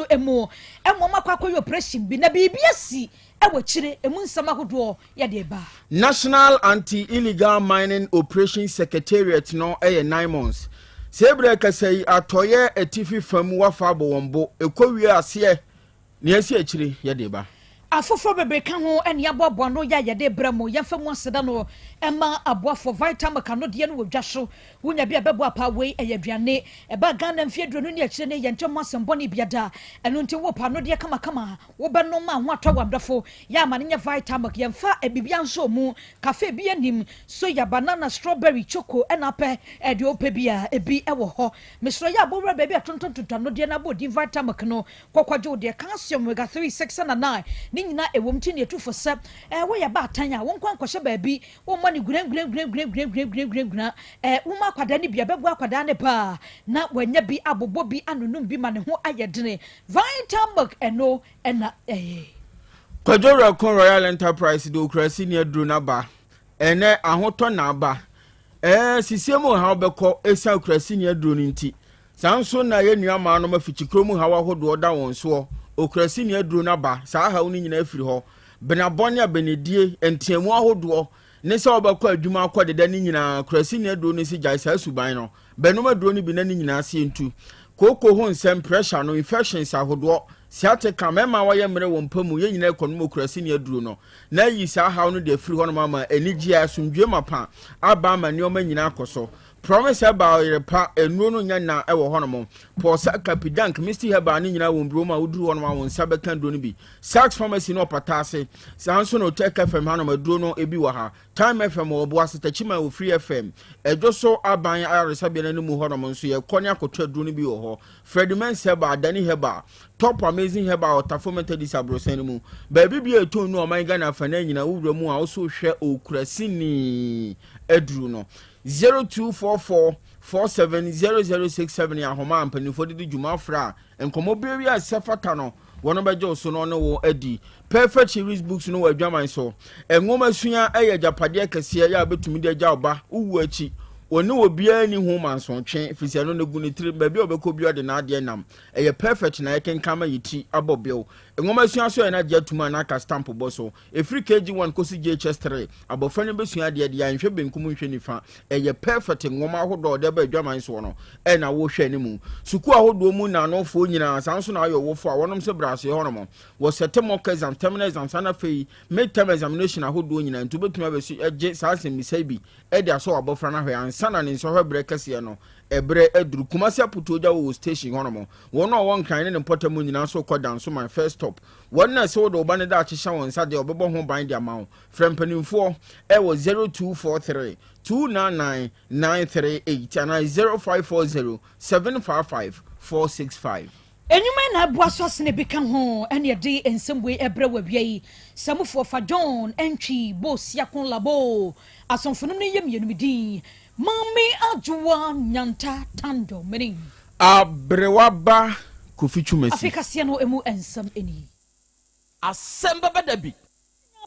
no mu ma wɔn akɔ akɔyɛ operation bi na biribi asi wɔ akyire, emu nsɛm ahodoɔ yɛde ba. National Anti-Illegal Mining Operations Secretariat no yɛ NAIMOS. Saa berɛ rekasa yi, atɔeɛ atifi fam wafa abɔ wɔn bo, ɛkɔwie aseɛ, nea asi akyire yɛde ba. Afoforɔ bebree ka ho ne yɛaboaboa ano yɛ a yɛde rebrɛ mo. Yɛmfa mu aseda no mma aboafoɔ. Vitamilk anodeɛ no wɔ dwa so. Wonya bi a ɛbɛboa paa. Wei ɛyɛ aduane. Ɛbaa Ghana mfeɛ 20 ne akyire ne yɛnte ho asɛm bɔne bia da. Ɛno nti wopɛ anodeɛ kamakama a wobɛnom ma ho atɔ wo adɔfo. Yɛ ama no nyɛ Vitamilk. Yɛmfa biribiara nsɔ mu. Cafe biara nnim. Soya, banana, strawberry, choco ɛna apɛ. Deɛ wopɛ biara ebi wɔ hɔ. Mesrɛ yɛ a bɔ wura baabi a tontɔn tontɔn anodeɛ no abɔ din Vitamilk no. Kɔ kɔgye wo deɛ, calcium, omega 3, 6 ɛna 9 ne nyinaa ɛwom nti na yɛtu fo sɛ ɛɛ woyɛ baatan a wo nko ankɔhyɛ baabi wommɔ no guranguranguranguranguranguranguran ɛɛ woma akwadaa no bi a ɛbɛboa akwadaa no paa na wanya bi abobɔ bi anonom bi ma ne ho ayɛ dene. Vitamilk ɛno ɛna ɛyɛ. Kwadwo Werɛko Royal Enterprise de Okurasini aduro no aba. Ɛnnɛ ahotɔ na aba. Ɛɛ sisie mu haw bɛkɔ ɛsiane Okurasini aduro no nti. Saa nso na yɛn nuammaanom afikyikuro mu haw ahodoɔ da wɔn soɔ. Okurasini aduro no aba, saa haw no nyinaa firi hɔ. Benabɔ ne abenedie, nteamu ahodoɔ, ne sɛ wobɛkɔ adwuma akɔ deda no nyinaa, kurasini aduro no se gyae saa suban no. Bɛnom aduro no bi na ne nyinaa aseɛ ntu. Kooko ho nsɛm, pressure no, infections ahodoɔ, sciatica, mmarima a wɔyɛ mmerɛ wɔ mpa mu, yɛn nyinaa kɔnom okurasini aduro no na ayi saa haw no de afiri hɔnom ama anigyeɛ, asomdwoeɛ mapa aba ama nneɛma nyinaa akɔ so. Promise Herbal yere pa, nnuro no nyɛ na wɔ hɔnom. Paul Saka, Pidank, Misty Herbal ne nyinaa wɔ mburo mu a woduru hɔnom a wo nsa bɛka aduro no bi. Sachs Pharmacy no ɔpata ase. Saa nso na Otec FM hanom aduro no ebi wɔ ha. Time FM wɔ Ɔboase, Techiman wɔ Free FM. Ɛdwo so aban ayaresabea no anim hɔnom nso yɛkɔ ne akɔtɔ aduro no bi wɔ hɔ. Freddie Mensah Herbal, Adani Herbal, Top Amazing Herbal wɔ Tafo Methodist abrɔsan no mu. Baabi biara a ɛtɔn nnuro ɔman Ghana afanan nyinaa wo wura mu a wo so hwɛ Okurasini aduro no. 0244 47 0067 yɛ ahoma a mpanimfoɔ de di dwuma frɛ a nkɔmmɔ biara a ɛsɛ fata no wɔn bɛgye wo so na ɔne wo adi. Perfect Series Books no wɔ adwaman so. Nwoma sua yɛ agyapadeɛ kɛseɛ yɛ a wobɛtumi de agya wo ba wo wuo akyi. Ɔne obiara nni ho mansotwe firi sɛ ɛno no gu ne tirim baabi a ɔbɛkɔ biara ɔde n'adeɛ nam. Ɛyɛ perfect na yɛkenkan ma yɛ ti abɔ bew. Nwoma sua nso yɛ no agye atum a na aka stamp bɔ so. Ɛfiri KG1 kɔsi JHS3, abɔfra no bɛsua adeɛ deɛ a nhwɛ benkum nhwɛ nifa. Ɛyɛ perfect nwoma ahodoɔ a wɔde aba adwaman soɔ no na wohwɛ anim. Sukuu ahodoɔ mu nnanofoɔ nyinaa, saa nso na ayɛ ɔwofoɔ a wɔnom sɛ brɛ aseɛ hɔnom. Wɔ sɛte mock exam, terminal exam, saa na afei mid term examination ahodoɔ nyinaa nti wobɛtumi abɛsu agye saa nsɛmmisa yi bi de asɔ w'abɔfra no ahwɛ ansa na ne nsɔhwɛ berɛ kɛseɛ no ɛberɛ aduru. Kumasi Aputuogya wɔ station hɔnom. Wɔn a wɔwɔ Nkran ne ne mpɔtam nyinaa nso rekɔ Dansoman first stop. Wɔn na ɛsɛ wode wo ba no daakye hyɛ wɔn nsa deɛ wɔbɛbɔ ho ban de ama wo. Frɛ mpanimfoɔ wɔ 0243 299 938 anaa 0540 755 465. Nnwuma yi na ɛboa so asene bi ka ho ɛne ɛde nsɛm wei ɛbrɛ wɔ awia yi. Samufoɔ fa John Antwi Bo Siako Labo asomfo nom no yɛ mmienu me din Maame Adwoa Nyanta Tando Menim. Aberewa ba Kofi Twumasi. Afei kaseɛ no ɛmu nsɛm nie. Asɛm bɛba da bi.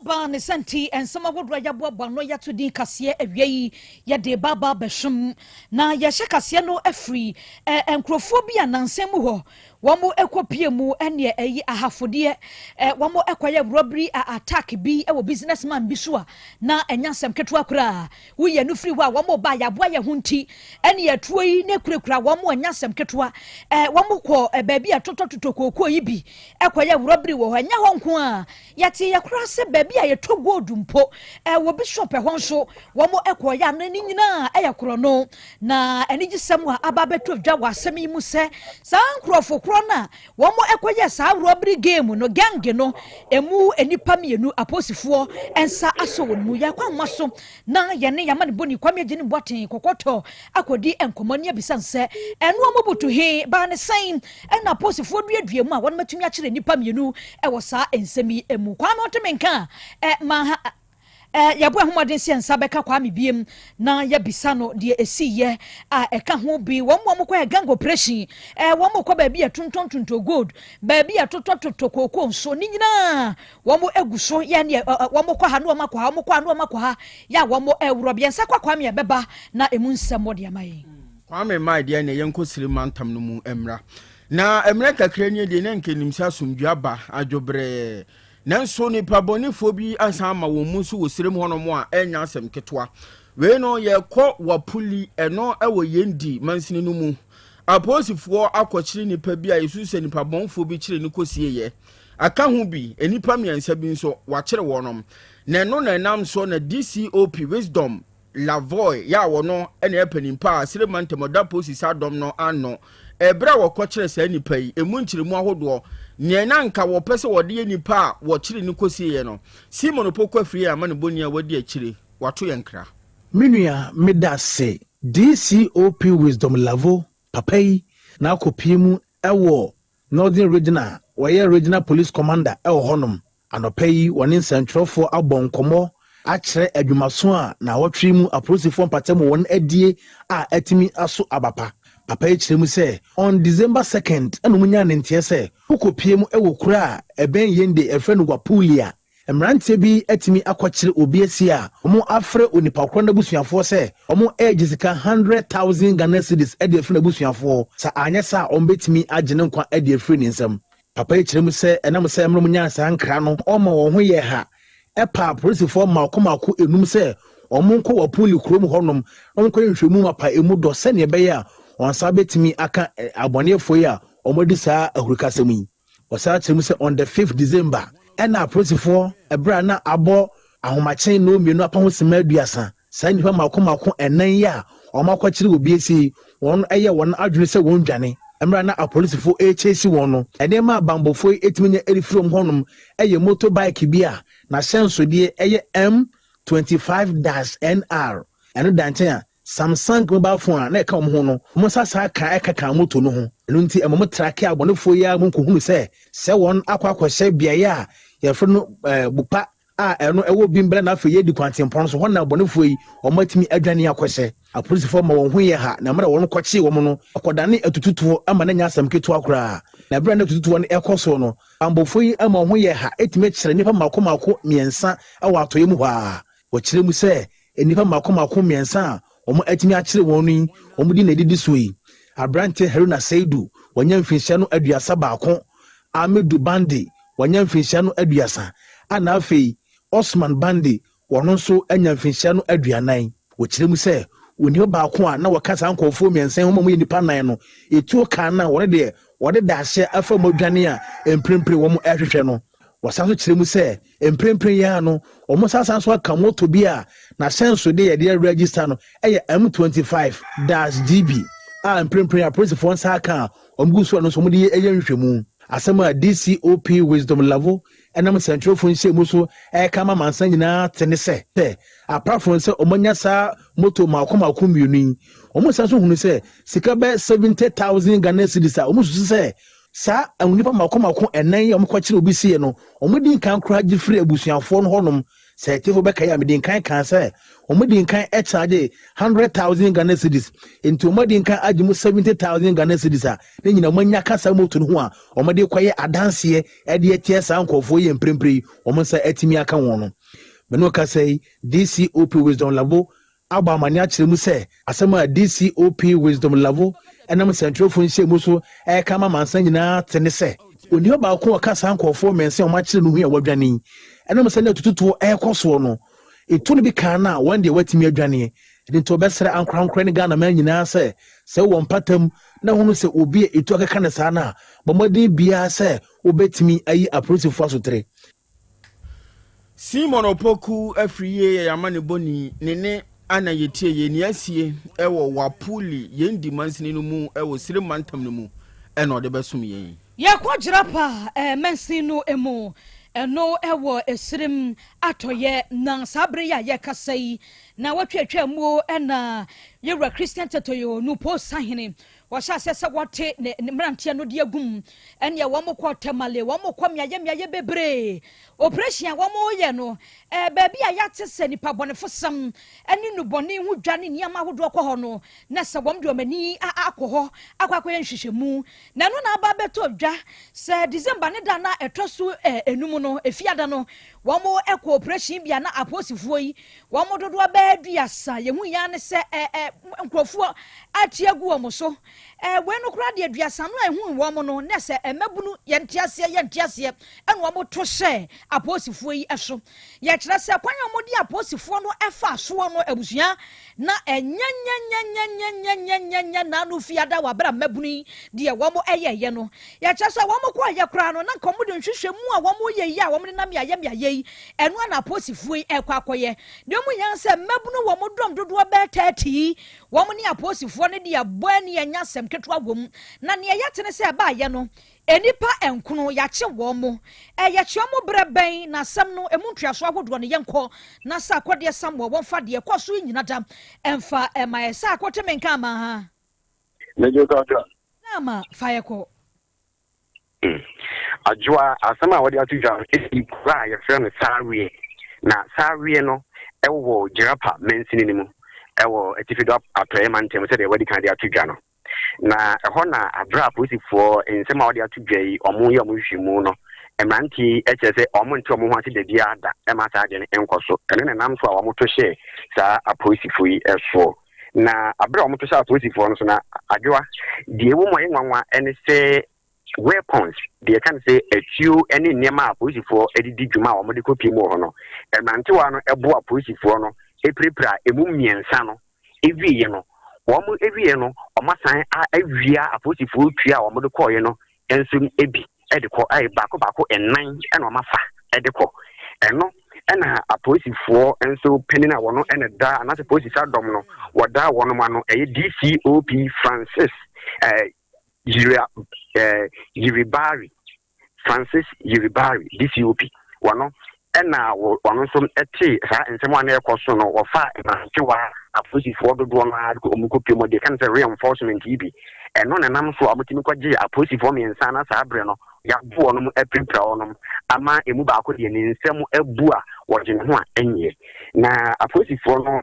Aba ne sɛ nti nsɛm ahodoɔ a yɛaboaboa ano yɛato din kaseɛ awia yi yɛde ba aba abɛsom na yɛhyɛ kaseɛ no afiri eh, nkurɔfoɔ bi a nansa mu hɔ wɔn kɔ pie mu ɛneɛ ɛyi ahafodeɛ eh, wɔn kɔyɛ robbery attack bi wɔ businessman bi so a na ɛnya asɛm ketewa koraa. Woyɛ no firi hɔ a wɔn ba yɛaboa yɛn ho nti ɛne atuo yi ne kurakura wɔn ɛnya asɛm ketewa. Wɔn kɔ baabi a totɔtotɔ kookoo yi bi ɛkɔyɛ robbery wɔ hɔ. Ɛnyɛ hɔ nko a yɛte yɛ koraa sɛ baabi a yɛtɔ gold mpo wɔ bi shop ɛhɔ nso wɔn ɛkɔyɛ ano ne nyinaa ɛyɛ korɔ no. Na anigyesɛm a aba abɛtɔ dwa wɔ asɛm yi mu sɛ saa nkurɔfo korɔ no a wɔn ɛkɔyɛ saa robbery game no, gang no emu nnipa mmienu, apolisifoɔ nsa asɔ wɔn mu. Yɛakɔ ahoma so na yɛne yɛama ne bɔni Kwame Agye ne Boaten kɔkɔtɔ akɔdi nkɔmmɔ ne abisa nsɛ ɛno a mobutu he baa ne sɛn ɛna apolisifoɔ duadua mu a wɔn atumi akyerɛ nnipa mmienu ɛwɔ saa nsɛm yi mu. Kwame ɔteme nka ɛ ma ha yɛbɔ ɛhomaden sɛ nsa bɛka Kwame biem na yɛbisa no deɛ ɛsi yɛ a ɛka ho bi. Wɔn mu a wɔkɔ yɛ gang operation, wɔn kɔ baabi a tontɔn gold, baabi a totɔtotɔ kooko nso ne nyinaa wɔn egu so yɛ ne wɔn kɔ ha ne wɔn akɔ ha, wɔn kɔ ha ne wɔn akɔ ha yɛ a wɔn ɛwurɔ bi nsa kɔ Kwame ɛbɛba na emu nsɛm wɔde ama yɛn. Kwame Mai deɛ ne yɛnkɔ Siri mantam no mu mmra. Na mmerɛ kakra nie deɛ na nka nim sɛ asomdwoeɛ aba adwobrɛɛ. Nanso nnipa bɔnefoɔ bi asan ama wɔn mu so wɔ serem hɔnom a ɛnyɛ asɛm ketewa. Wei no yɛkɔ Wapuli, ɛno ɛwɔ Yendi mansini no mu. Apolisifoɔ akɔkyere nnipa bi a yɛsusu sɛ nnipa bɔnfoɔ bi kyere no kɔsieeɛ. Aka ho bi, nnipa mmiɛnsa bi nso, wɔakyere wɔnom. Na ɛno na ɛnam soɔ na DCOP Wisdom Lavoy yɛ a wɔno na ɛyɛ panin pa a Sere Mantam ɔda polisi saa dɔm no ano ɛberɛ a wɔkɔkyerɛ saa nnipa yi ɛmu nkyerɛmu ahodoɔ neɛ na anka wɔpɛ sɛ wɔde yɛ nnipa a wɔkyere no kɔsieɛ no. Simon Opoku Afriyie amanebɔni a wadi akyire, wato yɛn nkra. Me nua meda se DCOP Wisdom Lavo papa yi na akɔpie mu wɔ Northern Region a ɔyɛ Regional Police Commander wɔ hɔnom. Anɔpa yi wɔne nsɛntwerɛfoɔ abɔ nkɔmmɔ akyerɛ adwumaso a naawɔtwe yi mu apolisifoɔ mpatamu wɔn adie a atumi aso aba pa. Papa yi kyerɛ mu sɛ on December second na wɔn nyaa ne nteɛ sɛ wokɔpie mu wɔ kuro a ɛbɛn Yendi a yɛfrɛ no Wapulia. Mmeranteɛ bi atumi akɔkyere obi asie a wɔafrɛ onipa korɔ no abusuafoɔ sɛ wɔregye sika 100,000 Ghana cedis de afiri n'abusuafoɔ hɔ, sɛ anyɛ saa a wɔbɛtumi agye ne nkwa de afiri ne nsam. Papa yi kyerɛ mu sɛ ɛnam sɛ mmerɛ wɔnyaa saa nkra no wɔma wɔn ho yɛɛ ha paa apolisifoɔ mmaako mmaako nnum sɛ wɔnkɔ Wapuli kurom hɔnom na wɔnkɔyɛ nhwehwɛmu mapa ɛmu dɔ sɛdeɛ ɛbɛyɛ a wɔn nsa bɛtumi aka abɔneɛfoɔ yi a wɔadi saa ahurukasɛm yi. Wɔsan kyerɛ mu sɛ on the fifth December ɛna apolisifoɔ ɛberɛ a na abɔ ahomakye nnɔnmienu apa ho simma aduasa, saa nnipa mmaako mmaako ɛnan yi a wɔn akɔkyere wɔ BSC yi, wɔn ɛyɛ wɔn adwene sɛ wɔn dwane. Mmerɛ a na apolisifoɔ ɛrekyesi wɔn no, nneɛma a banbɔfoɔ yi ɛtumi nya ɛrefiri wɔn hɔnom ɛyɛ motor bike bi a n'ahyɛnsodeɛ ɛyɛ M25-NR, ɛno da nkyɛn a Samsung mobile phone a na ɛka wɔn ho no, wɔn nsa saa ka ɛkeka moto no ho. Ɛno nti ɛma wɔtrakee abɔnefoɔ yi ara mu kɔhunu sɛ, sɛ wɔn akɔ akɔhyɛ beaeɛ a yɛfrɛ no eh, Bupa a ɛno ɛwɔ Bimbila na afei yɛdi kwantempɔn so, hɔ na abɔnefoɔ yi wɔn atumi adwane akɔhyɛ. Apolisifoɔ ma wɔn ho yɛ ha na mmerɛ wɔn kɔkyee wɔn no, ɛkɔdane atututoɔ ma no nyɛ asɛm ketewa koraa. Na berɛ a na atututoɔ no ɛkɔ soɔ no, banbɔfoɔ yi ma wɔn ho yɛ ha tumi kyere nnipa mmaako mmaako mmiɛnsa wɔ atɔeɛ mu hɔ ara. Wɔkyerɛ mu sɛ nnipa mmaako mmaako mmiɛnsa a wɔatumi akyere wɔn no yi, wɔn din na edidi soɔ yi, Aberanteɛ Haruna Seidu, wanya mfinhyia no 31, Amidu Bande, wanya mfinhyia no 30, ɛna afei Osman Bande, ɔno nso anya mfinhyia no 40. Wɔkyerɛ mu sɛ onipa baako a na wɔka saa nkurɔfoɔ mmiɛnsa yi ho ma wɔyɛ nnipa nnan no, etuo kaa no a wɔn deɛ wɔde daaseɛ afa mu adwane a mprempren wɔrehwehwɛ no. Wɔsan nso kyerɛ mu sɛ mprempren yi ara no, wɔsan san nso aka moto bi a n'ahyɛnsode a yɛde register no yɛ M25-GB a mprempren apolisifoɔ nsa aka a wɔgu so a ɛno nso wɔde yɛ nhwehwɛmu. Asɛm a DCOP Wisdom Lavo nam nsɛntwerɛfoɔ nhyiamu so reka ama amansan nyinaa te ne sɛ, apart from sɛ wɔanya saa moto mmaako mmaako mmienu yi, wɔsan nso hunu sɛ sika bɛyɛ 70,000 Ghana cedis a wɔsusu sɛ Saa nnipa mmaako mmaako nnan yi a wɔkɔkyeree obi siei no, wɔdii nkan koraa gye firii abusuafoɔ no hɔnom. Sɛ atiefo bɛkae a, medii nkan kaa sɛ wɔdii nkan kyagyee 100,000 Ghana cedis. Enti wɔadi nkan agye mu 70,000 Ghana cedis a ne nyinaa wɔanya ka saa moto no ho a wɔde rekɔyɛ adanseɛ de atia saa nkurɔfoɔ yi a mprempren yi wɔn nsa atumi aka wɔn no. Me ne wo kasa yi, DCOP Wisdom Labo abɔ amanneɛ akyerɛ mu sɛ asɛm a DCOP Wisdom Lavo nam nsɛntwerɛfoɔ nhyiamu so reka ama amansan nyinaa te ne sɛ, onipa baako a ɔka saa nkurɔfoɔ mmiɛnsa a wɔakyere no ho a wɔadwane yi, ɛnam sɛ na atututoɔ rekɔ soɔ no, etuo no bi kaa no a wɔn deɛ wɔatumi adwane. Ɛno nti wɔbɛsrɛ ankorankorɛ ne Ghanaman nyinaa sɛ, sɛ wowɔ mpatam na wohunu sɛ obi a etuo akeka no saa no a, bɔ mmɔden biara sɛ wobɛtumi ayi apolisifoɔ asotire. Simon Opoku afiri yie yɛ y'amanebɔni ne ne ana yɛtie yɛ ni asie wɔ Wapuli yɛn di mansini no mu wɔ Sire mantam no mu ɛna ɔde bɛsom yɛn. Yɛkɔ Jirapa mansin no mu, ɛno wɔ Esirim atɔeɛ, na saa bere yi a yɛrekasa yi, na wɔatwatwa muo na Yɛwura Christian Tetoyo Nupo Sahene Wɔhyɛ aseɛ sɛ wɔte ne ne mmeranteɛ no de agu mu. Ɛnneɛ wɔkɔ Tamale, wɔkɔ mmeaeɛ mmeaeɛ bebree. Operation a wɔyɛ no, ɛɛ baabi a yɛate sɛ nipa bɔnefosɛm ne nnubɔne ho dwa ne nneɛma ahodoɔ kɔ hɔ no, na sɛ wɔn de wɔn ani akɔ hɔ akɔ akɔyɛ nhwehwɛmu. Na ɛno na aba abɛtɔ dwa sɛ December ne da na ɛtɔ so enum no, efiada no, wɔkɔ operation bi a na apolisifoɔ yi wɔn dodoɔ bɛyɛ aduasa. Yɛhu yɛn ara ne sɛ ɛɛ nkurɔfoɔ ate agu wɔn so. Ɛɛ, wei no koraa deɛ aduasa no a ɛhuu wɔn no, na sɛ mmabunu, yɛnte aseɛ, yɛnte aseɛ, ɛna wɔto hyɛɛ apolisifoɔ yi so. Yɛkyerɛ sɛ kwan a wɔde apolisifoɔ no faa soɔ no, abusua, na ɛnyɛ nyɛnyɛnyɛnyɛnyɛnyɛnyɛ naano fiada wɔ abere a mmabunu yi deɛ wɔn ɛyɛɛyɛ no. Yɛkyerɛ sɛ wɔn kɔɔyɛ koraa no, na nka wɔn de nhwehwɛmu a wɔn yɛ yi a wɔn nenam yɛayɛ mmeayɛ yi, ɛno ara na apolisifoɔ yi ɛrekɔ akɔyɛ. Deɛ wɔn hia sɛ mmabunu wɔn dɔm dodoɔ bɛyɛ 30 yi, Wɔn ne apolisifoɔ no de abɔ ani anya asɛm ketewa wɔ mu. Na nea yɛte ne sɛ ɛbaeɛ no, nnipa nkono, yɛakye wɔn. Yɛkye wɔn berɛ bɛn? Na asɛm no, ɛmu ntoasoɔ ahodoɔ no, yɛnkɔ na sɛ akɔdeɛ Samuel wɔmfa deɛ ɛkɔɔ so yi nyina da mfa mma yɛn. Sɛ akote me nka ama ha. Megye so atra. Na ama fa yɛkɔ. Adwoa, asɛm a wɔde ato dwa no si kuro a yɛfrɛ no Sareɛ. Na Sareɛ no wɔ Jirapa mansini no mu wɔ Atifi Do Atɔeɛ mantam sɛdeɛ wɔadi kan de ato dwa no. Na ɛhɔ na aberɛ a apolisifoɔ nsɛm a wɔde ato dwa yi wɔyɛ wɔn nhwehwɛmu no, mmeranteɛ yi kyerɛ sɛ wɔnte wɔn ho ase da biara da ma saa adeɛ no nkɔ so. Ɛno na ɛnam so a wɔto hyɛɛ saa apolisifoɔ yi soɔ. Na bere a wɔto hyɛɛ apolisifoɔ no so no, Adwoa, deɛ ɛwɔ mu a ɛyɛ nwanwa ne sɛ weapons, deɛ yɛka no sɛ atuo ne nneɛma a apolisifoɔ de di dwuma a wɔde kɔpie mu wɔ hɔ no, mmerantewa no boa apolisifoɔ no pirapira emu mmiɛnsa no wieɛ no, wɔn wieɛ no, wɔasan awia apolisifoɔ tuo a wɔde kɔeɛ no nso bi de kɔ, ayɛ baako baako nnan na wɔafa de kɔ. Ɛno na apolisifoɔ nso panin a wɔn na da anaasɛ polisi sadɔm no wɔda wɔn ano ɛyɛ DCOP Francis eh, Yira, eh, Yiribari Francis Yiribari DCOP wɔn Ɛnna wɔn nso tee saa nsɛm a na ɛrekɔ so no, wɔfaa mmerantewa apolisifoɔ dodoɔ no ara de wɔn kɔpie mu, deɛ ɛka no sɛ reinforcement yi bi. Ɛno na ɛnam so a wɔtumi kɔgyee apolisifoɔ mmiɛnsa na saa berɛ no yɛabo wɔn apirapira wɔn ama emu baako deɛ ne nsam abu a wɔgye ne ho a ɛnyeɛ. Na apolisifoɔ no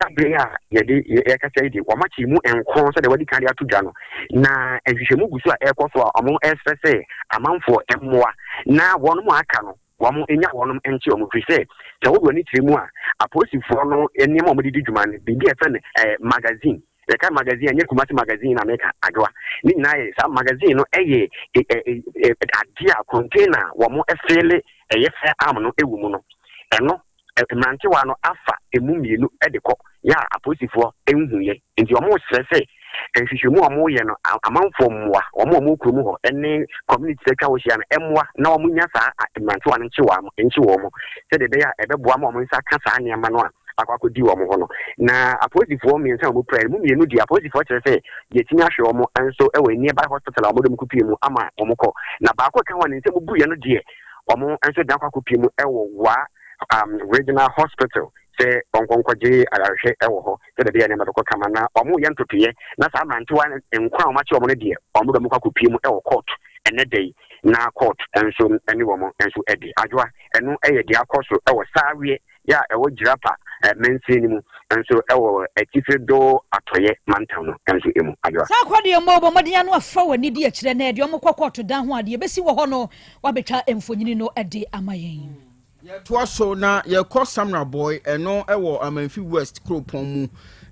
Saa bere yi a yɛde yɛrekasa yi de, wɔakyere mu nkron sɛdeɛ wɔadi kan de ato dwa no, na nhwehwɛmu gu so a ɛrekɔ so a wɔresrɛ sɛ amanfoɔ mmoa na wɔn a aka no wɔnya wɔn nkye wɔn, ɛfiri sɛ sɛ wode w'ani kyerɛ mu a, apolisifoɔ no nneɛma a wɔde di dwuma no, biribi a yɛfrɛ no eh, magazine, yɛka magazine a ɛnyɛ Kumasi magazine na meka, Adwoa, ne nyinaa yɛ saa magazine no yɛ adeɛ a container a wɔfeele ɛyɛ firearm no wɔ mu no, ɛno Mmerantewa no afa emu mmienu de kɔ yɛ a apolisifoɔ nhuiɛ. Nti wɔresrɛ sɛ nhwehwɛmu a wɔreyɛ no amanfoɔ mmoa, wɔn a wɔwɔ kurom hɔ ne communities atwa hɔ ahyia no mmoa na wɔnya saa mmerantewa no nkye wɔn sɛdeɛ ɛbɛyɛ a ɛbɛboa ma wɔn nsa aka saa nneɛma no a akɔ akɔdi wɔn hɔ no. Na apolisifoɔ mmiɛnsa a wɔpiraeɛ no mu mmienu deɛ apolisifoɔ kyerɛ sɛ yɛatumi ahwɛ wɔn nso wɔ nearby hospital a wɔde wɔn kɔpie mu ama wɔn kɔ. Na baako a ɛka ho a ne nsam buiɛ no deɛ wɔn nso dan kɔ akɔpie mu wɔ Wa um, Regional Hospital sɛ wɔnkɔnkɔgye ayarehwɛ wɔ hɔ sɛdeɛ ɛbɛyɛ nneɛma bɛkɔ kama na wɔyɛ ntotoeɛ na saa mmerantewa nkwa a wɔakye wɔn no deɛ wɔn de wɔn kɔ akɔpie mu wɔ court ɛnɛ da yi na court nso ne wɔn nso adi adwoa. Ɛno yɛ deɛ akɔ so wɔ Saweɛ yɛ a ɛwɔ Jirapa mansini no mu nso wɔ Atifi Do Atɔeɛ mantam no nso mu. Adwoa. Saa akwadeɛ mmɔ bɔ mmɔden ano afa w'ani di akyirɛ na ɛde wɔn kɔ kɔɔto dan ho a deɛ ɛbɛsi wɔ hɔ no woabɛtwa mfonini no de ama yɛn. Yɛtoa so na yɛkɔ Samraboi, ɛno wɔ Amanfi West kuropɔn mu,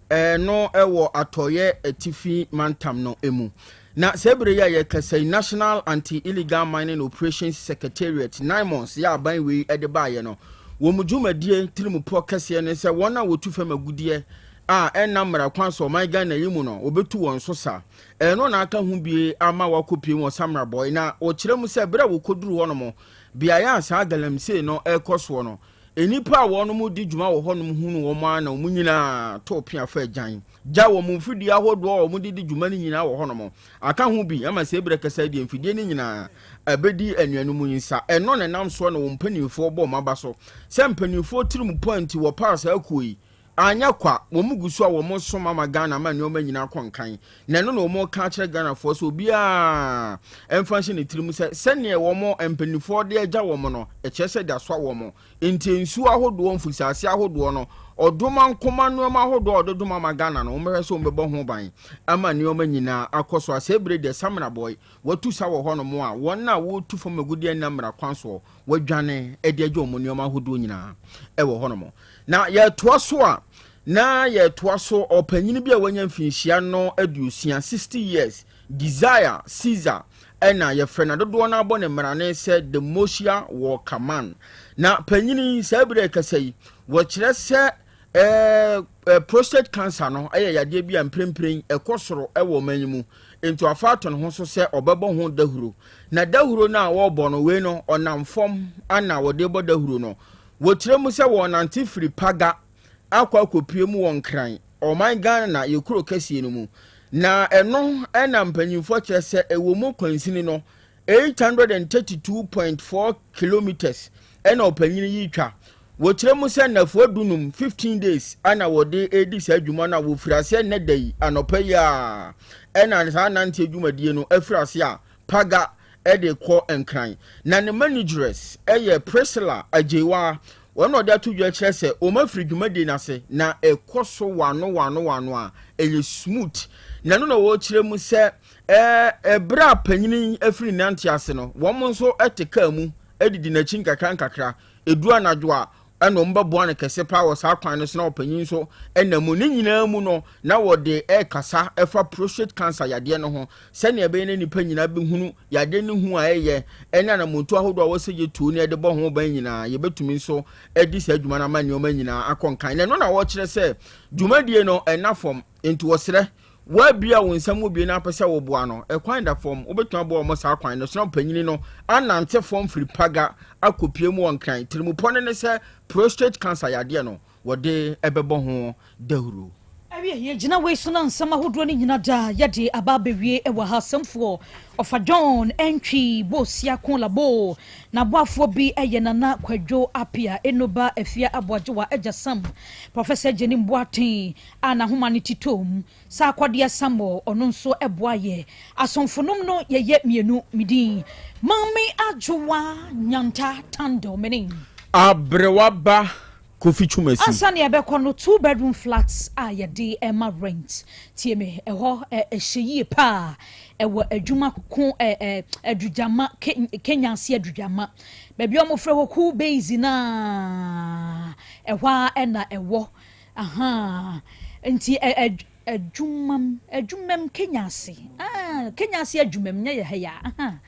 ɛno wɔ Atɔeɛ Atifi mantam no mu. Na saa bere yi a yɛrekasa yi, National Anti-Illegal Mining Operations Secretariat, NAIMOS, yɛ aban wei de baeɛ no, wɔn dwumadie tirimupɔ kɛseɛ ne sɛ wɔn a wɔtu fam agudeɛ a ɛnna mmara kwan so ɔman Ghana yi mu no, wɔbɛtu wɔn so sa. Ɛno na aka ho bie ama wɔakɔpie wɔ Samrabɔe. Na wɔkyerɛ mu sɛ berɛ a wɔkɔduru hɔnom, beaeɛ a saa galamsey no rekɔ soɔ no, nnipa a wɔnom di dwuma wɔ hɔnom hunu wɔn ara na wɔn nyinaa too pea fa agyan gya wɔn mfidie ahodoɔ a wɔde di dwuma no nyinaa wɔ hɔnom. Aka ho bi ama sɛ berɛ kasa deɛ mfidie no nyinaa abɛdi anuanom yi nsa. Ɛno na ɛnam soɔ na wɔn mpanimfoɔ bɔ wɔn aba so sɛ mpanimfoɔ tirim pɔ nti wɔpaa saa kuo yi. Anyɛ kwa, wɔn gu so a wɔn som ama Ghana ama nneɛma nyinaa kɔ nkan. Na ɛno na wɔn reka akyerɛ Ghanafoɔ sɛ obiara mfa nhyɛ ne tirim sɛ sɛdeɛ wɔn mpanimfoɔ de agya wɔn no, ɛkyerɛ sɛ de asoa wɔn. Enti nsuo ahodoɔ, mfusase ahodoɔ no, ɔdomankoma nnoɔma ahodoɔ a wɔde dom ama Ghana no, wɔbɛhwɛ sɛ wɔbɛbɔ ho ban ama nneɛma nyinaa akɔ so. Asɛe bere deɛ, Samina Boy, wɔatu sa wɔ hɔnom a wɔn a wɔretu fam agudeɛ nna mmara kwan soɔ, wɔadwane de agya wɔn nneɛma ahodoɔ nyinaa wɔ hɔnom. Na yɛtoa so a, Na yɛtoa so, ɔpanyin bi a wanya mfinhyia no 60, 60 years, Desire Caesar ɛna yɛfrɛ na dodoɔ no abɔ ne mmarane sɛ The Motia Walkerman. Na panyin yi, saa bere a ɛkasa yi, wɔkyerɛ sɛ prostate cancer no ɛyɛ yadeɛ bi a mprempren ɛkɔ soro ɛwɔ ɔman yi mu, nti wafa ato ne ho so sɛ ɔbɛbɔ ho dahuro. Na dahuro no a wɔrebɔ no, wei no ɔnam fam ana wɔde bɔ dahuro no. Wɔkyerɛ mu sɛ wɔnante firi Paga akɔ akɔpie mu wɔ Nkran, ɔman Ghana na yɛ kuro kɛseɛ no mu. Na ɛno ɛna mpanyinfoɔ kyerɛ sɛ ɛwɔ mu kwansini no 832.4 kilometers ɛna ɔpanyin yi twa. Wɔkyerɛ mu sɛ nnafua 15, 15 days, ana wɔde edi saa adwuma no a wɔfiri aseɛ nnɛ da yi anɔpa yi a ɛna saa nante adwumadie no afiri ase a Paga ɛde kɔ Nkran. Na ne manageress ɛyɛ Priscilla Agyewa. Wɔn na ɔde ato dwa kyerɛ sɛ wɔn afiri dwumadie no ase na ɛkɔ so wano wano wano a ɛyɛ smooth. Na ɛno na wɔrekyerɛ mu sɛ ɛberɛ a panyin afiri nante ase no, wɔn nso te kaa mu didi n'akyi nkakra nkakra. Edu anadwo a ɛna wɔn bɛboa no kɛse paa wɔ saa kwan no so. Na ɔpanyin nso ɛnam mu ne nyinaa mu no na wɔde ɛrekasa ɛfa prostate cancer yadeɛ no ho, sɛnea ɛbɛyɛ na nipa nyinaa bɛhunu yadeɛ no hu a ɛyɛ ɛne anamontu ahodoɔ a wɔsɛ yɛ tuo ne ɛde bɔ ho ban nyinaa. Yɛbɛtumi nso ɛdi saa adwuma no ama nneɛma nyinaa akɔ nkan. Na ɛno na wɔkyerɛ sɛ dwumadie no ɛna fam, nti wɔsrɛ wɔabia wo nsɛm mu bie no apɛ sɛ wɔboa no, ɛkwan da fam, wobɛtumi aboa wɔn saa kwan no so. Na panyini no anante fam firi Paga akɔpie mu wɔ Nkran. Tirimupɔ no ne sɛ prostate cancer yadeɛ no wɔde ɛbɛbɔ ho dawuro. Awie, yɛgyina wei so na nsɛm ahodoɔ no nyina da yɛde aba abɛwie wɔ ha. Asɛmfoɔ ɔfa John Ɛntwi Bosiako Labo, n'aboafoɔ bi yɛ Nana Kwadwo Apia, Enoba Afia Aboagyewa, Agya Sam, Professor Gyenim Boaten a n'ahoma no titom saa akɔdeɛ Samuel, ɔno nso boa yɛ. Asomfonom no yɛyɛ mmienu. Medin Maame Adwowa Nyanta Tando mene. Aberewa ba Kofi Twumasi. Ansa ne yɛbɛkɔ no, two bedroom flats a yɛde ɛma rent, tie me, ɛhɔ ɛhyɛ yie paa. Ɛwɔ adwuma ko ɛ ɛ Adugyama, Kenya ase Adugyama, baabi a wɔfrɛ hɔ Cool Base na ɛhɔ a ɛna ɛwɔ aha. Nti ɛ ɛ adwumam adwumam Kenya ase, ah, Kenya ase adwumam nyɛ yɛ ha ya aha.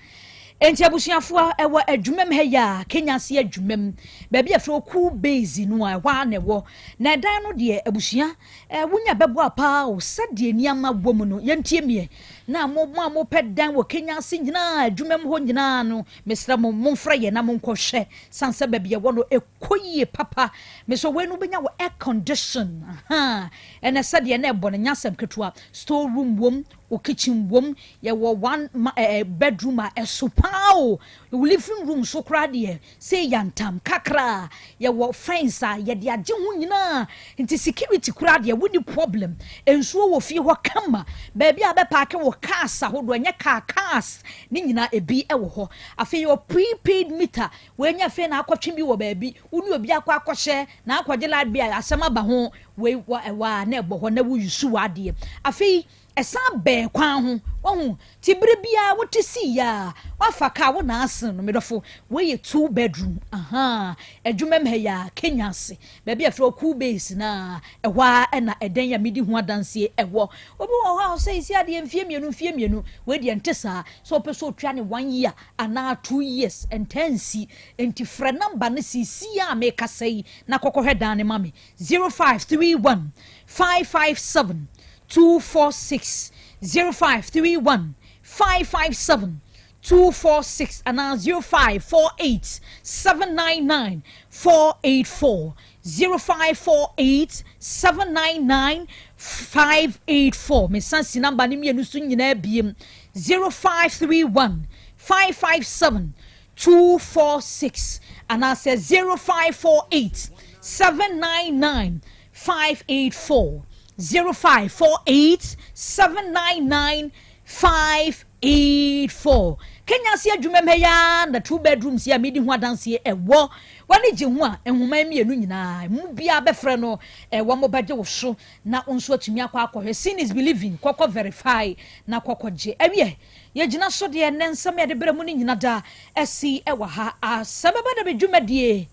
Nti abusuafoɔ, ɛwɔ adwumam ha ya, Kenya ase adwumam, baabi a frɛ Cool Base no a ɛhɔ a na ɛwɔ. Na ɛdan no deɛ, abusua, wonya bɛboa paa o. Sɛdeɛ nneɛma wɔ mu no, yɛntie miɛ na mo a mopɛ dan wɔ Kenya ase nyinaa, adwumam hɔ nyinaa no, mesrɛ mo, momfrɛ yɛn na monkɔhwɛ san sɛ baabi ɛwɔ no ɛkɔ yie papa. Mesɛ wei no wobɛnya wɔ air condition aha. Ɛnɛ sɛdeɛ na ɛbɔ no nyɛ asɛm ketewa. Store room wom, o kitchen wom, yɛwɔ one ma bedroom a ɛso paa o. Living room so koraa deɛ sɛ yantam kakra. Yɛwɔ fence a yɛde agye ho nyinaa, nti security koraa deɛ wonni problem. Nsuo wɔ fie hɔ kama, baabi a bɛpark wɔ cars ahodoɔ, ɛnyɛ car, cars ne nyinaa ebi wɔ hɔ. Afei yɛwɔ prepaid meter. Wɔanya afei na akɔtwe bi wɔ baabi wo ne obi akɔ akɔhyɛ na akɔgye light bill, asɛm aba ho. Wei wɔ ɛwɔ a na ɛbɔ hɔ na woyusu wɔ adeɛ. Afei ɛsan bɛn kwan ho wahu ti bere biara wote si ya wafa kaa wo na asen no. Medɔfo, wei yɛ two bedroom aha, adwuma mu ha ya, Kenya ase, baabi a frɛ Cool Base na ɛhɔ a ɛna ɛdɛn a medi ho adanseɛ ɛwɔ. Obi wɔ hɔ a ɔsɛ esi adeɛ mfie 2, mfie 2. Wei deɛ nte saa. Sɛ ɔpɛ sɛ otua ne one year anaa 2 years ntansi. Nti frɛ number no sisi a mekasa yi na kɔkɔhwɛ dan ne ma me: 0531 557 246, 0531 557 246 anaa 0548 799 484, 0548 799 584. Mesan si number ne mmienu so nyinaa biem: 0531 557 246 anaasɛ 0548 799 584, 0548 799 584. Kenya ase adwuma mu ha ya na two bedrooms yi a medi ho adanseɛ ɛwɔ. Wɔne gye ho a nhoma mmienu nyinaa mu biara bɛfrɛ no, ɛwɔ mo bɛgye wo so na wo nso atumi akɔ akɔhwɛ. Seeing is believing. Kɔkɔ verify na kɔkɔ gye. Ɛwiɛ, yɛgyina so deɛ ne nsɛm yɛde berɛ mu no nyina da ɛsi ɛwɔ ha. Asɛm bɛba da bɛ dwumadie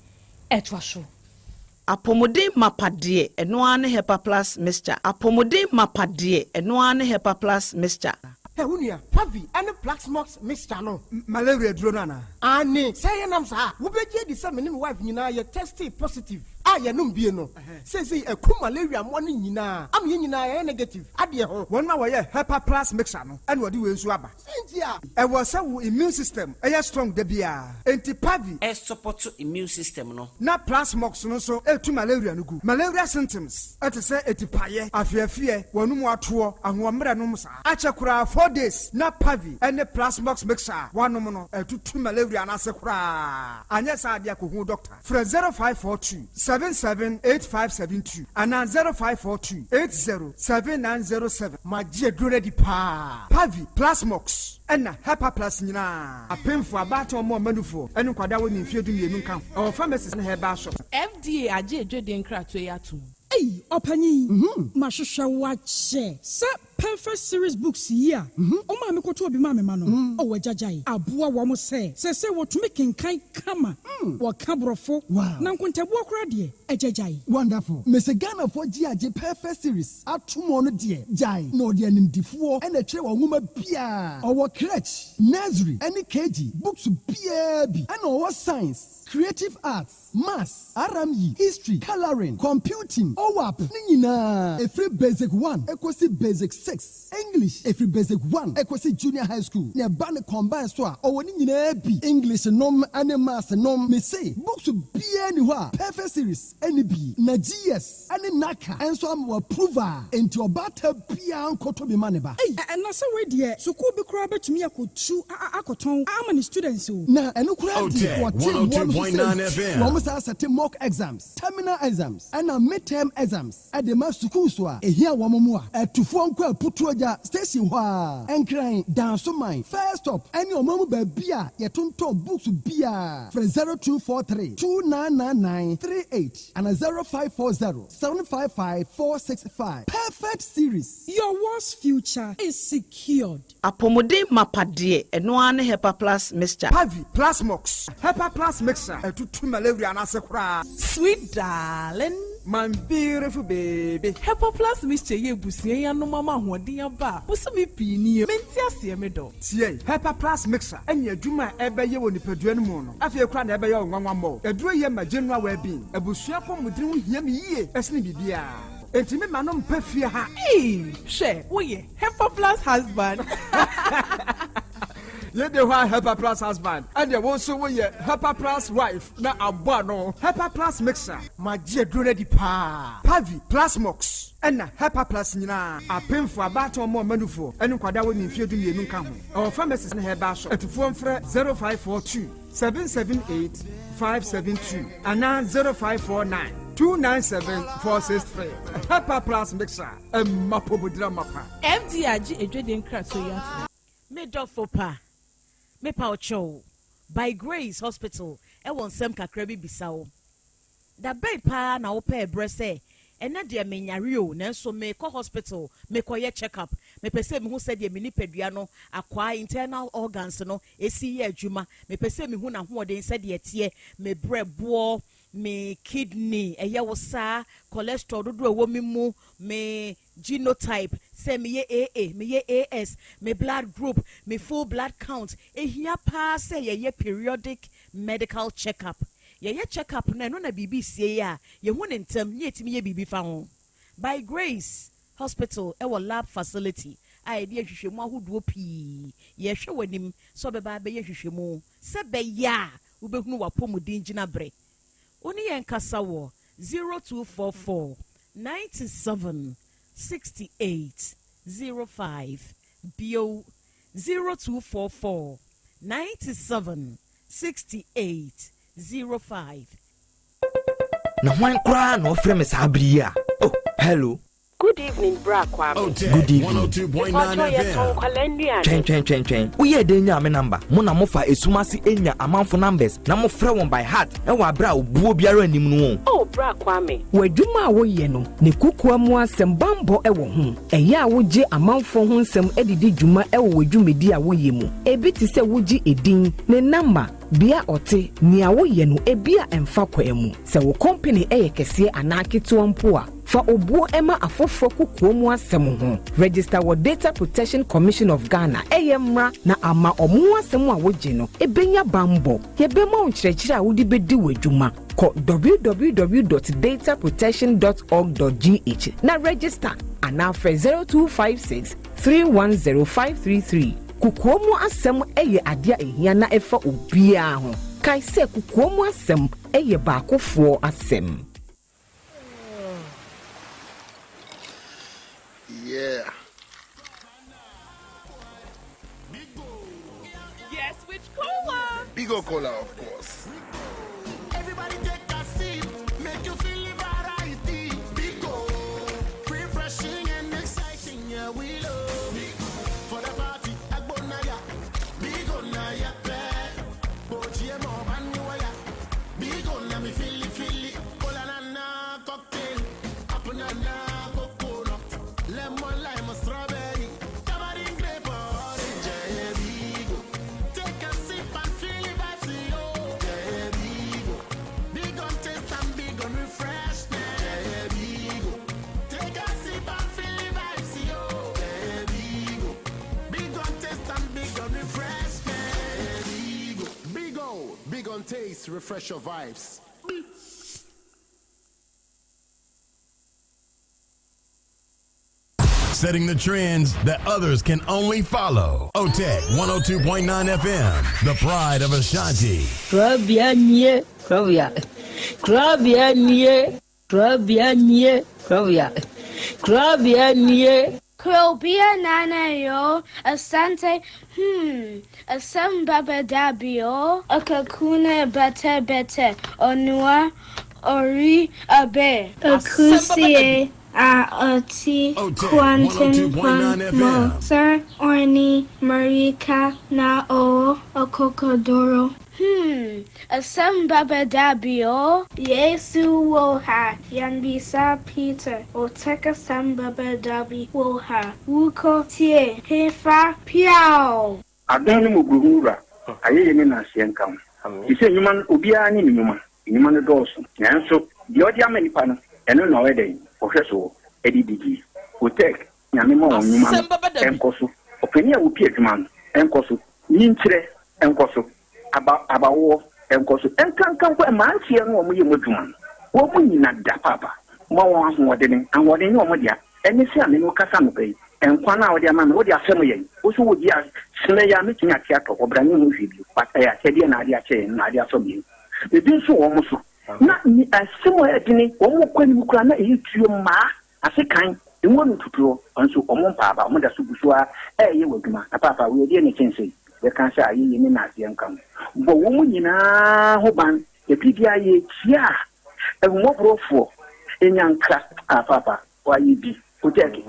ɛtoa so. Apɔmuden mapa deɛ, ɛno ara ne Hepa Plus Mixture. Apɔmuden mapa deɛ, ɛno ara ne Hepa Plus Mixture. Hɛ, wo nua, Pavi ne Plaxmox mixture no. Malaria aduro no anaa? Aane, sɛ yɛnam saa a, wobɛgye adi sɛ me ne me wife nyinaa yɛ testee positive a yɛnom bie no. Seesei aku malaria mmoa no nyinaa ama yɛn nyinaa yɛayɛ negative adeɛ ho. Wɔn a wɔyɛ Hepa Plus mixture no na wɔde wei nso aba. Sɛn nti a? Ɛwɔ sɛ wo immune system yɛ strong da biara, enti Pavi. Ɛsupɔto immune system no. Na Plasmox no nso tu malaria no gu. Malaria symptoms te sɛ atipaeɛ, afeafeɛ, w'anomu atoɔ, ahoɔmmerɛ nom saa. Akyɛ koraa 4 days na Pavi ne Plasmox mixture a woanom no atutu malaria no ase koraa. Anyɛ saa deɛ a kɔhu doctor. Frɛ 0542 778572 anaa 0542 807907. Magye aduro no adi paa. Pavi, Plasmox ɛna Hepaplus nyinaa. Apemfoɔ, abaatan, ɔmo ɔmanufoɔ ne nkwadaa a wɔnni mfeɛ 12 nka ho. Ɛwɔ pharmacies ne herbal shops. FDA agye adwadie nkratoɔ yi atom. Ei, ɔpanyin, mahwehwɛ wo akyɛ sɛ Perfect Series books yi a ɔmaa me kɔtɔɔ bi maa me ma no, ɔwɔ agyagyae aboa wɔn sɛ seesei wɔtumi kenkan kama, wɔka Borɔfo, na nkontabuo koraa deɛ, agyagyae. Wonderful. Mese Ghanafoɔ gye agye Perfect Series ato mu, ɔno deɛ gyae na ɔde animdifoɔ ɛna ɛtwerɛ wɔn nwoma biara. Ɔwɔ crèche, nursery ɛne KG books biara bi, ɛna ɔwɔ science, creative arts, maths, RME, history, colouring, computing, OWAP ne nyinaa, ɛfiri basic 1 ɛkɔsi basic 6, English ɛfiri basic 1 ɛkɔsi junior high school, na ɛba ne combine so a, ɔwɔ ne nyinaa bi, English nom ne maths nom. Mese books biara ni hɔ a Perfect Series ɛne bi, na GS ɛne NaCCA ɛnso ama wɔ approve a, enti ɔbaata biara nkɔtɔ bi ma ne ba. Ei, ɛna sɛ wei deɛ, sukuu bi koraa bɛtumi akɔtu akɔtɔn ama ne students o. Na ɛno koraa deɛ, wɔte boɔ no so sɛ wɔn saa sɛte mock exams, terminal exams ɛna midterm exams ɛde ma sukuu so a ehia wɔn mu a ɛtufoɔ nkɔ Aputuogya station hɔ a, Nkran, Dansoman first stop ɛne ɔman mu baabi a yɛtontɔn books biara. Frɛ 0243 299938 ana 0540 755 465. Perfect Series. Your world's future is secured. Apɔmuden mapa deɛ, ɛno ara ne Hepa Plus Mixture. Pavi, Plasmox, Hepa Plus mixture ɛtutu malaria no ase koraa. Sweet darling. My beautiful baby. Hepa Plus Mixture yɛ ebusua yi anom ama ahoɔden aba a bosome pii nie. Mente aseɛ, me dɔ. Tie, Hepa Plus mixture ɛne adwuma a ɛbɛyɛ wɔ nipadua no mu no, afei koraa na ɛbɛyɛ wo nwanwa mmɔ. Aduro yɛ ma general well-being. Abusua pɔmuden ho hia me yie ɛsene biribiara, enti me ma no mpɛ fie ha. Ee, hwɛ, woyɛ Hepa Plus husband. Yɛde hɔ a, Hepa Plus husband, ɛdeɛ wo nso woyɛ Hepa Plus wife na abɔ ano. Hepa Plus mixture. Magye aduro no adi paa. Pavi, Plasmox ɛna Hepa Plus nyinaa. Apemfo, abaatan, ɔmo ɔmanufoɔ ɛne nkwadaa wɔ ne mfeɛ 12 nka ho. Ɛwɔ pharmacies ne herbal shop. Atufoɔ mfrɛ 0542 778 572 anaa 0549 297 463. Hepa Plus mixture, ɛma pɔmudira mapa. FDA agye adwadie nkratoɔ yi atom. Me dɔfo pa, mepa wo kyɛw, By Grace Hospital ɛwɔ nsɛm kakra bi bisa wo. Da bɛn paa na wopɛ ɛberɛ sɛ ɛnɛ deɛ menyare o, nanso mekɔ hospital mekɔyɛ check up, mepɛ sɛ mehu sɛdeɛ me nipadua no akwaa, internal organs no, ɛsi yɛ adwuma, mepɛ sɛ mehu n'ahoɔden sɛdeɛ ɛteɛ, me brɛboɔ, me kidney, ɛyɛ wo saa, cholesterol dodoɔ ɛwɔ me mu, me genotype, sɛ meyɛ AA, meyɛ AS, me blood group, me full blood count? Ehia paa sɛ yɛyɛ periodic medical check up. Yɛyɛ check up no, ɛno na biribi sie a yɛhu ne ntɛm ne yɛtumi yɛ biribi fa ho. By Grace Hospital ɛwɔ lab facility a yɛde ahwehwɛmu ahodoɔ pii. Yɛhwɛ w'anim sɛ ɔbɛba abɛyɛ hwehwɛmu sɛ bɛyɛ a wobɛhunu w'apɔmuden gyina berɛ. Wo ne yɛn kasa wɔ 0244 97 68 05 bio, 0244 97 68 05. Na hwan koraa na ɔfrɛ me saa bere yi a? Oh, hello. Good evening bra Kwame. Good evening. Mepakyɛw yɛtɔn nkwadaa nnuane. Twɛn twɛn twɛn twɛn. Woyɛɛ dɛn nyaa me number? Mo na mofa esum ase nya amanfo numbers na mofrɛ wɔn by heart wɔ aberɛ a obuo biara nnim no o. Oh bra Kwame. W'adwuma a woyɛ no ne kokoa mu asɛm bammɔ wɔ ho. Ɛyɛ a wogye amanfoɔ ho nsɛm de di dwuma wɔ w'adwumadi a woyɛ mu. Ebi te sɛ wogye edin, ne namba, bea a ɔte, nea woyɛ no ebia ɛmfa kwan mu. Sɛ wo kɔmpene yɛ kɛseɛ anaa ketewa mpo a, fa obuo ma afoforɔ kokoa mu asɛm ho. Register wɔ Data Protection Commission of Ghana, ɛyɛ mmra na ama wɔn ho asɛm a wogye no bɛnya bammɔ. Yɛbɛma wo nkyerɛkyerɛ a wode bɛdi w'adwuma. Kɔ www dot dataprotection dot org dot gh na register anaa frɛ 0256 310 533. Kokoa mu asɛm yɛ adeɛ a ɛhia na ɛfa obiara ho. Kae sɛ kokoa mu asɛm yɛ baakofoɔ asɛm. Yeah. Yes, which cola? Bigo Cola, of course. Everybody take a sip, make you feel the variety. Bigo, refreshing and exciting, yeah, we love. Bigo, for the party, Agbonaya. Bigo na ya pe. Boji mo baniwaya. Bigo na mi fili fili. Cola na na cocktail. Apple na na coconut. Lemon, lime, strawberry. Tamarind, grape, orange, yeah, Bigo. Take a sip and feel the vibes, yo. Yeah, Bigo. Big on taste and big on refreshness. Yeah, Bigo. Take a sip and feel the vibes, yo. Yeah, Bigo. Big on taste and big on refreshness. Yeah, Bigo. Big O, big on taste, refresh your vibes. Setting the trends that others can only follow. OTEC 102.9 FM, the pride of Ashanti. Krabea nie, krabea. Krabea nie, krabea nie, krabea. Krabea nie. Krobea nana yo, asante, hmm, asem baba dabio, akakuna bete bete, onua, ori abe. Akusie a oti kwantin mo, sir orni marika na o okokodoro. Hmm, asem baba dabio, Yesu woha, yambisa Peter, oteka sem baba dabi woha, wuko tie, hefa piao. Adom ne mmɔborɔhunu Wura, ayɛyie ne nnaaseɛ nka wo. Te sɛ nnwuma no, obiara ne ne nnwuma. Nnwuma no dɔɔso, nanso deɛ ɔde ama nnipa no, ɛno na ɔyɛ dɛn? Ɔhwɛ soɔ de didie. Otec, Nyame ma wɔn nnwuma no nkɔ so. Ɔpanin a ɔpi adwuma no nkɔ so. Nyinkyerɛ nkɔ so. Aba, abawoɔ nkɔ so. Nkanka mpo mmeranteɛ no a wɔyɛ mu adwuma no, wɔn nyina da paapa. Ma wɔn ahoɔdene. Ahoɔden nyɛ wɔn dea. Ɛne sɛ a me ne wo kasa anɔpa yi, nkwa no a wode ama me, wode afɛm yɛn. Wo nso wodi a, sene yi a mɛtumi ate atɔ hɔ, bra menhu hwee bio. But ɛyɛ akyɛdeɛ na ade akyɛ yɛn, na ade asɔ yɛn. Ebi nso wɔ wɔn so. Na ne asɛm a ɛyɛ dene, wɔn kɔ anim koraa na ɛyɛ tuo mmaa, ase kan, ngo no tutuo, nso wɔn mpa aba, wɔn da so gu so ara ɛreyɛ wɔ adwuma. Na paapa, wei ɛdeɛn na ɛkyɛn sei? Yɛka sɛ ayɛyie ne naaseɛ nka ho. Bɔ wɔn nyinaa ho ban, ɛbere biara yɛkyia ahummɔborɔfoɔ, ɛnyankra, ah paapa, Wɔayɛ bi, Kotɛɛke,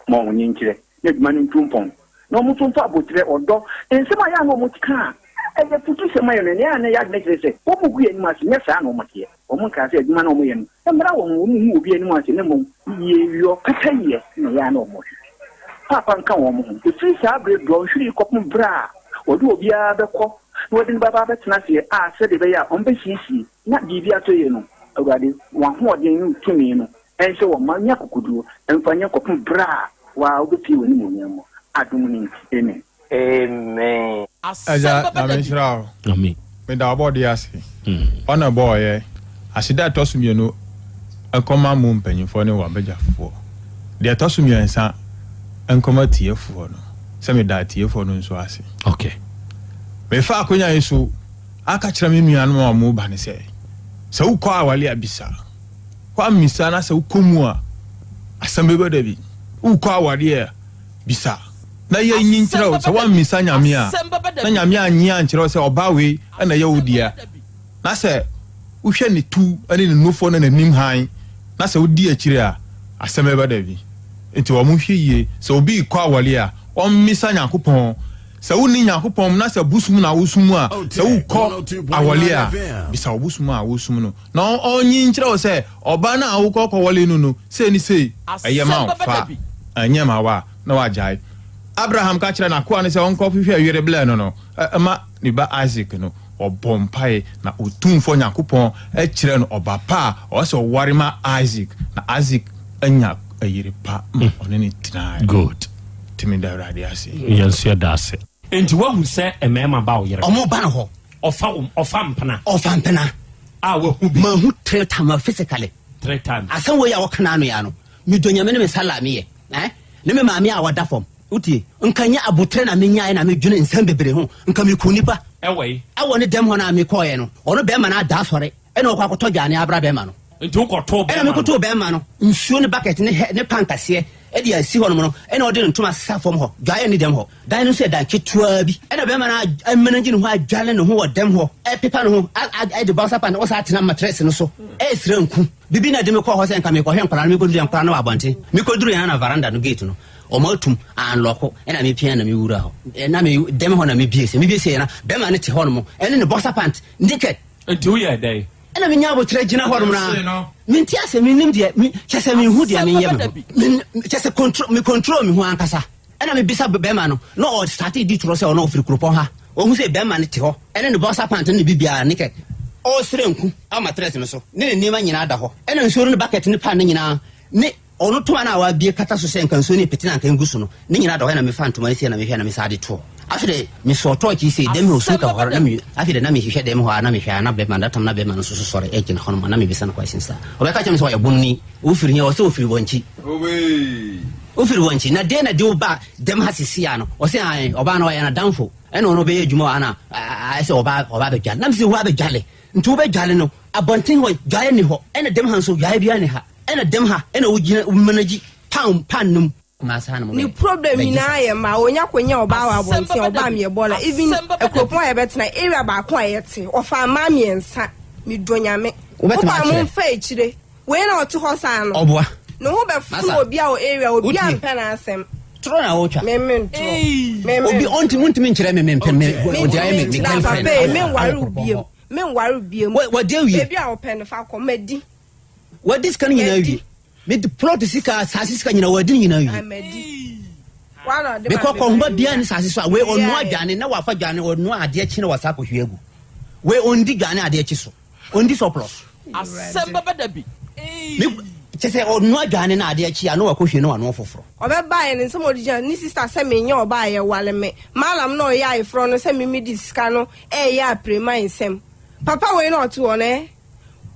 ma wɔn nkyerɛ na adwuma no ntu mpɔn, na wɔn nso mfa aboterɛ, ɔdɔ, nsɛm a ɛyɛ a na wɔka a ɛyɛ afutusɛm ayɛ no, nea ɛyɛ a na ɛyɛ adwene kyerɛ sɛ wɔgu yɛn anim ase, nyɛ saa na wɔteɛ. Wɔnkaa sɛ adwuma no a wɔyɛ no mmra wɔn ho, wɔnhu obi anim ase, na mmom yieyɔ, pɛpɛyɛ na ɛyɛ a na wɔhwehwɛ. Paapa nka wɔn ho. Ɛfiri saa berɛ dɔnhwere yi kɔpem berɛ a wɔde obiara bɛkɔ na wɔde no bɛba abɛtena aseɛ a sɛdeɛ ɛbɛyɛ a wɔbɛsiesie na biribi atɔ yie no, Awurade, w'ahoɔden ne wo tumi no Ɛnsɛ wɔn mma nya akokoduro mfa nyɛ kɔpem berɛ a wo ara wobɛpue w'animuonyam mu, adom no nti, amen. Amen. Agya Nyame nhyira wo. Amen. Meda ɔbɔdeɛ ase. Ɔna ɛbɔɔyɛ. Aseda a ɛtɔ so mienu nkɔma mo mpanyinfoɔ ne w'abagyafoɔ. Deɛ ɛtɔ so miɛnsa nkɔma atiefoɔ no, sɛ meda atiefoɔ no nso ase. Okay. Mefa akonya yi so aka kyerɛ me nuanom a wɔn ba no sɛ, sɛ wokɔ awale a bisa. Woammisa na sɛ wokɔ mu a, asɛm bɛba da bi. Wokɔ awareɛ a, bisa na yɛnyi nkyerɛ wo. Sɛ woammisa Nyame a, na Nyame annye ankyerɛ wo sɛ ɔbaa wei na ɛyɛ wo dea, na sɛ wohwɛ ne tu ne ne nufoɔ ne n'anim hann, na sɛ wodi akyire a, asɛm bɛba da bi. Nti wɔn hwɛ yie, sɛ obi rekɔ aware a, ɔmmisa Nyankopɔn. Sɛ wonni Nyankopɔn mu na sɛ bosom na wosom a, sɛ wokɔ aware a, bisa wo bosom a wosom no na ɔnyi nkyerɛ wo sɛ ɔbaa no a wokɔ kɔwale no no, sei ne sei, ɛyɛ ma wo, fa, ɛnyɛ ma wo a, na wagyae. Abraham ka kyerɛɛ n'akoa no sɛ ɔnkɔhwehwɛ yere blɛ no no ma ne ba Isak no, ɔbɔɔ mpae na Otumfoɔ Nyankopɔn kyerɛɛ no ɔba pa a ɔwɔ sɛ ɔware ma Isak, na Isak anya yere pa ma ɔne no tenae. Good. Nti meda Awurade ase. Yɛn nso yɛda ase. Enti woahu sɛ mmarima ba wo yere hɔ? Wɔba no hɔ. Ɔfa wo, ɔfa mpena. Ɔfa mpena. A wahu bi. Mahu three times physically. Three times. Asɛm wei a wɔka no ano yi ano, medɔ Nyame ne me sallah meyɛ. Eh? Ne me maame a ɔda fam. Wotie? Nka nyɛ aboterɛ na menyaeɛ na medwene nsɛm bebree ho. Nka mekuu nipa. Ɛwɔ yi? Ɛwɔ ne dɛm hɔ no a mekɔeɛ no, ɔno bɛrima no ada asɔre ɛna ɔkɔ akɔtɔ dwane abra bɛrima no. Nti wokɔtoo bɛrima no? Ɛna mekɔtoo bɛrima no nsuo ne bucket ne hɛ ne pan kɛseɛ ɛde asi hɔnom no, ɛna ɔde ne ntoma asesa fam hɔ. Dwaeɛ nni dɛm hɔ. Dan no nso yɛ dan ketewaa bi. Ɛna bɛrima no amanage ne ho adwale ne ho wɔ dɛm hɔ, ɛpepa ne ho, ɛde boxer pant, ɔsan atena matress no so ɛresrɛ nku. Bibi na ɛde me kɔɔ hɔ sɛ nka merekɔhwɛ nkwadaa no, mekɔduru yɛ nkwadaa no wɔ abɔnten. Mekɔduru yɛn na veranda no gate no, wɔn atum, anlɔko, ɛna mepia na mewura hɔ. Na me dɛm hɔ na mebie sɛ, mebie sɛ na bɛrima no te hɔ nom, ɛne ne boxer pant, naked. Nti woyɛɛ dɛn? Ɛna menya aboterɛ gyina hɔ nom na mente ase, mennim deɛ, kyɛ sɛ menhu deɛ menyɛ me ho. Kyɛ sɛ control, me control me ho ankasa. Ɛna mebisa bɛrima no, na ɔstate di torɔ sɛ ɔno ɔfiri kuropɔn ha. Ɔhu sɛ bɛrima no te hɔ, ɛne ne boxer pant ne ne biribiara, naked. Ɔresrɛ nku wɔ matress no so, ne ne nneɛma nyinaa da hɔ. Ɛna nsuo no ne bucket ne pan no nyinaa, ne ɔno toma no a wabue kata so sɛ nka nsuo no repete na anka ngu so no, ne nyinaa da hɔ. Ɛna mefaa ntoma no sei na mehwɛ na mesan de toɔ. Afei de, mesɔɔ torch yi sei, dɛm hɔ osuo ka hɔ, na me, afei de na mehwehwɛ dɛm hɔ a na mehwɛ a na bɛrima, that time na bɛrima no nso so sɔre gyina hɔnom a na mebisa no questions a, ɔbɛka kyerɛ me sɛ ɔyɛ bonni, wofiri he? Ɔsɛ ofiri Wankyi. Wofiri Wankyi, na deɛn na de wo ba dɛm ha seesei a no? Ɔse ae, ɔbaa no ɔyɛ n'adamfo. Ɛna ɔno ɔbɛyɛ adwuma wɔ ha na ayɛ sɛ ɔba ɔba abɛdwale. Na mese wo abɛdwale? Nti wobɛdwale no abɔnten hɔ dwaeɛ nni hɔ, ɛna dɛm ha nso dwaeɛ biara nni ha, ɛna dɛm ha ɛna wogyina wo manage pan pan no mu. Kumasi ha nom Ne bɛ problem bɛgye nyinaa saa. yɛ mmaa onya konya ɔbaa wɔ Asɛm abɔnten bɛba ɔbaa da bi. meyɛ bɔɔla even Asɛm bɛba da bi. akuropɔn a yɛbɛtena area baako a yɛte ɔfaa mmaa mmiɛnsa medɔ Nyame Wobɛtumi wopaa akyerɛ. momfa akyire Wei na ɔte hɔ saa no. Ɔboa. Ne ho bɛfono Masa. obia wɔ area obia Wotie. mpɛ n'asɛm. Torɔ na wotwa. Me me ntorɔ. Me me Obi ntorɔ. ɔnti wontumi nkyerɛ me me mpɛ me Me ɔde ayɛ me ntumi me nkyerɛ girlfriend. papa yi awɔ me awɔ nware wo kuropɔn biem. hɔ. Me nware wo biem. Wa wadi awie. Baabi a wopɛ no fa kɔ madi. Wadi sika no nyinaa Madi. awie. Me de plot sika asase sika nyinaa wadi ne nyinaa awie. Ah madi. Wa na ɔde ma Mekɔ me kɔ ma nhoma biara ne nya. sase so a wei Wei ɔnoa ayɛ. dwane na wafa dwane ɔnoa adeɛ kye na wasa akɔhwie agu. Wei ɔndi dwane adeɛ kye so. Ɔndi surplus. Asɛm bɛba da bi. Me kyɛ sɛ ɔnoa aduane na adeɛ kye a na wakɔhwie na wanoa foforɔ. Ɔbɛbaeɛ no nsɛm a ɔde gyina ne sister sɛ menyɛ ɔbaa a yɛwale me mallam na ɔyɛ ayeforɔ no sɛ me mede sika no ɛɛyɛ apreman nsɛm papa wei na ɔte hɔ no eh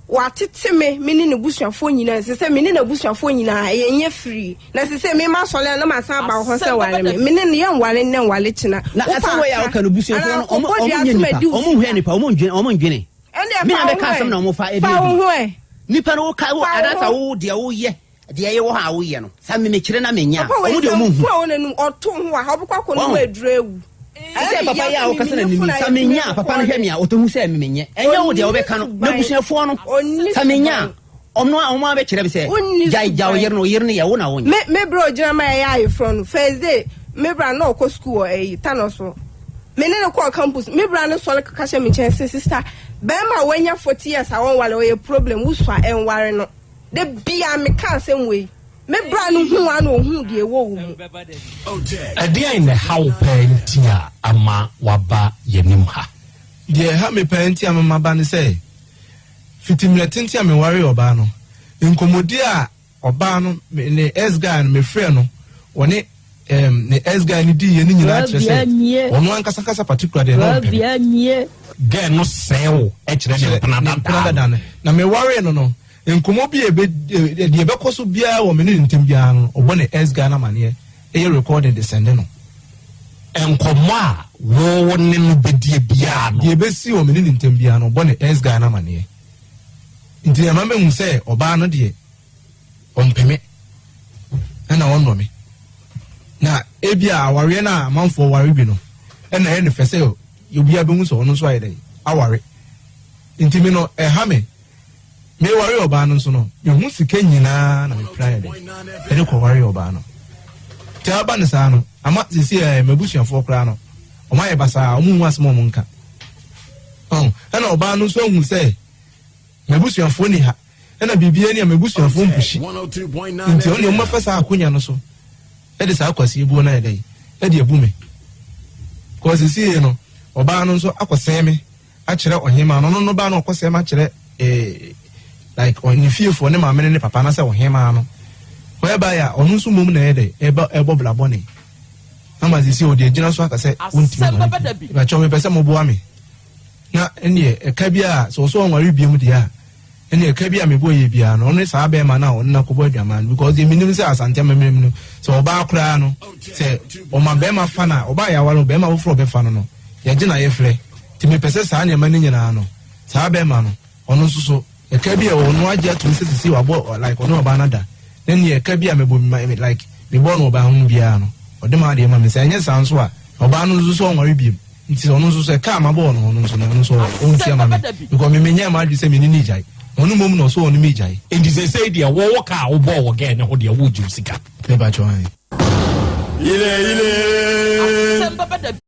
watete me me ne ne busuafoɔ nyinaa ɛsɛ sɛ me ne n'abusuafoɔ nyinaa ɛyɛ nyɛ firii na ɛsɛ sɛ me masɔre a na masan aba wo hɔ sɛ wale me me ne no yɛnwale nnɛ nwale kyena Na wopɛ asɛm wei a aka woka no busuafoɔ anaa no ɔmo kɔbɔ ɔmo dua nyɛ so nipa madi wo ɔmo nhwɛ sika nipa ɔmo ndwene ɔmo ndwene. Ɛndeɛ Me na fa wo mɛka ho asɛm na ɛ. wɔfa ɛdi Fa wo adwuma. ho ɛ. Nipa no woka wo Fa wo anaasɛ ho. wo deɛ woyɛ deɛ ɛyɛ wɔ hɔ a woyɛ no sa me mekyerɛ na menyɛ a Papa wei wɔn deɛ sɛ wɔn nhu. mfu a wo n'anum ɔto ho wɔ ha wobɛkɔ akɔ nom Wɔn. aduro awu. Te sɛ papa yi a wokasa n'anim yi sa menyɛ a papa no hwɛ me a ɔtɔ hu sɛ menyɛ ɛnyɛ wo deɛ wobɛka no n'abusuafoɔ no sa menyɛ a ɔno a wɔn abɛkyerɛ me sɛ gyae gya wo yere no wo yere no yɛ wo na wonyɛ. Me me bra ogyina ma yɛyɛ ayeforɔ no first day me bra na ɔkɔ school wɔ ɛyi Tano so me ne no kɔɔ campus me bra no sɔre keka hyɛ me nkyɛn sɛ sister bɛrima a wanya 40 years a wɔnware ɔyɛ problem wosua ɛnware no da bia me ka asɛm wei me bra no hu a na ɔhu deɛ ɛwɔ wo mu. Ɛdeɛn na ɛha wo paa nti a ama woaba yɛn anim ha? Deɛ ɛha me paa nti a ama maba ne sɛ, fiti mmerɛ tenten a mewaree ɔbaa no, nkɔmmɔdie a ɔbaa no, me ne ex guy no, mefrɛɛ no, ɔne um, ne ex guy no diiɛ no nyinaa kyerɛ sɛ ɔno ankasa ankasa particular deɛ na ɔmpɛ me. Girl no sɛe wo kyerɛ ne mpena Ne mpena dadaa dada no. no. Na mewaree no no, nkɔmmɔ bi a ɛbɛ, deɛ ɛbɛkɔ so biara wɔ me ne ne ntam biara no, ɔbɔ ne ex guy no amaneɛ, ɛyɛ recording de sɛnde no. Nkɔmmɔ a wo ne no bɛdie biara no. Deɛ ɛbɛsi wɔ me ne ne ntam biara no, ɔbɔ ne ex guy no amaneɛ. Nti ɛma mehu sɛ ɔbaa no deɛ, ɔmpɛ me, ɛna ɔnnɔ me. Na ebia awareɛ no a amanfoɔ ware bi no, ɛna ɛyɛ no fɛ sɛ obiara bɛhu sɛ ɔno nso ayɛ dɛn, aware. Nti me no, ɛha me. Meware ɔbaa no nso no, me ho sika nyinaa na mepira yɛ dɛ ɛde kɔware ɔbaa no. Nti aba no saa no, ama sisi ɛ m'abusuafoɔ koraa no, wɔn ayɛ basaa, wɔn nhu asɛm a wɔn nka. Ɔn, ɛna ɔbaa no nso ahu sɛ m'abusuafoɔ ni ha, ɛna biribiara ni a m'abusuafoɔ mpushi. Nti ɔno deɛ wɔn saa akonya no so ɛde saa kwasi ebuo no ayɛ dɛ ɛde abu me. Kɔɔ sisi no, ɔbaa no nso akɔsɛn me. akyerɛ ɔhemaa no, ɔno no ba no ɔkɔsɛm akyerɛ eh, like ne fiefoɔ ne maame ne ne papa anasɛ ɔhemaa no whereby a ɔno nso mmom na ɛyɛ dɛ ɛbɛ ɛbɔ bla bɔne ama sisi ɔde agyina so aka sɛ wontumi nware bi ɛbɛkyɛ mepɛ sɛ moboa me na ɛneɛ ɛka bi a sɛ ɔsɛ ɔnware biom deɛ a Ɛne ɛka bi a mebɔ yɛ biara no ɔne saa bɛɛma no a ɔne no akɔbɔ adwaman no because deɛ menim sɛ Asante amammerɛ mu no sɛ ɔbaa koraa no sɛ ɔma bɛɛma fa no a ɔbaa yɛaware no bɛɛma foforɔ ɔbɛfa no no yɛgye no ayefrɛ nti mepɛ sɛ saa nneɛma no nyinaa no saa bɛɛma no ɔno nso so ɛka bi a ɔno agye atum sɛ sisi wabɔ like ɔne ɔbaa no ada na neɛ ɛka bi a mebɔ like mebɔ no ɔbaa ho no biara no ɔde ma adeɛ ma me sɛ ɛnyɛ saa nso a ɔbaa no nso so ɔnware biem. Nti ɔno nso sɛ kaa mabɔ ɔno ɔno nso no ɔno nso ɔntua ma me because me menyɛɛ m'adwene sɛ me ne no gyae ɔno mmom na ɔsɛ ɔne me gyae. Nti seesei deɛ wo wo kaa a wobɔɔ wɔ gɛɛ no ho deɛ woregye wo sika. Me pa kyɛw ae. Ile ile. Asɛm bɛba da bi.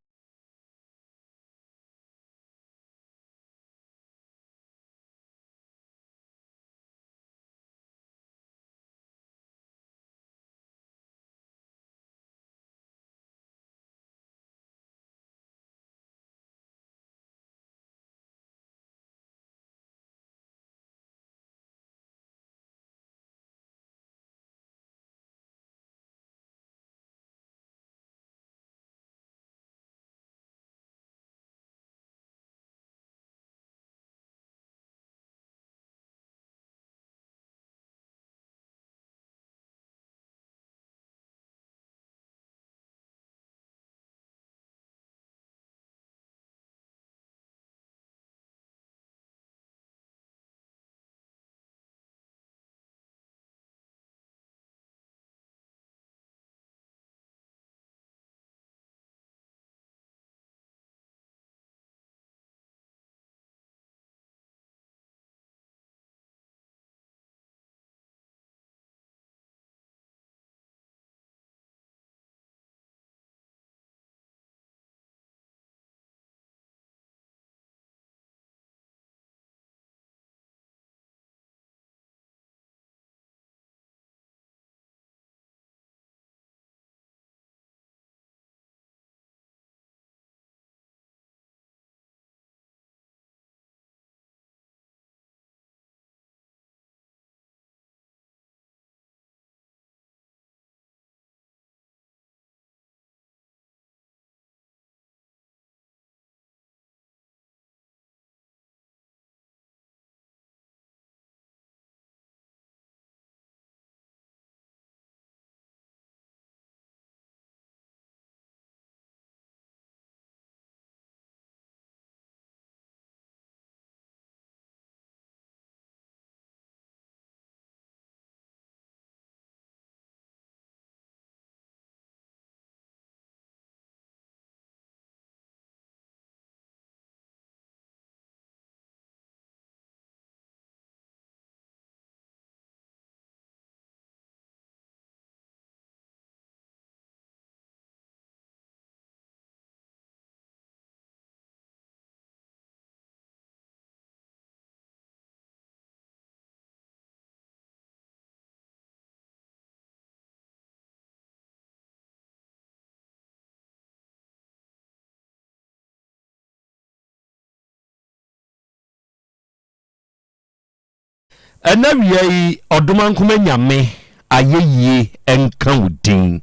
Ɛna wia yi ɔdomankoma nyame ayɛyie nka wo din.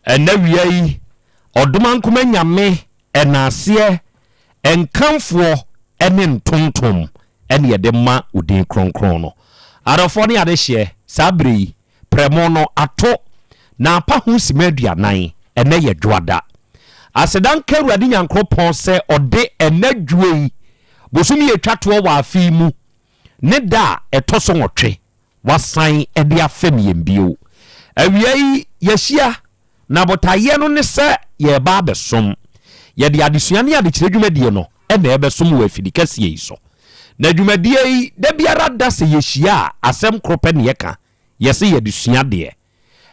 Ɛna wia yi ɔdomankoma nyame ɛnaaseɛ nkamfoɔ ne ntontom ɛne yɛde ma wo din kronkron no. Adɔfoɔ ne adehyeɛ saa berɛ yi Prɛmo no ato na apa ho simma 40, ɛnnɛ yɛ Dwoada. Aseda nka Awurade Nyankoropɔn sɛ ɔde ɛnnɛ dwoɔ yi, bosome a ɛtwa toɔ wɔ afe yi mu, ne da a ɛtɔ so nwɔtwe, wasan de afɛm yɛn bio. Awia yi, yɛahyia, na botaeɛ no ne sɛ yɛreba abɛsom. Yɛde adesua ne adekyerɛ dwumadie no na ɛrebɛsom wɔ afidi kɛseɛ yi so. Na dwumadie yi, da biara da sɛ yɛhyia a, asɛm koro pɛ ne yɛka, yɛse yɛde sua adeɛ.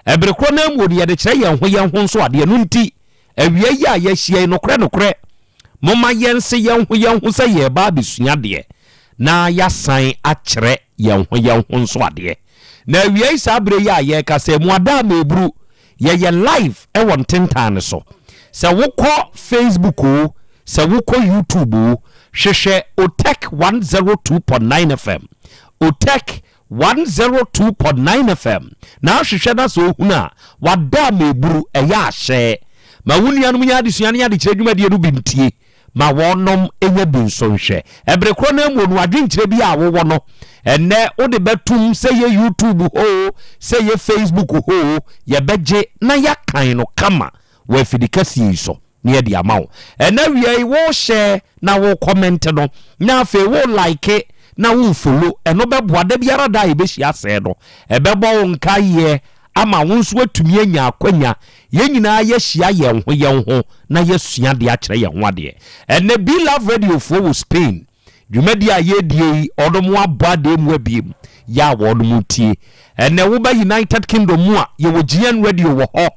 Ɛbere korɔ no ara mu no, yɛde kyerɛ yɛn ho yɛn ho nso adeɛ. Ɛno nti, awia yi a yɛahyia yi, nokorɛ nokorɛ, momma yɛnse yɛn ho yɛn ho sɛ yɛreba abɛsua adeɛ, na yɛasan akyerɛ yɛn ho yɛn ho nso adeɛ. Na awia yi saa berɛ yi a yɛrekasa yi, mo ada ama ɛburu, yɛyɛ live wɔ ntentan no so. Sɛ wokɔ Facebook o, sɛ wokɔ YouTube o, hwehwɛ Otec 102.9 FM. Otec 102.9 FM na ahwehwɛ na sɛ ohunu a, wada ama ɛburu, ɛyɛ ahyɛ. Ma wo nuanom nyɛ adesua ne adekyerɛ dwumadie no bi ntie. Ma wɔnom nya bi nso nhwɛ. Ɛbere korɔ no ara mu no, adwenkyerɛ bi a wowɔ no, ɛnnɛ wode bɛtom, sɛ yɛ YouTube hɔ o, sɛ yɛ Facebook hɔ o, yɛbɛgye na yɛakan no kama wɔ afidikɛseɛ yi so na yɛde ama wo. Ɛnnɛ awia yi, wo share na wo comment no, na afei wo like na wo follow, ɛno bɛboa da biara da a yɛbɛhyia sɛɛ no, ɛbɛbɔ wo nkaeɛ ama wo nso atumi anya akwanya, yɛn nyinaa yɛahyia yɛn ho yɛn ho na yɛasua adeɛ akyerɛ yɛn ho adeɛ. Ɛnnɛ Be Love Radio foɔ wɔ Spain, dwumadie a yɛredie yi wɔnom abɔ adeɛ mu abiem yɛ a wɔnom retie. Ɛnnɛ woba United Kingdom mu a, yɛwɔ GN Radio wɔ hɔ,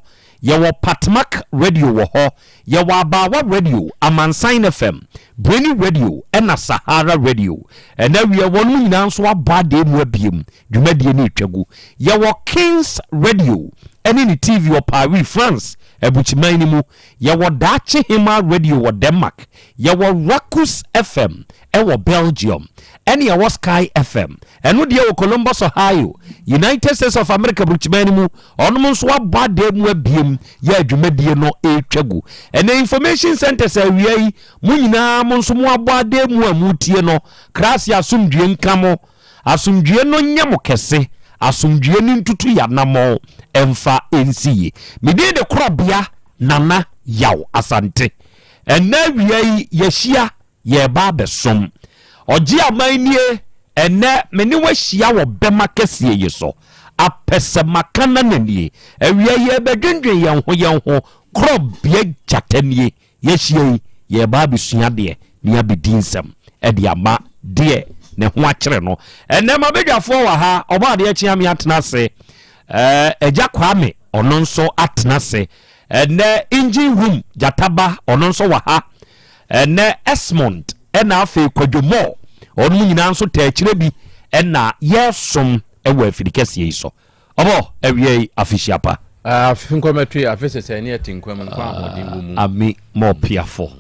yɛwɔ Patmak Radio wɔ hɔ, yɛwɔ Abaawa Radio, Amansan FM, Brainy Radio ɛna Sahara Radio. Ɛnnɛ awie wɔnom nyinaa nso abɔ adeɛ mu abiem dwumadie no retwa gu. Yɛwɔ Kings Radio ne ne TV wɔ Paris, France abukyiman no mu. Yɛwɔ Daakye Hemaa Radio wɔ Denmark. Yɛwɔ Rakus FM wɔ Belgium. Ɛne yɛwɔ Sky FM. Ɛno deɛ wɔ Columbus, Ohio, United States of America abukyiman no mu. Ɔnom nso abɔ adan mu abiem yɛ dwumadie no retwa gu. Ɛnɛ Information Centers awia yi, mo nyinaa mo nso mo abɔ adan mu a moretie no, Krase asomdwie nka mo. Asomdwoeɛ no nyɛ mo kɛse, asomdwoeɛ no ntutu y'anammɔn mfa nsi yie. Me din de Korɔbea Nana Yaw Asante. Ɛnnɛ awia yi yɛahyia, yɛreba abɛsom. Ɔgye aman nie, ɛnnɛ me ne wo ahyia wɔ bɛma kɛseɛ yi so. Apɛsɛmakanana nie. Awia yi yɛrebɛdwendwen yɛn ho yɛn ho, Korɔbea gyata nie. Yɛahyia yi, yɛreba abɛsua adeɛ na yɛabɛdi nsɛm de ama deɛ ne ho akyere no. Ɛnnɛ m'abadwafoɔ wɔ ha, ɔbɔ adeɛ kyea me atena ase. Agya Kwame, ɔno nso atena ase. Ɛnnɛ engine room Gyataba, ɔno nso wɔ ha. Ɛnnɛ Esmond, ɛna afei Kwadwo Moore, ɔnom nyinaa nso taa akyire bi ɛna yɛresom wɔ afiri kɛseɛ yi so. Ɔbɔ awiei afehyia pa. Afe nkɔmɛtoe, afe sɛsɛɛ ne ɛte nkwa mu, nkwa ahoɔden wɔ mu. Ami ma ɔpiafo.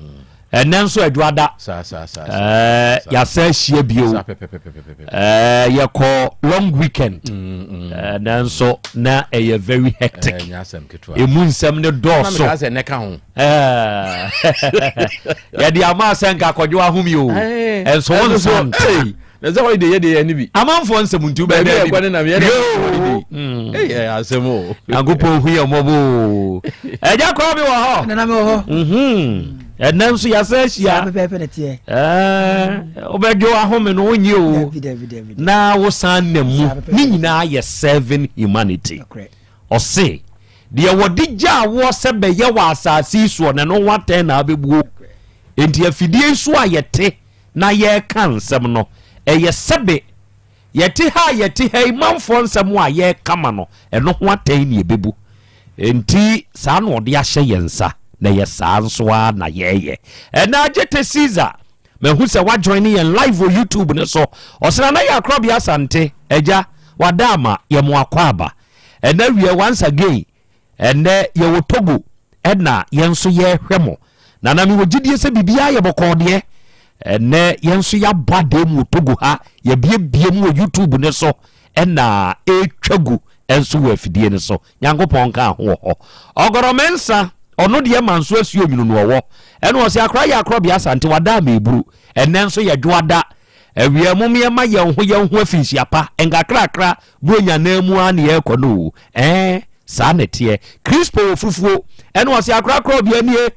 Ɛnɛ nso adwada. Saa saa saa. Ɛɛ yasa ahyia bio. Saa pɛpɛpɛpɛpɛ. Ɛɛ yɛkɔ long weekend. Ɛɛ nanso na ɛyɛ very hectic. Ɛɛ nyɛ asɛm ketewa. Emu nsɛm ne dɔɔso. Na meka sɛ ɛnɛ ka ho. Ɛɛ yɛde ama sɛ nka akɔdwo ahome o. Ɛnso wo nsa nka. Na sɛ holiday yɛ de yɛ ni bi. Amanfoɔ nsɛm nti wobɛyɛ dɛ. Baabi a nam yɛ de holiday. Ee yɛ asɛm o. Nyankopɔn hu yɛ mmɔbɔ o. Ɛgya kɔɔ mi wɔ hɔ. Nana mi wɔ hɔ. Ɛnɛ nso yɛasɛ ahyia. Saa pɛpɛɛpɛ na teɛ. Ɛɛ wobɛdwo ahome no wonye o. Na wosan nam mu. Ne nyinaa yɛ serving humanity. Ɔse deɛ wɔde gyaa woɔ sɛ bɛyɛ wɔ asase yi soɔ na ɛno ho atɛn na abɛbuo. Enti afidie yi so a yɛte na yɛreka nsɛm no, ɛyɛ sɛbe yɛte ha a yɛte ha yi manfoɔ nsɛm a yɛreka ma no, ɛno ho atɛn ne yɛbɛbu. Enti saa na ɔde ahyɛ yɛn nsa, na ɛyɛ saa nso ara na yɛreyɛ. Ɛnɛ Agyete Caesar, mahu sɛ woajoine yɛn live wɔ YouTube no so. Ɔse Nana yɛ Akorɔbea Asante, agya, wada ama, yɛ mo akwaaba. Ɛnɛ awiɛ once again, Ɛnnɛ yɛwɔ Togo ɛna yɛn nso yɛrehwɛ mo. Nana mewɔ gyidie sɛ biribiara yɛ bɔkɔɔ deɛ. Ɛnnɛ yɛn nso yɛabɔ adeɛ mu wɔ Togo ha, yɛabiebie mu wɔ YouTube no so ɛna ɛretwa gu nso wɔ afidie no so. Nyankopɔn nka ho wɔ hɔ. Ɔgɔrɔ Mensah, ɔno deɛ manso asuo nwunu no ɔwɔ. Ɛna ɔse akora yɛ akorɔbea Asante wada ama eburu. Ɛnnɛ nso yɛ dwoada. Awia mom yɛma yɛn ho yɛn ho afinhyia pa nkakrakra Buronya nan mu ara ne yɛrekɔ no o ɛɛ saa na ɛteɛ Crispo wɔ fufuo ɛna ɔse akorakora obia nie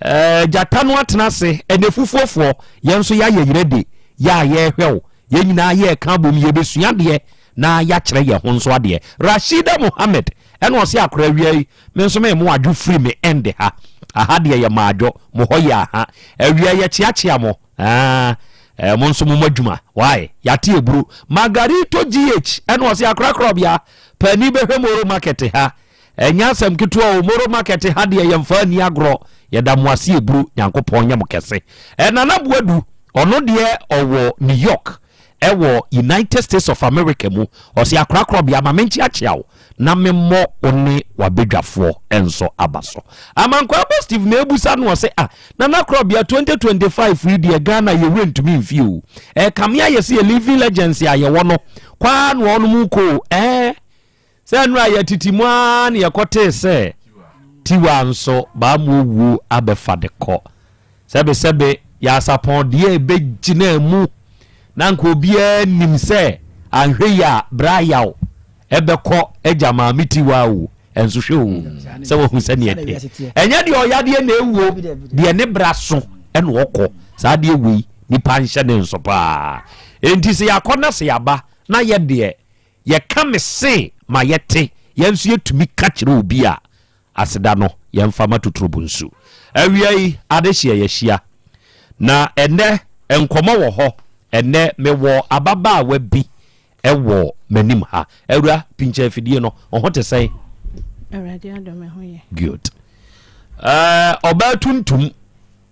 ɛɛ gyata no atena ase ɛnɛ fufuofoɔ yɛn nso yɛayɛ yerɛ de yɛ a yɛrehwɛ wo yɛn nyinaa yɛreka abom yɛbɛsua adeɛ na yɛakyerɛ yɛn ho nso adeɛ Rashida Mohammed ɛna ɔse akora awia yi me nso me mo adwo firi me ɛnde ha aha deɛ yɛ maadwo mo hɔ yɛ aha awia yɛkyeakyea mo Ah, Eh, mo nso mo adwuma. Why? Yɛate aburo. Margarito GH ɛna ɔse akorakorɔbea paani bɛhwɛ Moro market ha. Ɛnyɛ asɛm ketewa o, Moro market ha deɛ yɛmfa ani agorɔ. Yɛda mo ase aburo, Nyankopɔn nyɛ mo kɛse. Eh, Nana Boadu, ɔno deɛ ɔwɔ New York ɛwɔ United States of America mu. Ɔse akorakorɔbea ma menkyeakyea wo na memmɔ wo ne w'abadwafoɔ nso aba so. Amankwaa Steve na ebusa no ɔse ah Nana Korɔbea 2025 yi deɛ Ghana yɛ werɛ ntumi mfi o. Ɛkame ayɛ sɛ yɛ living legends a yɛwɔ no kwaa na wɔnom kɔ o. Ɛɛ sɛ nnora yɛtete mu ara na yɛkɔtee sɛ Tiwa nso baamuo wuo abɛfa de kɔ. Sɛbesɛbe Nyansapɔn deɛ ɛbɛgyinaa mu na anka obiara nim sɛ anhwɛ yi a bra yaw ɛbɛkɔ agya maame tiwa o ɛnso hwɛ o sɛ wahu sɛdeɛ ɛteɛ ɛnyɛ deɛ ɔyadeɛ na ɛwuo deɛ ne bra so ɛna ɔkɔ saa deɛ wei nipa nhyɛ ne nso paa enti sɛ yɛakɔ na sɛ yɛaba na yɛ deɛ yɛka me se ma yɛte yɛn nso yɛtumi ka kyerɛ obi a Aseda no yɛmfa ma Tuturobo nsu. Awia yi adehyeɛ yɛahyia. Na ɛnnɛ nkɔmmɔ wɔ hɔ. Ɛnnɛ mewɔ ababaawa bi wɔ m'anim ha. Awura, pinkyɛ afidie no. Wo ho te sɛn? Awurade adom me ho yɛ. Good. Eh, ɔbaa tuntum.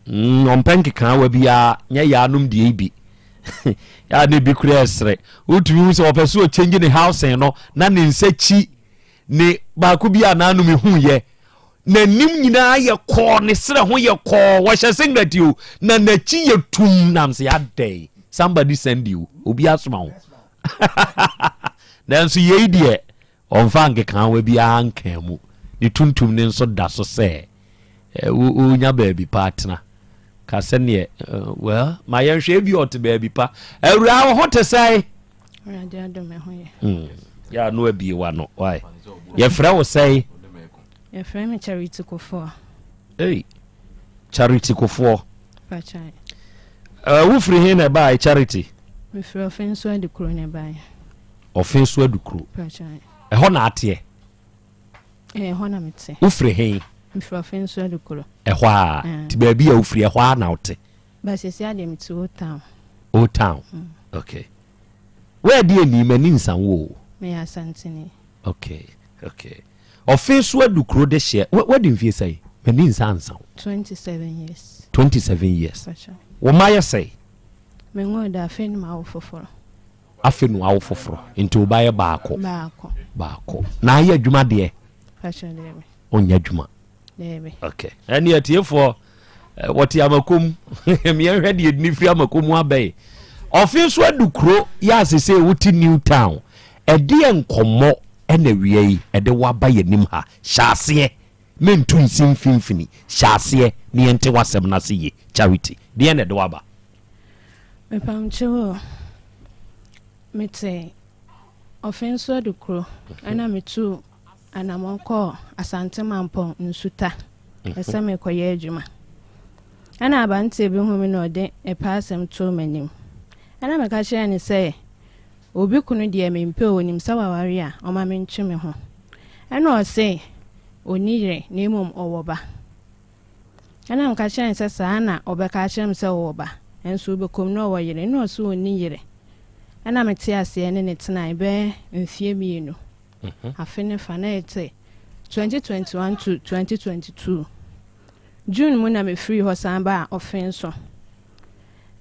Mm, ɔmpɛ nkekaawa biara, nyɛ yaanom deɛ yi bi. Yaa ne bi kura ɛsere. Wotumi hu sɛ ɔpɛ sɛ ɔkyɛngye ne housing no na ne nsa kyi Ne baako bi a n'ano mehu yɛ n'anim nyinaa yɛ kɔɔ ne serɛ ho yɛ kɔɔ wɔhyɛ singlet o na n'akyi yɛ tum nam sɛ adɛn somebody send you obi asoma wo nanso yei deɛ ɔmfa nkekaawa biara nkaa mu ne tuntum ne nso da so sɛ eh, wonya baabi pa atena ka sɛneɛ eh, well ma yɛnhwɛ ebi ɔte baabi pa awura wo ho te sɛe Hmm. Yɛ ano abie w'ano. Why? Yɛfrɛ wo sɛe? Yɛfrɛ me Charity Kofoɔ. Hey, Charity Kofoɔ. Uh, eh, wofiri he na ɛbae Charity? Mefiri Ɔfenso Adukuro na ɛbae. Ɔfenso Adukuro. Ɛhɔ na ateɛ? Eh, ɛhɔ na mete. Wofiri he? Mefiri Ɔfenso Adukuro. Ɛhɔ a. Eh. Ti baabi a wofiri ɛhɔ a na wote? Ba sɛsi adeɛ mete Old Town. Old Town. Mm. Okay. Where deɛ ni m'ani nsa wo o. Meyɛ Asanteni. Okay, okay. Ɔfe so adu kuro de hyeɛ. Wadi mfie sɛn? M'ani nsa nsa wo. 27 years. 27 years. Wo mma yɛ sɛn? Menwoo da, afei na mawo foforɔ. Afei na wawo foforɔ. Nti wo ba yɛ baako? Baako. Baako. Na ayɛ adwuma deɛ? Pakyɛ daabi. Ɔnyɛ adwuma. Daabi. Okay. Ɛne atiefoɔ eh, wɔte amakom yɛnhwɛ deɛ ɛdini firi amakom mu abɛn ɔfe nso adu kuro yɛ asese wote new town ɛdeɛ nkɔmmɔ ɛna wia yi ɛde waba yɛnim ha hyɛ aseɛ mentu nsi mfimfini hyɛ aseɛ ne yɛnte w'asɛm no ase yie charity deɛ na ɛde waba Mepamkyɛw o, mete ɔfe nso adu kuro ɛna metu Anamɔn kɔɔ Asante Mampɔn Nsuta sɛ merekɔyɛ adwuma. Ɛna aberanteɛ bi hu me na ɔde ɛpɛ asɛm too m'anim. Ɛna meka kyerɛɛ no sɛ obi kunu deɛ mempɛ o, ɔnim sɛ waware a ɔma mentwe me ho. Ɛna ɔse ɔnni yere na mmom ɔwɔ ba. Ɛna meka kyerɛɛ no sɛ saa na ɔbɛka akyerɛ me sɛ ɔwɔ ba, nso wobɛkɔ mu na ɔwɔ yere. Ɛna ɔse ɔnni yere. Ɛna metee aseɛ ne no tenae bɛyɛ mfeɛ mmienu. Afe ne fa na ɛte 2021 to 2022 June mu na mefirii hɔ san baa Ɔfenso.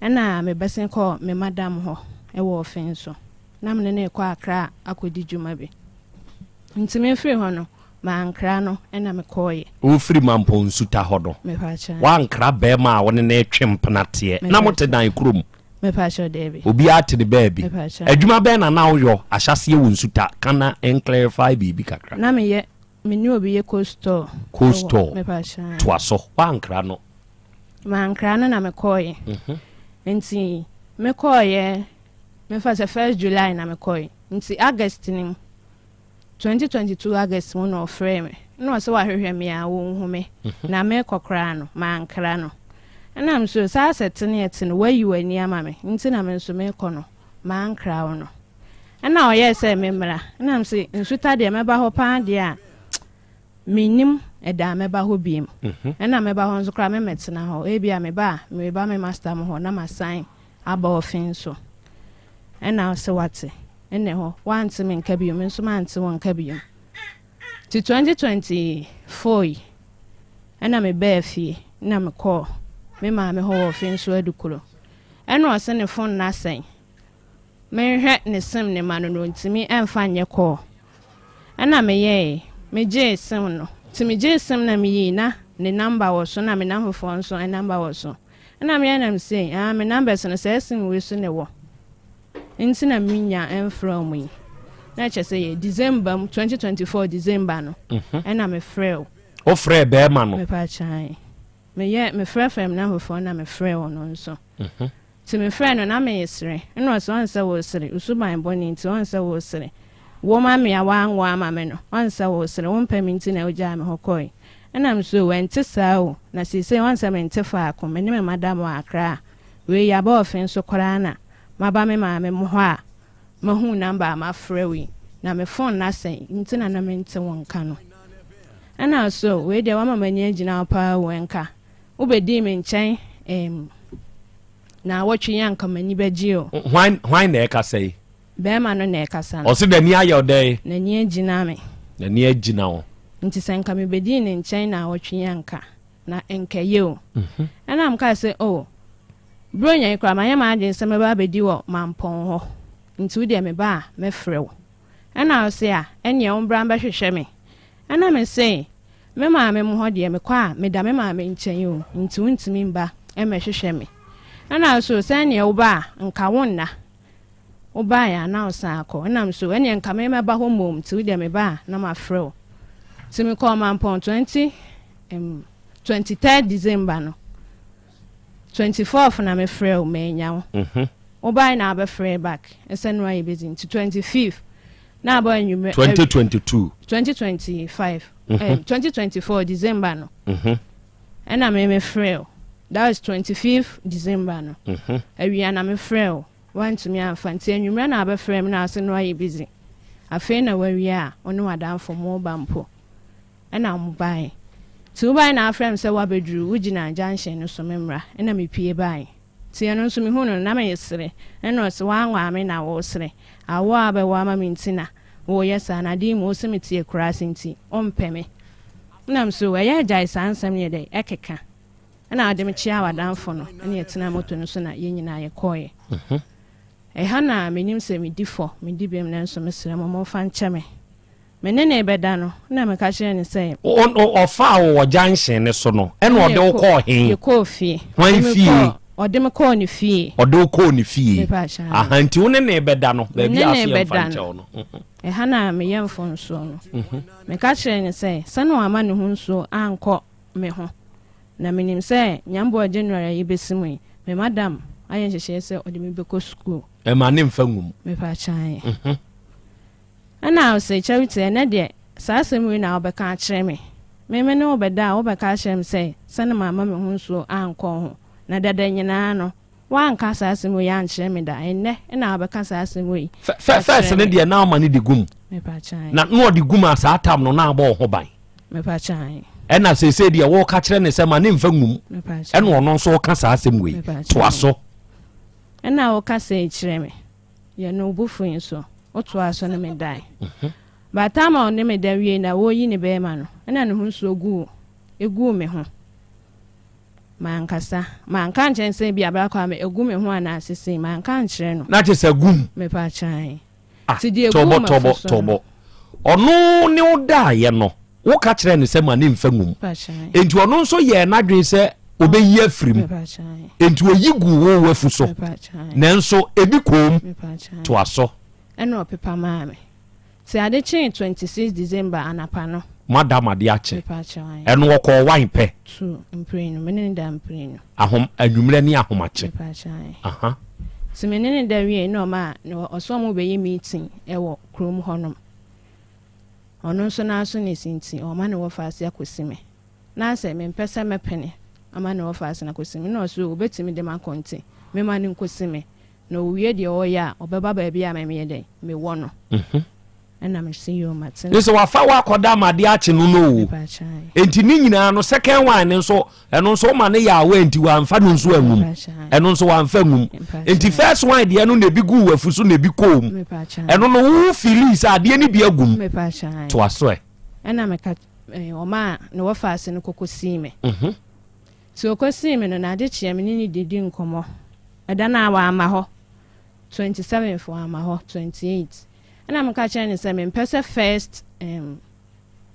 Ɛna mebɛsen kɔɔ me madam hɔ wɔ Ɔfenso. Na me ne no rekɔ Accra akɔdi dwuma bi. Nti mefiri hɔ no, mankra no ɛna mekɔɔeɛ. Wofiri Mampɔn Nsuta hɔ no, woankra bɛrima a wo ne no retwe mpena teɛ? Na mote dan koro mu? Mepakyɛw daabi. Obiara te ne baabi. Mepakyɛw. Adwuma bɛn na na woyɔ ahyɛaseɛ wɔ Nsuta? Ka na ɛnclarify biribi kakra. Na meyɛ, me ne obi yɛ cold store. Cold Ɛwɔ, store. Mepakyɛw. Toa so. Woankra no? Mankra no na mekɔɔeɛ. Nti mekɔɔeɛ, mefa sɛ first July na mekɔɔeɛ. Nti August no mu, 2022 August mu na ɔfrɛɛ me na ɔsɛ wahwehwɛ me a ɔnhu me na mekɔ koraa no mankra no ɛna me so saa sɛ te ne ɛte no wayi w'ani ama me nti na me nso mekɔ no mankra wo no ɛna ɔyɛɛ sɛ me mmra ɛna me se nsuta deɛ mɛba hɔ paa deɛ a mennim ɛda a mɛba hɔ biem ɛna mɛba hɔ nso koraa mɛmɛtena hɔ ebi a meba a meba me master mo hɔ na masan. aba ɔfe so. Ɛna ɔse wate. Ɛna ɛhɔ wante me nka bio, me nso mante wo nka bio. Nti 2024 yi ɛna mebaa fie na mekɔɔ me maame hɔ wɔ ɔfe nso Adukuro. Ɛna ɔse ne phone no asɛe. Menhwɛ ne sim no ma no na ɔntumi mfa nyɛ call. Ɛna meyɛe, megyee sim no. Nti megyee sim na meyii na ne number wɔ so na me namfofoɔ nso number wɔ so. Ɛna meyɛ na mese, ah me numbers no saa sim wei so na ɛwɔ. Nti na menya mfrɛ wɔn yi. Na kyerɛ sɛ yɛ December mu, 2024 December no, ɛna mefrɛ wo. Wofrɛɛ bɛrima no? Mepa kyae. Meyɛ, mefrɛfrɛɛ me namfofoɔ na mefrɛɛ ɔno nso. Nti mefrɛɛ no na meresere. Nna ɔse ɔnsɛ woresere, wo suban bɔne nti ɔnsɛ woresere. Wo ma me a woanwo ama me no, ɔnsɛ woresere, wompɛ me nti na wogyaa me hɔ kɔe. Nna mese o, ɛnte saa o, na seesei ɔnsɛ mente faako, me ne me madam wɔ Accra a, wei yɛaba ɔfe nso koraa na maba me maame mo hɔ a mahu wo number a mafrɛ wo yi, na me phone no asɛe nti na na mente wo nka no. Nna ɔse o, wei deɛ woama m'ani agyina wo paa o, ɛnka Wobɛdii me nkyɛn em, naawɔtwe yi anka m'ani bɛgye o. Hwan, hwan na ɛkasa yi? Bɛrima no na ɛkasa no. Ɔse n'ani ayɛ wo dɛn? N'ani agyina me. N'ani agyina wo. Nti sɛ nka mebɛdii ne nkyɛn naawɔtwe yi anka na nkɛyɛ o. Mhm. Ɛna mekaa sɛ oh, Buronya yi koraa manyɛ m'adwene sɛ mɛba abɛdi wɔ Mampɔn hɔ, nti wo deɛ meba a mɛfrɛ wo. Ɛna ɔse ah, ɛneɛ wo mbra mbɛhwehwɛ me. Ɛna mese, Me maame mo hɔ deɛ mekɔ a meda me maame nkyɛn o, nti wontumi mba mmɛhwehwɛ me. Ɛna ɔse o sɛneɛ woba a nka wonna, wobaeɛ a na wosan akɔ. Ɛna mese o ɛneɛ nka me mɛba hɔ mmom nti wodeɛ meba a na mafrɛ wo. Nti mekɔɔ Mampɔn 20 um, 23rd December no, 24th na mefrɛ wo mannya wo. Mhm. Wobae na wabɛfrɛ back ɛsɛ no ayɛ busy nti 25th na abɔ anwummerɛ. 2022. 2025. Mm -hmm. 2024 December no. Mm -hmm. Ɛna me mefrɛ wo. That was 25th December no. Mm -hmm. Awia na mefrɛ wo. Wantumi amfa nti anwummerɛ na abɛfrɛ me na ase no ayɛ busy. Afei na wawie a wo ne w'adamfo mo ba mpo. Ɛna mo bae. Nti wobae na afrɛ me sɛ woabɛduru, wogyina junction no so memmra. Ɛna mepie bae. Nti ɛno nso mehuu no no na meresere. Ɛna ɔse woanwaa me na woresere. Awoɔ a wobɛwo ama me nti na woreyɛ saa na adeɛ mu wose mete akuraase nti wompɛ me. Ɛna mese oo ɛyɛ a gyae saa nsɛm no yɛ dɛn ɛkeka. Ɛna ɔde me kyeaa w'adamfo no ɛna yɛtenaa moto no so na yɛn nyinaa yɛkɔeɛ. Ɛha na menim sɛ medi fɔ, medi bem nanso mesrɛ mo momfa nkyɛ me. Me ne no rebɛda no, ɛnna meka kyerɛɛ no sɛ. Ɔfaa wo wɔ junction no so no, ɛnna ɔde wo kɔɔ he? Yɛkɔɔ fie. Hwan fie? Ɔde me kɔɔ ne fie. Ɔde wo kɔɔ ne fie. Mepa kyɛw. Aha, nti wo ne no rebɛda no, baabi a ɔse yɛmfa nkyɛ wo no. Ɛha na meyɛ mfomsoɔ no. Meka kyerɛɛ no sɛ, sɛnea wamma ne ho nsuo ankɔ me ho, na menim sɛ Nyamboa January a yɛbɛsi mu yi, me madam ayɛ nhyehyɛeɛ sɛ ɔde me bɛkɔ sukuu. Ɛma ne mfa ngu mu. Mepa kyɛw. Ɛnna ɔse, Charity, ɛnnɛ deɛ, saa asɛm wei na wobɛka akyerɛ me? Me me ne wo bɛda a, wobɛka akyerɛ me sɛ, sɛne mamma me ho nsuo ankɔ wo ho, na dada nyinaa no, woanka saa asɛm wei ankyerɛ me da, ɛnnɛ na wobɛka saa asɛm wei akyerɛ me. First no deɛ, na ɔma no de gu mu. Mepa Na na ɔde gu mu a, saa tam no, na abɔ wo ho ban. Mepa Ɛna seesei deɛ, woka kyerɛ no sɛ ma ne mfa ngu mu, ɛna ɔno nso reka saa asɛm wei. Toa so. Ɛna woka sei kyerɛ me. Yɛ no wo bo fui nso, wotoaa so ne me dae. But time a ɔne me da wiei na wɔreyi ne bɛɛma no, ɛna ne ho nsuo guu eguu me ho. Mankasa. Manka ankyerɛ no sɛ ebia Bra Kwame egu me ho anaa sesei. Manka ankyerɛ no. Na kyerɛ sɛ agu mu. Mepa kyae. Ah, Nti deɛ eguu tɔbɔ m'afu tɔbɔ so no. tɔbɔ. Ɔno ne wo daeɛ no, woka kyerɛɛ no sɛ ma ne mfa ngu mu. Enti ɔno nso yɛɛ n'adwene sɛ ɔbɛyi afiri mu. Enti ɔyi guu wo wafu so. Nanso ebi kɔɔ mu. Toa so. Ɛna ɔpepa maa me. Nti ade kyee 26 December anapa no. Moada mo ade akye. Ɛno ɔkɔɔ wan pɛ? Tu mprenu. Me ne no da mprenu. Ahom, anwummerɛ ne ahomakye. Aha. Nti me ne no da wiei na ɔmaa, ɔse ɔmo bɛyɛ meeting wɔ kurom hɔnom. Ɔno nso n'aso ne si nti, ɔma ne wɔfaase akɔsi me. Na sɛ mempɛ sɛ mɛpene ama ne wɔfaase no akɔsi me na ɔse o, ɔbɛtumi de me akɔ nti, memma no nkɔsi me. Na ɔwie deɛ ɔreyɛ a, ɔbɛba baabi a me meyɛ dɛn? Mewɔ no. Ɛna mese yoo mate. Ne sɛ wafa wo akɔda ama adeɛ akye no no o. Enti ne nyinaa no second one no nso ɛno nso woma no yɛ aware nti wamfa no nso angum. Ɛno nso wamfa angum. Enti first one deɛ no na ebi guu wafu so na ebi kɔɔ mu. Ɛno no wo feelii sɛ adeɛ no bi agum. Toa so ɛ. Ɛna meka ɔmaa ne wɔfa ase no kɔkɔ sii me. Nti ɔkɔsii me no na ade kyeɛ me ne no didi nkɔmmɔ. Ɛda no a wamma hɔ. 27th wamma hɔ, 28 ɛna meka kyerɛɛ no sɛ mempɛ sɛ first um,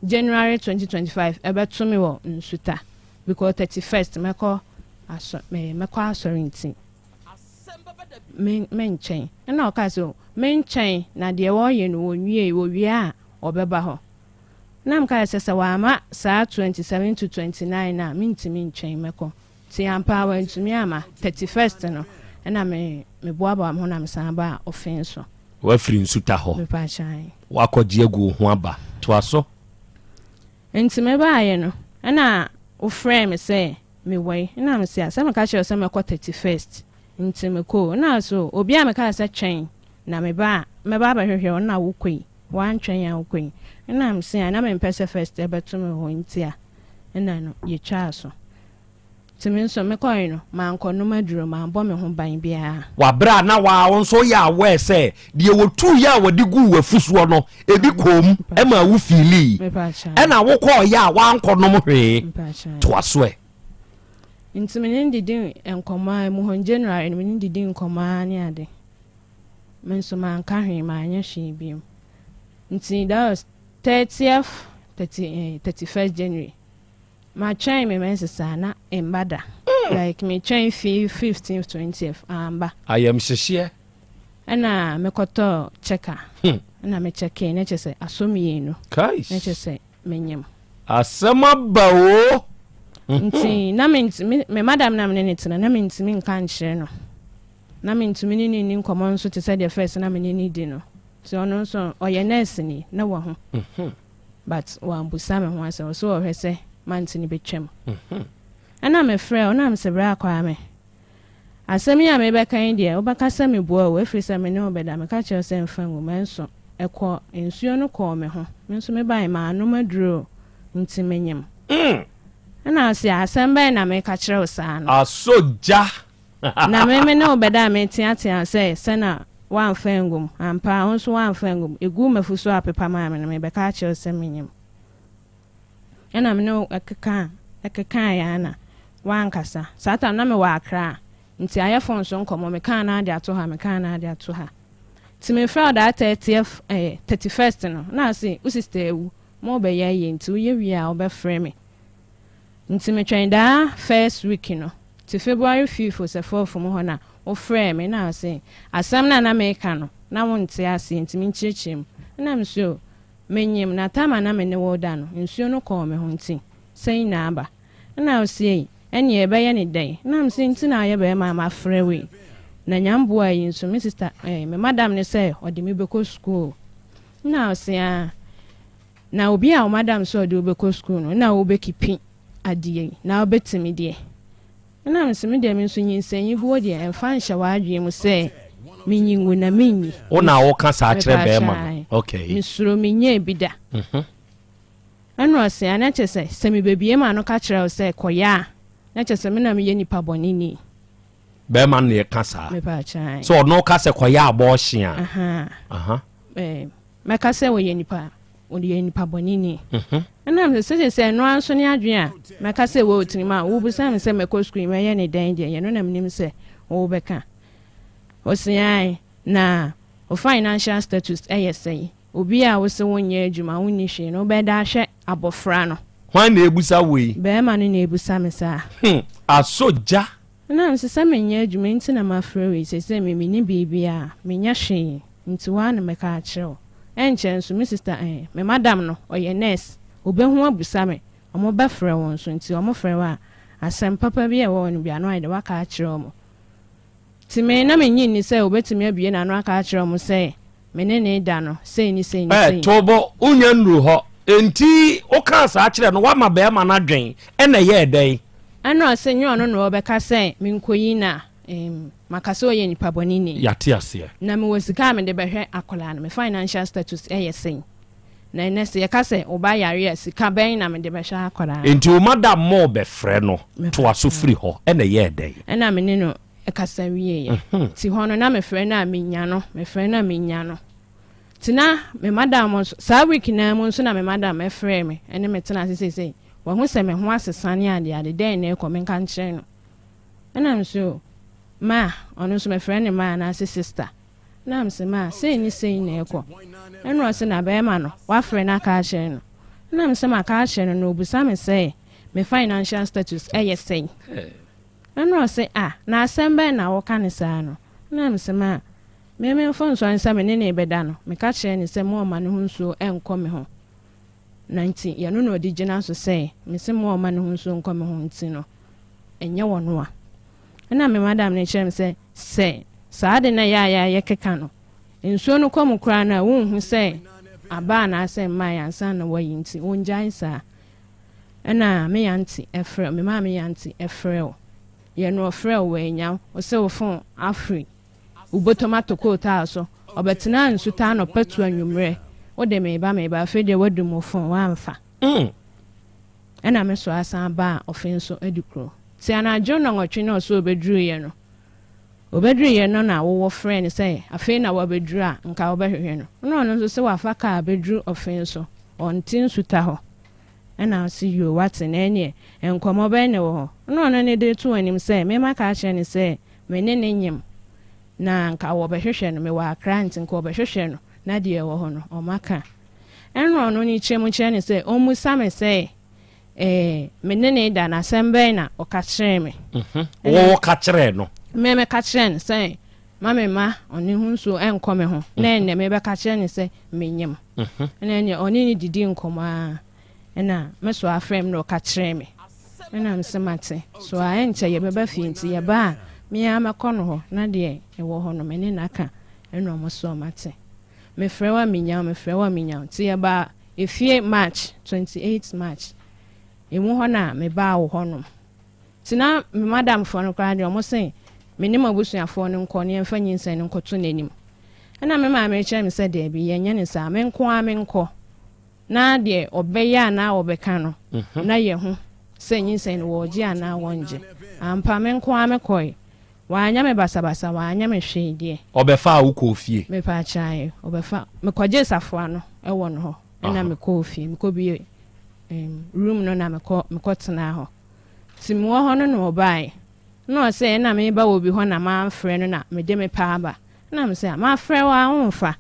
January 2025 ɛbɛto me wɔ Nsuta because 31st mɛkɔ asɔ me mɛkɔ asɔre nti me menkyɛn ɛna ɔkaa sɛ menkyɛn na deɛ wɔreyɛ no wɔnwie wɔwie a ɔbɛba hɔ na meka sɛ sɛ wɔama saa 27 to 29 no a mentumi nkyɛn mɛkɔ Nti ampa ara wantumi amma. 31st no ɛna me me boaboa me ho na me san baa ɔfe nso. Wafiri nsuta hɔ. Mepa kyan. Wakɔgye agu wo ho aba. Toa so. Nti me baeɛ no ɛna wo frɛɛ me sɛ me wɔ yi ɛna me se a sɛ me ka kyerɛ wo sɛ mɛkɔ 31st nti me kɔ o ɛna so obi a me kaa sɛ twɛn na me ba a mɛba abɛhwehwɛ wo ɛna wo kɔ yi wantwɛn a wo kɔ yi ɛna me se a na me mpɛ sɛ first ɛbɛto me hɔ nti a ɛna no yɛtwaa so. Nti me nso mekɔe no, mankɔnom aduro, mambɔ me ho ban biara. Wɔ berɛ a na waa wo nso woyɛ aware sɛ deɛ wɔtuiɛ a wɔde guu w'afusoɔ no, ebi kɔɔ mu maa wo fiilii, ɛna wokɔeɛ a woankɔnom hwee. Toa so ɛ. Nti me ne no didi nkɔmmɔ ara, emu hɔ no January no me ne no didi nkɔmmɔ ara ne ade. Me nso manka hwee, manyɛ hwee bio. Nti that was 30th, 30, 31st January. Matwɛn me menses a na mba da. Like metwɛn fi 15th, 20th amba. Ayamhyehyeɛ. Ɛna mekɔtɔɔ checker. Ɛna me checkee na kyerɛ sɛ asɔ mienu. Kais. Na kyerɛ sɛ menyem. Asɛm aba oo. Nti na mentumi, me madam na me ne no tena na mentumi nka nkyerɛ no. Na mentumi ne no nni nkɔmmɔ nso te sɛ deɛ first na me ne no di no. Nti ɔno nso ɔyɛ nurse ni na wahu. But wambusa me ho asɛm, ɔse ɔhwɛ sɛ month no bɛtwam. Ɛna mefrɛɛ wo na mese bra Kwame, asɛm yi a mebɛka yi deɛ wobɛka sɛ meboa o, ɛfiri sɛ me ne wo bɛda, meka kyerɛ wo sɛ mfa ngu manso ɛkɔ nsuo no kɔɔ me ho, me nso mebae manom aduro nti menyem. Ɛna ɔse asɛm bɛn na meka kyerɛ wo saa no? Asɔ gya. Na me me ne wo bɛda a meteatea wo sɛ sɛ na woamfa angu mu. Ampa ara, wo nso woamfa angu mu. Eguu m'afu so a pepa maa me no, merebɛka akyerɛ wo sɛ minyim. Ɛna me ne wo keka kekaeɛ ara na woankasa. Saa tam no na mewɔ Accra, nti ayɛ phone so nkɔmmɔ, mekaa no ara de ato ha, mekaa no ara de ato ha. Nti mefrɛɛ wo daa 30th, eh, 31st no, na ase wo sister awu, morebɛyɛ ayie nti woyɛ wie a wobɛfrɛ me. Ntsi metwɛn daa first week no, tse February fifth osɛ fourth mu hɔ na wofrɛɛ me na ɔse asɛm no a na meka no na wonntse aseɛ ntsi menkyerɛkyerɛ mu. Nna mese oh menyim na time a na me ne wo reda no nsuo no kɔɔ me ho ntsi sɛn na aba. Nna ɔse ei ɛneɛ yɛbɛyɛ no dɛn? Nna mese ntsi na ayɛ bɛɛma a mafrɛ wo yi na Nyame boa yi nso me sister eh me madam no sɛ ɔde me bɛkɔ school. Nna ɔse aah. Na obi a wo madam sɛ ɔde wo bɛkɔ sukuu no na wobɛkipi adeɛ yi na wobɛtumi deɛ. Ɛna mese me deɛ me nso nyinsɛn guo deɛ ɛmfa nhyɛ w'adwene mu sɛ menyi ngu na menyi. Wo na woka saa kyerɛ bɛrima no? Okay. Mesuro menyɛɛ bi da. Ɛna ɔse a na kyerɛ sɛ sɛ mebɛbie m'ano ka kyerɛ wo sɛ kɔyɛ a na kyerɛ sɛ me na meyɛ nipa bɔne ni. Bɛrima no na ɛka saa? Sɛ ɔno ka sɛ kɔyɛ abortion a? Aha. Mɛka sɛ ɔyɛ nipa ɔyɛ nipa bɔne ni. Ɛna mesɛ sɛ sɛ ɛno ara nso ne adwene a mɛka sɛ ɛwɔ wo tirim a wobisa me sɛ mɛkɔ sukuu yi mɛyɛ ne dɛn deɛ ɛno na menim sɛ wobɛka. Ɔse ae na wo financial status ɛyɛ sɛn? Obi a wose wonyɛ adwuma wonni hwee no wobɛda ahwɛ abɔfra no. Hwan na ɛbusa wo yi? Bɛɛma no na ɛbusa me saa. Hmm, asɔ gya. Ɛna mese sɛ menyɛ adwuma nti na mafrɛ wo yi seesei me menni biribiara menyɛ hwee. Nti woaa na mɛka akyerɛ wo. Ɛnkyɛ nso me sister eh, me madam no, ɔyɛ nurse, ɔbɛhu abusa me, ɔmo bɛfrɛ wo nso, nti ɔmo frɛ wo a, asɛm papa bi a ɛwɔ hɔ no biara no ayɛ dɛ woaka akyerɛ ɔmo. Nti me, na mennye nni sɛ ɔbɛtumi abue n'ano aka akyerɛ ɔmo sɛ me ne no reda no, sei ne sei ne Eh, sei. to bo, wonnya nnuru hɔ. Enti wokaa saa kyerɛɛ no, woama barima no adwen, ɛna ɛyɛɛ dɛn? Ɛna ɔse nyɛ ɔno na ɔbɛka sɛ menkɔyi no a. Um, maka sɛ ɔyɛ nipa bɔne ni. Yɛate aseɛ. Na mewɔ sika a mede bɛhwɛ akwadaa no, me financial status ɛyɛ sɛn? Na ɛnɛ sɛ yɛka sɛ wo ba yare a, sika bɛn na mede bɛhwɛ akwadaa no? Enti wo madam mo bɛfrɛ no toa so firi hɔ, ɛna ɛyɛɛ dɛn? Ɛna me ne no kasa wieeɛ. Nti hɔ no na mefrɛ no a menya no, mefrɛ no a menya no. Nti na me madam nso, saa week no ara mu nso na me madam frɛɛ me ne me tena ase seesei wahu sɛ me ho asesa ne adeade, dɛn na ɛrekɔ, menka nkyerɛ no. Ɛna me so, ma, ɔno nso mefrɛ no ma anaasɛ sister. Ɛna me se, ma, sei ne sei na ɛrekɔ. Ɛna ɔse, na bɛrima no, wafrɛ no aka akyerɛ no. Ɛna me se, maka akyerɛ no, na ɔbusa me sɛ me financial status ɛyɛ sɛn. Ɛna ɔse, ah, na asɛm bɛn na woka no saa no? Ɛna me se, ma, me me mfomsoɔ ne sɛ me ne no rebɛda no, meka kyerɛɛ no sɛ mo ɔmma ne ho nsuo nkɔ me ho. Na nti yɛno na ɔde gyina so sɛ mese mo ɔmma ne ho nsuo nkɔ me ho nti no, ɛnyɛ wɔn a. Ɛna me madam no kyerɛ me sɛ, sɛ saa ade no a ɛyɛ a yɛkeka no, nsuo no kɔ mu koraa no a, wonhu sɛ aba anaasɛ mmaeɛ ansa na wayi nti wɔngyae saa. Ɛna me yante frɛ, me maame yante frɛ wo. Yɛ no ɔfrɛ wo wannya wo, ɔsɛ wo fon afiri wo bɔtɔm atɔ kootaa so. Ɔbɛtenaa nsuta anɔpa tu anwummerɛ, wode meba meba, afei deɛ wadum wo fon, woamfa. Ɛna me so asan baa ɔfe nso adi kuro. Nti anadwo nnɔnwɔtwe na ɔsɛ ɔbɛduruiɛ no, ɔbɛduruiɛ no na wowɔ frɛɛ no sɛ afei na wabɛduru a nka wobɛhwehwɛ no. Ɛna ɔno nso sɛ wafa kaa abɛduru ɔfe nso, ɔnte nsuta hɔ. Ɛna ɔse yoo wate na ɛneɛ nkɔmmɔ bɛn na ɛwɔ hɔ? Ɛna ɔno ne de reto anim sɛ me maka akyerɛ no sɛ me ne no nyem na nka wɔbɛhwehwɛ no, mewɔ Accra nti nka wɔbɛhwehwɛ no na deɛ ɛwɔ hɔ no ɔmaka. Ɛna ɔno ne kyerɛ mu kyerɛ no sɛ ɔmmusa me sɛ eh, me ne no da no asɛm bɛn na ɔka kyerɛɛ me. Wo wo ka kyerɛɛ no? Me meka kyerɛɛ no sɛ ma me mma ɔne ho nsuo nkɔ me ho na ɛnnɛ mebɛka kyerɛ no sɛ menyem. Ɛna ɛneɛ ɔne no didii nkɔmmɔ ara ɛna me soa frɛɛ me na ɔka kyerɛɛ me. Ɛna mese mate, so a ɛnkyɛ yɛbɛba fie nti yɛba a me ara mɛkɔ no hɔ na deɛ ɛwɔ hɔ no me ne no aka. Ɛna ɔmo se ɔmo ate. Mefrɛ wo a menya wo, mefrɛ wo a menya wo. Nti yɛbaa efie March, 28 March, emu hɔ na mebaa wo hɔ nom. Nti na me madamfoɔ no koraa deɛ ɔmo se me ne m'abusuafoɔ no nkɔ na yɛmfa nyinsɛn no nkɔto n'anim. Ɛna me maame kyerɛɛ me sɛ daabi, yɛnyɛ no saa, me nko ara menkɔ na deɛ ɔbɛyɛ anaa ɔbɛka no na yɛhu sɛ nyinsɛn no wɔregye anaa wɔngye. Ampa me nko ara mekɔe. Wanyɛ me basabasa, wanyɛ me hwee deɛ. Ɔbɛfaa wo kɔɔ fie? Mepaakyɛw, ɔbɛfa, mekɔgyee safoa no wɔ no hɔ ɛna mekɔɔ fie. Mekɔbue room no na mekɔ mekɔtenaa hɔ. Nti mewɔ hɔ no na ɔbaeɛ. Ɛna ɔse ɛna meba wɔ obi hɔ na mamfrɛ no na mede me pɛ aba. Ɛna mese ah mafrɛ wo a womfa.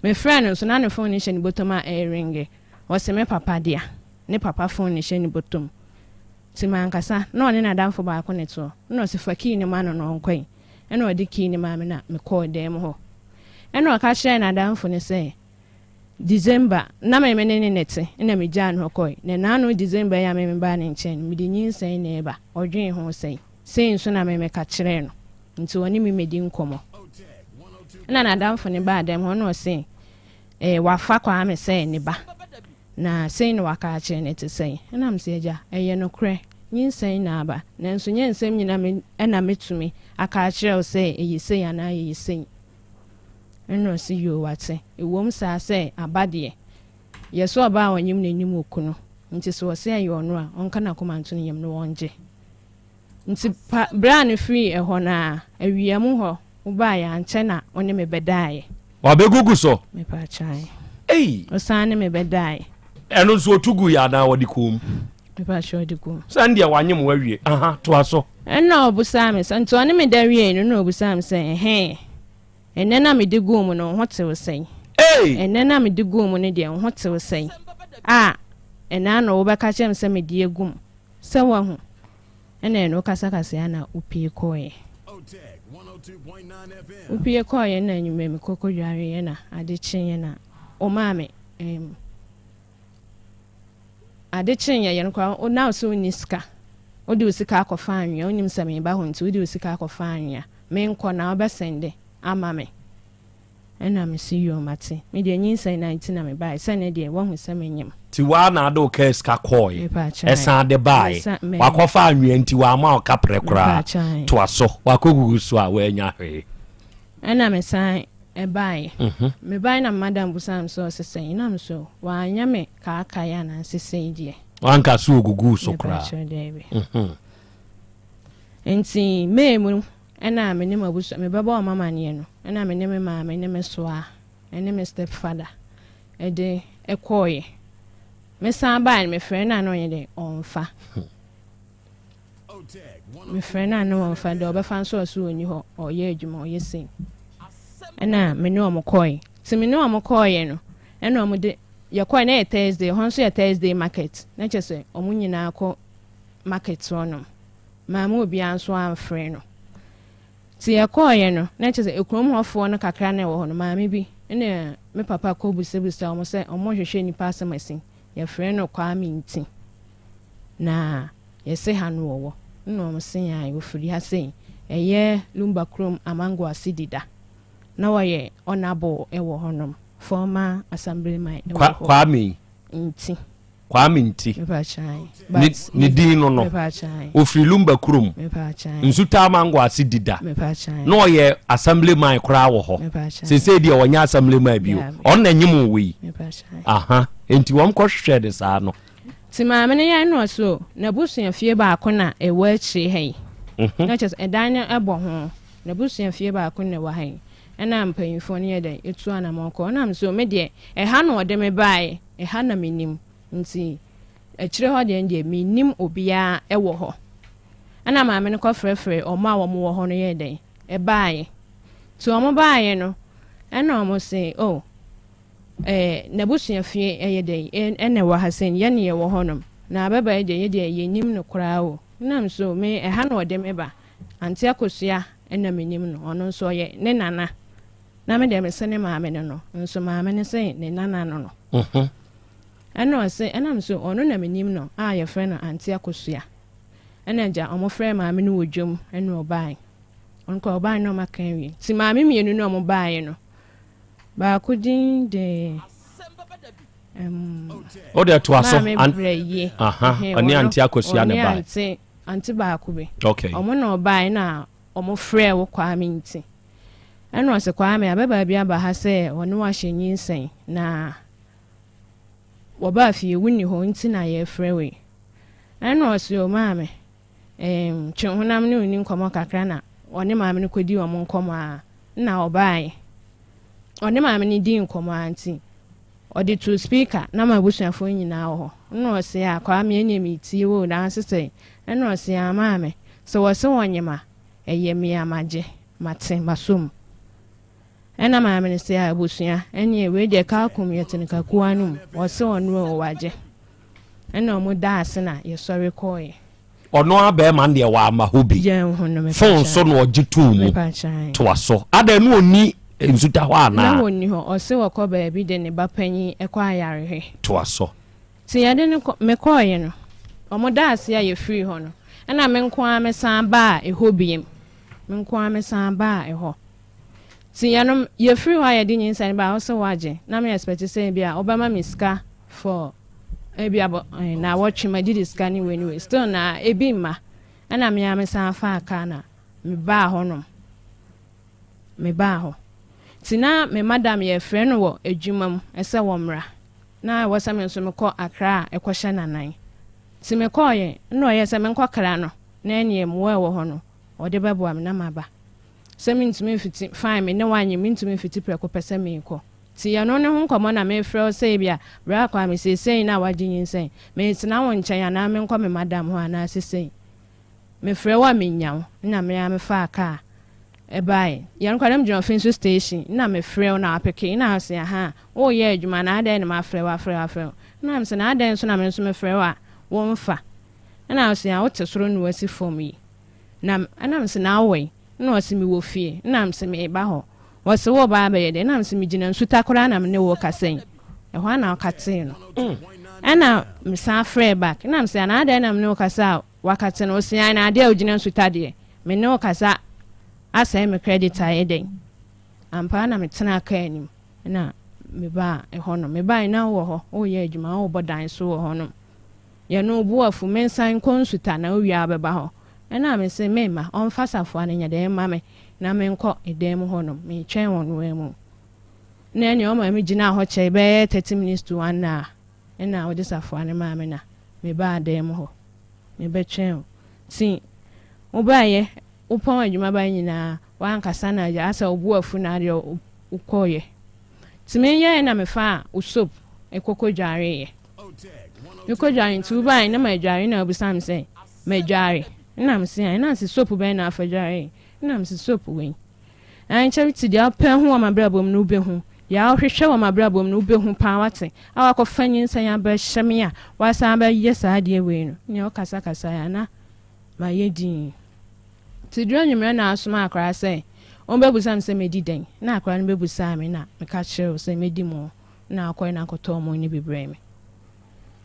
Mefrɛɛ no nso na ne phone no hyɛ ne bɔtɔm a ɛreringe. Ɔse me papa dea. Ne papa phone no hyɛ ne bɔtɔm. Nti mankasa. Na ɔne n'adamfo baako na ɛte hɔ. Ɛna ɔse fa key no ma no na ɔnkɔ yi. Ɛna ɔde key no maa me na mekɔɔ dan mu hɔ. Ɛna ɔka kyerɛɛ n'adamfo no sɛ December na me me ne no na ɛte ɛna megyaa no hɔ kɔe. Na n'ano December yi a me mebaa ne nkyɛn no, mede nyinsɛn na ɛreba. Ɔdwen ho sɛn? Sei nso na me meka kyerɛɛ no. Nti ɔne me mmɛdi nkɔmmɔ. Ɛna n'adamfo no baa dɛm hɔ na ɔse eh, wafa Kwame sɛ ne ba. Na sei na waka akyerɛ no, ɛte sɛn? Ɛna mese, Agya, ɛyɛ nokorɛ, nyinsɛn na aba, nanso nyɛ nsɛm nyina me na mɛtumi aka akyerɛ wo sɛ ɛyɛ sei anaa ɛyɛ sei. Ɛna ɔse, Yoo, wate. Ɛwom saa sɛ aba deɛ, yɛse ɔbaa a ɔnyem n'anim okunu, nti sɛ ɔse ɛyɛ ɔno a, ɔnka n'akoma nto ne yam na ɔngye. Nti pa, berɛ a no firii ɛhɔ no ara, awia mu hɔ, wobaeɛ, ankyɛ na wo ne me bɛdaeɛ. Wabɛgugu so? Mepaakyɛw. Ei! Ɔsan ne me bɛdaeɛ. Ɛno nso ɔtu guiɛ anaa ɔde kɔɔ mu? Mepaakyɛw, ɔde guu mu. Sɛ ɛndeɛ wanyem wo awie. Aha, toa so. Ɛnna ɔbusaa me sɛ, nti ɔne me da wiei no, ɛnna ɔbusaa me sɛ, Ɛhɛn, ɛnnɛ no a mede guu mu no, wo ho te wo sɛn? Ei! Ɛnnɛ no a mede guu mu no deɛ, wo ho te wo sɛn? A, ɛnnɛ ano wobɛka kyerɛ me sɛ mede agu mu. Sɛ woahu? Ɛna ɛno wokasakasaeɛ a na wopue kɔeɛ. Wopue kɔeɛ na anwummerɛ mekɔ kɔdwareeɛ na ade kyeeɛ na womaa me um, ade kyeeɛ yɛn koraa na wo sɛ wonni sika. Wode wo sika akɔfa anwea, wonim sɛ meba hɔ nti wode wo sika akɔfa anwea. Menkɔ na wobɛsɛnde ama me. Ɛna mese yoo mate. Me deɛ nyinsɛn no ara nti na mebaeɛ, sɛ nnɛ deɛ woahu sɛ menyem. Nti woa na ade wo kaa sika kɔɔe, Mepaakyɛw. ɛsan de baae. Mesa, me. Wakɔfa anwea nti wamma wo kaprɛ koraa. Mepaakyɛw. Toa so, wakɔgugu so a woannya hwee. Ɛna mesan baeɛ. Mebaeɛ na madam busaa me sɛ ɔse sɛn? Ɛna me so wanyɛ me kaakae anaasɛ sei deɛ. Wanka so ɔguguu so koraa. Mepaakyɛw daabi. Nti May mu ɛna me ne m'abusua mebɛbɔ wɔn amaneɛ no ɛna me ne me maame ne me soa ɛne me step father ɛde ɛkɔɔeɛ. Mesan baeɛ no mefrɛ no a na ɔnyɛ dɛn ɔnfa. Mefrɛ no a na ɔmfa, deɛ ɔbɛfa nso ɔse ɔnni hɔ, ɔyɛ adwuma, ɔyɛ sei. Ɛna me ne wɔn kɔe. Nti me ne wɔn kɔeɛ no, ɛna wɔn de, yɛkɔe na ɛyɛ Thursday, ɛhɔ nso yɛ Thursday market, na kyerɛ sɛ wɔn nyinaa kɔ market hɔnom. Mamma obiara nso amfrɛ no. Nti yɛkɔeɛ no, na kyerɛ sɛ kurom hɔfoɔ no kakra na ɛwɔ hɔ no, maame bi ne me papa kɔbisabisa wɔn sɛ wɔrehwehwɛ nnipa asɛm asi, yɛfrɛ no Kwame Nti. Na yɛse ha no wɔwɔ? Nna wɔn se ae, wɔfiri ha sei, ɛyɛ Lumba kurom Amango Ase Dida. Na wɔyɛ honourable wɔ hɔnom, former assemblyman wɔ Kwa, hɔ. Kwame. Nti. Kwame Nti. Mepa kyɛw. Ne, But ne din no no. Mepa kyɛw. Ofiri Lumba kurom. Mepa kyɛw. Nsuta Amango Ase Dida. Mepa kyɛw. Na ɔyɛ assemblyman koraa wɔ hɔ. Mepa kyɛw. Seesei deɛ ɔnyɛ assemblyman bio. Daabi. Ɔno na ɛnyem wɔ yi. Mepa kyɛw. Aha. Enti wɔn kɔhwehwɛɛ no saa no. Nti maame no yɛe no ɔse o, n'abusua fie baako na ɛwɔ akyire ha yi. Na kyerɛ sɛ ɛdan no bɔ ho, n'abusua fie baako na ɛwɔ ha yi. Ɛna mpanyinfoɔ no yɛ dɛn, ɛtu anamɔn kɔ. Ɛna mese o, me deɛ ɛha na ɔde me baeɛ, ɛha na menim. Nti akyire hɔ deɛ deɛ mennim obiara wɔ hɔ. Ɛna maame no kɔfrɛfrɛɛ wɔn a wɔn wɔ hɔ no yɛɛ dɛn, ɛbaeɛ. Nti wɔn baeɛ no, ɛna wɔn se o, Eh, n'abusua fie ɛyɛ dɛn ɛna ɛwɔ ha sɛn, yɛne yɛwɔ hɔnom, na ababaa yi deɛ yɛdeɛ yɛnnim no koraa o, nam so me ɛha na ɔde me ba, Ante Akosua ɛna menim no, ɔno nso ɔyɛ ne nana, na me deɛ mese ne maame no no, nso maame no se ne nana no no. Ɛna ɔse, ɛnam so ɔno na menim no a yɛfrɛ no Ante Akosua. Ɛna agya ɔmo frɛɛ maame no wɔ dwam ɛna ɔbae, ɔno koraa ɔbae na ɔmo aka awie, nti maame mmienu no a ɔmo baeɛ no, Baako din de um, O de to aso. Maame brɛ yie. Ɔne ante akosua ne ba. Ante ante baako bi. Okay. Ɔmo na ɔbae na ɔmo frɛ wo Kwame nti. Ɛna ɔsɛ Kwame abɛbaa bi aba ha sɛ ɔne wahyɛ nyinsɛn na wɔbaa fie wonni hɔ nti na yɛfrɛ wei. Ɛna ɔsɛ o maame Ehm, Twe-honam ne onni nkɔmmɔ kakra na ɔne maame no kɔdii wɔn nkɔmmɔ ara na ɔbaeɛ. Ɔne maame no dii nkɔmmɔ ara nti, ɔde too speaker na m'abusuafoɔ nyinaa wɔ hɔ. Ɛna ɔse, ah, Kwame ɛneɛ metie wo o, nanso sɛn? Ɛna ɔse, ah, maame, sɛ wɔse wɔnyem a, ɛyɛ me a magye, mate, masɔ mu. Ɛna maame no se, ah, abusua, ɛneɛ wei deɛ kalkum yɛte no kakuo ano mu, wɔse ɔno o, wagye. Ɛna ɔmo daa ase na yɛsɔre kɔɔeɛ. Ɔno ara bɛɛma no deɛ wamma hɔ bi. Phone so na ɔgye too mu. Toa so. Adɛn na ɔnni Nsuta hɔ anaa? Na ɔnni hɔ. Ɔse ɔkɔ baabi de ne ba panyin kɔ ayarehwɛ. Toa so. Nti yɛde no kɔ, mekɔɔeɛ no, ɔmo daa ase a yɛfirii hɔ no, ɛna me nko ara mesan baa ɛhɔ biom. Me nko ara mesan baa ɛhɔ. Nti yɛno, yɛfiri hɔ a yɛde nyinsɛn no baeɛ, wose woagye, na me expect sɛ ebia wobɛma me sika for ebia bɔ eh, naawɔtwe madidi sika ne wei ne wei, still na ebi mma. Ɛna me ara mesan faa kaa na mebaa hɔnom. Mebaa hɔ. Nti na me madam yɛfrɛ no wɔ adwuma mu sɛ wɔmmra. Na ɛwɔ sɛ me nso mekɔ Accra a ɛkɔhyɛ n'anan. Nti mekɔɔeɛ, ɛna ɔyɛɛ sɛ menkɔkra no na ɛneɛ mmoa a ɛwɔ hɔ no ɔde bɛboa me na maba. Sɛ mentumi mfiti, fine, me ne wo anyem, mentumi mfiti prɛko pɛ sɛ merekɔ. Nti ɛno ne ho nkɔmmɔ na merefrɛ wo sɛ ebia, Bra Kwame, seesei na woagye nyinsɛn, meretena wo nkyɛn anaa menkɔ me madam hɔ anaa sesei. Mefrɛ wo a mennya wo, nna me ara mefaa kaa baeɛ. Yɛn koraa na megyina Ofinso station, nna mefrɛ wo na wapeke, nna wose ahaa, woreyɛ adwuma anaa adɛn na mafrɛ wo afrɛ wo afrɛ wo. Nna mese na adɛn nso na me nso mefrɛ wo a womfa. Nna wose ah wote soro na woasi fam yi. Na ɛna mese na wowɔ he? Ɛna ɔse mewɔ fie. Ɛna mese meeba hɔ. Ɔse woreba abɛyɛ dɛn? Ɛna mese megyina nsuta koraa na mene wo rekasa yi. Ɛhɔ ara na ɔkatee no. Ɛna mesan frɛɛ back. Ɛna mese anaa adɛn na mene wo kasa a wakate no? Ɔse ae na adeɛ a wogyina nsuta deɛ me ne wo kasa asɛe me credit ayɛ dɛn? Ampa ara na metenaa kaa no mu na mebaa hɔnom. Mebae na wowɔ hɔ, woreyɛ adwuma, worebɔ dan so wɔ hɔnom. Yɛne wo bo afu, mensan nkɔ nsuta na wowie a wobɛba hɔ. Ɛna mese memma, ɔmfa safoa no nyɛ dɛn mma me na menkɔ dan mu hɔnom, meretwɛn wɔ noa mu. Na ɛnneɛ ɔma me gyinaa hɔ kyɛe bɛyɛ 30 minutes to one hour ɛna ɔde safoa no maa me na mebaa dan mu hɔ. Mebɛtwɛn wo. Nti wobaeɛ, wopɔn adwuma baeɛ nyinaa woankasa na agya asɛ wo bo afu na adeɛ wokɔeɛ. Nti meyɛɛ na mefaa wo soap kɔkɔ dwareeɛ. Mekɔ dware nti wobaeɛ na madware na wobisaa me sɛ madware na mese ae na ɔse soap bɛn na afa dwareeɛ na mese soap wei. Ɛnkyɛ nti deɛ wopɛ ho wɔ m'abrabɔ mu no wobɛhu, deɛ wohwehwɛ wɔ m'abrabɔ mu no wobɛhu paa wate, a wakɔfa nyinsɛn abɛhyɛ me a wasan abɛyɛ saa adeɛ wei no, nea ɔkasakasaeɛ a na mayɛ dinn. Nti duru anwummerɛ na asoma akwadaa sɛ ɔmbɛbusa me sɛ mɛdi dɛn, na akwadaa no bɛbusaa me na meka kyerɛɛ wo sɛ mɛdi mo na akɔe na akɔtɔɔ mo no bi brɛɛ me.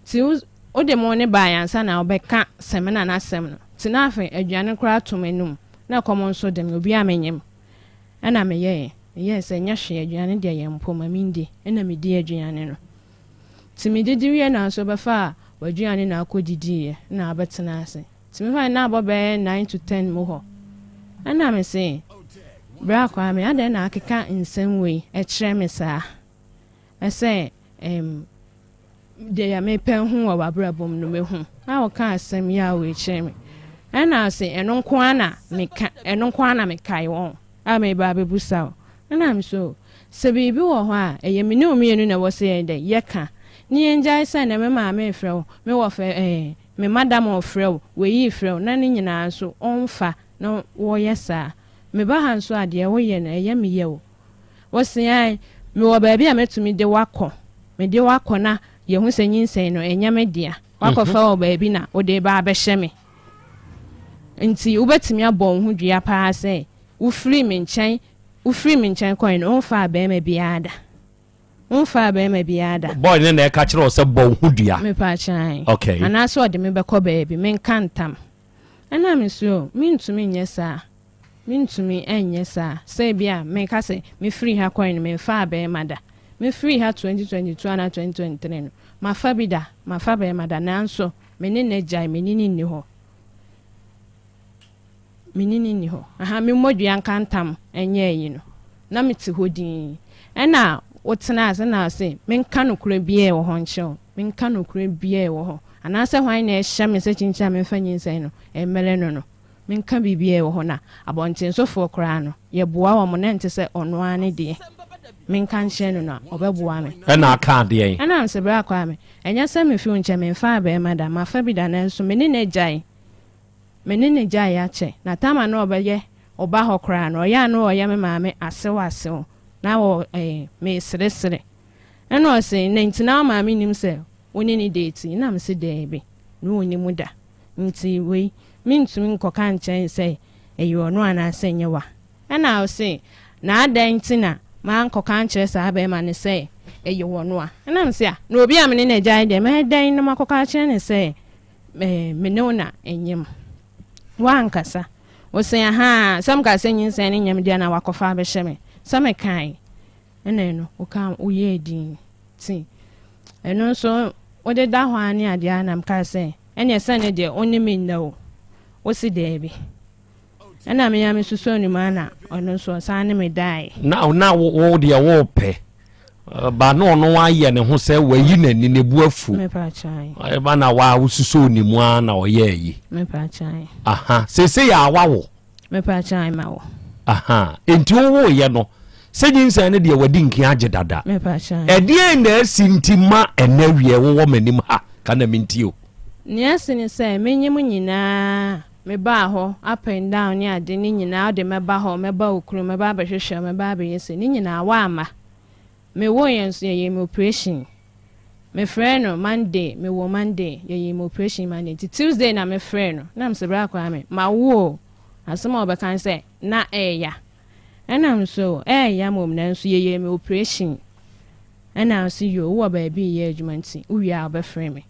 Nti wode mo no baeɛ ansa na wobɛka samina no asɛm no. Nti na afei aduane koraa to m'anum na ɛkɔm nso de me, obiara menyem. Ɛna meyɛɛ, meyɛɛ sɛ nyɛ hwee aduane deɛ yɛ mpo ma mendi, ɛna medii aduane no. Nti medidi wieɛ na nso bɛfaa w'aduane na akɔdidiiɛ na abɛtena ase. Nti mefae na abɔ bɛyɛ 9 to 10 mu hɔ. Ɛna mese, Bra Kwame, adɛn na akeka nsɛm wei kyerɛ me saa? Ɛsɛ ɛm deɛ mepɛ ho wɔ w'abrabɔ mu no mehu. Na ɔka asɛm yi a wei kyerɛ me. Ɛna ɔse ɛno nko ara na meka, ɛno nko ara na mekae wɔn a meba abɛbusa wo. Ɛna me so, sɛ biribi wɔ hɔ a, ɛyɛ me ne wo mmienu na ɛwɔ sɛ yɛyɛ dɛ, yɛka. Ne yɛngyae sɛ nɛ me maame refrɛ wo, me wɔfɛ ɛɛ, me madam refrɛ wo, wei refrɛ wo, na ne nyinaa nso ɔmfa na wɔyɛ saa. Meba ha nso a, deɛ woyɛ no, ɛyɛ me ya o. Ɔse ae, mewɔ baabi a mɛtumi de wo akɔ. Mede wo akɔ na yɛhu sɛ nyinsɛn no, ɛnyɛ me dea. Woakɔfa wɔ baabi na wode reba abɛhyɛ me. Nti wobɛtumi abɔ wo ho dua paa sɛ wofirii me nkyɛn, wofirii me nkyɛn kɔe no, womfaa barima biara da. Womfaa barima biara da. Boy no na ɛka kyerɛ wo sɛ bɔ wo ho dua. Mepaakyɛ ae. Okay. Anaasɛ ɔde me bɛkɔ baabi, menka ntam. Ɛna me so, mentumi nyɛ saa. Mentumi nyɛ saa. Sɛ ebia meka sɛ mefirii ha kɔe no, memfaa barima da. Mefirii ha 2022 anaa 2023 no, mafa bi da, mafa barima da, nanso me ne no agyae, me ne no nni hɔ. Me ne no nni hɔ. Aha, me mmɔdua nka ntam nyɛ ayi no, na mete hɔ dinn. Ɛna wotenaa ase na ɔse, menka nokorɛ biara ɛwɔ hɔ nkyerɛ wo, menka nokorɛ biara ɛwɔ hɔ. Anaasɛ hwan na ɛhyɛ me sɛ kyinkyin a memfa nyinsɛn no mmrɛ no no? Menka biribiara ɛwɔ hɔ na abɔntensofoɔ koraa no, yɛboa wɔn na ɛnte sɛ ɔno ara ne deɛ. Menka nkyerɛ no no a, ɔbɛboa me. Ɛna aka adeɛn? Ɛna mese, Bra Kwame, ɛnyɛ sɛ mefi wo nkyɛn, memfaa barima da, mafa bi da nanso me ne no agyae. Me ne no gyae akyɛ. Na Tama na ɔbɛyɛ ɔba hɔ koraa no, ɔyɛ a na ɔyɛ me maame asew asew, na wɔ eh, meseresere. Ɛna ɔse, na nti na wo maame nnim sɛ wo ne no date? Ɛna mese, daabi, na ɔnnim da. Nti wei, mentumi nkɔka nkyerɛ no sɛ ɛyɛ ɔno anaasɛ ɛnyɛ wa. Ɛna ɔse, na adɛn nti na mankɔka ankyerɛ saa bɛrima no sɛ ɛyɛ ɔno a? Ɛna mese, ah, na obi a me ne no agyae deɛ, mɛyɛ dɛn na makɔka akyerɛ no sɛ Me me ne wo na ɛnyem. Woankasa. Wose ahaa, sɛ mekaa sɛ nyinsɛn no nyɛ me dea na wakɔfa abɛhyɛ me. Sɛ mekae. Ɛna ɛno, woka woyɛɛ din. Ti. Ɛno nso, wode da hɔ ara ne adeɛ ara na mekaa sɛ, ɛneɛ sɛ ne deɛ wo ne me nna o. Wose daabi. Ɛna me ara mesusoo ne mu ara na ɔno nso ɔsan ne me daeɛ. Na na wo deɛ wopɛ. Ba na ɔno ayɛ ne ho sɛ wayi n'ani ne bu afu. Ɛba na wa wosusoo ne mu ara na ɔyɛ ayi. Aha sese yɛ awa wo. Aha enti wowo yɛ no sɛ nyinsɛn no deɛ wadi nkin agye dada. Ɛdeɛn na asi nti ma ɛnɛ wiɛ wowɔ m'anim ha ka na mentie o. Nea asi ne sɛ menye mo nyinaa mebaa hɔ up and down ne ade ne nyinaa wode mɛba hɔ mɛba wo kurom mɛba abɛhwehwɛ wo mɛba abɛyɛ sei ne nyinaa woamma. Me woeɛ nso yɛyɛɛ me operation. Me frɛɛ no Monday, me woo Monday, yɛyɛɛ me operation Monday nti Tuesday na me frɛɛ no na me se bra Kwame mawo o, asɛm a ɔbɛka ne sɛ na ɛɛya. Ɛna me so ɛɛya mmom nanso yɛyɛɛ me operation. Ɛna ɔse yoo wowɔ baabi reyɛ adwuma nti wowie a wobɛfrɛ me.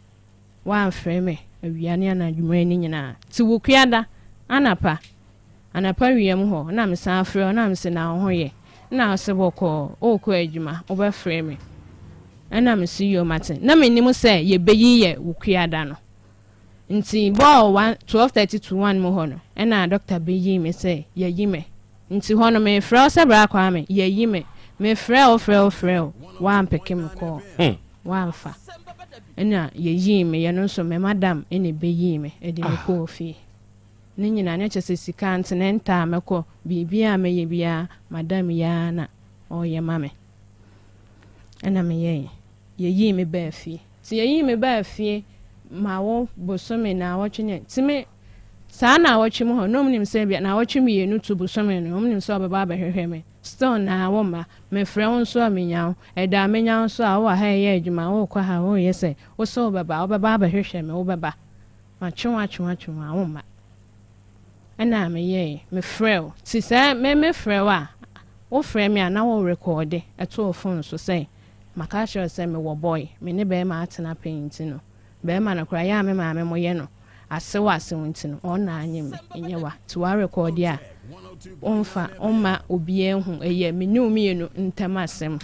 Woamfrɛ me awia ne anadwummerɛ no nyinaa. Nti Wukuada anapa, anapa wia mu hɔ na mesan frɛ wo na mese na wo ho yɛ? Ɛna ɔse bɔkɔɔ, worekɔ adwuma, wobɛfrɛ me. Ɛna mese yoo mate. Na mennim sɛ yɛbɛyi yɛ Wukuada no. Nti bɔɔ one, 12:30 to 1 mu hɔ no, ɛna dɔkta bɛyii me sɛ yɛayi me. Nti hɔ no mefrɛ wo sɛ bra Kwame, yɛayi me. Mefrɛ wo frɛ wo frɛ wo, woampeke me call, woamfa. Ɛna yɛyii me, yɛno nso me madam ɛna ɛbɛyii me ɛde me kɔɔ fie. Ne nyinaa na kyerɛ sɛ sika antenɛnta a mɛkɔ, biribiara a mɛyɛ biara, madam yi ara na ɔreyɛ ma me. Ɛna meyɛe, yɛyii me baa fie. Nti yɛyii me baa fie ma wo bosome naawɔtwe ne, nti me, saa naawɔtwe mu hɔ na wɔn nim sɛ ebia naawɔtwe mmienu to bosome no, wɔn nim sɛ ɔbɛba abɛhwehwɛ me. Still naa wo mma, mefrɛ wo nso a menya wo, ɛda a menya wo nso a wowɔ ha reyɛ adwuma, worekɔ ha, woreyɛ sɛ, wo sɛ wobɛba, wobɛba abɛhwehwɛ me, wobɛba. Matwe wo atwe wo atwe wo a womma. Ɛna meyɛe, mefrɛɛ wo. Nti sɛ me mefrɛ wo a, wofrɛ me a na wo rekɔɔde to wo fon so sɛ maka akyerɛ wo sɛ mewɔ boy, me ne bɛrima atena pɛn nti no, bɛrima no koraa ɛyɛ a me maame mo yɛ no asew asew nti no ɔno na anyem me, ɛnyɛ wa. Nti woarekɔɔde a womfa womma obiara nhu, ɛyɛ me ne wo mmienu ntam asɛm.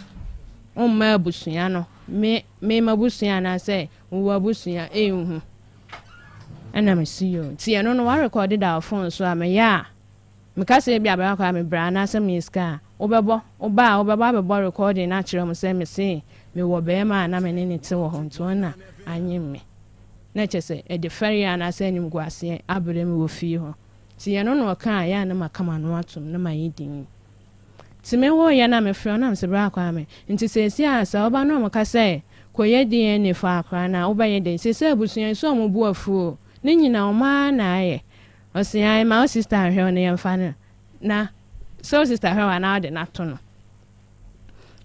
Womma abusua no, me me m'abusua anaasɛ wo w'abusua nhu. Ɛna mese yoo. Nti ɛno no woarekɔɔde da wo fon so a meyɛ a meka sɛ ebia bɛba koraa mebrɛ anaasɛ meyɛ sika a wobɛbɔ woba a wobɛba abɛbɔ recording no akyerɛ wɔn sɛ mese mewɔ barima a na me ne no te wɔ hɔ nti ɔno na anyem me. Na kyerɛ sɛ ɛde fɛreɛ anaasɛ animguaseɛ abrɛ me wɔ fie hɔ. Nti ɛno na ɔka a ɛyɛ a na maka m'ano atom na mayɛ dinn. Nti me woo yɛ na me frɛ wo na mese bra Kwame nti seesei a sɛ woba na ɔmo ka sɛ kɔ yɛ DNA for akora no a wo bɛyɛ dɛn seesei abusua yi sɛ ɔmo bo afu o ne nyina ɔmo ara na ayɛ ɔse ae ma wo sister nhwɛ wo na yɛnfa no na sɛ wo sister hwɛ wo a na wode no ato no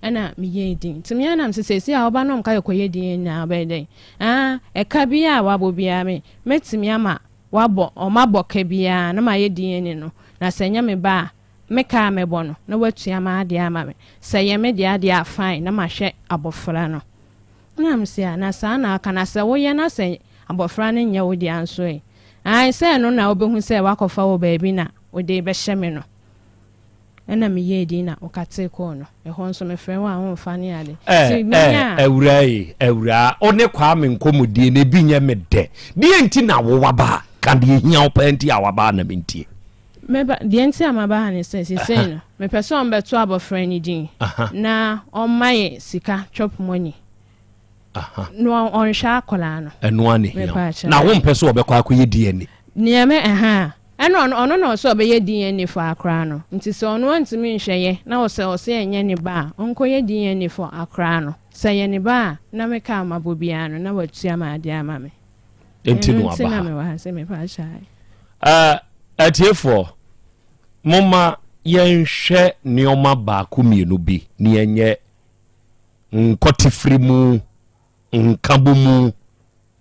ɛna me yɛɛ din nti me ara na mese seesei a woba na ɔmo ka sɛ kɔ yɛ DNA a wobɛyɛ dɛn ah ɛka biara a wabɔ biara me mɛtumi ama wabɔ ɔmo abɔ ka biara na mayɛ DNA no na sɛ ɛnyɛ me ba a Me ka a mɛbɔ no, na watua m'adeɛ ama me. Sɛ ɛyɛ me dea deɛ a, fine, na mahwɛ abɔfra no. Ɛna mese, ah, na saa na aka, na sɛ woyɛ na sɛ abɔfra no nyɛ wo dea nso ɛ? Ae, sɛ ɛno na wobɛhu sɛ woakɔfa wɔ baabi na wode rebɛhyɛ me no. Ɛna meyɛɛ din na wokatee kɔɔ no. Ɛhɔ nso mefrɛ wo a womfa ne ade. Eh, Nti eh, menyaa. Awuraa ei, awuraa, wo ne Kwame nkɔmmɔdie no ebi nyɛ me dɛ. Deɛ nti na wo waba ha? Ka deɛ ɛhia wo paa nti a waba ha na mentie. Meba, deɛ nti a maba ha ne sɛ, seesei no, mepɛ sɛ ɔmbɛto abɔfra no din na ɔmma yɛ sika, chop money, na ɔnhwɛ akwadaa no. Ɛno ara na ehia wo. Na wompɛ sɛ ɔbɛkɔ akɔyɛ DNA? Nea me, ɛha, ɛna ɔno, ɔno na ɔsɛ ɔbɛyɛ DNA for akwadaa no. Nti sɛ ɔno antumi nhwɛ yɛ, na ɔsɛ ɔsɛ ɛnyɛ ne ba a, ɔnkɔyɛ DNA for akwadaa no. Sɛ ɛyɛ ne ba a, na me ka a mabɔ biara no, na watua m'adeɛ ama me. Enti Ɛno na nti waba na ha. mewɔ ha sɛ mepa akyɛ ae. Atiefoɔ, momma yɛnhwɛ nneɛma baako mmienu bi na yɛnyɛ nkɔtefiri mu, nkabomu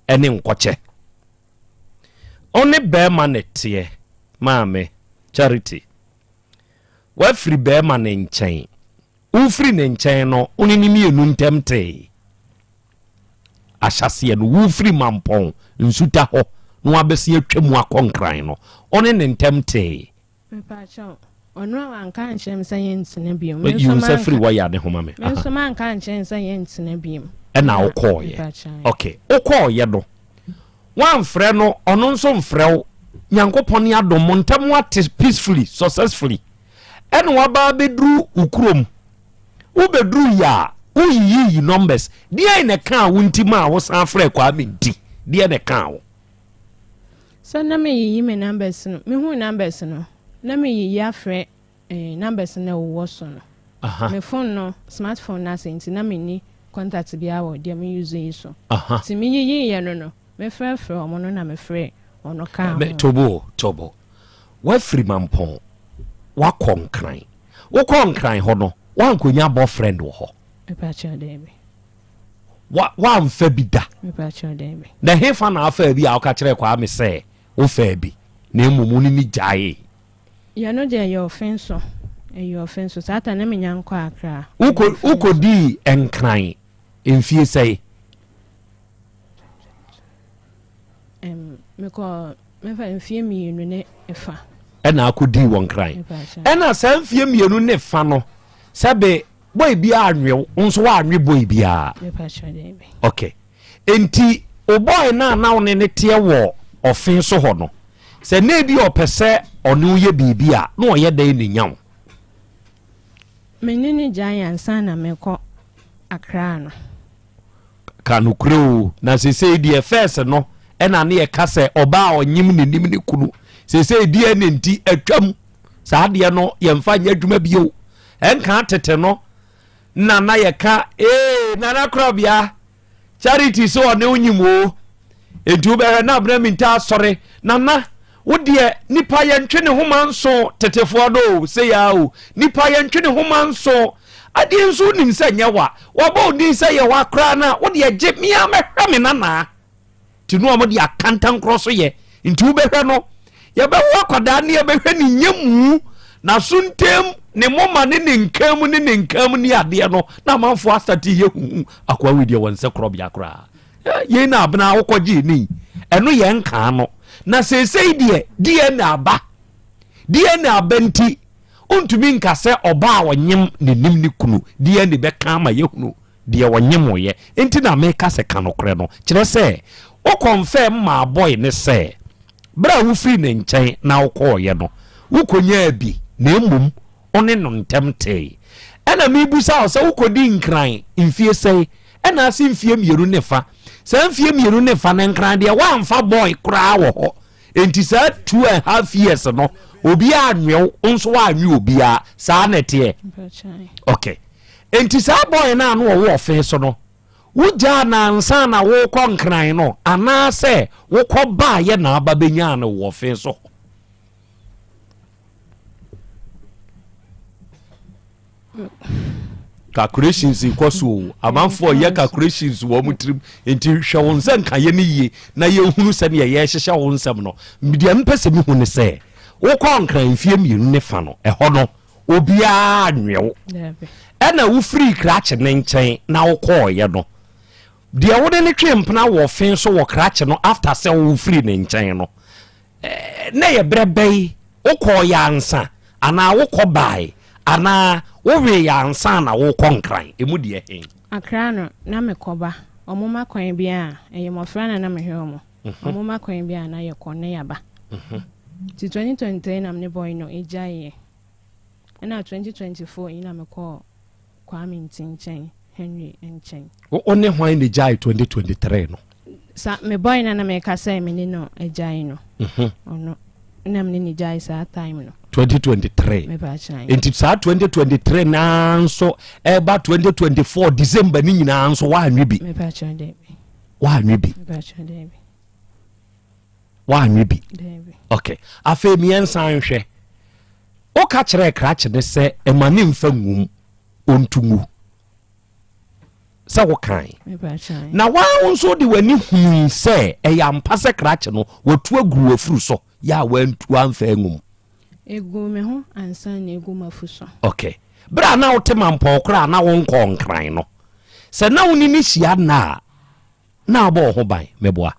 ne nkɔkyɛ. Ɔne bɛrima na ɛteɛ, maame Charity. Wafiri bɛrima ne nkyɛn. Wofiri ne nkyɛn no, wo ne ne mmienu ntam tee. Ahyɛaseɛ no, wofiri Mampɔn nsuta hɔ na wabɛsi atwa mu akɔ Nkran no, wo ne ne ntam tee. Mepakyɛw, ɔno a wanka ankyerɛ me sɛ yɛntena bio. Me Yi nso wo nsa firi manka, wire ne ho ma me. me nso manka ankyerɛ no sɛ yɛntena bio. Ɛna Na wokɔɔeɛ. mepakyɛw. Ok, wokɔɔeɛ no, woamfrɛ no, ɔno nso mfrɛ wo. Nyankopɔn ne adom, mo ntam ate peacefully, successfully. Ɛna waba abɛduru wo kurom. Wobɛduru yɛ a, woyiyiyi numbers. Deɛn na ɛkaa wo nti maa wosan frɛɛ Kwame nti? Deɛn na ɛkaa wo? Sɛ na meyiyi me numbers no, mehuu numbers no, na meyiyi afrɛ eh, numbers no a ɛwowɔ so no. Me phone no, smartphone no ase nti na menni contact biara wɔ deɛ me use yi so. Nti meyiyiiɛ no no, mefrɛfrɛ wɔn no na mefrɛɛ ɔno kaa ho. Tobo, Tobo, woafiri Mampɔn, woakɔ Nkran. Wokɔɔ Nkran hɔ no, woankɔnya boyfriend wɔ hɔ? Mepakyɛw, daabi. Wa, woamfa bi da? Mepakyɛw, daabi. Na ɛhefa na wofaa bi a woka kyerɛɛ Kwame sɛ wofaa bi, na mmom wo ne no gyaee? Yɛ no deɛ ɛyɛ ɔfe nso, ɛyɛ ɔfe nso. Saa ta na menya nkɔ Accra. Wokɔ, wokɔdii Nkran mfie sɛe? Ɛm, mekɔ mɛfa mfie mmienu ne fa. Ɛna akɔdii wɔ Nkran. Ɛna saa mfie mmienu ne fa no, Sɛbe boy biara anwe wo, wo nso woanwe boy biara. Ok. Enti wo boy no a na wo ne no teɛ wɔ ɔfe so hɔ no, sɛ na ebi ɔpɛ sɛ ɔne wo yɛ biribi a, na ɔyɛ dɛn na enya wo? Me ne no gyae ansa na mekɔ Accra no. Ka nokorɛ o, na sesei deɛ first no ɛna ne yɛka sɛ ɔbaa a ɔnyem ne nim ne kunu, sesei deɛ ne nti atwam, saa deɛ no yɛmfa nyɛ adwuma bio. Ɛnka tete no na na yɛka ee nana korabea Charity sɛ ɔne wo nyim o, enti wobɛhwɛ na abena minta asɔre nana wo deɛ nipa yɛntwe ne homa nso tetefoɔ no o sɛ yaa o nipa yɛntwe ne homa nso adeɛ nso wonim sɛ nyɛ wa wabɔ wo din sɛ yɛ wa koraa no a wo deɛ gye mea mɛhwɛ me nanaa nti no ɔmo de akantankorɔ so yɛ nti wobɛhwɛ no yɛbɛwo akwadaa ne yɛbɛhwɛ ne nyamu n'aso ntɛm ne moma ne ne nkan mu ne ne nkan mu ne adeɛ no na amanfoɔ asate yɛ huhu akoa wei deɛ wɔn sɛ korɔbea koraa yei na abena wokɔgyee ne ɛno yɛ nkaa no na seesei deɛ DNA aba DNA aba nti wontumi nka sɛ ɔbaa ɔnyem ne nim ne kunu DNA bɛka ama yɛhunu deɛ ɔnyemoeɛ nti na meka sɛ ka nokorɛ no kyerɛ sɛ wo confirm maa boy ne sɛ berɛ a wofiri ne nkyɛn na wokɔɔeɛ no wokɔnyaa bi na mmom wo ne no ntɛm tee ɛna mebusa wo sɛ wokɔdi nkran mfie sɛe ɛna ase mfie mmienu ne fa saa mfie mmienu ne fa no nkran deɛ woamfa boy koraa wɔ hɔ nti saa 2.5 years no obiara anwew nso woanwe obiara saa na ɛteɛ okay Enti saa boy no a na ɔwɔ ɔfe so no, wogyaa no ansa na worekɔ Nkran no anaasɛ wokɔ baeɛ na aba bɛnyaa no wɔ ɔfe so hɔ? Calculations kɔ so o. Amanfoɔ yɛ calculations wɔ wɔn tirim. Nti hwɛ wo nsa nkaeɛ no yie na yɛhunu sɛdeɛ yɛrehyehyɛ wo nsɛm no. Deɛ mpɛ sɛ mehu ne sɛ, wokɔɔ Nkran mfeɛ mmienu ne fa no, ɛhɔ no, obiara anwɛ wo ɛna wofirii krakye ne nkyɛn na wokɔɔyɛ no deɛ wode ne twe mpena wɔ fe so wɔ krakye no after sɛ wofiri ne nkyɛn no na yɛ berɛ bɛyi wokɔɔyɛ ansa anaa wokɔ bae anaa woweeɛ ansa na wokɔ Nkran ɛmu deɛ he? Akra no na mekɔba ɔmo ma kwan bi a ɛyɛ mmɔfra na na mehwɛ ɔmo ɔmo ma kwan bi a na yɛkɔ na yɛaba nti 2023 na me ne boy no gyaeɛ. Ɛna 2024 yi na mekɔɔ Kwame Nti nkyɛn, Henry nkyɛn. Wo ne hwan na gyae 2023 no? Sa me boy na na meka sɛ me ne no agyae no. Mhm. Ɔno na me ne ne gyae saa time no. 2023. Nti saa 2023 naa nso ɛba 2024 December ne nyinaa nso woanwe bi. Woanwe bi. Woanwe bi. Ok. Afei mmiɛnsa nhwɛ. Woka kyerɛɛ krakye no sɛ ɛma ne mfa ngum, ɔntu ngu. Sɛ wokae. Na waa wo nso de w'ani hunui sɛ ɛyɛ ampa sɛ krakye no watu agu w'afuru so yɛ a wantu amfa angum. Egu me ho ansa na egu m'afu so. Ok. Berɛ a na wote Mampɔn koraa a na wonkɔɔ Nkran no, sɛ na wo ne no hyia nna a, na abɔ wo ho ban meboa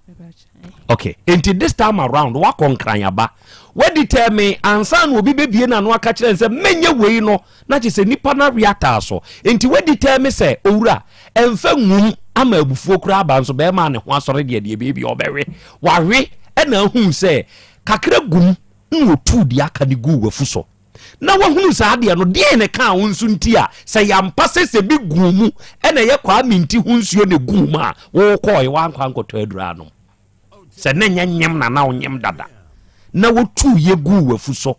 okay nti this time around wakɔ nkran aba wadi tɛ me ansa na obi bɛbie n'ano aka kyerɛ sɛ menyɛ wei no na kyerɛ sɛ nipa no awe ataa so nti wadi tɛ me sɛ owura ɛmfa nwum ama abufuo koraa aba nso bɛrima ne ho asɔre deɛ deɛ baabi ɔbɛwe wawe ɛna ahu sɛ kakra gum na otu deɛ aka ne gu wafu so na wahunu saa adeɛ no, deɛn na ɛkaa wo nso nti a sɛ yɛampa sɛ sɛ bi guu mu ɛna ɛyɛ Kwame nti ho nsuo na ɛguu mu a wokɔɔe woankɔ ankɔtɔ aduro anom sɛ na nyɛ nyem na na wonyem dada na wotuu yɛ guu wafu so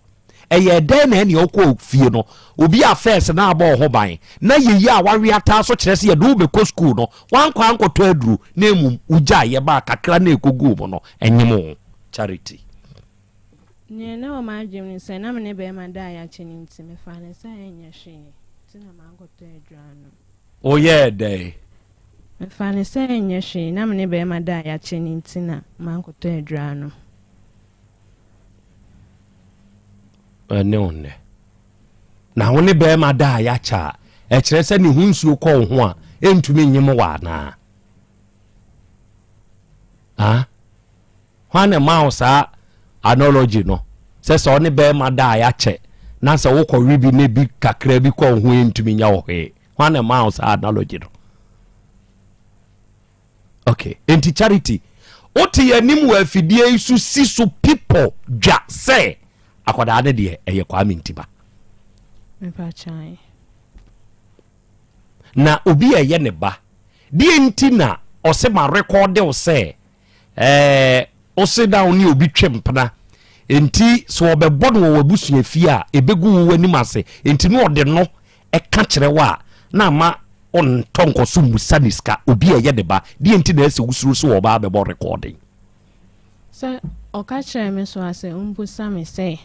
ɛyɛ dɛn na ɛneɛ wokɔɔ fie no obi a fɛs na abɔ wo ho ban na yɛyi a wawe ataa so kyerɛ sɛ yɛde wo bɛkɔ sukuu no woankɔ ankɔtɔ aduro na mmom wogyae yɛ baa kakra na ɛkɔguu mu no ɛnyem wo Charity. Nea na ɛwɔ m'adwenem ne sɛ, na me ne barima da a yɛakyɛ no nti, mefaa no sɛ ɛnyɛ hwee, nti na mankɔtɔ aduru annom. Woyɛɛ dɛn? Mefaa no sɛ ɛnyɛ hwee, na me ne barima da a yɛakyɛ no nti na mankɔtɔ aduru annom. Ɛne wo nnɛ. Na wo ne barima da a yɛakyɛ a, ɛkyerɛ sɛ ne ho nsuo kɔ wo ho a, ɛntumi nyem wo anaa? Ah? Hwan na ɛmaa wo saa analogy no sɛ sɛ ɔne bɛrima da a yɛakyɛ na sɛ wokɔwe bi na bi kakra bi kɔ wo ho ɛntumi nyɛ wo hwee. Hwan na ɛmaa wo saa analogy no? Okay, enti Charity, wote yɛn anim wɔ afidie yi so si so people dwa sɛ akwadaa no deɛ ɛyɛ Kwame Ntiba. Na obi a ɛyɛ ne ba, deɛ nti na ɔsɛ ma rekɔde wo sɛ ɛɛ ɔsɛ na wo ne obi twe mpena nti sɛ ɔbɛbɔ no wɔ w'abusua fie a ɛbɛgu wo w'anim ase nti na ɔde no ɛka kyerɛ wo a na ama ɔntɔ nkɔso mmusa ne sika obi a ɛyɛ ne ba deɛ nti na ɛsɛ wosuro sɛ ɔbaa bɛbɔ recording. Sɛ ɔka kyerɛɛ me so a sɛ ɔmbusa me sɛ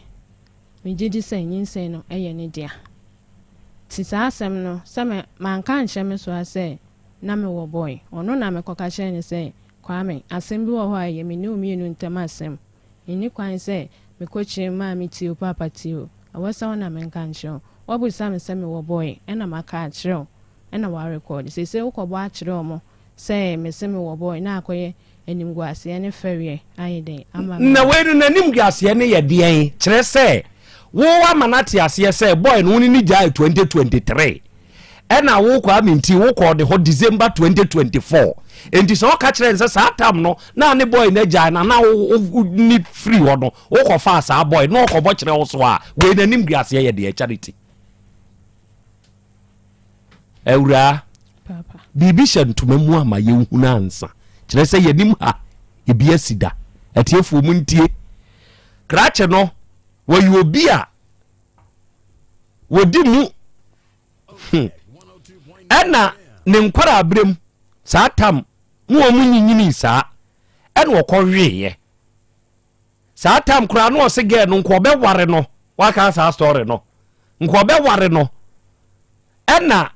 megye di sɛ nyinsɛn no yɛ ne dea. Nti saa asɛm no sɛ me manka ankyerɛ me so a sɛ na mewɔ boy ɔno na mekɔka kyerɛɛ no sɛ Kwame asɛm bi wɔ hɔ a ɛyɛ me ne wo mmienu ntam asɛm Menni kwan sɛ mekɔkyerɛ maame tie o paapa tie o, ɛwɔ sɛ wo na menka nkyerɛ wo. Woabisa me sɛ mewɔ boy ɛna maka akyerɛ wo ɛna woarekɔɔde. Seesei wokɔbɔ akyerɛ wɔn sɛ mese mewɔ boy na akɔyɛ animguaseɛ ne fɛreɛ ayɛ dɛn ama me. Na wei no n'animguaseɛ no yɛ deɛn? Kyerɛ sɛ wo ama no ate aseɛ sɛ boy no wo ne no gyae 2023. Ɛna wo Kwame nti wo kɔɔ ne hɔ December 2024 nti sɛ ɔka kyerɛ no sɛ saa tam no na ne boy no agyae na na wo ne firi hɔ no wokɔ faa saa boy na ɔkɔbɔ kyerɛ wo so a wei n'anim guaseɛ yɛ deɛ Charity awuraa biribi hyɛ ntoma mu ama yɛnhunu ansa kyerɛ sɛ yɛnim ha ebi asi da atiefoɔ mu ntie krakye no wɔyɛ obi a wɔdi mu hmm. Ɛna ne nkwadaa mu saa tam na wɔn nyinyini saa ɛna ɔkɔweeɛ saa tam koraa na ɔse gɛɛ no nka ɔbɛware no waka saa story no nka ɔbɛware no ɛna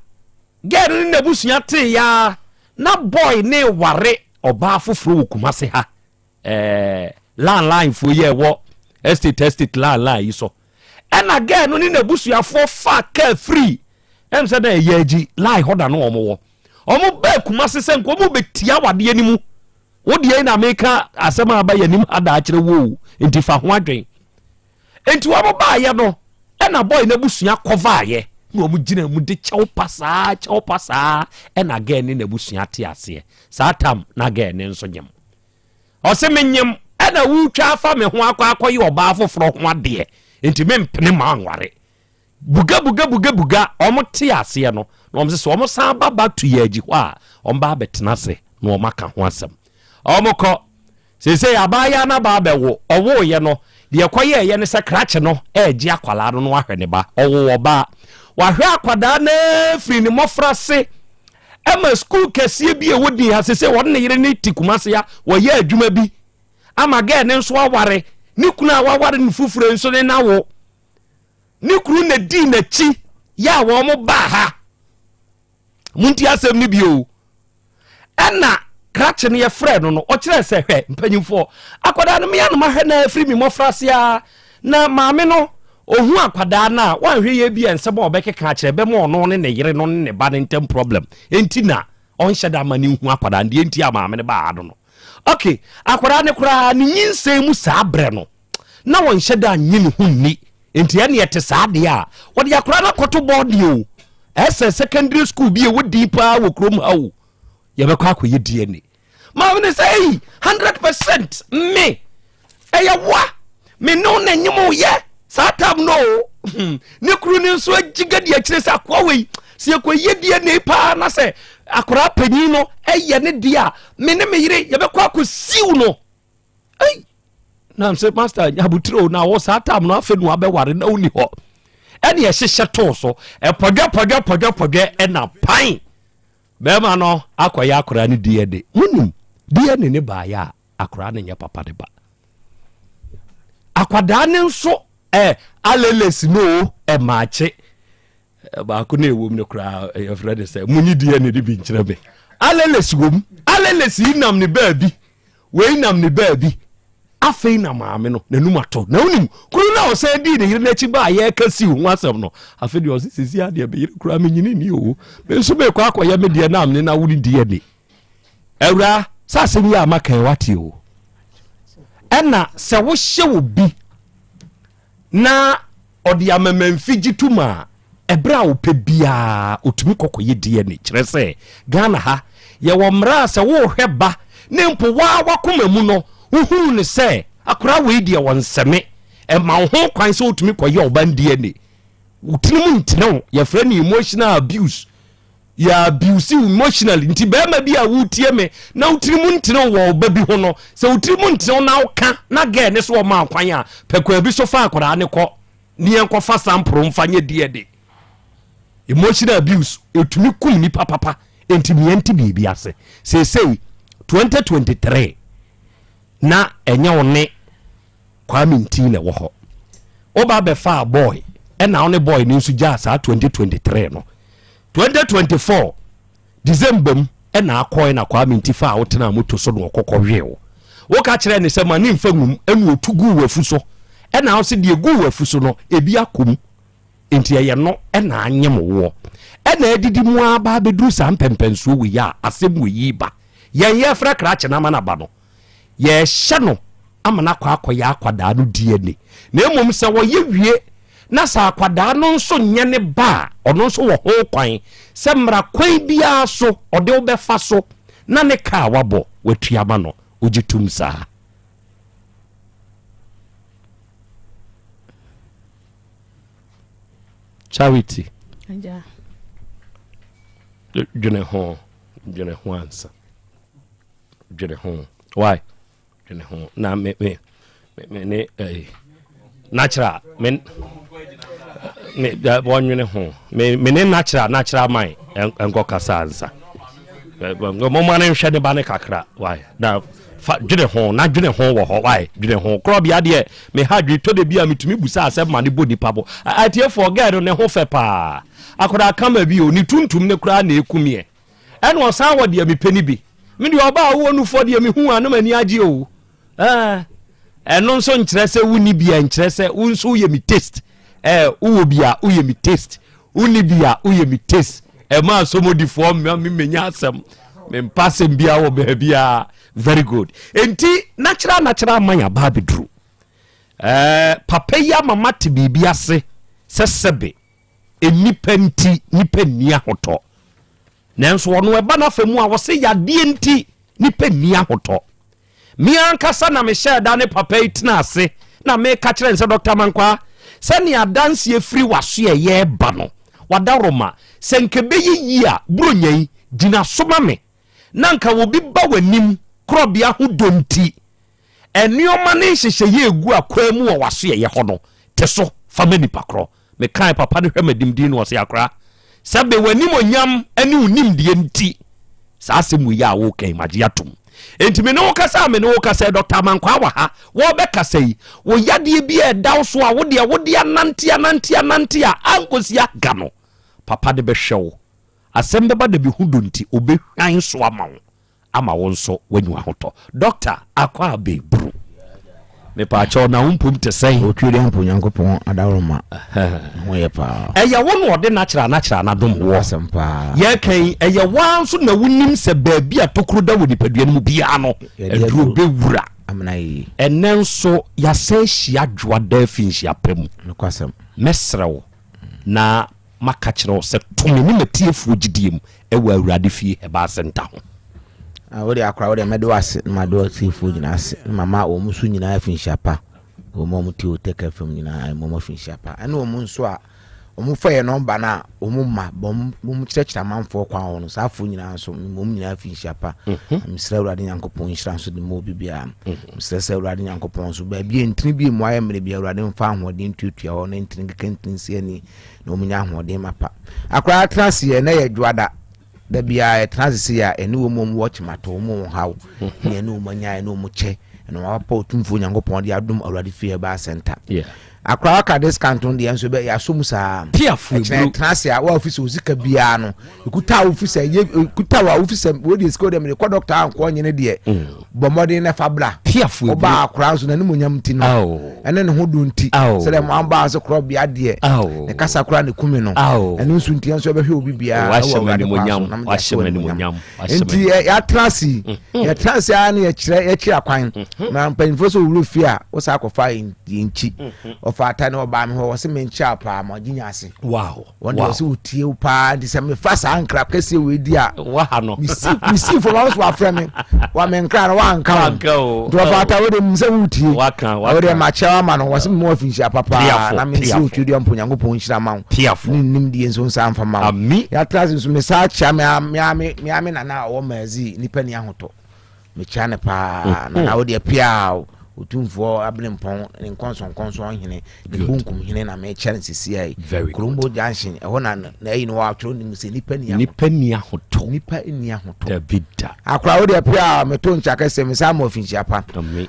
gɛɛ no ne n'abusua tee ya na boy ne ware ɔbaa foforɔ wɔ Kumase ha ɛɛ line line foɔ yi a ɛwɔ estate estate line line yi so ɛna girl no ne n'abusuafoɔ fa kaa firi ɛm sɛ na ɛyɛ agyi line hɔ na no wɔn wɔ wɔn bɛɛ Kumase sɛ nka wɔn bɛtia wadeɛ no mu wo deɛ na meka asɛm a aba yɛ anim ha daa kyerɛ wo nti fa ho adwen nti wɔn baayɛ no ɛna boy n'abusua kɔvaayɛ na wɔn gyina mu de kyɛw pa saa kyɛw pa saa ɛna girl ne n'abusua te aseɛ saa tam na girl ne nso nyam Ɔse menyem ɛna wotwa afa me ho akɔ akɔyɛ ɔbaa foforɔ ho adeɛ nti mempene ma anware. Buga buga buga buga ɔmo te aseɛ no na ɔmo sɛ sɛ ɔmo san ba back to yɛagyi hɔ a ɔmo ba abɛtena ase na ɔmo aka ho asɛm. Ɔmo kɔ seesei abaayaa no aba abɛwo ɔwoeɛ no deɛ ɛkɔyɛɛyɛ ne sɛ krakye no ɛregye akwadaa no na wahwɛ ne ba ɔwoo ɔbaa wahwɛ akwadaa no firi ne mmɔfrase Ɛma sukuu kɛseɛ bi a ɛwɔ din ha sese wɔne ne yere ne te Kumase a wɔyɛ adwuma bi ama gɛɛ ne nso aware ne kunu a waware no foforo nso ne n'awo ne kunu na dii n'akyi yɛ a wɔn baa ha monti asɛm no bio ɛna krakye no yɛfrɛ no no ɔkyerɛ sɛ hwɛ mpanyimfoɔ akwadaa no mea no mahwɛ no afiri me mmɔfraase a Na maame no, ohuu akwadaa no a, wanhwɛ yie bi a nsɛm a ɔbɛkeka akyerɛ bɛma ɔno ne ne yere no ne ne ba no ntam problem. Enti na ɔnhyɛ da ma no nhu akwadaa no. Deɛ nti a maame no baa ha no no. Ok, akwadaa no koraa ne nyinsɛn mu saa berɛ no, na ɔnhyɛ da nnye ne ho nni. Enti ɛne ɛte saa deɛ a, wɔde akwadaa no akɔto bɔɔdeɛ o. Ɛsɛ secondary school bi a ɛwɔ din paa wɔ kurom ha o. Yɛbɛkɔ akɔyɛ DNA. Maame no sɛ ei 100% me ɛyɛ woa me ne wo na nyem wo yɛ saa tam no o hmm. Ne kuru no nso agyiga di akyire sɛ akoa wei sɛ yɛkɔyɛ DNA paa na sɛ akoraa panyin no ɛyɛ ne deɛ a me ne me yere yɛbɛkɔ akɔsiw no ei na sɛ master abotire o na wɔ saa tam no afei no abɛware na wonni hɔ ɛne ɛhyehyɛ too so ɛpɔdwɛ pɔdwɛ pɔdwɛ pɔdwɛ ɛna pan Bɛrima no akɔyɛ akwadaa no DNA. Monim, DNA ne baayɛ a, akwadaa no nyɛ papa ne ba. Akwadaa no nso ɛ aleles no o ɛmaakye baako na ɛwom no koraa yɛfrɛ no sɛ monyi DNA no bi nkyerɛ me. Aleles wom, aleles yi nam ne baabi, wei nam ne baabi. Afei na maame no n'anum ato. Na wonim, kunu no a ɔsan dii ne yere n'akyi baa yɛreka siw ho asɛm no, afei deɛ ɔse sisi adeɛ me yere koraa menyini ni o. Me nso mekɔ akɔyɛ me deɛ na amene na wo ne di ani. Awuraa, sɛ asɛm yi a maka yi wate o. Ɛna sɛ wohyɛ obi na Ɔde amamamfi gye tom a, ɛberɛ a ɔpɛ biara ɔtumi kɔ kɔyɛ DNA. Kyerɛ sɛ, Ghana ha, yɛwɔ mmara a sɛ worehwɛ ba na mpo wo ara w'akoma mu no, wohunu no sɛ akwadaa wei deɛ ɔnsɛ me, ɛma wo ho kwan sɛ wotumi kɔyɛ ɔba no DNA. Wo tirim ntene wo, yɛfrɛ no emotional abuse. Yɛ abuse wo emotionally. Nti bɛrima bi a wotie me na wo tirim ntene wo wɔ ɔba bi ho no, sɛ wo tirim ntene wo na woka na girl ne so ɔma kwan a, pɛ kwan bi so fa akwadaa ne kɔ ne yɛnkɔfa sample mfa nyɛ DNA. Emotional abuse ɛtumi kum nipa papa. Nti meɛ nte biribi ase. Seesei 2023 na ɛnyɛ wo ne Kwame Nti na ɛwɔ hɔ. Woba bɛfaa boy ɛna wo ne boy no nso gyaa saa 2023 no. 2024 December mu ɛna akɔe na Kwame Nti faa wo tenaa moto so na ɔkɔkɔ wee wo. Woka kyerɛɛ ne sɛ ma ne mfa ngum ɛna ɔtu guu w'afu so. Ɛna wo se deɛ guu w'afu so no ebi akɔ mu. Nti ɛyɛ no ɛna anyem woɔ. Ɛna adidi mu ara ba abɛduru saa mpɛmpɛnsoɔ wei a asɛm wei yi ba. Yɛn yɛfrɛ krakye no ama no aba no, yɛrehyɛ no ama no akɔ akɔyɛ akwadaa no DNA. Na mmom sɛ wɔyɛ wie na sɛ akwadaa no nso nyɛ ne ba a, ɔno nso wɔ ho kwan sɛ mmara kwan biara so ɔde wo bɛfa so na ne ka a wabɔ watua ama no. Wogye tom saa? Charity. Dwene ho, dwene ho ansa. Dwene ho. Why? Dwene ho. Na me me me ne eh natural me me wɔnwene ho. Me me ne natural natural man nkɔ kasa ansa. Mo ma ne nhwɛ ne ba ne kakra. Why? Na fa dwene ho na dwene ho wɔ hɔ. Why? Dwene ho. Korɔ bia deɛ me ha dwene tɔ de bi a metumi busa asɛm ma ne bɔ nipa bo. Atiefoɔ girl no ne ho fɛ paa. Akwadaa kama bi o ne tuntum ne koraa na ekumiɛ. Ɛna ɔsan wɔ deɛ mepɛ no bi. Me deɛ ɔbaa a wowɔ nufoɔ deɛ mehu a na m'ani agye o. Ɛɛ ɛno nso nkyerɛ sɛ wonni bi a nkyerɛ sɛ wo nso woyɛ me taste. Ɛɛ wowɔ bi a woyɛ me taste. Wonni bi a woyɛ me taste. Ɛma asɔmodifoɔ mma me mmenya asɛm. Mempa asɛm biara wɔ baabiara. Very good. Enti natural natural man aba abɛduru. Ɛɛ papa yi ama mate biribi ase sɛ sɛbe. Nnipa nti nnipa nni ahotɔ. Nanso ɔno ɛba n'afa mu a ɔse yadeɛ nti nnipa nni ahotɔ. Me ankasa na mehyɛɛ da ne papa yi tena ase na meka kyerɛ no sɛ Dɔkta Mankwaa, sɛnea adanseɛ firi w'asoɛeɛ reba no, w'adaworoma, sɛ nka ɛbɛyɛ yie a, Buronya yi, gyina so ma me na nka obi ba w'anim korɔbea ho dɔ nti, nnoɔma ne nhyehyɛeɛ a ɛgu akwaa mu wɔ w'asoɛeɛ hɔ no, te so fa ma nipa korɔ. Mekae papa no hwɛ m'anim dinn na ɔse, Akora, sɛbe w'animuonyam ne wo nimdeɛ nti, saa asɛm wei a woreka yi, magye atom. Enti me ne wo kasa a me ne wo kasa yi, Dɔkta Amankwaa wɔ ha, wɔrebɛkasa yi, wo yadeɛ bi a ɛda wo so a wo deɛ wode anante anante anante a ankɔsi aga no, papa de bɛhwɛ wo. Asɛm bɛba da bi ho dɔ nti, ɔbɛhwan so ama wo. ama wo nso wanya w'ahotɔ. Doctor Akwabe Bru, mepaakyɛw na wo mpom te sɛn? Otwi dɛ mpo Nyankopɔn adaworoma ne ho yɛ paa. Ɛyɛ wo na ɔde natural natural no adom woɔ. Asɛm paa. Yɛreka yi, ɛyɛ wo ara nso na wonim sɛ baabi a tokuro da wɔ nipadua no mu biara no, aduro bɛwura. Amena yie. Ɛnnɛ nso, yɛasan ahyia Dwoada afinhyia pa mu. Nokwasɛm. Mɛsrɛ wo na Maka kyerɛ wo sɛ to me ne m'atiefoɔ gyidie mu wɔ Awurade fie Herbal Centre ho. Ah, wode akora wode mɛde wo ase na made atiefoɔ nyinaa ase na mama wɔn nso nyinaa afinhyia pa. Wɔn a wɔtie Otec FM nyinaa ɛmɔ wɔn afinhyia pa. Ɛne wɔn nso a wɔn fa yɛ nɔmba no a wɔn ma wɔn wɔn kyerɛkyerɛ amanfoɔ kwan wɔ no saa afoɔ nyinaa nso wɔn nyinaa afinhyia pa. Mhm. Mesrɛ Awurade Nyankopɔn nhyira nso de ma obi biara. Mhm. Mesrɛ sɛ Awurade Nyankopɔn nso baabi a ntini bi mu ayɛ mmerɛ bi Awurade mfa ahoɔden ntuatua hɔ na ntini nkeka ntini nsi ani na wɔn nya ahoɔden mapa. Akwadaa tena ase yɛ na yɛ dwoada da biara yɛtena ase se a ɛne wɔn wɔn wɔ kyemato wɔn wɔn haw ne ɛne wɔn anya ɛne wɔn kyɛ ɛne wɔn apapa otumfuo Nyankopɔn de adom Awurade fie herbal center. Akwadaa waka discount no deɛ nso bɛ yɛasɔ mu saa. Ɛkyerɛ tena ase a wɔafi sɛ osika biara no ekuta a wofi sɛ yɛ ekuta a wofi sɛ wɔde sika wɔde mede kɔ dɔkta ankɔ nyene deɛ mm. Bɔ mmɔden na fa bra. Piafo Wobaa akora nso n'animonyam nti no, ɛne ne ho dɔ nti, sɛdeɛ mo ambaa sɛ korɔbea deɛ, ne kasa koraa na ɛku me no, ɛno nso nti yɛn nso yɛbɛhwɛ obi biara ɛwɔ Awurade kwan so na mede ahyɛ w'animuonyam. Nti yɛatena ase yi, mhm. yɛtena ase ara ne yɛkyerɛ yɛkyerɛ akwan. Mhm. Na mpanyinfoɔ sɛ owura fie a, wosan akɔfa yɛn nkyi. Mhm. Ɔfa ata ne ɔbaa me hɔ, wɔse menkyɛ paa ma ɔgye nya ase. Wow. Wɔn deɛ ɔsɛ wotie wo paa nti sɛ mefa saa nkra kɛseɛ wei di a waha no mesi mesi fam ahosuo afrɛ me wa me nkra no wanka wo nti wɔfa ata wo de mu sɛ wotie waka wo deɛ makyɛ ama no wɔsɛ memu afinhyia papaa na mensi otwe deɛ mpo Nyankopɔn nhyira ma wo ne nim deɛ nso nsa mfa ma wo yɛatra ase nso mesaa kyia me ame nana a ɔwɔ maazi nipa ni ahotɔ Mekyia no paa. Mm. Nana wo deɛ piaa o. Otumfoɔ Abenempɔn ne nkɔnsɔnkɔnsɔn hene ne bonkum hene na mekyia no sisia yi. Kurombo junction ɛhɔ na na ayi no wɔatwerɛ ne mu sɛ nipa ni ahotɔ. Nipa ni ahotɔ. Nipa ni ahotɔ. Dabi da. Akora wo deɛ piaa meto nkyia kɛseɛ me saa ma ofinhyia pa.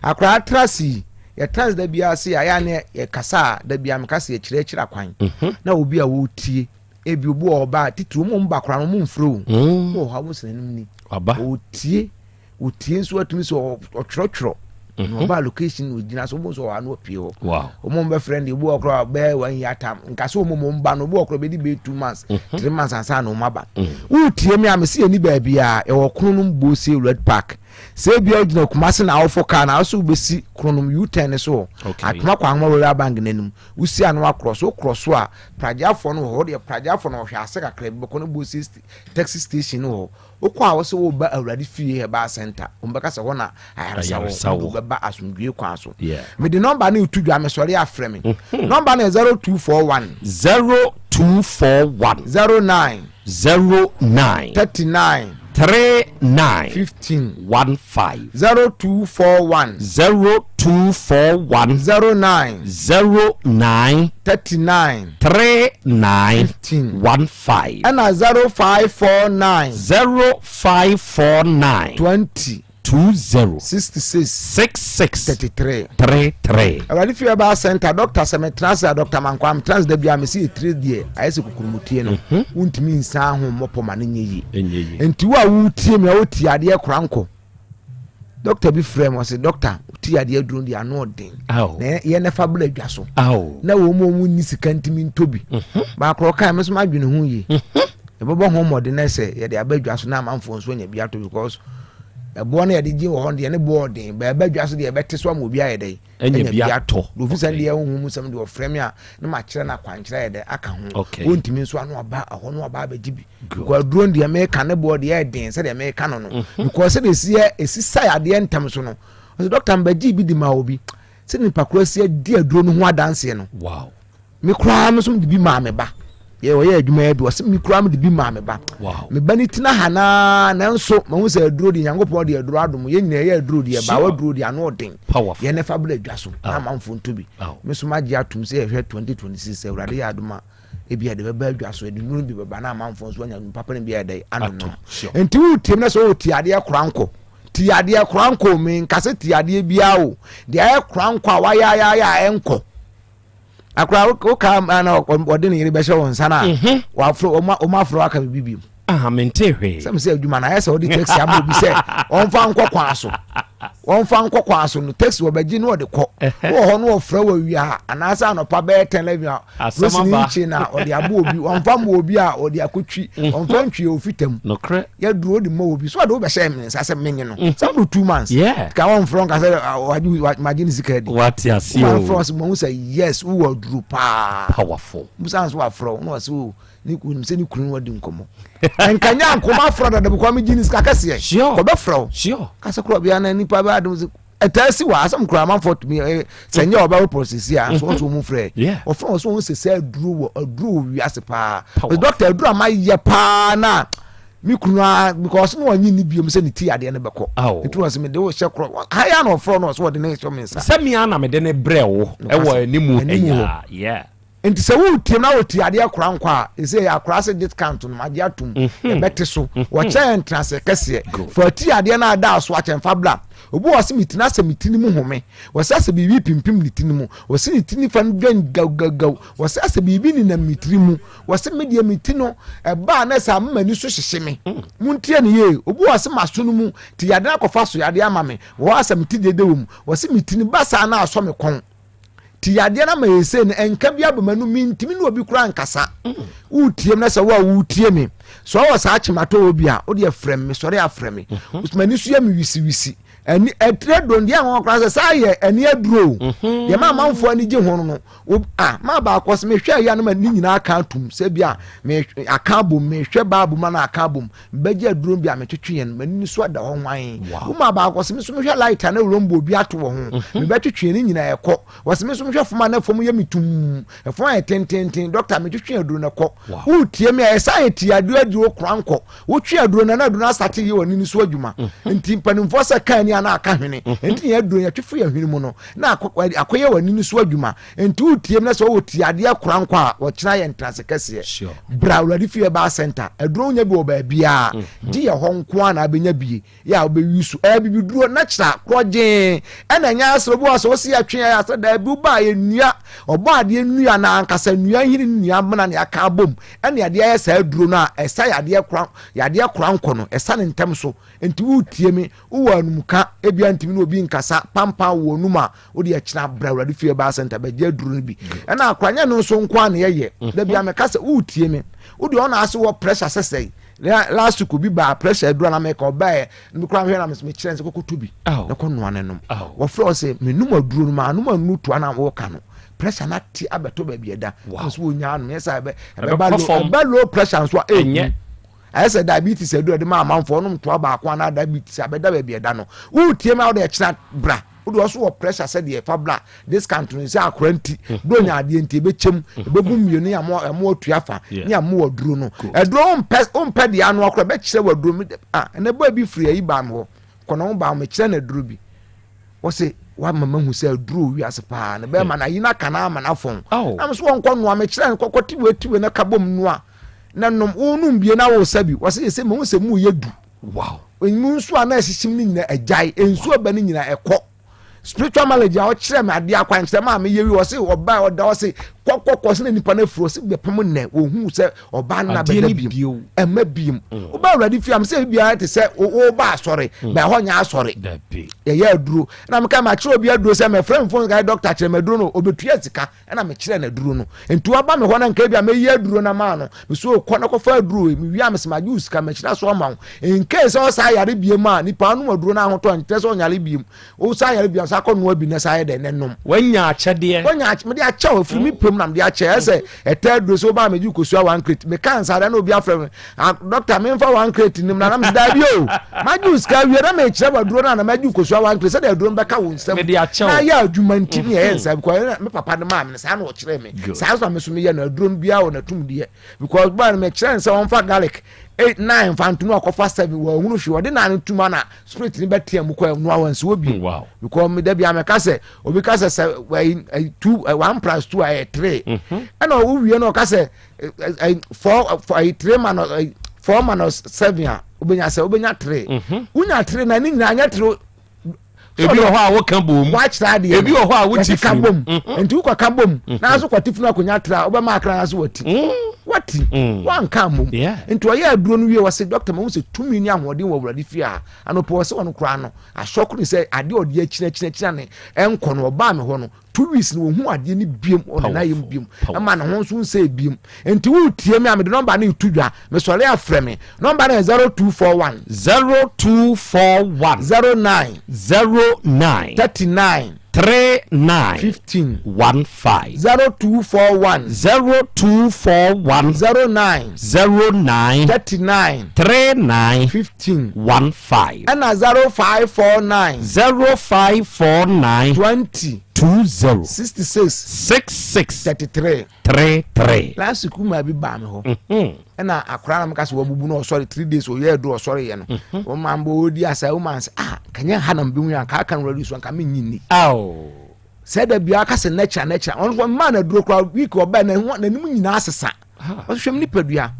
Akora atra si yɛtra da biara se ayɛ ne yɛkasa a da biara meka se yɛkyerɛkyerɛ akwan mhm. na obi a wɔtie ebi obi wɔ hɔ ba titiri wɔn mu ba koraa no wɔn mfrɛ o mm. wɔ hɔ a wɔn sena anim ni ɔtie ɔtie nso atumi sɛ ɔtwerɛtwerɛ na mhm. ɔba location na ɔgyina so wɔn nso wɔ ano apue hɔ wɔn bɛfrɛ no deɛ obi wɔ koraa bɛyɛ wɔn yi atam nka sɛ wɔn mu ba no obi wɔ koraa bɛdi bɛyɛ two months mhm. three months ansa na wɔn aba mhm. wotie mi a mesi yɛ ni baabi a ɛwɔ kronom bose red park sɛ ebi a ogyina kumase na awofo kaa na aso bɛsi kronom u-turn so atoma kɔ ahoma royal bank n'anim wosi ano akorɔ so korɔ so a Pragyafoɔ no wɔ hɔ, wodeɛ pragyafoɔ no wɔhwɛ ase kakra bi bɛkɔ no Bose taxi station no wɔ hɔ. Wokɔ a wɔsɛ woba Awurade fie herbal center. Wɔn bɛka sɛ hɔ na ayaresa wɔ, wode wobɛba asomdwoe kwan so. Mede nɔmba no reto dwa, mesɔre afrɛ me. Mhm. Nɔmba no yɛ 0241. 0241. 09. 09. 39. 39. 15. 15. 0241. 0241. 09. 09. 39. 39. 15. 15. Ɛna 0549. 0549. 20. 20. 66. 66. 33. 33. Awurade fie herbal center doctor sɛ metena ase a doctor Mankwaa metena ase da biara mese etire deɛ ayɛ sɛ kukurumutie no mhm. wontumi nsan ho mmɔpɔ ma no nyɛ yie nti wo a wotie me a wotie adeɛ kora nkɔ doctor bi frɛ me ɔse doctor wotie adeɛ aduro deɛ ano ɔden na yɛ ne fa bla adwa so na wɔn mu wɔn nni sika ntumi ntɔ bi mhm. baakorɔ kan me so madwene ho yie mhm. yɛbɛbɔ ho mmɔden na sɛ yɛde aba adwa so na amanfoɔ nso anya bi atɔ because ɛboɔ no yɛde gye wɔ hɔ deɛ ne boɔ ɔden bɛɛba adwa so deɛ yɛbɛte so ama obi ayɛ dɛ anya bi atɔ ofi sɛ deɛ honhom mu sɛm deɛ ɔfrɛ me a na makyerɛ no akwankyerɛ ayɛ dɛ aka ho wɔntumi nso ano aba ɛhɔ no aba abɛgye bi because aduro deɛ meka ne boɔ deɛ ɛden sɛdeɛ meka no no mhm. because sɛdeɛ ɛsi yɛ ɛsi sa adeɛ ntɛm so no ɔsɛ dɔkta mbɛgye bi di ma obi sɛ nipa koro asi adi aduro no ho adanseɛ no wow me koraa me nso de bi maa me ba yɛ ɔyɛ adwuma yɛ bi ɔsɛ me koraa me de bi maa me ba me ba ne tena ha naa nanso mahu sɛ aduro de nyankopɔn de aduro adom yɛn nyinaa yɛ aduro deɛ baawa aduro deɛ ano ɔden yɛn ne fa bla adwa so na amanfo nto bi me nso magye atom sɛ yɛhwɛ 2026 sɛ awurade yɛ adom a ebi a de bɛba adwa so ɛde nuru bi bɛba na amanfo nso anya papa no bi a ɛdɛ ano no nti wotie na sɛ wotie adeɛ kora nkɔ ti adeɛ kora nkɔ me nkase ti adeɛ biara o deɛ ayɛ kora nkɔ a wayɛ ayɛ ayɛ a ɛnkɔ akora woka na ɔde ne yere bɛhyɛ wɔn nsa no a mhm. waforo wɔn aforo aka biribi bi mu. aha mente hwee. sɛ sɛ adwuma na ayɛ sɛ ɔde taxi ama obi sɛ ɔnfa nkɔ kwan so wɔnfa nkɔ kwan so no taxi wɔbɛgye no ɔde kɔ wɔ hɔ no ɔfrɛ wɔ awia anaasɛ anɔpa bɛyɛ ten eleven a polisi ne nkye na ɔde abɔ obi wɔnfa ma obi a ɔde akɔtwi mhm. wɔnfa ntwi ofi tam yɛduro de ma obi so ɔde wobɛhyɛ me nsa sɛ menye no mm. sɛ bro two months ka wɔmfrɛ nka sɛ magye ne sika adi wate ase o wɔmfrɛ sɛ mahu sɛ yes wowɔ aduro paa powerful musa nso wafrɛ wo na ɔsɛ o ne kunu sɛ ne kunu no wadi nkɔmmɔ nkanya nkɔmmɔ afrɛ dada bikɔ megye ne sika kɛseɛ kɔbɛfrɛ wo kasɛ korɔ bia na nipa bɛ adom sɛ ɛtaa si wɔ asɛm koraa amanfoɔ tumi ɛ sɛ nyɛ ɔbɛwo prɔsɛsi a nso wɔn frɛ wɔfrɛ wɔn so wɔn sɛ sɛ aduro wɔ aduro wɔ wiase paa dɔkta aduro a mayɛ paa na me kunu a because na ɔnye ne biom sɛ ne ti adeɛ no bɛkɔ nti wɔn sɛ mede wo hyɛ korɔ ha yɛ na ɔfrɛ no ɔsɛ wɔde ne hyɛ me nsa sɛ me ara na mede ne brɛ wo ɛwɔ animu ɛyà. Nti sɛ woretie na wote adeɛ kora nkɔ a, ɛsɛ yɛ akora ase discount no magye atom. Yɛbɛte so. Wɔkyɛ yɛn ntenase kɛseɛ. Fa ti adeɛ no a ɛda so akyɛ mfa bra. Obi wɔ hɔ sɛ metena sɛ me ti no mu home. Wɔsɛ sɛ biribi pimpim ne ti no mu. Wɔsɛ ne ti nifa no dwan gawgawgaw. Wɔsɛ sɛ biribi nenam ne tiri mu. Wɔsɛ me deɛ me ti no ɛba a na sɛ ama m'ani so hyehye me. Montie no yie. Obi wɔ hɔ sɛ m'aso no mu te yadeɛ no akɔfa so yadeɛ ama me. Wɔ hɔ a sɛ mete dede wɔ mu. Wɔsɛ me ti no ba saa na asɔ me kɔn. Ti yadeɛ no ama yɛ sei no ɛnka bi aba m'anum mentumi ne obi koraa nkasa. Wotie me na sɛ wo a wotie me sɛ ɔwɔ saa kyematɔ wɔ bi a wode afrɛ me mesɔre afrɛ me. M'ani so yɛ me wisiwisi. Ani ɛtire don deɛ ɛnwanwa koraa sɛ saa yɛ ani aduro o. Deɛ ma amanfoɔ ani gye ho no no o a maa baako sɛ mehwɛ ɛyɛ no ma ne nyinaa aka atum sɛ bi a me aka abom mehwɛ baabu ma no aka abom bɛgye aduro bi a metwetwe yɛn m'ani so ada hɔ hwan. Wo maa baako sɛ me nso mehwɛ light a na wura bi ato wɔ ho mebɛtwetwe ne nyinaa ɛkɔ. Wɔsɛ me nso mehwɛ fam a na fam yɛ me tum ɛfam ayɛ tententen dɔkta metwetwe aduro no kɔ. Wotie me a ɛsɛ ayɛ ti aduro aduro kora nkɔ. Wotwe aduro no na aduro no asate yɛ w'ani no so adwuma. Nti mpanimfoɔ sɛ ka ani a na aka hwene. Nti yɛn aduro yɛtwe fo yɛn hwene mu no na akɔyɛ w'ani no so adwuma. Nti wotie me na sɛ wɔwɔ ti adeɛ kora nkɔ a wɔkyena yɛ ntenase kɛseɛ. Bra Awurade fie baa center. Aduro wonya bi wɔ baabiara. Gye yɛ hɔ nko ara na abɛnya bie. Yɛ a wobɛyi so. Ɛyɛ bibiduro natural korɔgyee. Ɛna ɛnyɛ asɛ obi wɔ sɛ wosi yɛtwe yɛ asɛ daabi woba yɛ nnua ɔbɔ adeɛ nnua na ankasa nnua nhini nnua mena ne aka abom ɛne adeɛ ayɛ saa aduro no a ɛsa yadeɛ kora yadeɛ kora nkɔ no ɛsa ne ntɛm so nti wotie me wowɔ anumka ebia ntumi ne obi nkasa pampan wɔ anum a wode ɛkyena bra awurade fie baa center bɛgye aduro no bi ɛna akora nyɛ no nso nko a na yɛyɛ da bia meka sɛ wotie me wode ɔna ase wɔ pressure sɛsɛe last week obi baa pressure aduro na meka ɔbaɛ no kora hwɛ na mekyerɛ sɛ kɔkɔtɔ bi na kɔ noa ne nom wɔfrɛ ɔ sɛ menom aduro no maanom anuru toa na wɔka no pressure na te abɛtɔ baabi ɛda nso wɔnya anom yɛ sɛ ɛbɛba low pressure nso a ɛnyɛ ayɛ sɛ diabetes aduro ɛde ma amanfoɔ ɔnom toa baako anaa diabetes abɛda baabi ɛda no wotie ma wode ɛkyena bra wode ɔso wɔ pressure sɛ deɛ fa bra discount no sɛ akora nti do nya adeɛ nti ɛbɛkyɛm ɛbɛgu mmienu ne amoa ɛmo atua fa ne amoa aduro no aduro wompɛ wompɛ deɛ ano akora bɛkyerɛ wɔ aduro mi ah ɛnɛ bɔ ebi firi ayi baa mi hɔ kɔnɔ ho baa mi kyerɛ na aduro bi wɔsi wama ma hu sɛ aduro wiase paa ne bɛrima na ayi na ka na ama na fɔn na mo so wɔn kɔ noa mi kyerɛ no kɔkɔ tiwe tiwe na ka bom noa na nom wɔn bie na wɔsa bi wɔsi yɛ sɛ mo sɛ mu yɛ du. Wow. Emu nso a na ɛhyehyem no nyinaa agyae, nsuo aba no nyinaa ɛkɔ. Spiritual marriage a ɔkyerɛ me adeɛ akwankyerɛ maa meyɛ wi ɔse ɔbaa ɔda ɔse kɔkɔkɔ sɛ na nipa no afiri ɔse bɛpem nnɛ wɔhu sɛ ɔbaa no nabɛda biem ɛma biem mm. woba awurade fie am sɛ biara te sɛ woba asɔre mm. bɛ hɔ nyɛ asɔre yɛyɛ aduro na meka makyerɛ obi aduro sɛ mɛfrɛ me fon ka dɔkta kyerɛ me aduro no ɔbɛtua sika ɛna mekyerɛ no aduro no nti waba me hɔ na nka ebi a mɛyi aduro no ama no meso kɔ na kɔfa aduro yi mewie a mesɛ magye wo sika mahyira so ama wo nkee sɛ ɔsaa yare bie mu a nipa anom aduro no ahotɔ nkyerɛ sɛ ɔnyare bie mu wosaa yare bie saa kɔ noa bi na saa yɛ dɛ ne nom wanya akyɛdeɛ wanya mede akyɛ wo firi me pɛm na mede akyɛ ɛsɛ ɛtɛ aduro sɛ wobaa megye kosua one crate meka nsa dɛ na obi afrɛ me Ah, dɔkta memfa one crate nim na na mese daabi o magye wo sika awie na mekyerɛ wo aduro no a na magye wo kosua one crate sɛdeɛ aduro no bɛka wo nsam na ayɛ adwuma nti ne ɛyɛ nsa because me papa no maa me no saa na ɔkyerɛ me saa nso na me so meyɛ no aduro no biara wɔ n'atumdeɛ because baa no mekyerɛ no sɛ ɔmfa garlic eight nine mfa ntom akɔfa seven wɔahunu hwee ɔde nine no tum ana spirit no bɛtea mu kɔ no awansi wɔ bio because me da bia meka sɛ obi ka sɛ sɛ two one plus two ayɛ three ɛna ɔwo no ɔka sɛ four three minus four minus seven a wobɛnya sɛ wobɛnya three mhm. wonya three na ne nyinaa nyɛ three ebi wɔ hɔ a woka bom wakyerɛ adeɛ ebi wɔ hɔ a wote firi bom mhm. nti wokɔ ka bom mhm. na so kɔte funu akonnwa tra wobɛma akra na so wati wati wanka mmom nti ɔyɛ aduro no wie wɔ se dɔkta ma wo sɛ tumi ne ahoɔden wɔ awurade fie a anɔpɛ wɔ sɛ ɔno koraa no asɔko ne sɛ adeɛ ɔde akyinakyinakyina ne ɛnkɔ no ɔbaa me hɔ no two weeks na ohun adeɛ no biem ɔne nan yam biem ɛma ne ho nso nsɛ biem nti wotie me a mede nɔmba no reto dwa mesɔre afrɛ me nɔmba no yɛ 0241 0241 09 09 39 39 15 15 0241 0241 09 09 39 39 15 15 ɛna 0549 0549 20 20 66 66 33 33. Last week maa bi baa mi hɔ ɛna akora na mi ka sɛ wabubu na ɔsɔre three days ɔyɛ ɛdu ɔsɔre yɛ no wɔn maa mbɔ ɔdi asa wɔn maa sɛ ah kanyɛ ha na mbɛ hu yɛ anka aka no radio so anka mi nyi ni. Sɛ da biara ka sɛ nɛkyerɛ nɛkyerɛ ɔno nso mmaa no aduro koraa week ɔbɛn na n'anim nyinaa sesa. Ɔhwehwɛ me nipadua.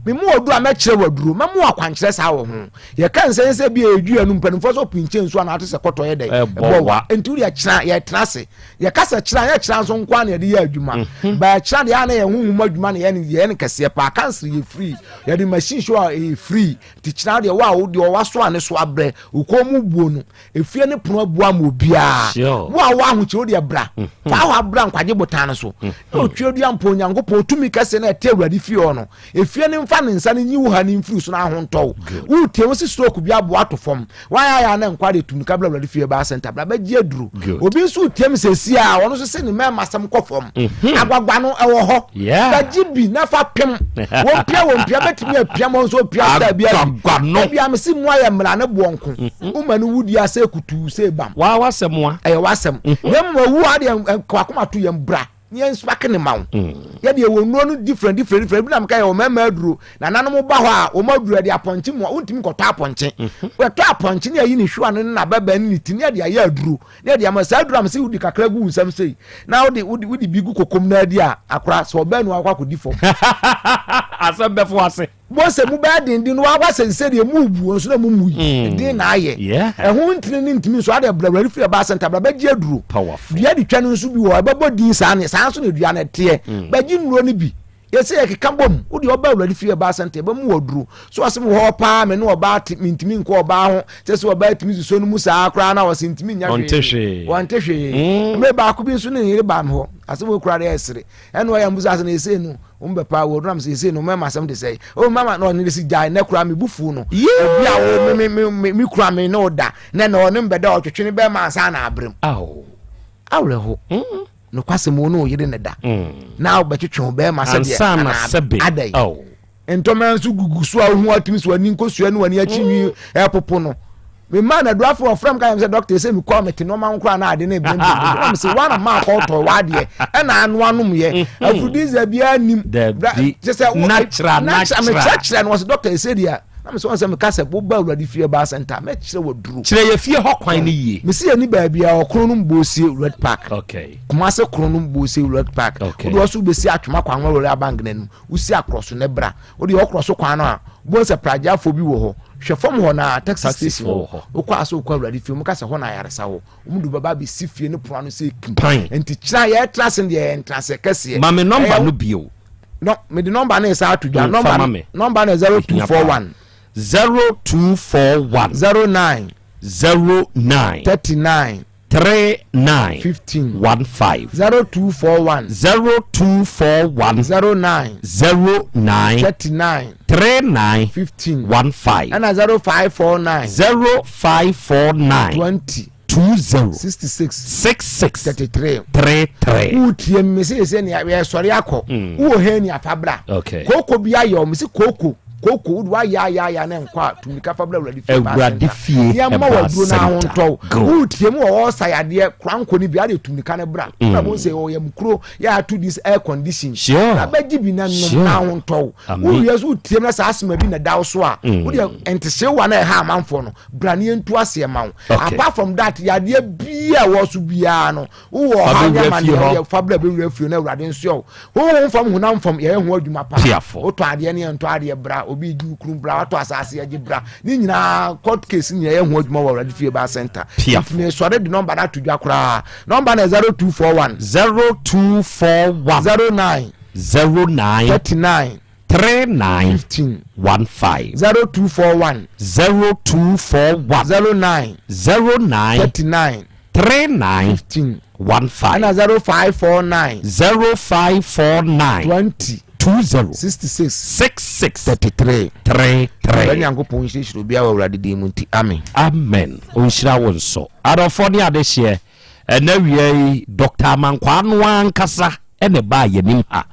Me mu ɔduro a mɛkyerɛ wɔ aduro mɛmo akwankyerɛ saa wɔ ho. Yɛka nsɛn sɛ bi a ɛdua no mpanimfoɔ sɛ ɔpinkyɛ nsuo anaa ate sɛ kɔtɔ yɛ dɛ ɛbɔ wa. Nti wodeɛ kyena yɛtena ase. Yɛka sɛ kyena yɛ kyena nso nko ara na yɛde yɛ adwuma. Mhm. Ba kyena deɛ ana yɛ honhom adwuma na yɛ no kɛseɛ paa. Kansere yɛ free. Yɛde machine show a ɛyɛ free. Nti kyena deɛ wo a wo deɛ ɔwa so a ne so abrɛ. Wo kɔn mu buo no. Efie ne pono abu ama obiara. Wo a wowɔ ahokyere wo deɛ bra. Mhm. Fa hɔ abra nkwagye botan no so. Mhm. Na otwa dua mpo Onyankopɔn tumi kɛse na ɛte Awurade fie hɔ no. Efie no mfa ne nsa no nyi wo ha no mfiri so na ahontɔ wo. Wotie wo si stroke bi aboa ato fam. Wayɛ ayɛ na nkwa de tum ka bra Awurade fie ba center bra bɛgye aduro. Obi nso tie me sɛsi a ɔno nso se ne mmarima asɛm kɔ fam. Mhm. Agwagwa no ɛwɔ hɔ. Bɛgye bi na fa pem. Wɔn pia wɔn pia bɛtumi apia ma nso pia star bi abi. Ebi a mesi mu ayɛ mmara ne boɔ nko. Mhm. Woma no wudi ase kutuu sɛ bam. Waa wasɛm wa. Ɛyɛ wasɛm. Mhm. Na mmom awu adeɛ nkɔakoma to yɛn bra. Ne yɛn nsopake ne ma wo. Mm. Yɛde ɛwɔ nnuro no different different different. Ebi na meka yɛ wɔ mmarima aduro. Nananom ba hɔ a wɔn aduro yɛde apɔnkye mu a wontumi nkɔtɔ apɔnkye. Mhm. Wɔtɔ apɔnkye ne ayi ne hwewa no ne n'abɛbɛn ne ne ti ne yɛde ayɛ aduro. Ne yɛde ama saa aduro a mese wode kakra gu wo nsam sei na wode wode wode bi gu kokom na adi a akora sɛ ɔbɛn no akɔ akɔdi fam. Asɛm bɛfo ase. Bɔ sɛ mu bɛyɛ denden no wakɔ sɛ sɛ deɛ mu bu nso na mu mu yi mm. den na ayɛ ɛho ntini ne ntumi nso adeɛ brɛ wura firi ɛbaa sɛnta bra bɛgye aduro dua de twa no nso bi wɔ ɛbɛbɔ din saa ne saa nso na dua no ɛteɛ mm. bɛgye nnuro no bi yɛsɛ yɛkeka bom wode ɔba awurade fie ɛbaa sɛnta ɛbɛmu wɔ duro so ɔsɛ me hɔ paa me ne ɔbaa te mentumi nkɔ ɔbaa ho sɛ sɛ ɔbaa tumi suso no mu saa koraa na ɔsɛ ntumi nya hwee wɔnte hwee mm. mmerɛ baako bi nso ne ne yere baa me hɔ asɛm wɔ kura deɛ ɛsere ɛna ɔyɛ mbusa ase na ɛsei no wɔn bɛ paa wɔ nam sɛ ɛsei no mɛma asɛm de sɛ o mama na ɔne si gyae na kura me bufuo no obi a wo me me me me kura me ne ɔda na na ɔne mbɛda ɔtwetwe ne bɛrima ansa na abrem awerɛho mm. nokwasɛm wo ne wo yere ne da mm. na wobɛtwetwe wo bɛrima sɛdeɛ adɛn ntɔmɛ nso gugu so a wohu atumi so w'ani nkosua ne w'ani akyi nwi mm. ɛpopo no mema na duafo ɔfrɛ m ka yɛm sɛ dɔkta sɛ mekɔ a mete nɔɔma ho koraa na ade no ɛbɛmbɛm na mese woana ma akɔtɔ w'adeɛ ɛna ano anom yɛ mm-hmm. afrodisia biara nim kyɛ sɛ mekyerɛkyerɛ no wɔ sɛ dɔkta ɛsɛ deɛ na mesɛ wɔn sɛ meka sɛ woba awurade fie baa sɛnta mɛkyerɛ waduro kyerɛ yɛ fie hɔ kwan no yie mesi yɛ ni baabi a ɔkono no mbɔsie red park okay. kumase kono no mbɔsie red park okay. wode ɔso wobɛsi atwoma kwan wɔ royal bank no anim wosi akorɔ so ne bra wode ɔkorɔ so kwan no a wobɛhu sɛ pragyafoɔ bi wɔ hɔ hwɛ fam hɔ na taxi station wɔ hɔ wokɔ a sɛ wokɔ awurade fie mu ka sɛ hɔ na ayaresa wɔ wɔn de bɛba abɛsi fie no pono ano sɛ kim nti kyerɛ yɛtra ase deɛ yɛ ntrase kɛseɛ ma me nɔmba no bio no mede nɔmba no ɛsa ato dwa mm, nɔmba nɔmba no 0241 0241 09 09 39 39 15 15 0241 0241 09 09 39 39 15 15 ɛna 0549 0549 20 20 66 66 33 33 wotie me sɛ sɛ nea yɛsɔre akɔ mm. wowɔ hɛ ni afa bra kooko bi ayɛ ɔ me sɛ kooko kooko wode wayɛ ayɛ ayɛ na nkɔ a tumika fa bra awurade fie awurade fie yɛma waduro no ahontɔw wotie mu wɔ ɔsa yadeɛ korankɔ no bi ade tumika no bra mm. na bo sɛ ɔyɛ mkuro yɛ ato this air condition na bɛgye bi na nom na ahontɔw wowie so wotie mu na saa asoma bi na da wo so a mm. wodeɛ ntehyewa na ɛha amanfoɔ no bra ne yɛntu aseɛ ma wo apart from that yadeɛ biaa wɔ so biaa no wowɔ ɔhaw ne amanneɛ yɛ fa bra bɛwura fie no awurade nsoɛ wo honhom fam honam fam yɛyɛ ho adwuma paa wotɔ adeɛ ne yɛntɔ adeɛ bra obi gye wo kunu bra watɔ asase yɛgye bra ne nyinaa court case ne yɛyɛ ho adwuma wɔ awurade fie ba center nti mesɔre de nɔmba no ato dwa koraa nɔmba no 0241 0241 09 09 39 39 15 15 0241 0241 09 09 39 39 15 15 ɛna 0549 0549 20 20 66 66 33 33. Awurade Nyankopɔn nhyirahyira obiara wɔ Awurade din mu nti, amen. Amen. Ɔnhyira wo nso. Adɔfoɔ ne adehyeɛ, ɛnɛ awia yi Doctor Amankwaa no ankasa na ɛbaa yɛnim ha.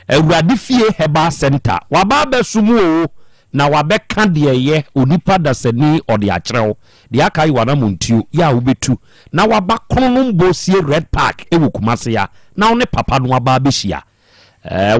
Awurade fie Herbal Center, waba abɛsom o, na wabɛka deɛ ɛyɛ onipa dasani ɔde akyerɛ wo. Deɛ aka yɛ w'anamontuo yɛ a wobɛtu na waba Kronom Bosie Red Park wɔ Kumase ha na wo ne papa no aba abɛhyia.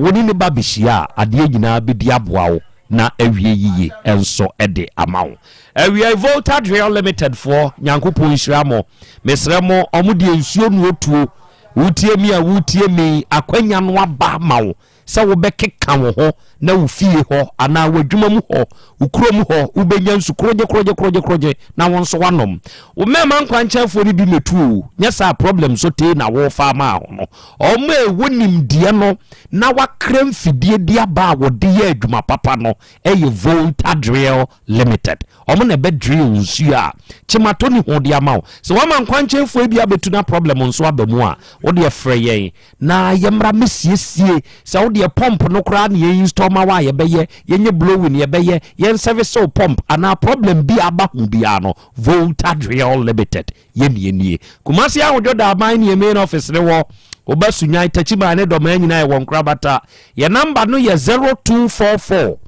Wo ne ne ba bɛhyia a, adeɛ nyinaa bɛdi aboa wo na awie yiye nso de ama wo. Awiei Volta Drill Limited foɔ, Nyankopɔn nhyira mo. Mesrɛ mo, ɔmo deɛ nsuo na ɔtuo. Wotie mi a wotie mi, akwanya no aba ma wo sɛ wobɛkeka wo ho na wo fie hɔ anaa w'adwuma mu hɔ, wo kurom hɔ, wobɛnya nsu korogye korogye korogye korogye na wo nso woanom. Wo mmarima nkwankyɛnfoɔ no bi mmɛtu o, nyɛ saa problem so tee na wofa ama ho no. Wɔn a ɛwɔ nimdeɛ no na wakra mfidie de aba a wɔde yɛ adwuma papa no yɛ Volta Drill Limited. Wɔn na ɛbɛ drill nsuo a kyemato ne ho de ama wo. Sɛ wama nkwankyɛnfoɔ bi abɛtu na problem nso aba mu a, wo deɛ frɛ yɛn na yɛmmra mmɛsiesie. Sɛ wo deɛ pump no koraa na yɛn install ma wo a yɛbɛyɛ, yɛnyɛ blowing yɛbɛyɛ, yɛn service wo pump anaa problem bi a aba ho biara no, Volta Drill Limited yɛn nie nie. Kumasi Ahodwo Daaban ne yɛn main office ne wɔ. Woba Sunyan, Takyiman ne Dɔmaa nyinaa yɛwɔ nkorabata. Yɛn number no yɛ 0244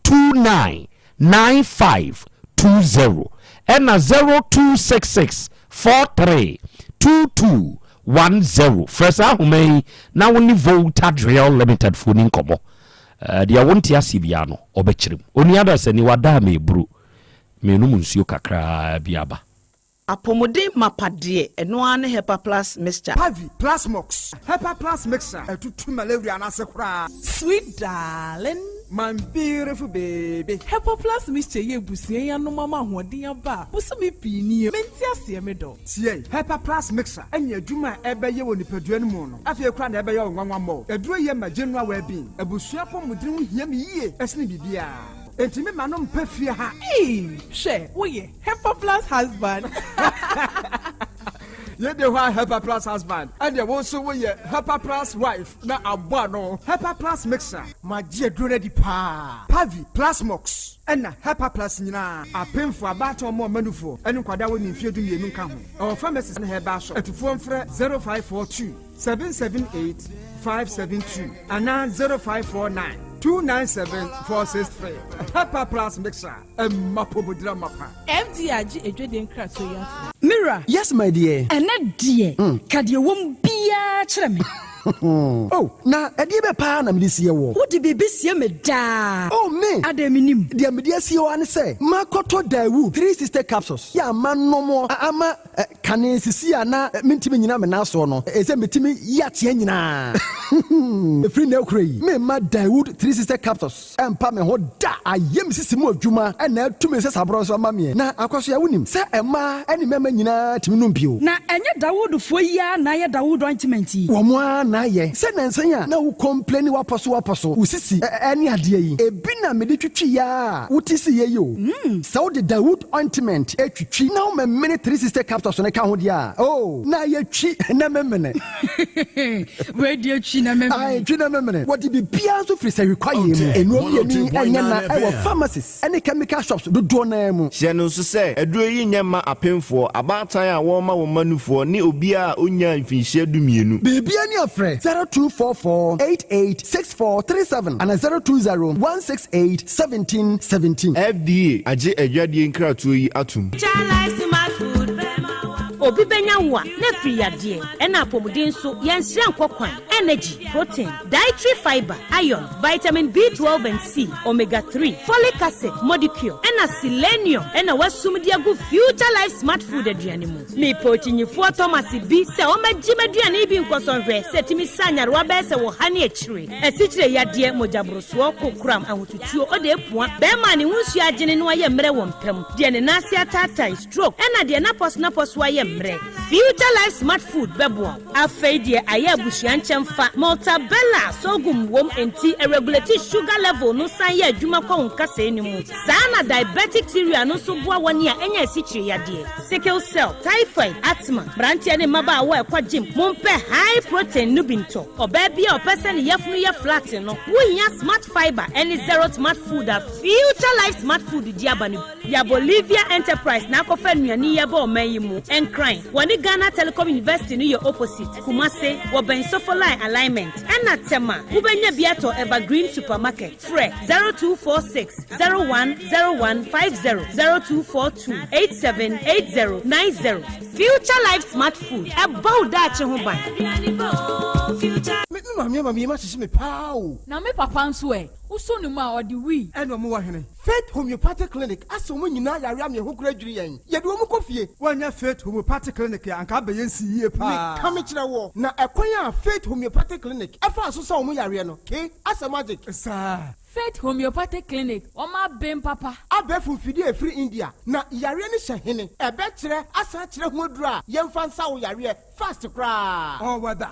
29 9520 ɛna 0266 43 22 10. Frɛ saa ahoma yi na wo ne Volta Drill Limited foɔ ni nkɔmmɔ. Deɛ wonte aseɛ biara no ɔbɛkyerɛ mu. Onua dasani wada a meburu menom nsuo kakraa bi aba. Apɔmuden mapa deɛ, ɛno ara ne Hepa Plus Mixture. Pavi, Plasmox, Hepa Plus Mixture, ɛtutu malaria no ase koraa. Sweet darling. My beautiful baby. Hepa Plus Mixture yɛ abusua yi anom ama ahoɔden aba a bosome pii nie. Mente aseɛ me dɔ. Tie, Hepa Plus Mixture ɛne adwuma a ɛbɛyɛ wɔ nipadua no mu no, afei koraa na ɛbɛyɛ wo nwanwa mmɔ. Aduro yi yɛ ma general well-being. Abusua apɔmuden ho hia me yie ɛsene biribiara. Enti me ma no mpɛ fie ha. Eii hwɛ woyɛ Hepa Plus husband. Yɛde hɔ a Hepa Plus husband, ɛdeɛ wo nso woyɛ Hepa Plus wife na abɔ ano. Hepa Plus mixer. Magye aduro no adi paa. Pavi, Plasmox, ɛna Hepa Plus nyinaa. Apemfoɔ, abaatan ɔmo ɔmanufoɔ, ɛne nkwadaa a wɔnni mfeɛ 12 nka ho. Ɛwɔ pharmacies ne herbal shop. Atufoɔ mfrɛ 0542 778 572 anaa 0549 297 463. Hepa Plus mixer, ɛma pomodira mapa. FDA agye adwadie nkratoɔ yi atom. Mira. Yes my dear. Ɛnɛ deɛ, ka deɛ ɛwɔ mu biara kyerɛ me. Oh, na ɛdeɛ bɛ paa na mede sie wɔ? Wode biribi sie me daa. Oh, me. Adɛn, menim? Deɛ mede asie hɔ ara ne sɛ makɔtɔ Daewoo 360 capsules yɛ ama nom ama kane sisi a na mentumi nnyina me nan soɔ no, ɛsɛ metumi yi ateɛ nyinaa. Ɛfiri nnɛ rekora yi, memma Daewoo 360 capsules ɛmpa me ho da. Ayɛ me sisi mu adwuma na atu me nsasaborɔ nso ama meɛ. Na Akwasoa, wonim sɛ mmaa ne mmarima nyinaa tumi nom bio. Na ɛnyɛ Dawoodfoɔ yi ara na ayɛ Dawood ointment yi? Wɔn ara na ayɛ. Sɛ nnansa yi a na wo complaini w'apɔ so w'apɔ so, wo sisi ne adeɛ yi, ebi na mede twitwi ara a wote siiɛ yi o. Sɛ wode Dawood ointment twitwi na womemene 360 capsules no ka ho deɛ a, oh, na ayɛ twi na memene. Wei deɛ twi na memene. Ae, twi na memene. Wɔde biribiara nso firi sahwi kwaeɛ mu. Nnuro mmienu yi nyɛ nna wɔ pharmacies ne chemical shops dodoɔ no ara mu. Hyɛ no nso sɛ, aduro yi nyɛ mma apemfoɔ, abaatan a wɔrema wɔn mma nufoɔ, ne obiara a ɔnnyaa mfinhyia 12. Biribiara ni a frɛ 0244 88 64 37 anaa 020 168 17 17. FDA agye adwadie nkratoɔ yi atom. Obi bɛnya wo a na afiri yadeɛ ɛna apɔmuden nso yɛnsrɛ nkɔ kwan. Energy, protein, dietary fiber, iron, vitamin B12 and C, omega 3, folic acid, modicure ɛna selenium ɛna wasum de agu Future Life Smart Food aduane mu. Mepɛ okyinyifoɔ Thomas bi sɛ ɔmmɛgye m'aduane bi nkɔsɔhwɛ sɛ tumi sa nyarewa bɛyɛ sɛ wɔ ha ne akyire, asikyire yadeɛ, mogyaborosoɔ, kokoram, ahotutuo, ɔde epua, bɛrima a ne ho nsuo agyene no ayɛ mmerɛ wɔ mpam, deɛ ne nan ase ataatae, stroke, ɛna deɛ n'apɔso n'apɔso ayɛ mmerɛ. Future Life Smart Food bɛboa wo. Afei deɛ ayɛ abusua nkyɛn fa Maltabella sorghum wom nti ɛregulate sugar level no san yɛ adwuma kɔ wo nkasɛɛ no mu. Saa na diabetic cereal no nso boa wɔn a ɛnya asikyire yadeɛ, sickle cell, typhoid, asthma. Mmeranteɛ ne mmabaawa a ɛkɔ gym, mompɛ high protein no bi ntɔ. Ɔbaa bi a ɔpɛ sɛ ne yafunu yɛ flat no, wohia Smart Fiber ɛne Zero Smart Food a Future Life Smart Food di aba no bi. Ya Bolivia Enterprise na akɔfa nnuane yi aba ɔman yi mu. Nkran, wɔne Ghana Telecom University no yɛ opposite. Kumase, wɔbɛn Sofoline Alignment. Ɛna Tema, wobɛnya bi atɔ Evergreen Supermarket. Frɛ 0246 010150, 0242 878090. Future Life Smart Food, ɛbɔ wo daakye ho ban. maame ama me yam ahyehye me paa o. Na me papa nso ɛ? Wosɔ ne mu a, ɔde wii. Ɛna ɔmo wɔ hene? Faith Homeopathic Clinic asɛ ɔmo nyinaa yare ama ɛho koraa dwiri yɛn. Yɛde ɔmo kɔ fie. Woannya Faith Homeopathic Clinic a, anka abɛyɛ nsi yie paa. Meka mekyerɛ woɔ, na ɛkwan a Faith Homeopathic Clinic ɛfaa so sa ɔmo yareɛ no, ke, asɛ magic. Saa. Faith Homeopathic Clinic, wɔn aben papa. Abɛɛfo mfidie a ɛfiri India, na yareɛ no hyɛ hene? Ɛbɛkyerɛ asan akyerɛ ho aduro a yɛmfa nsa wo yareɛ fast koraa. All weather.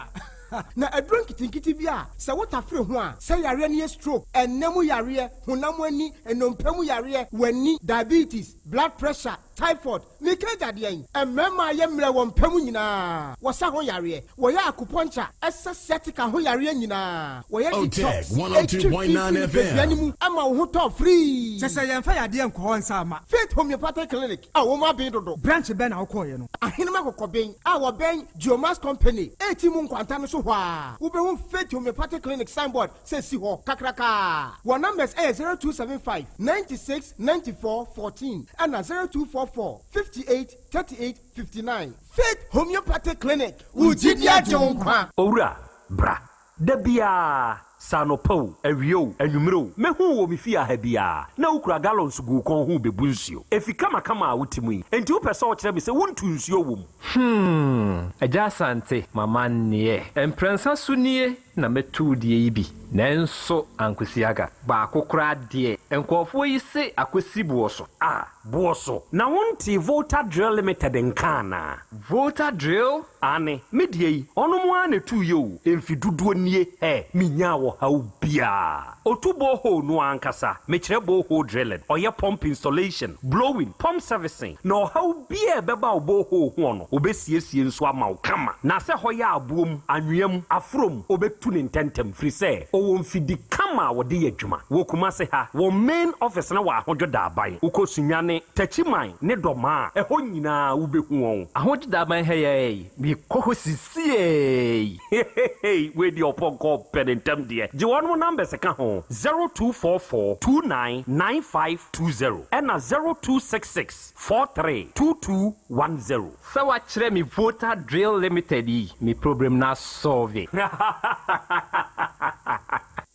Na aduro nketenkete bi a sɛ wotafere ho a, sɛ yareɛ no yɛ stroke, ɛnna mu yareɛ, honam ani, nnompe mu yareɛ, w'ani, diabetes, blood pressure, typhoid, meka agya deɛn? Mmarima a yɛ mmerɛ wɔ mpa mu nyinaa, wɔsa ho yareɛ, wɔyɛ acupuncture, ɛsa sciatica ho yareɛ nyinaa, wɔyɛ Otec detox, ɛtwi fi 102.9 firi nipadua no FM. mu ma wo ho tɔ firii. Kyɛ sɛ yɛmfa yadeɛ nkɔ hɔ nsa mma. Faith Homeopathic Clinic a wɔn aben dodo. Branch bɛn na wokɔeɛ no? Ahenem Akokɔben a wɔbɛn Geomax Company eti mu nkwanta no so hɔ ara. Wobɛhu Faith Homeopathic Clinic signboard sɛ si hɔ kakrakaa. Wɔn numbers yɛ 0275 96 94 14 ɛna 0244 58 38 59. Faith Homeopathic Clinic, wo gyidi agye wo nkwa. Owura, bra. Da biara, sɛ anɔpa o, awia o, anwummere o, mɛhu wo wɔ me fie ha biara, na wokura gallons gu wo kɔn ho rebebu nsuo. Efi kamakama a wote mu yi, enti wopɛ sɛ wokyerɛ me sɛ wontu nsuo wɔ mu? Hmm, Agya Asante, m'amanneɛ. Mprɛnsa so nie na mɛtu wo deɛ yi bi, nanso ankosi aga. Baako koraa deɛ, nkurɔfoɔ yi se akɔsi boɔ so. Ah, boɔ so. Na wontee Volta Drill Limited nka anaa? Volta Drill? Aane, me deɛ yi, ɔnom ara na ɛtuiɛ o, mfe dodoɔ nie, hɛ, menyaa ɔhaw biara. Ɔtu borehole no ara ankasa, mekyerɛ borehole drilling, ɔyɛ pump installation, blowing, pump servicing, na ɔhaw biara a ɛbɛba wo borehole hoɔ no, ɔbɛsiesie nso ama wo kama. Na sɛ hɔ yɛ aboɔ mu, anwea mu, aforɔ mu, ɔbɛtu no ntɛntɛm, firi sɛ ɔwɔ mfidi kama a wɔde yɛ adwuma. Wɔ Kumase ha, wɔn main office no wɔ Ahodwo Daaban. Wokɔ Sunyani, Techiman ne Dɔmaa a, ɛhɔ nyinaa wobɛhu wɔn. Ahodwo Daaban ha yi ara yi, mekɔ hɔ sisiei. Hehehe wei deɛ ɔpɔnkɔ pɛ ne ntɛm deɛ. Gye wɔnom numbers ka ho, 0244 29 9520 ɛna 0266 43 2210. Sɛ wakyerɛ me Volta Drill Limited yi, me problem no asɔlve.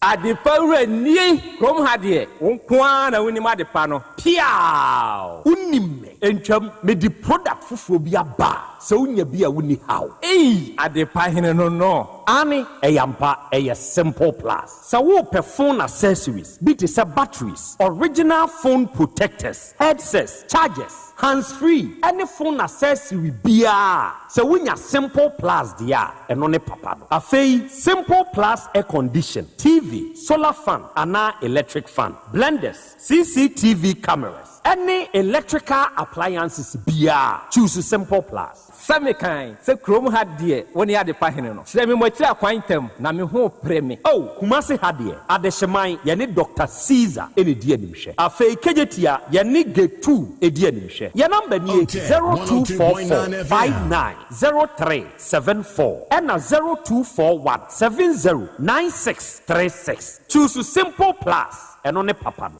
Adepa wura nie! Kurom ha deɛ, wo nko ara na wonim adepa no. Piaaw! Wonim me. Ntwam, mede product foforɔ bi aba a, sɛ wonya bi a wonni haw. Ei! Adepa hene no no. Aane, ɛyɛ ampa, ɛyɛ Simple Plus. Sɛ worepɛ phone accessories bi te sɛ batteries, original phone protectors, headsets, chargers, hands free ɛne phone accessory biara a, sɛ wonya Simple Plus deɛ a, ɛno ne papa no. Afei, Simple Plus air condition, TV, solar fan anaa electric fan, blenders, CCTV cameras, ɛne electrical appliances biara, choose Simple Plus. Sɛ mekan sɛ kurom ha deɛ wo ne adepa hene no, kyerɛ me mo akyiri akwan ntɛm, na me ho repere me. Oh, Kumasi ha deɛ, Adehyeman, yɛne Doctor Caesar na ɛdi animhwɛ. Afei Kejetia, yɛne Getu di animhwɛ. Yɛn number nie, Otec 0244 102.9 FM. 59 0374 ɛna 0241 70 9636. Choose Simple Plus, ɛno ne papa no.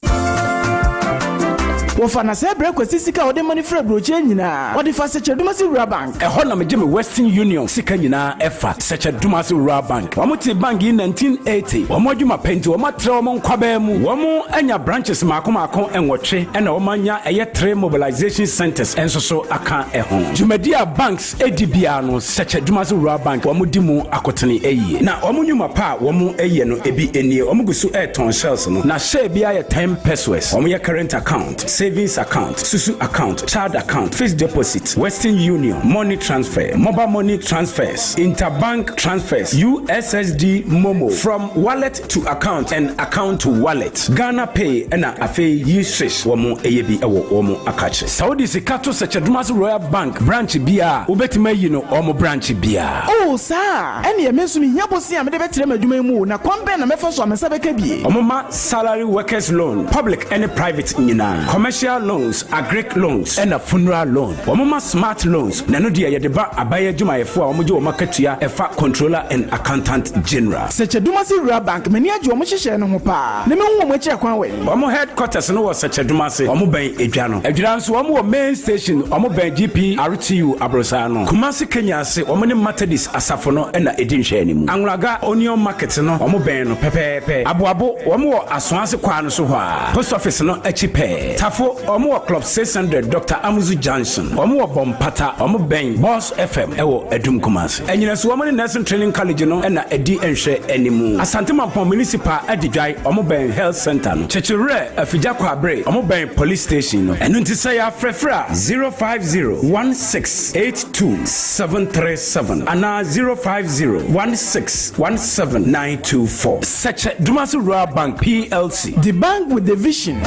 Wɔfa na sɛ brɛ Kwasi sika a ɔde ma no firi aburokyire nyinaa, ɔde fa Sɛkyɛdumase Rural Bank. Ɛhɔ na megye me Western Union sika nyinaa ɛfa Sɛkyɛdumase Rural Bank. Wɔn tee bank yi 1980. Wɔn adwuma pɛ nti wɔn atrɛ wɔn nkwabaa mu. Wɔn anya branches mmaako mmaako nwɔtwe ɛna wɔn anya ɛyɛ three mobilization centers nso so aka ɛho. Dwumadi a banks di biara no Sɛkyɛdumase Rural Bank wɔn di mu akotene yie. Na wɔn nnwuma pa a wɔn yɛ no ebi nie, wɔn gu so retɔn shells no na share biara yɛ 10 pesewas. Wɔn yɛ current account, savings account, susu account, child account, fixed deposit, Western Union, money transfer, mobile money transfers, interbank transfers, USSD MoMo, from wallet to account and account to wallet, Ghana Pay ɛna afei yi swish wɔn yɛ bi wɔ wɔn akakye. Sɛ wode sika to Sɛkyɛdumase Royal Bank branch biara a, wobɛtumi ayi no wɔn branch biara. Oh, saa a? Ɛnneɛ me nso mehia bosea a mede bɛtrɛ m'adwuma yi mu o, na kwan bɛn na mɛfa so a me nsa bɛka bi? Wɔma salary workers loan, public ne private nyinaa, commercial. Commercial loans, agric loans, ɛna funeral loan. Wɔn ma smart loans, na ɛno deɛ yɛde ba aban adwumayɛfoɔ a wɔgye wɔn akatua ɛfa Controller and Accountant General. Sɛkyɛdumase Rural Bank, m'ani agye wɔn nhyehyɛe no ho paa, na mehu wɔn akyiri akwan wɔ he? Wɔn headquarters no wɔ Sɛkyɛdumase, wɔn bɛn Edwa no. Adwira nso wɔn wɔ main station, wɔn bɛn GPRTU aborosan no. Kumasi Kenya ase, wɔn ne Methodist asafo no na ɛdi nhwɛanimu. Anwulaga Onion Market no, wɔn bɛn no pɛpɛɛpɛ. Aboabo, wɔn wɔ Asoase kwaa no so hɔ ara, Post Office no akyi pɛɛ. Tafo, wɔn wɔ Club 600, Doctor Amuzu Junction. Wɔn wɔ Bɔmpata, wɔn bɛn Boss FM wɔ Adum Kumasi. Anyinaso, wɔn ne Nursing Training College no na ɛdi nhwɛanimu. Asante Mampɔn Municipal Adidwae, wɔn bɛn Health Centre no. Kyekyewerɛ, Afigya Kwabre, wɔn bɛn Police Station no. Ɛno nti sɛ yɛafrɛfrɛ a, 050 1682 737 anaa 050 16 17 924. Sɛkyɛ Dumasi Rural Bank PLC. The bank with the vision.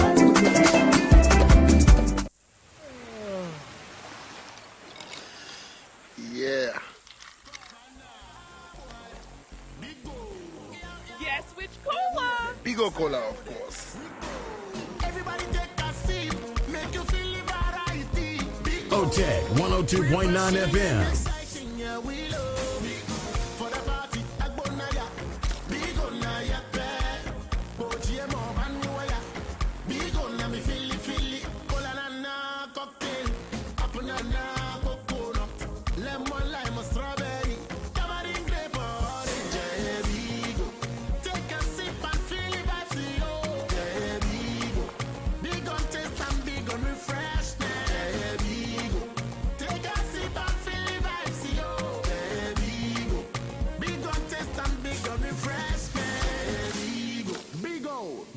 Yeah. Guess which cola? Bigo Cola, of course. OTEC 102.9 FM.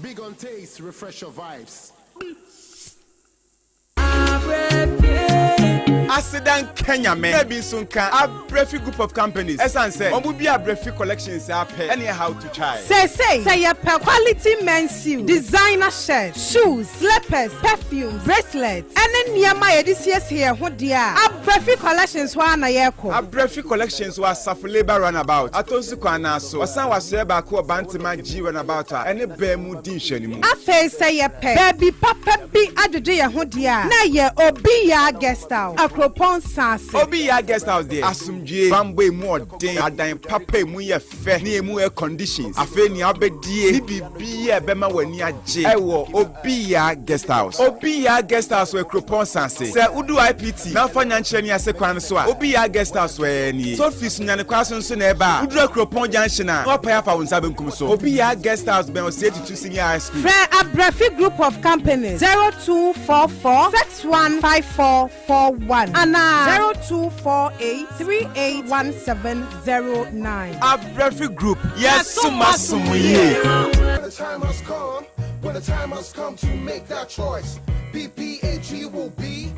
Big on taste, refresh your vibes. Aseda nka Nyame na bi nso nka Abrafi group of companies ɛsan sɛ wɔn bi Abrafi collections a pɛ ɛne how to try. Seesei sɛ yɛpɛ quality men's suit, designer shirt, shoes, slippers, perfumes, bracelets, ɛne nneɛma a yɛde siesie yɛn ho deɛ a, Abrafi Collections hɔ ara na yɛkɔ. Abrafi Collections wɔ Asafo Labour Runabout, Atonsu kwan no ara so. Ɔsan wɔ asoɛeɛ baako wɔ Bantama G Runabout a ɛne baa mu di nhwɛanimu. Afei sɛ yɛpɛ baabi papa bi adwedwe yɛn ho deɛ a, na ɛyɛ Obi Yaa Guest House, Akropong Nsaase. Obi Yaa Guest House deɛ, asomdwoeɛ, bammɔ a emu ɔden, adan papa a emu yɛ fɛ ne emu air conditions, afei nea wobɛdie ne biribiara a ɛbɛma w'ani agye wɔ Obi Yaa Guest House. Obi Yaa Guest House wɔ Akuropɔn Nsaase. Sɛ wodu IPT na wofa Nyankyerɛ ne ase kwan no so a, Obi Yaa Guest House wɔ nie. Sɛ wofi Sunyani kwan so nso na ɛreba a, woduru Akuropɔn Junction a, na woapae afa wo nsa benkum so. Obi Yaa Guest House bɛn Osei Tutu Senior High School. Frɛ Abrafi Group of Companies 0244 6154 41 anaa 0248 381709. Abrafi Group, yɛsom asom yie. When the time has come, when the time has come to make that choice, PPAG will be.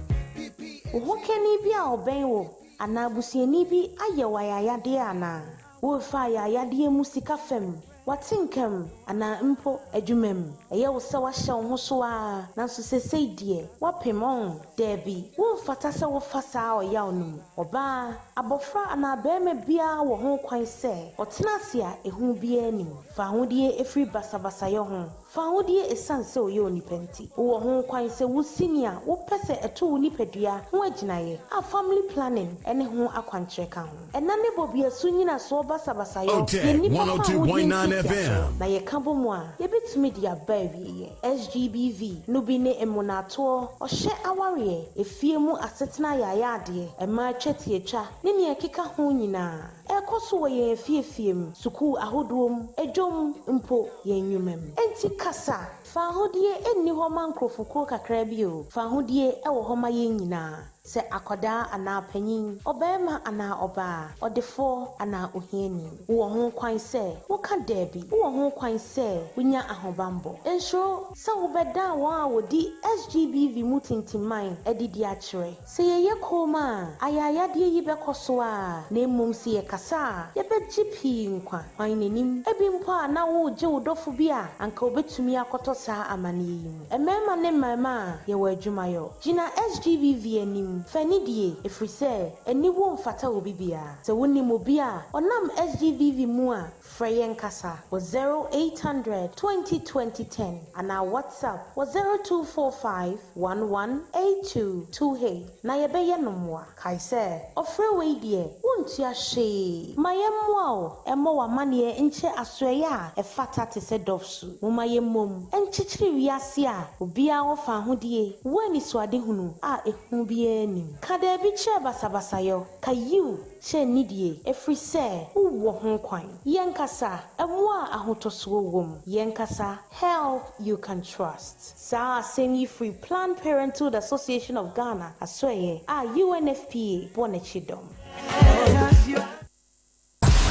Wo hokani bi a ɔbɛn wo anaa busuani bi ayɛ wo ayayadeɛ anaa? Worefa ayayadeɛ mu sika fam, w'atenka mu, anaa mpo adwuma mu? Ɛyɛ wo sɛ woahyɛ wo ho so ara, nanso seesei deɛ, woapem, ɔn? Dabi, womfata sɛ wofa saa ɔyaw no mu. Ɔbaa, abɔfra anaa barima biara wɔ ho kwan sɛ ɔtena ase a ehu biara nni mu. Fa ahodie firi basabasayɛ ho. Fa ahodie esiane sɛ ɔyɛ onipa nti. Wowɔ ho kwan sɛ wusi nea wopɛ sɛ ɛto wo nipadua ho agyinaeɛ, a family planning ne ho akwankyerɛ ka ho. Ɛna ne bɔbeasu nnyinasoɔ basabasayɔ yɛ nnipa fa ahodie ntiatiasoɔ, na yɛka bɔ mu a, yɛbɛtumi de aba awieɛ. SGBV no bi ne mmonaatoɔ, ɔhyɛ awareɛ, efie mu asetena ayaayadeɛ, mmaa twetiatwa, ne nea ɛkeka ho nyinaa. Ɛrekɔ so wɔ yɛn afiefie mu, sukuu ahodoɔ mu, dwam, mpo yɛn nnwuma mu. Enti kasa! Fawohodie nni hɔ ma nkurɔfokuo kakra bi o, fawohodie wɔ hɔ ma yɛn nyinaa, sɛ akwadaa anaa panin, ɔbarima anaa ɔbaa, ɔdefoɔ anaa ohiani. Wowɔ ho kwan sɛ woka daabi. Wowɔ ho kwan sɛ wonya ahobammɔ. Nsuro sɛ wobɛdan wɔn a wɔdi SGBV mu tintimman adidi akyerɛ. Sɛ yɛyɛ komm a, ayaayadeɛ yi bɛkɔ so ara, na mmom sɛ yɛkasa a, yɛbɛgye pii nkwa. Hwan na nim? Ebi mpo a na woregye wo dɔfo bi a anka obetumi akɔtɔ saa amanneɛ yi mu. Mmarima ne mmarimaa, yɛwɔ adwumayɔ. Gyina SGBV anim. anim. Fa anidie, ɛfiri sɛ aniwuo mfata obi biara. Sɛ wonim obi a ɔnam SGBV mu a, frɛ yɛn kasa wɔ 0800 20 20 10 anaa WhatsApp wɔ 0245 11 82 28 na yɛbɛyɛ no mmoa. Kae sɛ, ɔfrɛ wei deɛ, wontua hwee. Ma yɛmmoa wo mmɔ w'amanneɛ nkyerɛ asoɛeɛ a ɛfata te sɛ DOVVSU. Momma yɛmmom nkyekyere wiase a obiara wɔ fawohodie wɔ anisoadehunu a ehu biara nnim. Ka daabi kyerɛ basabasayɔ, ka yiw kyerɛ nidie, ɛfiri sɛ wowɔ ho kwan. Yɛnkasa, mmoa a ahotɔsoɔ wom. Yɛnkasa, help you can trust. Saa asɛm yi firi Planned Parenthood Association of Ghana asoɛeɛ a UNFPA bɔ n'akyi dɔm.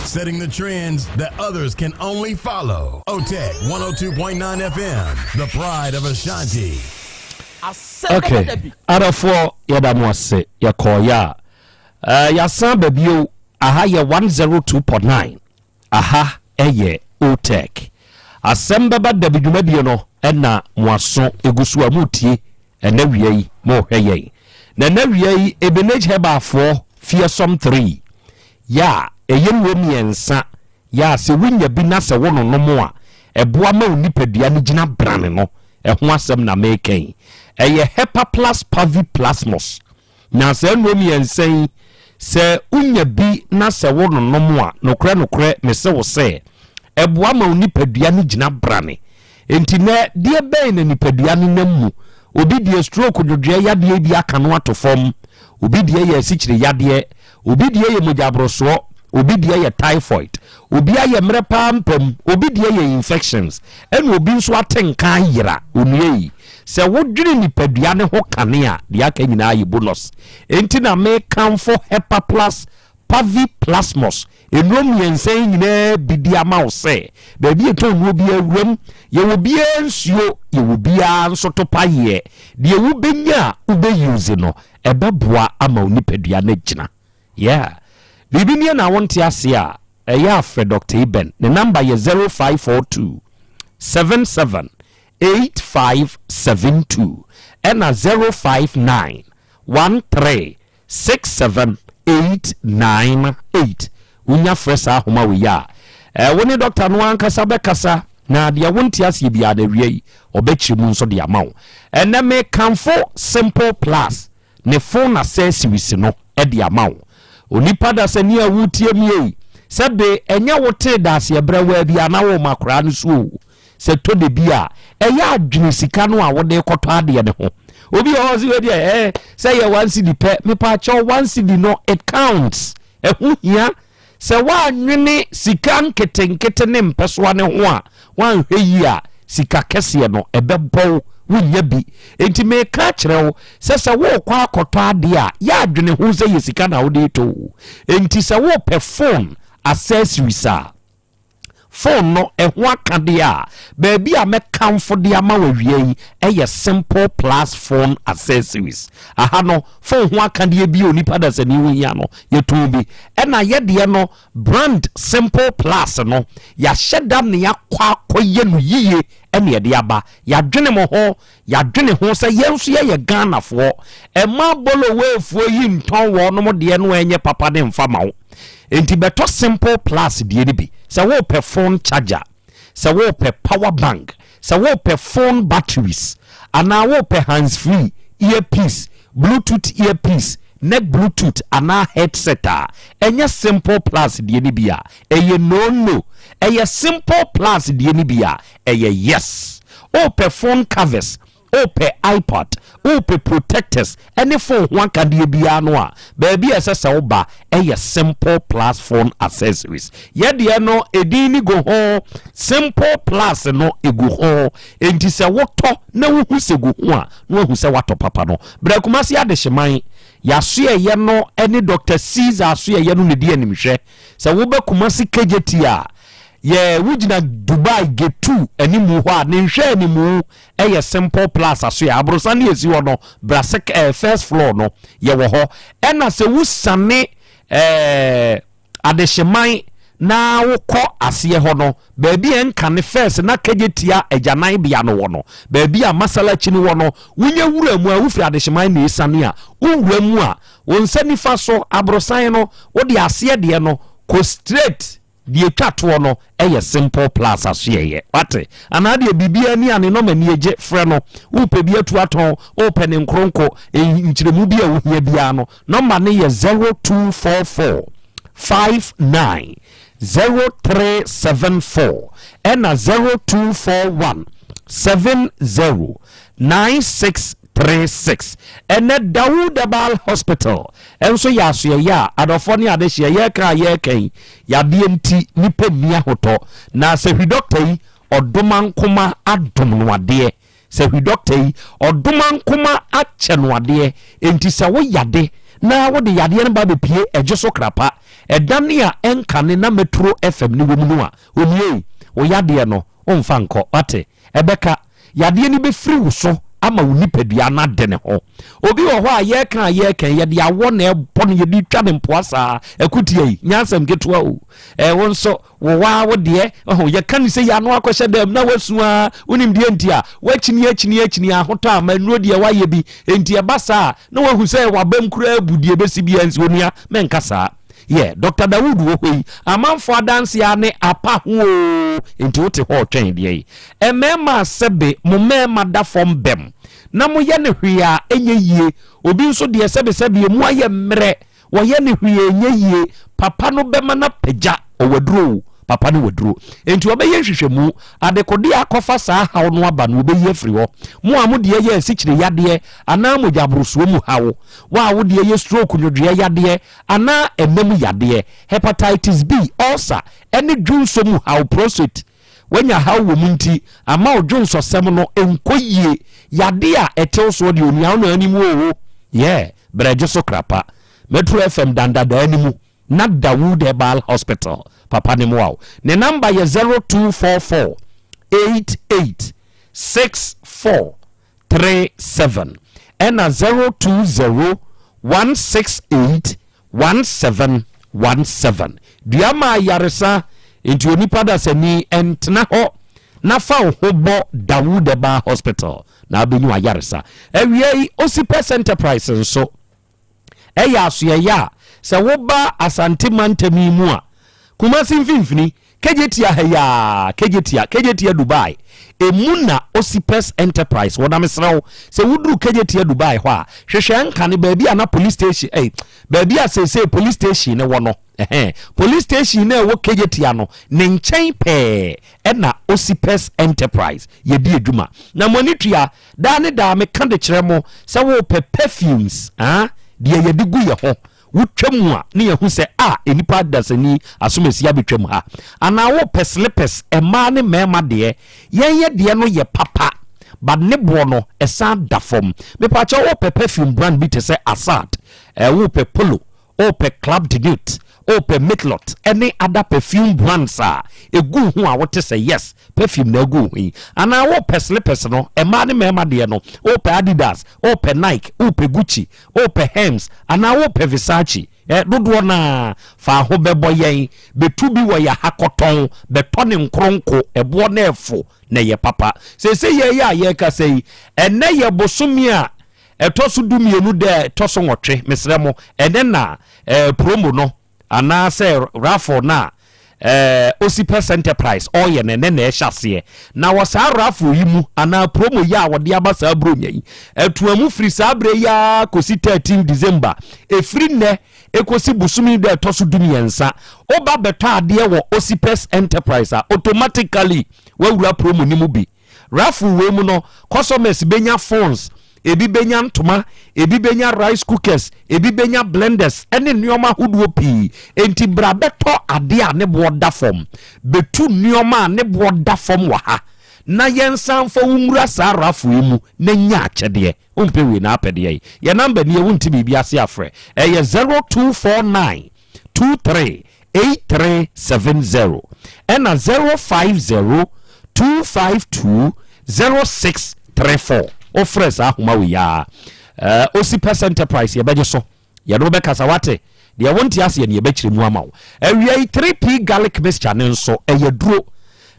Setting the trends that others can only follow. OTEC 102.9 FM, the pride of Ashanti. Okay, adɔfoɔ yɛda mo ase yɛkɔɔyɛ a uh, yɛasan ba bio aha yɛ 102.9 aha ɛyɛ otec asɛm bɛba dabi dwumadie no ɛna mo aso ɛgu so a motie ɛnɛ wia yi mohwɛ yɛn na ɛnɛ wia yi Ebenage Herbalfoɔ Fearsome 3 yɛ a ɛyɛ nnuro mmiɛnsa yɛ a sɛ wonya bi na sɛ wononom a ɛboa ma wo nipadua no gyina brane no ɛho asɛm na meka yi. Ɛyɛ Hepaplus Paviplasmus. Na saa nnuro mmiɛnsa yi, sɛ wonya bi na sɛ wononom a, nokorɛ nokorɛ mese wo sɛ, ɛboa ma wo nipadua no gyina brane. Enti nɛ, deɛ bɛn na nipadua no nam mu? Obi deɛ stroke dwodwoɛ yadeɛ bi aka no ato fam, obi deɛ yɛ asikyire yadeɛ, obi deɛ yɛ mogyaborosoɔ, obi deɛ yɛ typhoid, obi ayɛ mmerɛ paa mpa mu, obi deɛ yɛ infections, ɛna obi nso ate nka ayera. Onua yi, sɛ wodwene nipadua no ho kane a, deɛ aka nyinaa yɛ bonus. Enti na mekamfo Hepaplus Paviplasmus Nnuro mmiɛnsa yi nyinaa bi de ama wo sɛ baabi a ɛtɔn nnuro biara wuram, yɛwɔ biara nsuo, yɛwɔ biara nso topayeɛ. Deɛ wobɛnya a wobɛ use no, ɛbɛboa ama wo nipadua no agyina. Yeah. Biribi nie na wonte aseɛ a, ɛyɛ a frɛ Doctor Eben. Ne number yɛ 0542 77 8572 ɛna 059 13 67898 Wonya frɛ saa ahoma wei a, wo ne dɔkta no ankasa bɛkasa na deɛ wonte aseɛ biara no awia yi ɔbɛkyerɛ mu nso de ama wo. Ɛnnɛ mekamfo Simple Plus ne phone accessories no de ama wo. Onipa dasani a woretie me ei, sɛbe ɛnyɛ wotee daaseɛ brɛwaa bi a na worema koraa no so o. Sɛ ɛtɔ da bi a, ɛyɛ a dwene sika no a wode rekɔtɔ adeɛ no ho. Obi wɔ hɔ ɔse wei deɛ ɛɛ sɛ yɛ one cedi pɛ, mepaakyɛw one cedi no it counts, ɛho hia. Sɛ woannwene sika nketenkete ne mpɛsoa no ho a, woanhwɛ yie a sika kɛseɛ no ɛbɛbɔ wo, wonnya bi. Enti meka akyerɛ wo sɛ sɛ worekɔ akɔtɔ adeɛ a, yɛ adwene ho sɛ yɛ sika na wode retɔ o. Enti sɛ worepɛ phone accessories a, Phone no ɛho akadeɛ a baabi a mɛkamfo de ama wo awia yi yɛ Simple Plus Phone Accessories. Aha no, phone ho akadeɛ bi a onipa dasani ho hia no, yɛtɔn bi. Ɛna yɛdeɛ no, brand Simple Plus no, yɛahyɛ da na yɛakɔ akɔyɛ no yiye ɛna yɛde aba. Yɛadwene mo ho, yɛadwene ho sɛ yɛn nso yɛyɛ Ghanafoɔ. Mma Boloweefoɔ yi ntɔn wɔnom deɛ no ɛnyɛ papa ne mfa ma wo. Enti bɛtɔ Simple Plus deɛ no bi. Sɛ worepɛ phone charger, sɛ worepɛ power bank, sɛ worepɛ phone batteries, anaa worepɛ hands free, earpiece, bluetooth earpiece, neck bluetooth anaa headset a, ɛnyɛ Simple Plus deɛ no bi a, ɛyɛ no no. Ɛyɛ Simple Plus deɛ no bi a, ɛyɛ yes. Worepɛ phone covers, wopɛ iPad, wopɛ protectors ne phone ho akadeɛ biara no a, baabi a ɛsɛ sɛ woba yɛ Simple Plus Phone Accessories. Yɛ deɛ no, edin no gu ho, Simple Plus no egu ho. Enti sɛ wotɔ na wohu sɛ gu ho a, na wahu sɛ woatɔ papa no. Bra Kumasi Adehyeman, yɛasoɛeɛ no ne Doctor Caesar asoɛeɛ no na ɛdi animhwɛ. Sɛ woba Kumasi Kejetia a, yɛ wogyina Dubai Gate 2 animu hɔ a, ne nhwɛanimu Ɛyɛ simple plus aso yɛ aborosan ne esi hɔ no bra sec ɛɛ first floor no yɛwɔ hɔ ɛna sɛ wusane ɛɛ adehyeman na wokɔ aseɛ hɔ no, baabi a ɛnkane fɛs na Kejetia agyananbea no wɔ no, baabi a Masalachi no wɔ no, wonya wura mu a, wofiri Adehyeman na ɛsiane a, wowura mu a, wo nsa nifa so, aborosan no, wode aseɛ deɛ no, kɔ straight. Deɛ ɛtwa toɔ no yɛ simple plus asoɛeɛ. Wate? Anaa deɛ biribiara ni a ne nɔma nie, gye frɛ no. Wopɛ bi atu atɔn, wopɛ ne nkronko, nkyerɛmu bi a wohia biara no, nɔma no yɛ 0244 59 0374 ɛna 0241 70 96 36. Ɛnnɛ Dawood Herbal Hospital nso yɛ asoɛeɛ a adɔfoɔ ne adehyeɛ yɛreka a yɛreka yi, yadeɛ nti nnipa nni ahotɔ. Na sɛ hwi dɔkta yi ɔdomankoma adom no adeɛ, sɛ hwi dɔkta yi ɔdomankoma akyɛ no adeɛ, enti sɛ wo yade na wode yadeɛ no ba bɛpie ɛgye so krapa, ɛdane a ɛnkane na Metro FM no wɔ mu no a, onie, wo yadeɛ no womfa nkɔ, wate? Ɛbɛka. Yadeɛ no bɛfiri wo so ama wo nipadua no ade ne ho. Obi wɔ hɔ a yɛreka a yɛreka yi, yɛde awɔ na ɛbɔ no, yɛde twa ne mpoa saa. Akutia yi, nyɛ asɛm ketewa o. Ɛɛ wo nso, wo waa wo deɛ, ɔho, yɛka ne sɛ yɛ ano akɔhyɛ dɛm na wasu ara. Wonim deɛ nti a, woakyini akyini akyini ahotɔ ama nnuro deɛ woayɛ bi. Enti ɛba saa a, na wahu sɛ w'abam koraa abu, deɛ ɛbɛsi biara nsi. Onua, mɛnka saa. Yɛ, Dɔkta Dawood wɔ hɔ yi, amanfoɔ adanseɛ ara ne apa ho oo, enti wote hɔ retwɛn deɛ yi? Mmarima a sɛbe mo mmarima da fam bɛm, na moyɛ no hwee a ɛnyɛ yie, obi nso deɛ sɛbesɛbe emu ayɛ mmerɛ, wɔyɛ no hwee a ɛnyɛ yie, papa no bɛma no apagya, ɔwɔ aduro o, papa no wɔ aduro. Enti ɔbɛyɛ nhwehwɛmu, adekodeɛ a akɔfa saa haw no aba no wɔbɛyi afiri hɔ. Mo a mo deɛ yɛ asikyire yadeɛ anaa mogyaborosoɔ mu haw, wo a wo deɛ yɛ stroke nwodwoeɛ yadeɛ, anaa ɛna mu yadeɛ, hepatitis B, ulcer, ne dwonsɔ mu haw, prostate, woanya haw wɔ mu nti ama wo dwonsɔsɛm no nkɔ yie, yadeɛ a ɛtew soɔ deɛ onua wo na anim oo, yeah, brɛgye so krapa, Metro FM dandadaa no mu na Dawood Herbal Hospital papa ne mmoa wo. Ne number yɛ 0244 88 64 37 ɛna 020 168 1717. Dua ma ayaresa nti onipa dasani ntena hɔ na fa wo ho bɔ Dawood Herbal Hospital na abɛnya ayaresa. Awiei Osipes Enterprise nso Ɛyɛ asoɛeɛ a sɛ woba Asante mantam yi mu a, Kumasi mfimfini, Kejetia ha yi ara, Kejetia, Kejetia Dubai, ɛmu na Osipes Enterprise wɔ. Na mesrɛ wo, sɛ woduru Kejetia Dubai hɔ a, hwehwɛ nkane baabi a na police station, eh, baabi a seesei police station no wɔ no, ɛhɛn, police station no a ɛwɔ Kejetia no, ne nkyɛn pɛɛ ɛna Osipes Enterprise yɛdi adwuma. Na mo ani tua, Daa ne daa meka de kyerɛ mo sɛ wopɛ perfumes ah, deɛ yɛde gu yɛ ho, wotwa mu a ne yɛhu sɛ ah nnipa adasani asomasi abɛtwam ha. Anaa wopɛ slippers mmaa ne mmarima deɛ, yɛn yɛ deɛ no yɛ papa but ne boɔ no ɛsan da fam. Mepakyɛw wopɛ perfume brand bi te sɛ Assad, eh, wopɛ Polo, Wopɛ Club de Nuit, wopɛ Mitlot ne other perfume brands a ɛgu wo ho a wote sɛ yes, perfume na agu wo ho yi. Anaa wopɛ slippers no, mmaa ne mmarima deɛ no, wopɛ Adidas, wopɛ Nike, wopɛ Gucci, wopɛ Hermes anaa wopɛ Versace. Eh, dodoɔ no ara, fa ho bɛbɔ yɛn, bɛtu bi wɔ yɛn ha kɔtɔn, bɛtɔ ne nkronko, ɛboɔ no ɛfo na ɛyɛ papa. Seesei yɛn a yɛrekasa yi, ɛnnɛ yɛ bosome a Ɛtɔ so dumienu da a ɛtɔ so nwɔtwe, mesrɛ mo, ɛnnɛ na eh, promo no anaasɛ raffle no a eh, Osipes Enterprise ɔreyɛ no, ɛnnɛ na ɛhyɛ aseɛ. Na wɔ saa raffle yi mu anaa promo yi a wɔde aba saa Buronya yi, ɛtoa mu firi saa berɛ yi ara kɔsi 13 December, ɛfiri nnɛ ɛkɔsi bosome da ɛtɔ so dumiɛnsa. Woba bɛtɔ adeɛ wɔ Osipes Enterprise a, automatically woawura promo no mu bi. Raffle wei mu no, customers bɛnya phones, ebi bɛnya ntoma, ebi bɛnya rice cookers, ebi bɛnya blenders ne nneɛma ahodoɔ pii. Enti bra bɛtɔ adeɛ a ne boɔ da fam. Bɛtu nneɛma a ne boɔ da fam wɔ ha na yɛnsan mfa wo nwura saa raffle yi mu na nya akyɛdeɛ. Wompɛ wei na apɛ deɛ yi. Yɛn number nie, wonte biribi ase a frɛ. Ɛyɛ 0249 23 8370 ɛna 050 252 0634. Wofrɛ saa ahoma wei a, Osipes Enterprise yɛbɛgye so. Yɛne wo bɛkasa wate. Deɛ wonte aseɛ no yɛbɛkyerɛ mu ama wo. Awia yi 3P garlic mixture no nso ɛyɛ duro.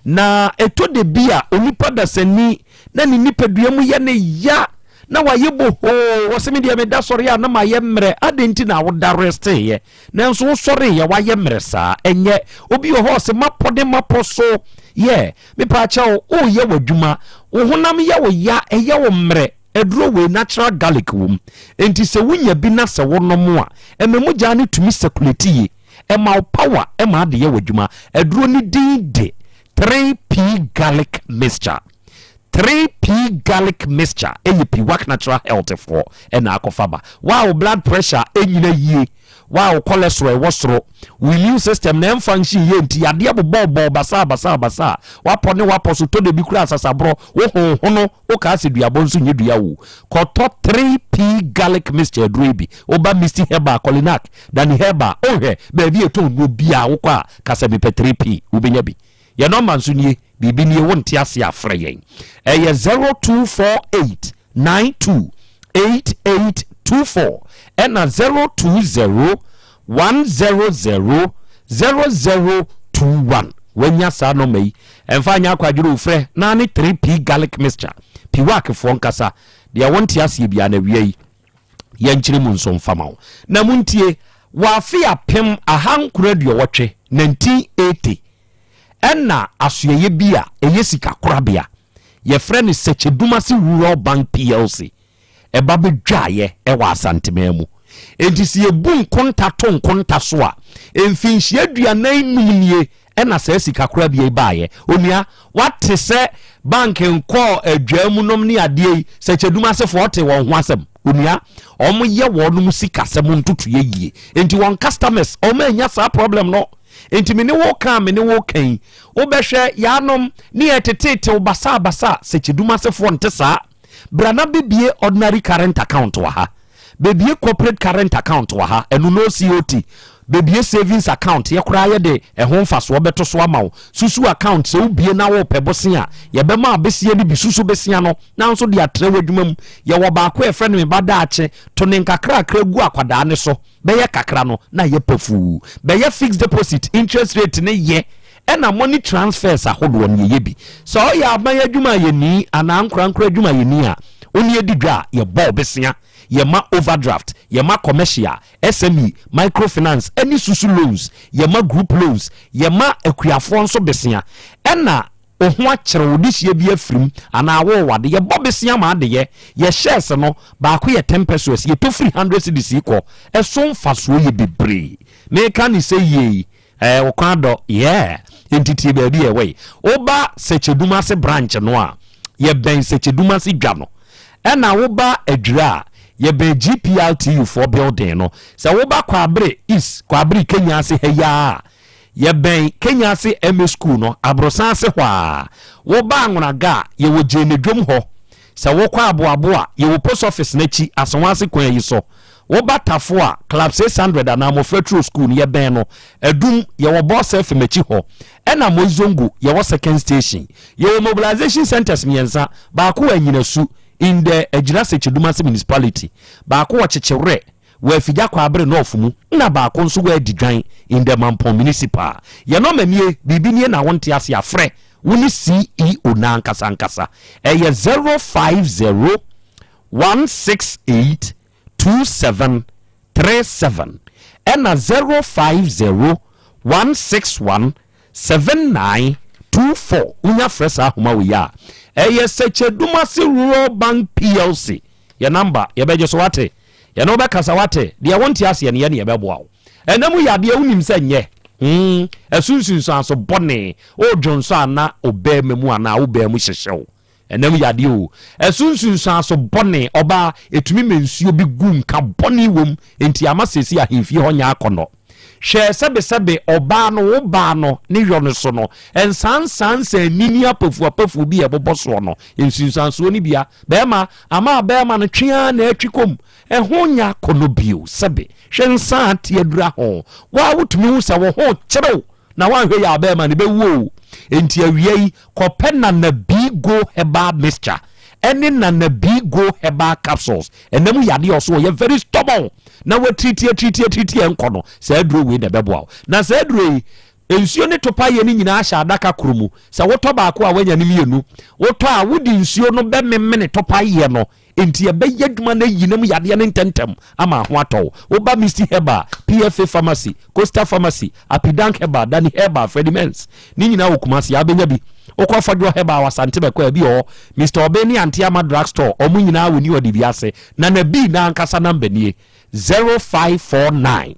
Na ɛtɔ da bi a onipa dasani na ne nipadua mu yɛ ne ya na wayɛ bohoo, ɔse me deɛ meda sɔre a na mayɛ mmerɛ, adɛn nti na woda resteeɛ nanso wosɔreeɛ wayɛ mmerɛ saa? Ɛnyɛ obi wɔ hɔ ɔse mapɔ ne mapɔ so yɛ, mepaakyɛw woyɛ w'adwuma, wo honam yɛ wo ya, ɛyɛ wo mmerɛ, aduro wei natural garlic wom, enti sɛ wonya bi na sɛ wonom a ɛma mogya no tumi circulate yie, ɛma wo power ɛma ade yɛ w'adwuma. Aduro no din de 3P garlic mixture. 3P garlic mixture ɛyɛ Piwak Natural Health foɔ ɛna akɔfa ba. Wa wo blood pressure ɛnyina yie, wa wo cholesterol ɛwɔ soro, wo immune system na ɛmfunction yie nti yadeɛ bobɔɔbɔɔ basaa basaa basaa, wapɔ ne wapɔ so tɔ da bi kura asasaborɔ, wo honhono wokaa sɛ duabɔ nso nyɛ dua wo. Kɔtɔ 3P garlic mixture aduro yi bi. Woba Misty Herbal, Kolinak, Dani Herbal, wohwɛ baabi a ɛtɔn nnuro biara wokɔ a ka sɛ mepɛ 3P wobɛnya bi. Yɛn nɔmba nso nie, biribi nie wonte ase a frɛ yɛn. Ɛyɛ 0248 92 8824 ɛna 020 100 0021. Wanya saa nɔmba yi, ɛmfa nyɛ akwadworɔ o, frɛ na ne 3P garlic mixture. Piwakfoɔ nkasa, deɛ wonte aseɛ biara na awia yi yɛnkyerɛ mu nso mfa ma wo. Na montie, wɔ afe 1980, 1980, ɛna asoɛeɛ bi a ɛyɛ sikakorabea, yɛfrɛ no Sɛkyɛdumase Rural Bank PLC, ɛba bɛdwaeɛ ɛwɔ Asanteman mu. Enti sɛ yɛbu nkonta to nkonta so a, mfinhyia 45 nie ɛna saa sikakorabea yi baeɛ. Onua, wate sɛ bank nkɔɔ adwaa mu nom ne adeɛ yi, Sɛkyɛdumasefoɔ te wɔn ho asɛm. Onua, wɔn yɛ wɔnom sikasɛm ntotoeɛ yie. Enti wɔn customers, wɔn annya saa problem no. Enti me ne wo ka a me ne wo ka yi, wobɛhwɛ yaanom ne yɛ teteetew basaa basaa, Sɛkyɛdumasefoɔ nte saa. Bra na bebie ordinary current account wɔ ha. Bebie corporate current account wɔ ha, ɛno no COT. Bebie savings account, yɛ koraa yɛde ɛho mfasoɔ bɛto so ama wo. Susu account, sɛ wobie na wopɛ bosea a, yɛbɛma abesia no bi, susu besia no, na nso de atrɛ w'adwuma mu. Yɛwɔ baako a yɛfrɛ no me ba daakye, to ne nkakrakra gu akwadaa no so, bɛyɛ kakra no na ayɛ pafuu. Bɛyɛ fixed deposit, interest rate no yɛ, ɛna money transfers ahodoɔ no yɛyɛ bi. Sɛ ɔyɛ aban adwumayɛni anaa ankorankoro adwumayɛni a, wo ne yɛdi dwa a, yɛbɔ wo besea. Yɛma overdraft, yɛma commercial, SME, microfinance ɛne susu loans, yɛma group loans, yɛma akuafoɔ nso besea. Ɛna wo ho akyere wo dehyeɛ bi afirim anaa wowɔ ade, yɛbɔ besea ma adeyɛ. Yɛ shares no, baako yɛ 10 pesos, yɛtɔ firi 100 cedis kɔ, ɛso mfasoɔ yɛ bebree. Meka ne sɛ yie yi, ɛɛ wo kwan dɔ, yeah, enti tie baabi a ɛwɔ yi. Woba Sɛkyɛdumase branch no a, yɛbɛn Sɛkyɛdumase dwa no. Ɛna woba Adwira a, yɛbɛn GPRTU foɔ building no. Sɛ woba Kwaabere East, Kwaabere Kenya ase ha yi ara a, yɛbɛn Kenya ase MA School no, aborosan ase hɔ ara. Woba Anwonaga a, yɛwɔ Gyenedwom hɔ. Sɛ wokɔ Aboabo a, yɛwɔ Post Office no akyi, Asawase kwan yi so. Woba Tafo a, Club 600 anaa Mmɔfra Turo School no, yɛbɛn no. Adum, yɛwɔ Boss FM akyi hɔ. Ɛna Moizongo, yɛwɔ Second Station. Yɛwɔ mobilization centres mmiɛnsa, baako wɔ Anyinasu, in the Agyira Sekyedumase Municipality, baako wɔ Kyekyewerɛ, wɔ Afigya Kwaabere North mu, nna baako nso wɔ Adidwan, in the Mampong Municipal. Yɛn nɔma nie, biribi nie na wonte ase a, frɛ wo ne CEO no ankasa ankasa. Ɛyɛ 050 168 2737 ɛna 050 161 7924. Wonya frɛ saa ahoma wei a, ɛyɛ Sɛkyɛdumase Rural Bank PLC. Yɛ namba yɛbɛgye so wate, yɛne wobɛkasa wate, deɛ wonte aseɛ no yɛne yɛbɛboa wo. Ɛna mu yadeɛ wonim sɛ nyɛ ɛso nsunsuanso bɔne, wodwonsɔ ana obɛɛma mu anaa wobɛɛ mu hyehye wo. Ɛnam yadeɛ o, ɛso nsunsuanso bɔne, ɔbaa, ɛtumi ma nsuo bi gu nka bɔne wom, enti ama seesei ahemfie hɔ nyɛ akɔnnɔ. Hwɛ sɛbesɛbe ɔbaa no, wo baa no, ne yɔ no so no, nsansansa anini apafuapafuo bi a ɛbobɔ soɔ no, nsunsuansoɔ no bia, bɛrima, ama bɛrima no twe ara na atwi kɔm, ɛho nyɛ akɔnnɔ bio, sɛbe, hwɛ nsa a ate adura ho, wo ara wotumi hu sɛ wo ho kyere wo, Na woanhwɛ yie a bɛɛma no bɛwu o. Enti awia yi kɔpɛ Nana Bigo herbal mixture. ɛne Nana B Go Herbal Capsules. Ɛnam yadeɛ ɔso ɔyɛ very stubborn na watiriti atiriti atiriti ɛnkɔ no, saa aduro wei na ɛbɛboa wo. Na saa aduro yi, nsuo ne topaeɛ no nyinaa hyɛ adaka koro mu. Sɛ wotɔ baako a woanya no mmienu. Wotɔ a wode nsuo no bɛmemene topaeɛ no. Enti ɛbɛyɛ adwuma no ayi nam yadeɛ no ntɛmntɛm ama ho atɔ wo. Woba Misty Herbal, PFA Pharmacy, Coastal Pharmacy, Apidank Herbal, Danny Herbal, Freddie Mens, ne nyinaa wɔ Kumasi a wobɛnya bi. Wokɔ Fɔdwoɔ Herbal wɔ Asante Bɛkɔ a, ebi wɔ hɔ. Mister Obeng ne Auntie Ama Drug Store, wɔn nyinaa wɔ New Ɔde Nana B n'ankasa number nie, 0549.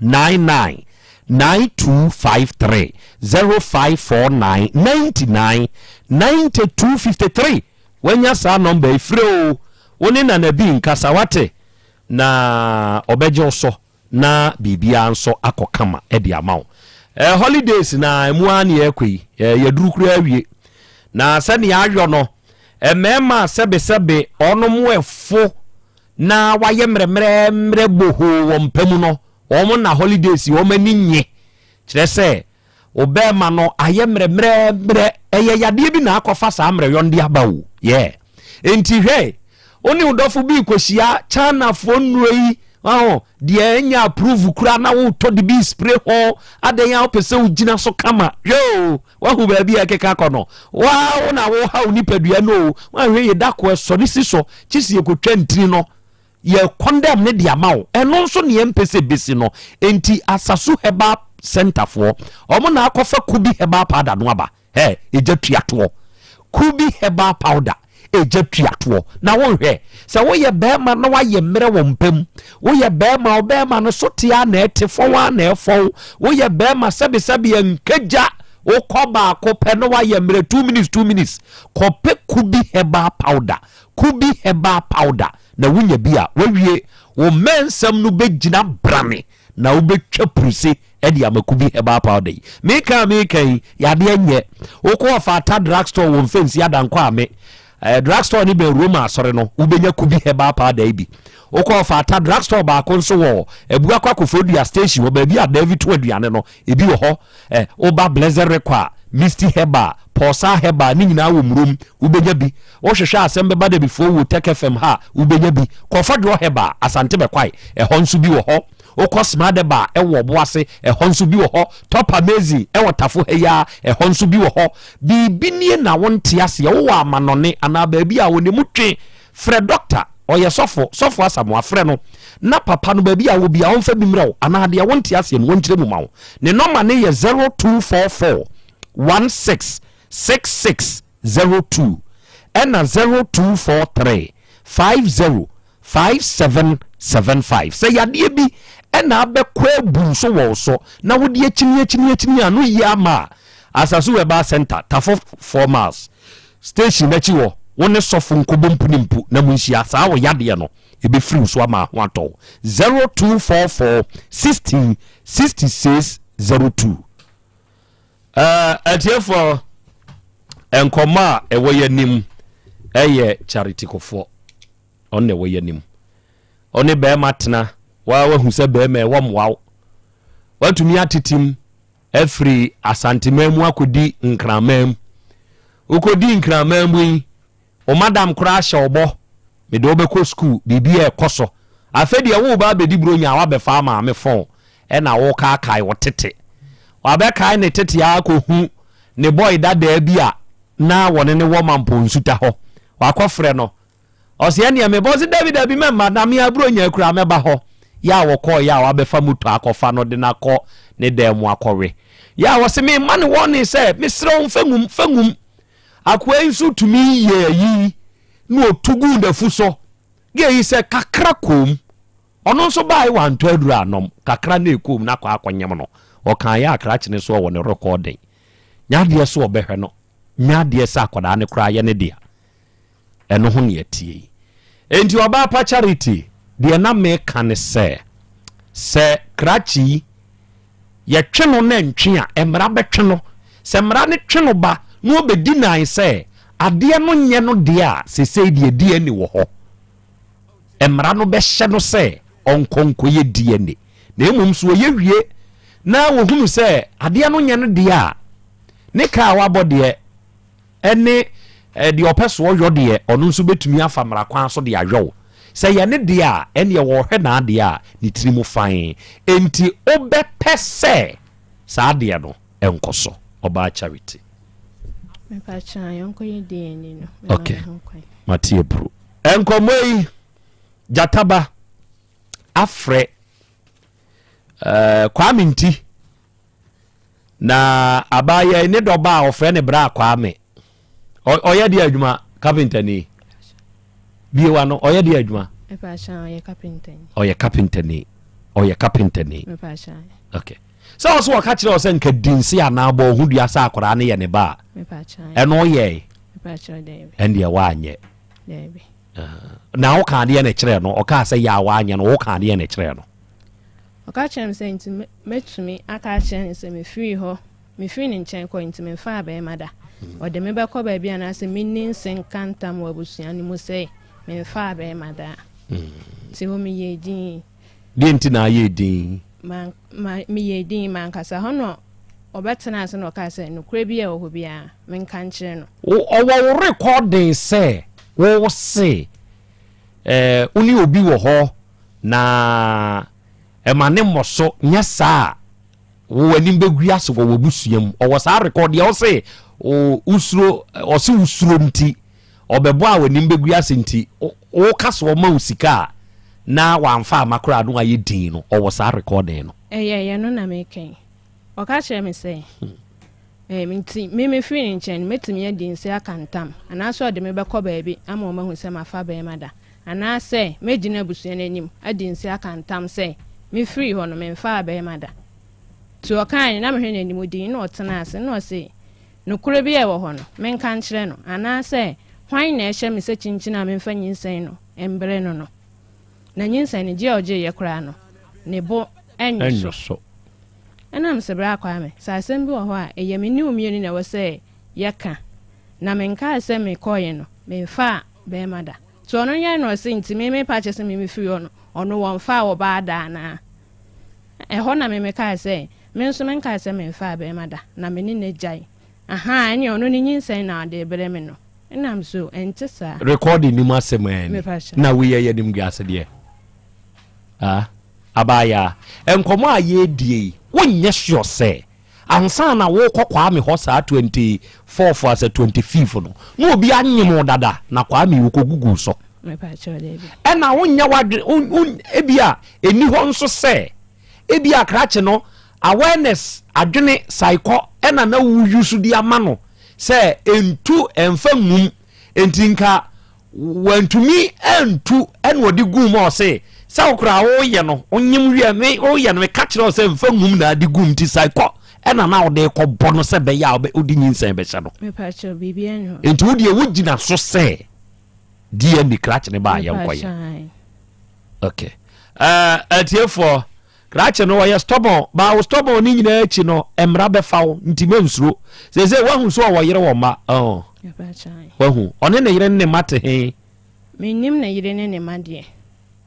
99 9253 0549 99 9253 Wanya saa nɔmba yi frɛ o, wo ne Nana bi nkasa wate na ɔbɛgye wo so na biribiara nso akɔ kama de ama wo. Eh, holidays na ɛmu ara ne yɛrekɔ yi, eh, yɛduru koraa awie. Na sɛnea ayɔ no, mmarima a sɛbesɛbe ɔnom ɛfo na wayɛ mmerɛmmerɛmmerɛ bohoo wɔ mpa mu no, wɔn na holidays yi wɔn ani nye. Kyerɛ sɛ, wo bɛrima no ayɛ mmerɛmmerɛmmerɛ. Ɛyɛ yadeɛ bi na akɔfa saa mmerɛyɔ no de aba o. Yeah. Enti hwɛ, wo ne wo dɔfo bi rekɔhyia Chinafoɔ nnuro yi, waho, deɛ ɛnyɛ approve koraa na wotɔ de bi spray ho, adɛn a wopɛ sɛ wogyina so kama. Hwɛ o, wahu baabi a ɛkeka kɔ no. Waa wo na woha wo nipadua no o, woanhwɛ yie da ko ɛsɔre si so, kye sɛ yɛkɔtwa ntini no, yɛ condemn no de ama wo. Ɛno nso ne yɛmpɛ sɛ ɛbɛsi no. Enti Asasu Herbal Centre foɔ, wɔn na akɔfa Kubi Herbal Powder no aba. Hɛ, egya tua toɔ. Kubi Herbal Powder, egya tua toɔ. Na wonhwɛ, sɛ woyɛ bɛrima na woayɛ mmerɛ wɔ mpa mu, woyɛ bɛrima, wo bɛrima no so te ara na ɛte, fɔn ara na ɛfɔn, woyɛ bɛrima sɛbesɛbe ɛnkagya, wokɔ baako pɛ na woayɛ mmerɛ 2 minutes, 2 minutes, kɔpɛ Kubi Herbal Powder, Kubi Herbal Powder, na wonya bi a, woawie, wo mmɛnsɛm no bɛgyina brane na wobɛtwa puruse de ama Kubi Herbal Powder yi. Meka a meka yi, yadeɛ nyɛ. Wokɔ Ɔfata Drug Store wɔ Mfɛnsi Adankɔ Ame. Eh, drug store ne bɛn Roma asɔre no, wobɛnya Kubi Herbal Powder yi bi. Wokɔ Ɔfata Drug Store baako nso wɔ Abuakwa Koforidua Station wɔ baabi a David to aduane no, ebi wɔ hɔ. Eh, woba Blessed Rekɔ a, Misty Herbal, Pulsar Herbal, ne nyinaa wɔ Murom, wobɛnya bi. Wohwehwɛ asɛm bɛba da bifoɔ wɔ Tech FM ha a, wobɛnya bi. Kɔfɔdwoɔ Herbal, Asante Bɛkwae, ɛhɔ nso bi wɔ hɔ. Wokɔ Smadeba a, ɛwɔ Ɔboase, ɛhɔ nso bi wɔ hɔ. Top Amazing, ɛwɔ Tafo ha yi ara, ɛhɔ nso bi wɔ hɔ. Biribi nie na wonte aseɛ, wowɔ amanɔne anaa baabi a wɔne mu twe, frɛ dɔkta, ɔyɛ sɔfo, Sɔfo Asamoah, frɛ no na papa no baabi a wɔ biara ɔmfa bi mmrɛ wo anaa deɛ wonte aseɛ no wɔnkyerɛ mu ma wo. Ne nɔma no yɛ 0244 16 66 02 ɛna 0243 50 5775. Sɛ yadeɛ bi na abɛkɔ abu nso wɔ wo so na wode akyini akyini akyini a, no yie ama a, Asasu Herbal Centre, Tafo 4 Miles Station akyi hɔ, wo ne sɔfo nkɔbɔ mpu ne mpu na monhyia. Saa wo yadeɛ no, ɛbɛfiri wo so ama ho atɔ wo. 0244 16 66 02. Atiefoɔ, nkɔmmɔ a ɛwɔ yɛn anim yɛ Charity Kofoɔ. Ɔno na ɛwɔ yɛn anim. Ɔne bɛrima tena, waa wahu sɛ bɛrima ɛwɔ mmoa wo. Watumi atetem afiri Asanteman mu akɔdi Nkraman mu. Wokɔdi Nkraman mu yi, Wo madam koraa hyɛ wo bɔ, mede wo bɛkɔ sukuu, biribi rekɔ so. Afei deɛ woreba abɛdi Buronya a woabɛfa maame fon ɛna worekaakae wo tete. Wabɛkae ne tete ara kɔhu ne bɔe dadaa bi a na wɔne no wɔ Mampong Nsuta hɔ. Wakɔfrɛ no. Ɔse ɛneɛ meba. Ɔse dabi dabi mɛmma na me ara Buronya koraa mɛba hɔ. Yɛ a wɔkɔɔeɛ a wabɛfa moto akɔfa no de no akɔ ne dan mu akɔwe. Yɛ a ɔse memma no warning sɛ mesrɛ wo mfa ngum, fa ngum. Akoa yi nso tumi yɛɛ ayi na ɔtu guu n'afu so. Gɛɛ yi sɛ kakra koom. Ɔno nso baeɛ wantɔ aduro anom. Kakra na ɛkoom na akɔ akɔnyem no. Ɔkaeɛ a krakye no so ɔwɔ ne rekɔɔden. Nyɛ adeɛ sɛ ɔbɛhwɛ no. Nyɛ adeɛ sɛ akwadaa no koraa yɛ ne dea. Ɛno ho na yɛteɛ yi. Enti ɔbaa pa Charity, deɛ na meka ne sɛ, sɛ krakye yi yɛtwe no na ɛntwe a, mmara bɛtwe no. Sɛ mmara no twe no ba na ɔbɛdi nan sɛ adeɛ no nyɛ no deɛ a, seesei deɛ DNA wɔ hɔ. Mmara no bɛhyɛ no sɛ ɔnkɔ nkɔyɛ DNA. Na mmom sɛ ɔyɛ wie na wɔhunu sɛ adeɛ no nyɛ no deɛ a, ne ka a wabɔ deɛ, ɛne Deɛ ɔpɛ so ɔyɔ deɛ, ɔno nso bɛtumi afa mmara kwan so de ayɔ wo. Sɛ ɛyɛ ne deɛ a, ɛnneɛ wɔrehwɛ n'adeɛ a, ne tiri mu fann. Enti wobɛpɛ sɛ saa adeɛ no nkɔ so, Ɔbaa Charity? Mepakyɛ, yɛnkɔyɛ DNA no. Mema Ok, me ho kwan. mate aburo. Nkɔmmɔ yi, Gyataba afrɛ eh, Kwame Nti. Na abaayewa yi ne dɔba a ɔfrɛ ne bra Kwame. Ɔyɛ deɛ adwuma kapentani. Bie wa no ɔyɛ deɛ adwuma. Ɔyɛ kapentani. Ɔyɛ kapentani. Ɔyɛ kapentani. Okay. Sɛ ɔsɛ ɔka kyerɛ ɔsɛ nka di nse anaa bɔ ɔho dua sɛ akwaraa no yɛ ne ba a. Ɛno ɔyɛe. Ɛndeɛ wanyɛ. Na woka adeɛ na ɛkyerɛ no ɔkaa sɛ yɛ a wanyɛ no woka adeɛ na ɛkyerɛ no. Ɔka kyerɛɛ me sɛ nti mɛtumi aka akyerɛ no sɛ mefirii hɔ, mefirii ne nkyɛn kɔe nti memfaa barima da. Ɔde me bɛkɔ baabi anaasɛ menni nse nka ntam wɔ abusua no mu sɛ memfaa barima da. Nti hɔ meyɛɛ dinn. Deɛ nti na ayɛɛ dinn? Ma, ma, meyɛɛ dinn, mankasa. Hɔ na ɔbɛtenaa ase na ɔkaa sɛ nokorɛ bi a ɛwɔ hɔ biara menka nkyerɛ no. Wo, ɔwɔ wo rekɔɔden sɛ wo se, eh, wo ne obi wɔ hɔ Na ɛma ne mmɔ so, nyɛ saa a, wo anim bɛgu ase wɔ w'abusua mu. Ɔwɔ saa rekɔd deɛ ɔse wosuro, ɔse wosuro nti, ɔbɛbɔ a w'anim bɛgu ase nti, woka sɛ ɔma wo sika a, na wamfa ama koraa na wayɛ din no, ɔwɔ saa rekɔden no. Ɛyɛ ɛyɛ no na meka yi. Ɔka kyerɛɛ me sɛ, Ɛɛ, nti me mefiri ne nkyɛn no, mɛtumi adi nse aka ntam, anaasɛ ɔde me bɛkɔ baabi ama wɔahu sɛ mafa barima da, anaasɛ mɛgyina abusua no anim adi nse aka ntam sɛ mefirii hɔ no, memfaa barima da. Nti ɔkaeɛ no, na mehwɛ n'anim dinn, na ɔtenaa ase, na ɔse, Nokorɛ bi a ɛwɔ hɔ no, menka nkyerɛ no, anaasɛ hwan na ɛhyɛ me sɛ kyinkyin a memfa nyinsɛn no mbrɛ no no? Na nyinsɛn no, gye a ɔgyeeɛ koraa no, ne bo nnwo so. Ɛna mese, Bra Kwame, sɛ asɛm bi wɔ hɔ a, ɛyɛ me ne wo mmienu na ɛwɔ sɛ yɛka. Na menkaa sɛ mekɔeɛ no, memfaa barima da. Nti ɔno yɛe na ɔse, nti me mepa kyɛ sɛ me mefiri hɔ no, ɔno wɔmfaa ɔbaa da anaa? Ɛhɔ na me mekae sɛ, me nso menkae sɛ memfaa barima da, na me ne no agyae. Ahaa, ɛneɛ ɔno ne nyinsɛn na ɔde rebrɛ me no. Ɛna mese, o, ɛnte saa. Recording no mu asɛm ɛɛ ni. Na wei yɛ animguasedeɛ. Ah, abaayaa, nkɔmmɔ a yɛredie yi, wonyɛ sure sɛ ansa na worekɔ Kwame hɔ saa 24th asɛ 25th no, na obi anyem wo dada na Kwame wokɔgugu so? Ɛna wonyɛ w'adwene, ebia ɛni hɔ nso sɛ ebia krakye no awareness adwene saekɔ ɛna na wo use de ama no sɛ ɛntu ɛmfa ngum nti nka Wantumi antu ɛna ɔde guu mu a ɔse sɛ wo koraa woyɛ no wonyem wie me woyɛ no meka kyerɛ wo sɛ mfa ngum na ade gum nti san kɔ ɛna na wode kɔbɔ no sɛ bɛyɛ a wode nyinsɛn bɛhyɛ no. Mepakyɛw biribiara nni hɔ. Nti wo deɛ wogyina so sɛ DNA krakye ne baa yɛnkɔyɛ. Okay. Uh, atiefoɔ Krakye no ɔyɛ stubborn but wo stubborn ne nyinaa akyi no mmara bɛfa wo nti mensuro. Seesei woahu sɛ ɔwɔ yere wɔ mma oh. Wahu ɔne ne yere ne ne mma te he? Mennim ne yere ne ne mma deɛ.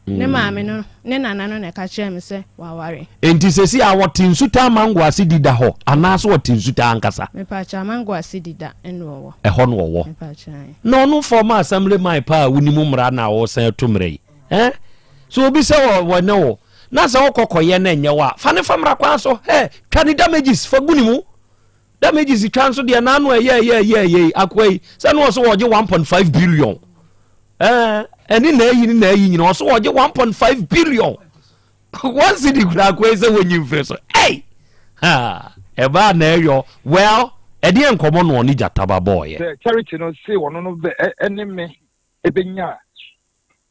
Ne maame no ne nana no na ɛka kyerɛɛ me sɛ waware. Enti seesei a ɔte Nsutaa Mango ase dida hɔ anaasɛ ɔte Nsutaa ankasa? Mepakyɛ Amango ase dida na ɔwɔ. Ɛhɔ na ɔwɔ. Mepakyɛ. Na ɔno former assembly man paa a wonim mmara na ɔresan atu mmara yi eh? So obi sɛ wɔ ne wo na sɛ wokɔ kɔyɛ na ɛnyɛ wo a, fa ne fa mmara kwan so. Hɛ, twa ne damages fa gu ne mu. Damages twa nso deɛ n'ano ɛyɛ ɛyɛ ɛyɛ ɛyɛ yi akoa yi sɛ no ɔso wɔgye 1.5 billion. Ɛɛ ɛne na ayi ne na ayi nyina ɔso wɔgye 1.5 billion. One city kura akoa yi sɛ wɔnyi mfiri so. Ɛy! Ha! Ɛbaa na ɛyɔ. Well, ɛdeɛ nkɔmɔ na ɔne gyataba bɔɔyɛ. Sɛ Charity no se ɔno no bɛ ɛne me ɛbɛnya a,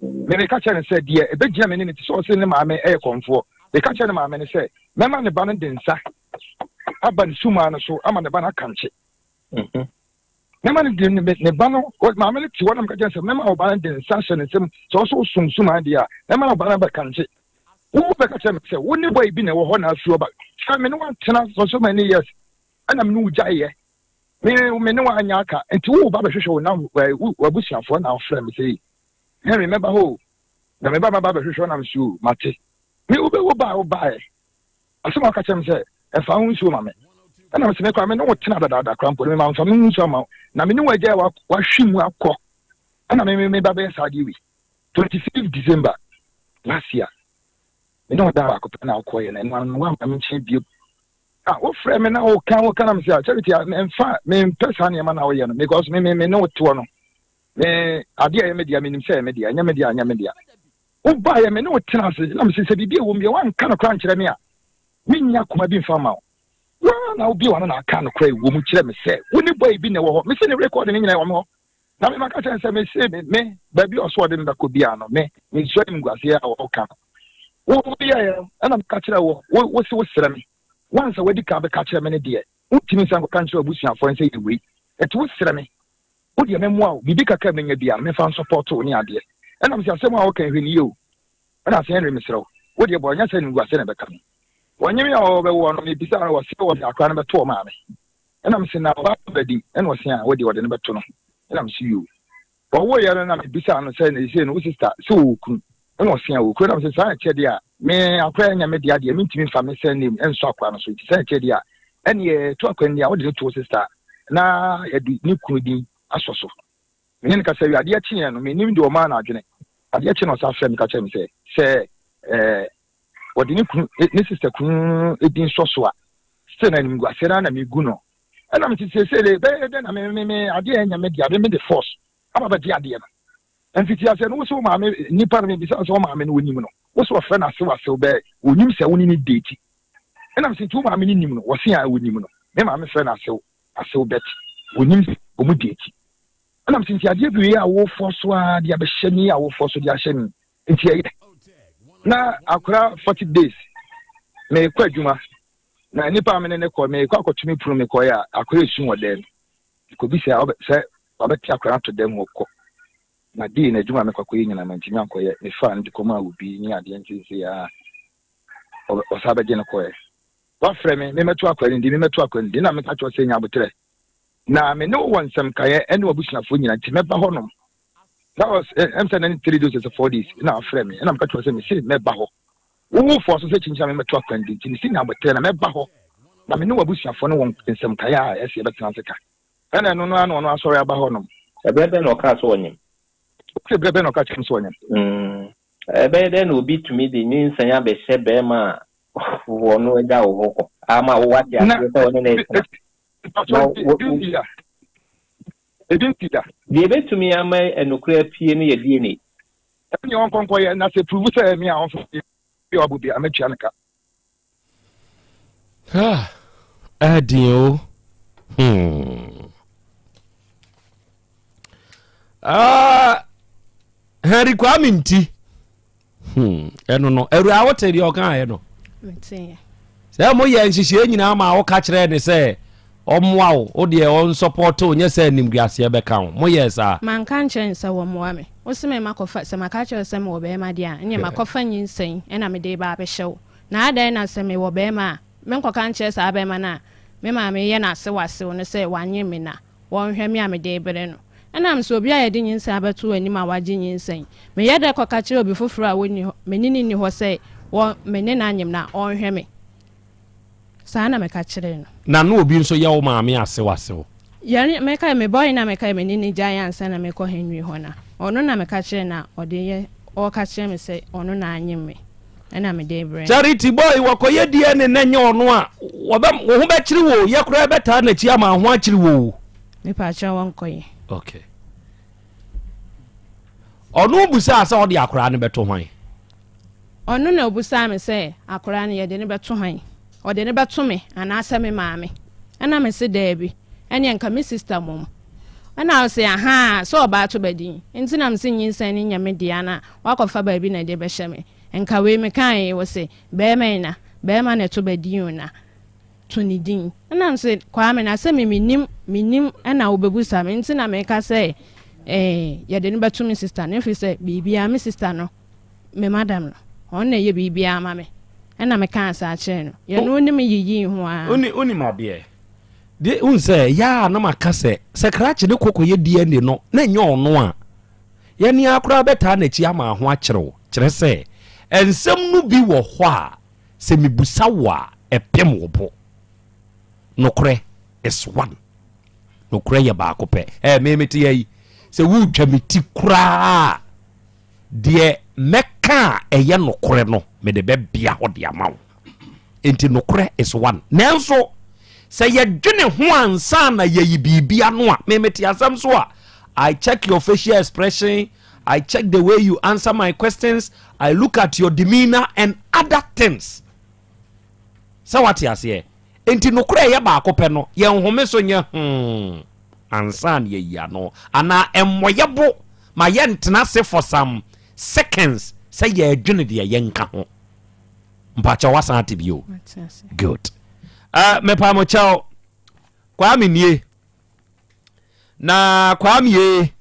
Me meka kyerɛ no sɛ deɛ ɛbɛgyina me ne no te sɛ ɔse ne maame yɛ kɔmfoɔ. Meka kyerɛ ne maame no sɛ mɛma ne ba no de nsa aba ne sumaa no so ama ne ba no akankye. Mhm. Mɛma no de ne ba no maame no te hɔ na meka kyerɛ no sɛ mɛma ɔba no de nsa ahyɛ ne nsam sɛ ɔso wosom sumaa deɛ a mɛma ɔba no abɛkankye. Wo bɛka kyerɛ me sɛ wo ne boy bi na ɛwɔ hɔ na afiri ɔba. Sɛ me ne woatena for so many years ɛna me ne wo gyaeɛ. Me me ne wo anyɛ aka nti wo ba bɛhwehwɛ wo na w'abusuafoɔ na wofrɛ me sɛ yi Henry mɛba hɔ o na meba mɛba bɛhwehwɛ wo na mese o mate me wobɛ wo baa wo baeɛ asɛm a woka kyerɛ me sɛ ɛmfa ho nsuo ma me. Ɛna mese me koraa me ne wo tena dadaada koraa mpo no me mamfa me ho nsu amma wo na me ne wo agyae wahwe mu akɔ ɛna me me me ba bɛyɛ saa adeɛ wei 25 December last year me ne wo da baako pɛ na wokɔɔyɛ na ɛno ano no woamma me nkyɛn bio ah wofrɛ me na woka woka na mese ah Charity mfa mempɛ saa nneɛma na woyɛ no because me me me ne wo toɔ no me adeɛ a ɛyɛ me dea menim sɛ ɛyɛ me dea ɛnyɛ me dea ɛnyɛ me dea wobaeɛ me ne wo tena ase na mese sɛ biribi a ɛwɔ mu deɛ woanka no koraa nkyerɛ me a Menni akoma bi mfa mma wo. Wo ara na wobue w'ano na aka nokorɛ a ɛwɔ mu kyerɛ me sɛ wo ne boy bi na ɛwɔ hɔ. Mese ne rekɔɔde no nyinaa ɛwɔ me hɔ. Na me maka kyerɛ no sɛ mese me, me, baabi a ɔso ɔde me bɛkɔ biara no, me, mensua animguaseɛ a ɔka no. Wo, woyɛeɛ no, ɛna meka kyerɛɛ wo, wo, wose wosrɛ me. Woansa woadi kan bɛka kyerɛ me no deɛ, wontumi nsan nkɔka nkyerɛ w'abusuafoɔ no sɛ yɛ wei. Ɛti wosrɛ me, wo deɛ mɛmmoa wo, biribi kakra a mɛnya biara no, memfa nsɔpɔɔto wo ne adeɛ. Ɛna mese asɛm a woka yi, hwɛ no yie o. Ɛna ase Henry mesrɛ wo, wo deɛ bɔ ɛnyɛ sɛ animguase na ɛbɛka me. Wɔnye me a wɔbɛwoɔ no, mebisaa no wɔse wɔde akora no bɛto ɔmaame. Ɛna mese na ɔba no bɛdi? Ɛna ɔse a wo deɛ wɔde no bɛto no. Ɛna mese yoo. Wɔwoeɛ no na mebisaa no sɛ na seisei no wo sister sɛ ɔwɔ kunu? Ɛna ɔse a ɔwɔ kunu. Ɛna mese saa na ɛteɛ deɛ a me akora ɛnyɛ me dea deɛ mentumi mfa me surname nsɔ akora no so nti saa na ɛteɛ deɛ a ɛneɛ to akora no din a wode no to wo sister na yɛde ne kunu din asɔ so. Me ne no kasa wie, adeɛ kyeeɛ no, mennim deɛ ɔmaa no adwene. Adeɛ kye no ɔsan frɛɛ me ka kyerɛɛ me sɛ, sɛ ɛɛ wɔde ne kunu, ne sista kunu din sɔ so a, still na animguaseɛ no ara na megu no. Ɛna mete seesei de, bɛyɛ dɛn na me me me adeɛ a ɛnyɛ me dea, me mede force aba bɛgye adeɛ no. Mfitiaseɛ no, wo se wo maame, nipa no mebisa no sɛ wo maame no ɔnim no, wo se ɔfrɛ no asew asew bɛɛ, ɔnim sɛ wo ne no date. Ɛna mese nti wo maame no nim no, wɔse a ɔnim no. Me maame frɛ no asew asew but ɔnim sɛ wɔn date. Ɛna mese nti adeɛ wei a wofɔ so ara de abɛhyɛ me yi a wofɔ so de ahyɛ me yi nti ɛyɛ. Na akora 40 days merekɔ adwuma na nipa a me ne ne kɔ merekɔ akɔto me pono mekɔɛ a akora esu wɔ dɛm mekɔbisa sɛ wabɛte akora no ato dɛm hɔ kɔ na dii na adwuma a mekɔ akɔyɛ nyinaa mantumi ankɔyɛ mefaa no de kɔmaa obi ne adeɛ nsensei a ɔsan bɛgye no kɔɛ wafrɛ me memmɛto akora no di memmɛto akora no di na meka kyerɛ sɛ nya aboterɛ Na me ne wo wɔ nsɛm kaeɛ ɛne w'abusuafoɔ nyina nti mɛba hɔ nom. That was ɛm sɛ nane 3 days sɛ 4 days na afrɛ me ɛna meka kyerɛ sɛ mese mɛba hɔ. Wo wofoɔ so sɛ kyinkyina me mɛto akwan di nti mese nya aboterɛ na mɛba hɔ na me ne w'abusuafoɔ no wɔ nsɛm kaeɛ a ɛsɛ yɛbɛtena ase ka. Ɛna ɛno no ara na ɔno asɔre aba hɔ nom. Ɛberɛ bɛn na ɔkaa sɛ ɔnyem? Wose berɛ bɛn na ɔka kyerɛ me sɛ ɔnyem? Ɛbɛyɛ dɛn na obi tumi de nyinsɛn abɛhyɛ barima a ɔno agya wo hɔ kɔ ama wo wate aseɛ sɛ ɔne no retena? Na wo, wo, Ebi nsi da. Deɛ ɛbɛtumi ama nokorɛ apue no yɛ DNA. Ɛnneɛ ɔnkɔ nkɔyɛ, na sɛ prove sɛ ɛyɛ me a, ɔmfa bi a wabɔ biara, mɛtua no ka. Ah, ɛden o. Hmm. Ah, Henry Kwame nti. Hmm, ɛno no, awura wote deɛ ɔkaeɛ no. Sɛ moyɛ nhyehyɛɛ nyinaa ma woka kyerɛɛ ne sɛ ɔmmoa wo, wo deɛ ɔnsɔpɔte wo, nyɛ sɛ animguaseɛ bɛka wo. Moyɛɛ saa? Manka ankyerɛ no sɛ wɔmmoa me. Wose me makɔfa, sɛ maka akyerɛ wo sɛ mewɔ barima deɛ a, ɛnneɛ makɔfa nyinsɛn na mede reba abɛhyɛ wo. Na adɛn na sɛ mewɔ barima a, menkɔka nkyerɛ saa barima no a me maame yɛ no asewasew no sɛ wanyem me na wɔnhwɛ me a mede rebrɛ no? Ɛnam sɛ obi a yɛde nyinsɛn abɛto w'anim a wagye nyinsɛn, meyɛ dɛ kɔka kyerɛ obi foforo a wonni hɔ, me ne no nni hɔ sɛ wɔ, me ne no anyem na ɔnhwɛ me. Saa na meka kyerɛɛ no. Na na obi nso yɛ wo maame asewasew? Yɛn, mekae, me boy no a mekae me ne no gyae ansa na merekɔ Henry hɔ no, ɔno na meka kyerɛɛ no a ɔde yɛ, ɔreka kyerɛ me sɛ ɔno na anyem me, ɛna mede rebrɛ no. Charity boy, wɔkɔyɛ DNA na ɛnyɛ ɔno a, wɔbɛ, wo ho bɛkyere wo o, yɛ koraa yɛbɛtaa n'akyi ama ho akyere wo o. Mepaakyɛw wɔnkɔ yɛ. Okay. Ɔno busaa sɛ ɔde akoraa no bɛto hwan? Ɔno na obusaa me sɛ akoraa no yɛde no bɛto hwan? Ɔde no bɛto me anaasɛ me maame? Ɛna me se daabi, ɛneɛ nka me sister mmom. Ɛna ɔse ahaa, sɛ ɔbaa to ba din nti na mese nyinsɛn no nyɛ me dea na wakɔfa baabi na ɛde bɛhyɛ me. Nka wei mekaeɛ ɔse bɛɛma yi na, bɛɛma na ɛto ba din o na. to ne din. Ɛna mese, Kwame, na sɛ me mennim, mennim ɛna wobɛbusa me nti na meka sɛ eh, yɛde no bɛto me sista no, ɛfiri sɛ biribiara me sista no, me madam no, ɔno na ɛyɛ biribiara ma me. Ɛna mekaa saa kyerɛɛ no. Yɛne wo ne me yiyii ho ara. Woni, wonim adeɛ? Deɛ, wohu sɛ, ɛyɛ a na maka sɛ, sɛ krakye no kɔ kɔyɛ DNA no, na ɛnyɛ ɔno a, yɛne ara koraa bɛtaa n'akyi ama ho akyere wo. Kyerɛ sɛ, nsɛm no bi wɔ hɔ a, Sɛ mebisa wo a, ɛpem wo bo. Nokorɛ is one. Nokorɛ yɛ baako pɛ. Ɛɛ me mete ha yi, sɛ woretwa me ti koraa a, deɛ mɛka a ɛyɛ nokorɛ no, mede bɛbea hɔ de ama wo. Enti nokorɛ is one. Nanso sɛ yɛdwene ho ansa na yɛyi biribi ano a, me mete asɛm so a, I check your facial expression, I check the way you answer my questions, I look at your demeanor and other things. Sɛ wate aseɛ? Enti nokorɛ a ɛyɛ baako pɛ no, yɛnhome so nyɛ hmm ansa na yɛayi ano, anaa ɛmmɔ yɛ bo ma yɛntena ase for some seconds sɛ yɛredwene deɛ yɛnka ho. Mpakyɛw wasan ate bio? Good. Uh, mepa mo kyɛw, Kwame nie. Na Kwame ye.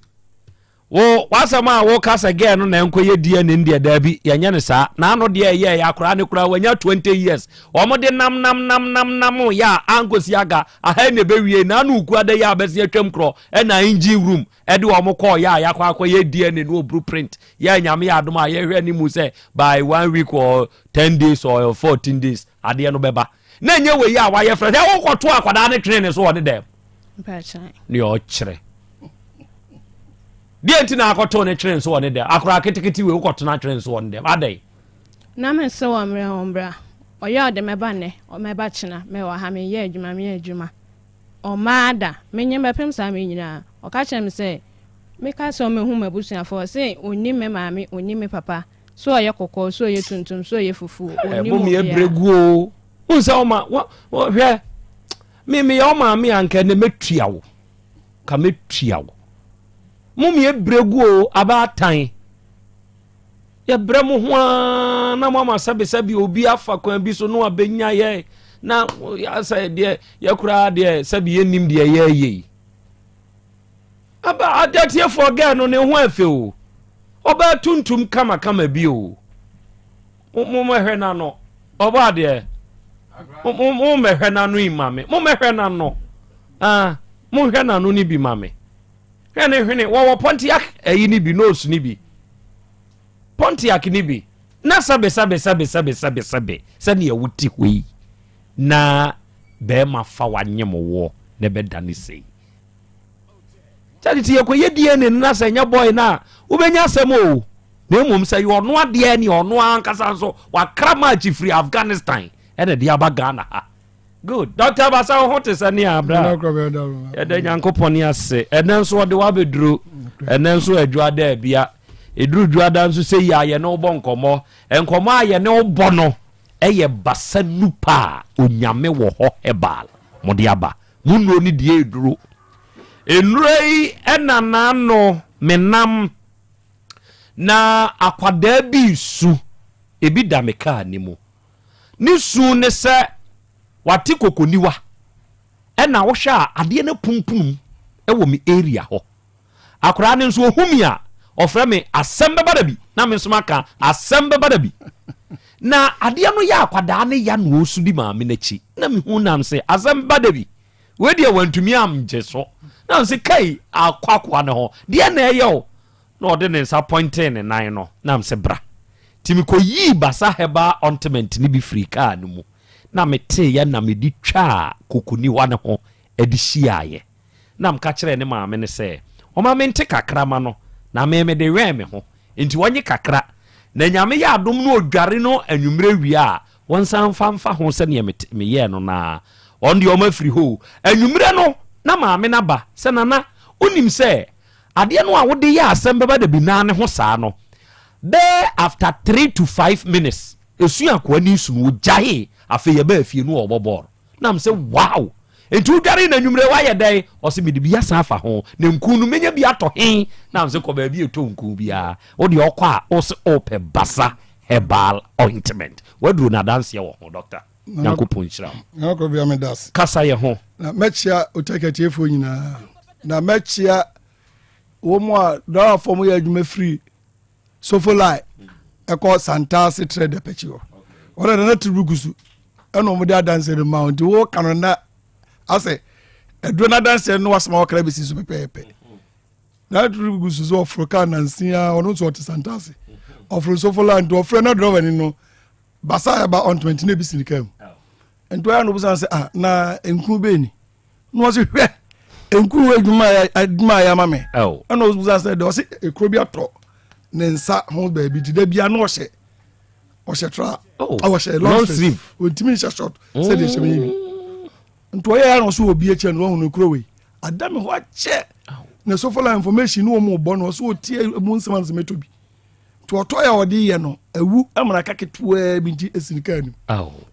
Wo w'asɛm a woka sɛ girl no na ɛnkɔyɛ DNA no deɛ daabi yɛnyɛ no saa n'ano deɛ ɛyɛɛ yɛ akoraa no koraa wanya 20 years wɔn de nam nam nam nam nam yɛ a ankosi aga aha na ɛbɛwie n'ano oku ada yɛ a bɛsi atwam korɔ ɛna engine room ɛde wɔn kɔɔ yɛ a yɛakɔ akɔyɛ DNA no wɔ blueprint yɛ nyame yɛ adom a yɛhwɛ ne mu sɛ by one week or 10 days or 14 days adeɛ no bɛba na ɛnyɛ wei a wayɛ frɛ sɛ wokɔto akwadaa no twene ne so wɔ ne dɛm ne ɔkyerɛ deɛ nti na akɔto ne twene nso wɔ ne dɛm akora ketekete wei wokɔtena twene nso wɔ ne dɛm adɛn na me se wɔ mmerɛ ho mbra ɔyɛ ɔde mɛba nnɛ ɔmɛba kyena mɛwɔ ha meyɛ adwuma meyɛ adwuma ɔmaa da menye bɛpem saa me nyinaa ɔka kyerɛ me sɛ meka sɛ ɔmɛhu m'abusuafoɔ ɔse ɔnnim me maame ɔnnim me papa so ɔyɛ kɔkɔɔ so ɔyɛ tuntum so ɔyɛ fufuo ɔnnim obiara guo wohu sɛ ɔma hwɛ Me meyɛ wo maame a nka ɛnɛ mɛtua wo ka mɛtua wo mo meyɛ berɛ gu o abaatan yɛbrɛ mo ho ara na mo ama sɛbesɛbe obi afa kwan bi so no abɛnya yɛ na sɛ deɛ yɛkoraa deɛ sɛbe yɛnnim deɛ yɛyɛ yi Aba adatiefoɔ girl no ne ho ɛfɛ o. Ɔbaa tuntum kamakama bi o. Mo mɛhwɛ n'ano. Ɔbɔ adeɛ. Mo mɛhwɛ n'ano yi ma me. Mo mɛhwɛ n'ano. Ah, mo hwɛ n'ano ni bi ma me. Hwɛ ne hwene. Wɔwɔ Pontiac ɛyi ni bi, nose ni bi. Pontiac ni bi. Na sɛbe sɛbe sɛbe sɛbe sɛbe sɛbe sɛdeɛ wote hɔ yi na bɛrima fa wanyem woɔ na ɛbɛda ne sei. Kyɛde ti yɛkɔyɛ DNA no na sɛ ɛnyɛ boy no a wobɛnya asɛm o. Na mmom sɛ yɛ ɔno adeɛ ne ɔno ankasa nso wakra match firi Afghanistan ɛna de aba Ghana ha. Good. Dr. Basa wo ho te sɛ ne abra. Yɛda Nyankopɔn ase. Ɛnɛ nso ɔde wabɛduru. Ɛnɛ nso adwuada abia. Ɛduru dwuada nso sɛ yi a yɛne wobɔ nkɔmmɔ. Nkɔmmɔ a yɛne wobɔ no ɛyɛ basa nupa a onyame wɔ hɔ herbal mode aba. Mo nnuro no deɛ ɛduro. Nnuro yi na n'ano menam na akwadaa bi resu, ebi da me kaa no mu. Ne su ne sɛ wate kokoniwa ɛna wohwɛ a adeɛ no apumpunu mu wɔ me area hɔ. Akwadaa no nso ɔhu me a ɔfrɛ me asɛm bɛba da bi na me nso maka asɛm bɛba da bi. Na adeɛ no yɛ akwadaa no ya na ɔresu di maame no akyi na mehu nam sɛ asɛm bɛba da bi. Wei deɛ wantumi angye so. Na ɔse kai akɔ akoa no ho deɛ na ɛyɛ o. Na ɔde ne nsa pɔintee ne nan no na mese bra. Nti mekɔyii Basa herbal ointment no bi firii kaa no mu na meteeɛ na mede twaa kokoniwa no ho de hyiaeɛ. Na meka kyerɛɛ ne maame no sɛ ɔma mente kakra ma no na me mede wɛn me ho nti ɔnye kakra na Nyame yɛ adom na ɔdware no anwummerɛ wie a Wɔnsan mfa mfa ho sɛdeɛ meyɛɛ no no ara. Wɔn deɛ wɔafiri hɔ o. Anwummerɛ no, na maame no aba sɛ, Nana, wonim sɛ adeɛ no a wode yɛ asɛm bɛba da bi naa ne ho saa no, bɛyɛ after 3 to 5 minutes, ɛsu akoa no resu no, ɔgyaee. Afei yɛbaa fie no ɔrebɔ bɔɔl. Na mesɛ, wow! Enti wodwaree no anwummerɛ, woayɛ dɛn? Ɔse, mede bi asan afa ho, na nku no, mɛnya bi atɔ he? Na mesɛ, kɔ baabi a ɛtɔ nku biara. Wo deɛ ɔkɔ a, wose wopɛ basa herbal ointment. Waduro no adanseɛ wɔ ho, doctor. Nyankopɔn nhyira wo. Nana Kɔbea meda ase. Kasa yɛ ho. Na mɛkyia otakatiefoɔ nyinaa. Na mɛkyia wɔn a driverfoɔ mo yɛ adwuma firi Sofolai ɛkɔ Santase trɛ dɛpɛkyi hɔ. Wɔn na nana tiri gu so ɛna wɔn de adanseɛ no ma wɔn nti wɔka no na asɛ ɛduro no adanseɛ no wasɛm a wɔkra bɛsi so pɛpɛɛpɛ. Na tiri gu so sɛ ɔforo kaa nansi a ɔno nso ɔte Santase ɔforo Sofolai nti ɔfrɛ na driver ni no basa ɛba ɔntoma nti na ebi si ne kaa mu. Nti ɔyɛ na ɔbusa sɛ ah na nku bɛɛ ni na ɔsi hwɛ nku wɔ adwuma adwuma a yɛama me ɛna ɔbusa sɛ deɛ ɔsi ekuro bi atɔ ne nsa ho baabi ti da bia na ɔhyɛ ɔhyɛ tra oh, ɔhyɛ long sleeve ɔntumi nhyɛ short sɛdeɛ ɛhyɛ me yi bi nti ɔyɛ ya na ɔso wɔ bi akyɛ no ɔhunu ekuro wei ada me hɔ akyɛ na sofola information ne wɔn bɔ no ɔso ɔtie mu nsɛm ansɛm ɛtɔ bi nti ɔtɔ yɛ ɔde yɛ no awu amana ka ketewaa bi nti esi ne kaa nim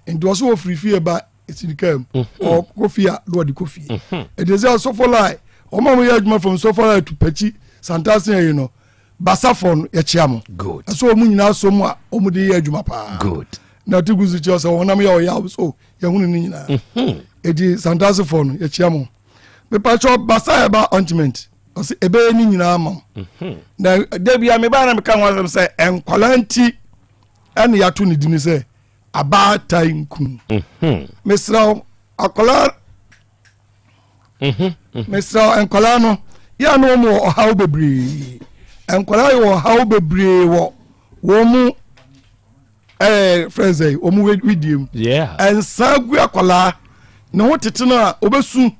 nti ɔso ɔfiri fie ba esi ne kaa mu mhm. ɔkɔ fie a na ɔde kɔ fie mhm. ɛdi sɛ ɔsɔfo lai wɔn a wɔyɛ adwuma fam sɔfo lai tu pɛkyi santase yɛ yi no basafo no yɛkyia mo ɛsɛ wɔn nyinaa so mu a wɔn de yɛ adwuma paa na ti gu so kyerɛ sɛ wɔn nam yɛ ɔyɛ so yɛhunu ne nyinaa mhm. ɛdi santasefo no yɛkyia mo mepakyɛ basa ɛba ointment ɔsɛ ɛbɛyɛ ne nyinaa ma mhm. na da bia mebaa na meka ho asɛm sɛ nkwala nti ɛne yɛato ne dini sɛ abaatan nku mhm. mesrɛ wo akwala mhm, mesrɛ wo nkwala no yɛ ne wɔn wɔ ɔhaw bebree nkwala yɛ wɔ ɔhaw bebree wɔ wɔn mu ɛɛ fɛn sɛ wɔn widie mu nsa gu akwadaa ne ho tete no a obesu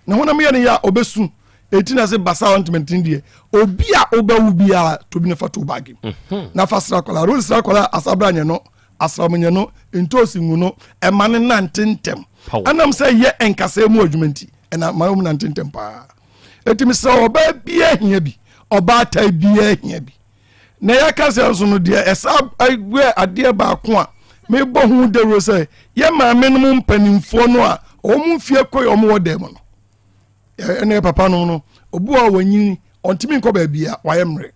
ne honam yɛ ne yɛ a obesu eti na se basa ɔntoma ntin deɛ obi a ɔbɛwu biara tobi ne fa to baagi mu mhm. na fa sra akwadaa ro sra akwadaa asabra nyɛ no asram nyɛ no ntoosi ngu no ɛma ne nante ntɛm ɛnam sɛ yɛ nkasa mu adwuma nti ɛna ma wɔn nante ntɛm paa eti mesrɛ ɔbaa biara hia bi ɔbaa taa biara hia bi. Na yɛaka sɛ nso no deɛ ɛsa yɛ adeɛ baako a mebɔ ho dawuro sɛ yɛ maame nom mpanimfoɔ no a wɔn mfie kɔ yɛ wɔn wɔ dɛm no ɛne yɛ papa nom no obi a wɔnyini ɔntumi nkɔ baabi a wayɛ mmerɛ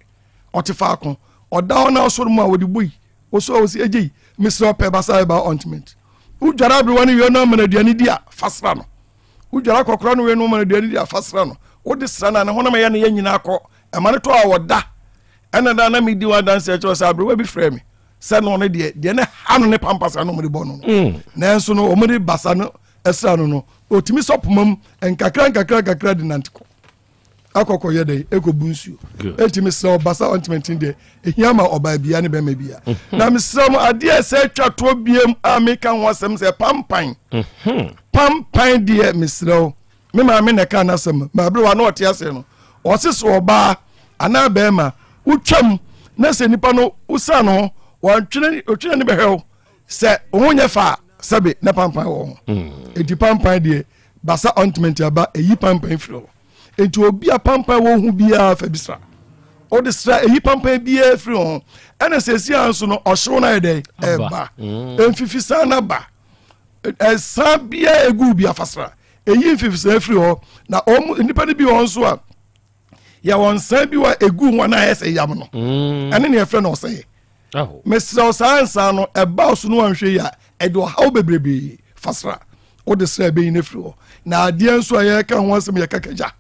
ɔte faako ɔda hɔ na ɔsɔre mu a wɔde bɔ yi wɔsɔ a wɔsi egye yi mesrɛ ɔpɛ basa ɛba ointment wodwara aberewa no wie no amana aduane di a fasra no wodwara akɔkora no wie no amana aduane di a fasra no wode sra no a ne honam ɛyɛ ne yɛ nyinaa kɔ Ɛma no tɔ a ɔda. Ɛna da na medi wɔn adanse kyerɛ sɛ aberewa bi frɛ me sɛ no ɔno deɛ deɛ ne ha no ne pampasa no wɔde bɔ no no mm. nanso no wɔde basa no ɛsra no no otumi sɔ poma mu nkakra nkakra nkakra de nante kɔ akɔkɔ yɛ dɛ ekɔ bu nsuo eti mesrɛ ɔbasa ɔntoma deɛ ehia ma ɔbaa bia ne bɛrima bia mhm. na mesrɛ mo adeɛ ɛsɛ atwa toɔ biem a meka ho asɛm sɛ pampan mhm. pampan deɛ mesrɛ wo Me maame na ɛkaa n'asɛm ma bere wa na ɔte ase no, ɔse sɛ ɔbaa anaa bɛrima wotwam na sɛ nipa no wosan no ho wɔntwene otwene ne bɛhwɛ wo sɛ wo ho nyɛ fa a sɛbe na pampan wɔ ho hmm. enti pampan deɛ basa ointment aba eyi pampan firi hɔ enti obi a pampan wɔ ho biara fa bi sra ɔde sra eyi pampan biara firi ho ɛna sɛ esi nso no ɔhyew no ayɛ dɛ ɛba hmm. mfifi san na ba ɛsan biara egu bi afasra Eyi mfifisɛɛ firi hɔ na wɔn nnipa no bi wɔ nso a yɛwɔ nsa bi wɔ egu ho na ayɛ sɛ yam no mm. ɛne ne yɛfrɛ no ɔsɛe mesrɛ wo saa nsa no ɛba so no anhwɛ yi a ɛde ɔhaw bebrebe fasra wode srɛ ɛbɛyi no afiri hɔ na adeɛ nso a yɛka ho asɛm yɛ kakagya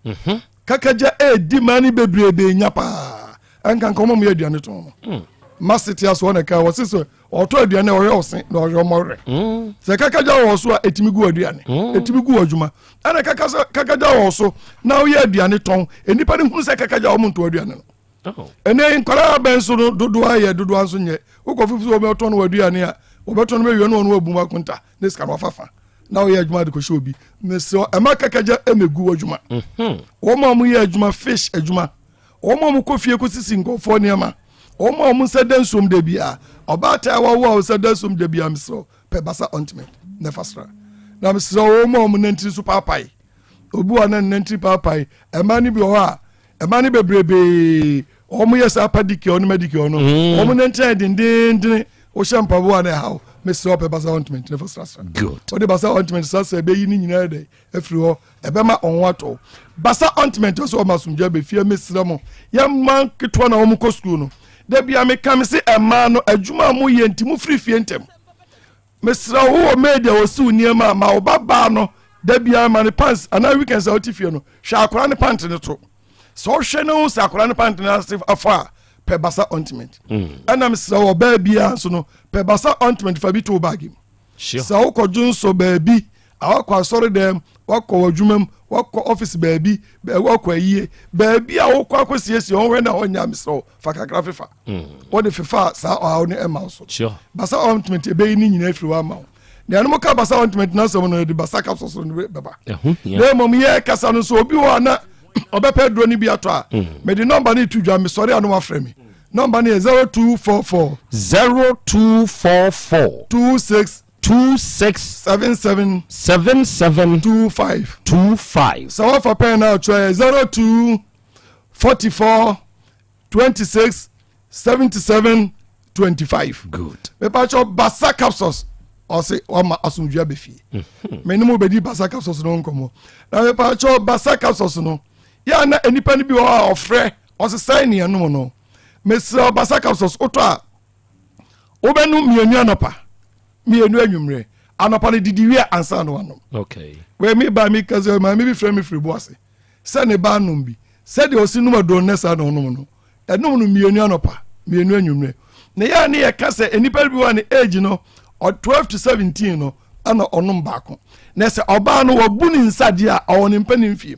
mhm. Kakagya edi maa ne bebrebe nya paa. Ɛnkanka wɔn a wɔyɛ aduane tɔn no. Hmm. Mase te aso na ka wɔse sɛ ɔtɔ aduane a ɔhwɛ ɔse na ɔhwɛ ɔmɔwerɛ. Hmm. Sɛ kakagya wɔ so a etumi gu aduane. Hmm. Etumi gu adwuma. Ɛna kakagya wɔ so na ɔyɛ aduane tɔn. Nnipa no hunu sɛ kakagya wɔn nto aduane no. Oh. Ɛnɛ nkwadaa abɛn so no dodoɔ ayɛ dodoɔ nso nyɛ. Wokɔ fufu sɛ wɔbɛtɔn no wɔ aduane a wɔbɛtɔn no bɛwie no wɔn abu mu akonta ne sika no wafafa. na ɔyɛ adwuma de kɔhyɛ obi mesrɛ ɛma kakagya ɛmɛgu w'adwuma mhm. wɔn a wɔyɛ adwuma fish adwuma wɔn a wɔkɔ fie kɔsisi nkurɔfoɔ nneɛma wɔn a wɔn nsa da nsuom da bia ɔbaatan a wawo a nsa da nsuom da bia mesrɛ pɛ basa ointment na ɛfa sra na mesrɛ wɔn a wɔn nantiri so paapae obi wɔ na nantiri paapae ɛma no bi wɔ hɔ a ɛma no bebrebee wɔn yɛ saa pedicure ne medicure no mm. wɔn nantiri ayɛ dendenden wohyɛ mpaboa na ɛhaw mesrɛ ɔpɛ basa ointment ne fa srasra wode basa ointment srasra ɛbɛyi ne nyinaa dɛ afiri hɔ ɛbɛma ɔho atɔ basa ointment ɔsɛ ɔma asomdwa bɛfie mesrɛ mo yɛma nketewa na wɔn kɔ sukuu no da bia meka me se ɛmaa no adwuma a moyɛ nti mofiri fie ntɛm Mesrɛ wo, wowɔ maid a ɔsiw nneɛma a, ma wo ba baa no da biara ma no pants anaa weekends a wote fie no, hwɛ akwadaa no pant no to. Sɛ ɔhwɛ no hu sɛ akwadaa no pant no ase afa a, pɛ basa ointment. Mm. Ɛna mesrɛ wo, ɔbaa biara nso no, pɛ basa ointment fa bi to wo baage mu. Sɛ wokɔ dwonsɔ baabi, wakɔ asɔre dɛm, wakɔ w'adwuma mu, wakɔ ɔfisi baabi, wakɔ ayie, baabi a wokɔ akɔsiesie wɔn hwɛ na hɔ nya mesrɛ wo, fa kakra fefa. Mm. Wode fefa a saa ɔhaw no ɛma wo so. Basa ointment ɛbɛyi ne nyinaa afiri hɔ ama wo. Nea no mo ka basa ointment no asɛm no, yɛde basa capsules no bɛba. Na mmom yɛ kasa no nso, obi wɔ a na ɔbɛpɛ aduro no bi atɔ a, mede nɔmba no to dwa, mesɔre a no wafrɛ me. Nɔmba no yɛ 0244. 0244. 26. 26. 77. 77. 25. 25. Sɛ wafa pɛn na ɔtwerɛ yɛ 02 44 26 77 25. Good. Mepakyɛ basa capsules ɔse wama asomdua bɛ fie. Me ne mo bɛdi basa capsules no nkɔmmɔ. Na mepakyɛ basa capsules no yɛ na nnipa no bi wɔ hɔ a ɔfrɛ ɔsesɛe ne ɛnom no. Mesrɛ basa capsules wotɔ a wobɛnom mmienu anɔpa mmienu anwummerɛ. Anɔpa no didi wie ansa na wanom. Okay. Wei mi ba mi kasa maame bi frɛ mi firi bo ase sɛ ne ba anom bi sɛdeɛ ɔsi nom aduro nnɛ saa na ɔnom no ɛnom no mmienu anɔpa mmienu anwummerɛ na yɛ a ne yɛka sɛ nnipa bi wɔ ne age no 12 to 17 no ɛna ɔnom baako na sɛ ɔbaa no wɔbu ne nsa deɛ a ɔwɔ ne mpɛ ne mfie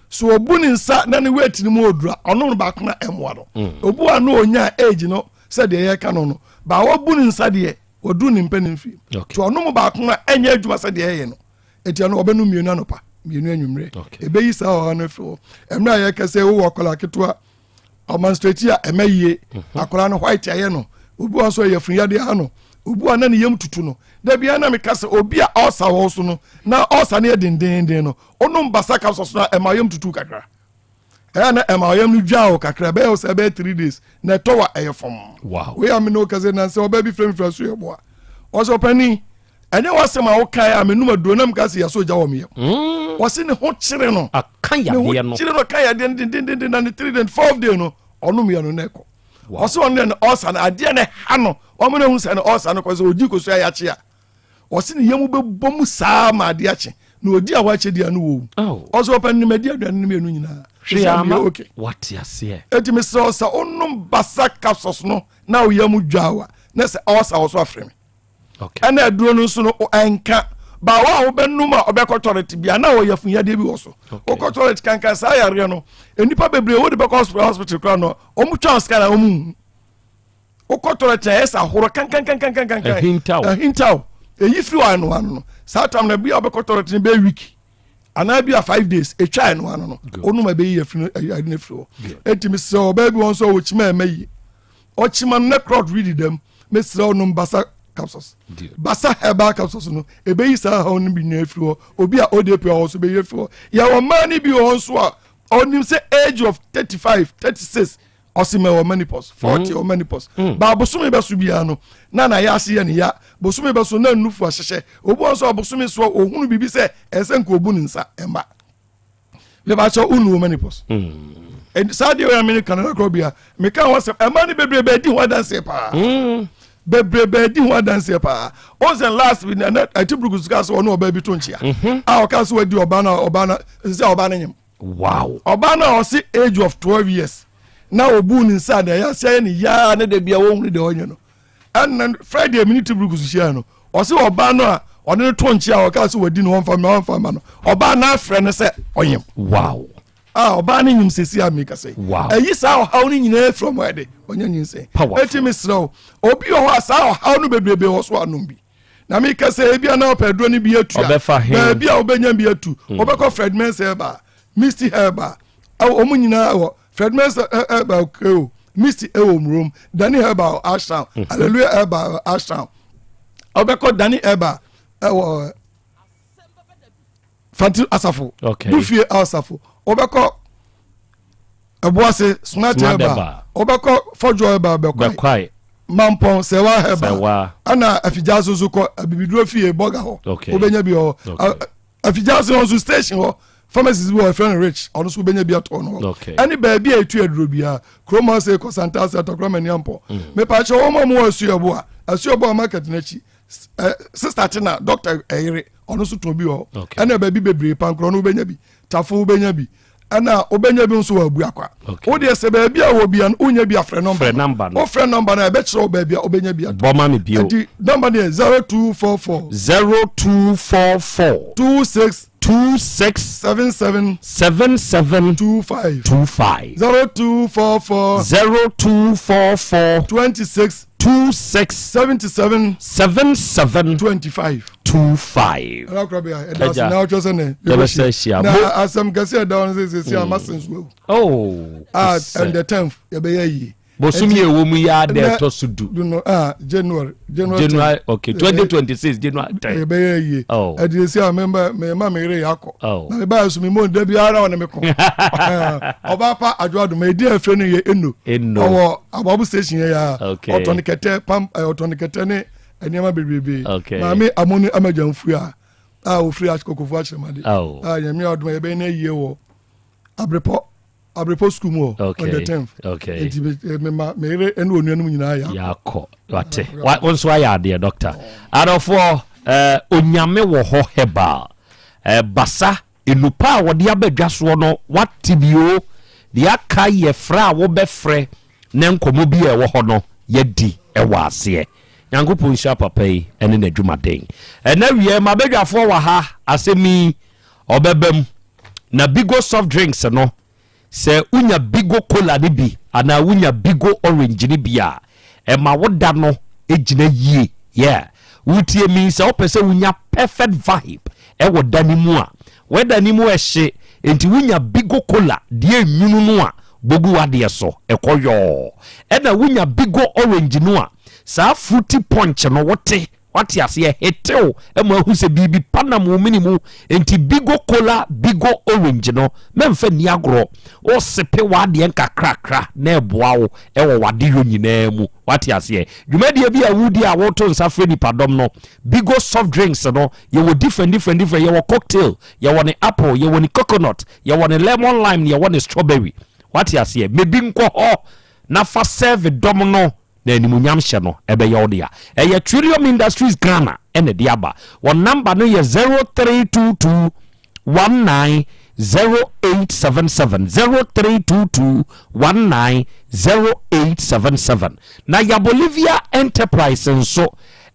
so wɔbu ne nsa na ne weight no mu ɔdura ɔnom no baako na ɛmmoa no obu a no ɔnya age no sɛdeɛ yɛka no no baa wɔbu ne nsa deɛ wɔduru ne mpɛ ne mfie nti ɔnom baako a ɛnyɛ adwuma sɛdeɛ ɛyɛ no eti ɛno ɔbɛnom mmienu anɔpa mmienu anwummerɛ ɛbɛyi saa ɔha no afiri hɔ. Mmerɛ a yɛka sɛ wowɔ akwadaa ketewa ɔmanstrati a ɛmɛ yie, akwadaa no white ayɛ no, obi wɔ nso ɛyɛ funyadeɛ ha no, obi wɔ na ne yam tutu no. Da biara na meka sɛ obi a ɔsa wɔ so no na ɔsa no yɛ dendenden no, ɔnom basa capsules no a ɛma yam tutu kakra. Ɛyɛ na ɛma ɔyam no dwa o kakra, ɛbɛyɛ sɛ ɛbɛyɛ 3 days na ɛtɔ wa ɛyɛ fam. Wei a me ne wo kasa nansɛ ɔbaa bi frɛ me fira so yɛ boa ɔsɛ ɔpani ɛnyɛ w'asɛm a wokae a menum aduro na meka sɛ yɛsɛ ogya wɔ meyam. Wɔse ne ho kyere no, aka ne ho yadeɛ no kyere no ka yadeɛ no dendendenden na ne 3 days, 4 day no ɔnom yɛ no na ɛkɔ. Ɔsɛ ɔno deɛ no ɔsa no adeɛ no ha no ɔmo no hu sɛ no ɔsa no kɔ sɛ ɔdi kosua yɛakye a ɔse ne yam bɛbɔ mu saa ma adeɛ akye na ɔdi a wakyɛ di a no wɔwu. Ɔsɛ ɔpɛ no madi aduane no mmienu nyinaa. Hwee Ɛsɛ ama meyɛ okay. Wate aseɛ. Eti mesrɛ wo sɛ wonom basa capsules no na wo yam dwa a na sɛ ɔsa wɔ so afrɛ me. Ɛna aduro no nso no ɛnka baawa a wobɛnom a ɔbɛkɔ toilet bia na ɔyɛ funyadeɛ bi wɔ so. Wokɔ toilet kankan saa yareɛ no nnipa bebree wode bɛkɔ hospital koraa no ɔmo twa sika na ɔmo nhu. Wokɔ toilet na ɛyɛ sɛ ahorɔ kankankankankankan. Ahintaw. Ahintaw. Ɛyi firi wɔ ano ano no saa tam na bi a wobɛkɔ toilet no bɛyɛ week anaa bi a 5 days etwa ɛno ano no onum ɛbɛyi afiri no ɛyi no afiri hɔ. Eti mesrɛ ɔbaa bi wɔn nso a wɔkyima ɛmɛ yie ɔkyima no ne crowd redi dɛm, mesrɛ ɔnom basa capsules, basa herbal capsules no ɛbɛyi saa haw no bi nyinaa afiri hɔ. Obi a ODP a ɔwɔ so bɛyi afiri hɔ. Yɛwɔ mmaa no bi wɔ hɔ nso a ɔnim sɛ age of 35, 36 ɔsi mɛ wɔ menopause, 40 wɔ menopause baa bosome bɛ so biara no na yɛ ase yɛ ne ya, bosome bɛ so na nufu ahyehyɛ. Obi wɔn nso a bosome so a ohunu biribi sɛ ɛsɛ nka obu ne nsa ɛma mebakyɛ wonu wɔ menopause. Saa deɛ wɔyɛ mene Canada korɔ bia meka ho asɛm ɛma no bebree bɛɛdi ho adanseɛ paa, bebree bɛɛdi ho adanseɛ paa. Ɔn sɛ last week na ɛti buruku sika sɛ ɔne ɔbaa bi to nkyea a ɔka sɛ wadi ɔbaa no ɔbaa no sɛ ɔbaa no nyem. Ɔbaa no a ɔse age of 12 years na obu ne nsa na ɛyɛ ase ayɛ ne yaa ne da bia wɔhunu deɛ ɔnyɛ no. Ɛnna Friday mene ti buruku so hyia no ɔse ɔbaa no a ɔne no to nkyea a ɔka sɛ wadi no ɔmfa ma ɔmfa ma no ɔbaa no afrɛ no sɛ ɔnyem. A ɔbaa no nyim sɛsi a meka sɛ ɛyi saa ɔhaw no nyinaa firi ɔmɔ ɛde ɔnya nyinsɛn. Ɛti mesrɛ wo obi wɔ hɔ a saa ɔhaw no bebrebe wɔ so anom bi na meka sɛ ebi a na ɔpɛ aduro no bi atu a baabi a wobɛnya bi atu wobɛkɔ Fred Mensah Herbal, Misty Herbal, ɔmo nyinaa wɔ Fred Mensah Herbal o, Misty ɛwɔ Murom, Dani Herbal Ashtown, Hallelujah Herbal Ashtown, wobɛkɔ Dani Herbal ɛwɔ Fanti Asafo, Dufie Asafo, wobɛkɔ Ɛboase Smart Herbal, wobɛkɔ Fɔdwo Herbal Bɛkwae, Mampɔn Sɛwa Herbal, ɛna Afigya so nso kɔ Abibiduro fie bɔga hɔ wobɛnya bi hɔ. Afigya so nso station hɔ pharmacist bi wɔ ɛfrɛ no Rich, ɔno nso wobɛnya bi atɔ no hɔ ɛne baabi a ɛtu aduro biara kurom ase kɔ Santase Atakora Mani Ampɔ. Mepakyɛ wɔn a mowɔ Asuaboa, Asuaboa market no akyi, sister Tena doctor ɛyere ɔno nso tɔn bi wɔ hɔ ɛna baabi bebree pankorɔ no wobɛnya bi, Tafo wobɛnya bi, ɛna wobɛnya bi nso wɔ Abuakwa. Wo deɛ sɛ baabi a wɔ bia no wonya bi afrɛ nɔmba no, wofrɛ nɔmba no a ɛbɛkyerɛ wo baabi a wobɛnya bi atɔ. Bɔma me bio. Nti nɔmba no yɛ 0244 0244 26. 26 77 77 25 25 0244 0244 26 26 77 77 25 25. Ɛna ɛda ase na ɔtwɛ sɛ nɛ yɛbɛsɛ ahyia na asɛm kɛse ɛda hɔ no sɛ sɛsi ama senso awu. Oh, ah, and the 10th yɛbɛyɛ yie. Bosom yɛ ɛwɔ mu yi ara da ɛtɔ so du. Du no ah January January January okay 2026 January 10. Ɛbɛyɛ yie. Oh. Ɛdi esi a mɛma mɛma mi yere yɛ akɔ. Oh. Na mi ba yɛ so mi mo nda bi ara ɔne mi kɔ. Ɔbaa pa adwo adum edi efirɛ no yɛ Eno. Eno. Ɔwɔ Aboabo station yɛ ya. Okay. Ɔtɔn kɛtɛ pam ɔtɔn kɛtɛ ne nneɛma bebrebe. Okay. Maame Amonu Amagyanfu a a ofiri Akokofo Akyerɛmade. Oh. A nyame adum yɛ bɛyɛ ne yie wɔ Abrepɔ. Abrepɔ sukuu mu hɔ okay. on the 10th. Okay. Nti me ma me yere ne onuanom nyinaa yɛ akɔ. Yɛakɔ. Wate. Wo nso ayɛ adeɛ doctor. Adɔfoɔ eh, Onyame wɔ hɔ herbal. Eh, basa nnupa a wɔde aba dwa soɔ no wate bi o. Deɛ aka yɛ frɛ a wobɛfrɛ na nkɔmmɔ bi a ɛwɔ hɔ no yɛadi ɛwɔ aseɛ. Nyankopɔn nhyira papa yi ne n'adwumaden. Ɛnɛ wiɛ mabadwafoɔ wɔ ha asɛm yi Ɔbɛba mu. Na Bigo soft drinks no, sɛ wonya Bigo cola no bi anaa wonya Bigo orange no bi a, ɛma wo da no gyina yie. Yeah. Wotie me yi, sɛ wopɛ sɛ wonya perfect vibe ɛwɔ da no mu a, weather no mu ɛhye, enti wonya Bigo cola deɛ ɛnwunu no a, bɔgu w'adeɛ so, ɛkɔ yɔɔ. Ɛna wonya Bigo orange no a, saa fruity punch no wote Wate aseɛ? Hetew ma ahu sɛ biribi pa nam wo mene mu. Enti Bigo Cola, Bigo Orange no, mɛmfa nni agorɔ. Wosepe w'adeɛ nkakrakra na ɛboa wo wɔ w'adeyɔ nyinaa mu. Wate aseɛ? Dwumadie bi a wodi a woto nsa frɛ nipadɔm no, Bigo soft drinks no, yɛwɔ different different different. Yɛwɔ cocktail, yɛwɔ ne apple, yɛwɔ ne coconut, yɛwɔ ne lemon lime, ne yɛwɔ ne strawberry. Wate aseɛ? Mɛbi nkɔ hɔ na fa serve dɔm no. na animuonyam hyɛ no ɛbɛyɛ wo dea. Ɛyɛ Trillium Industries Ghana na ɛde aba. Wɔn number no yɛ 0322 19 0877, 0322 19 0877. Na Yabolivia Enterprise nso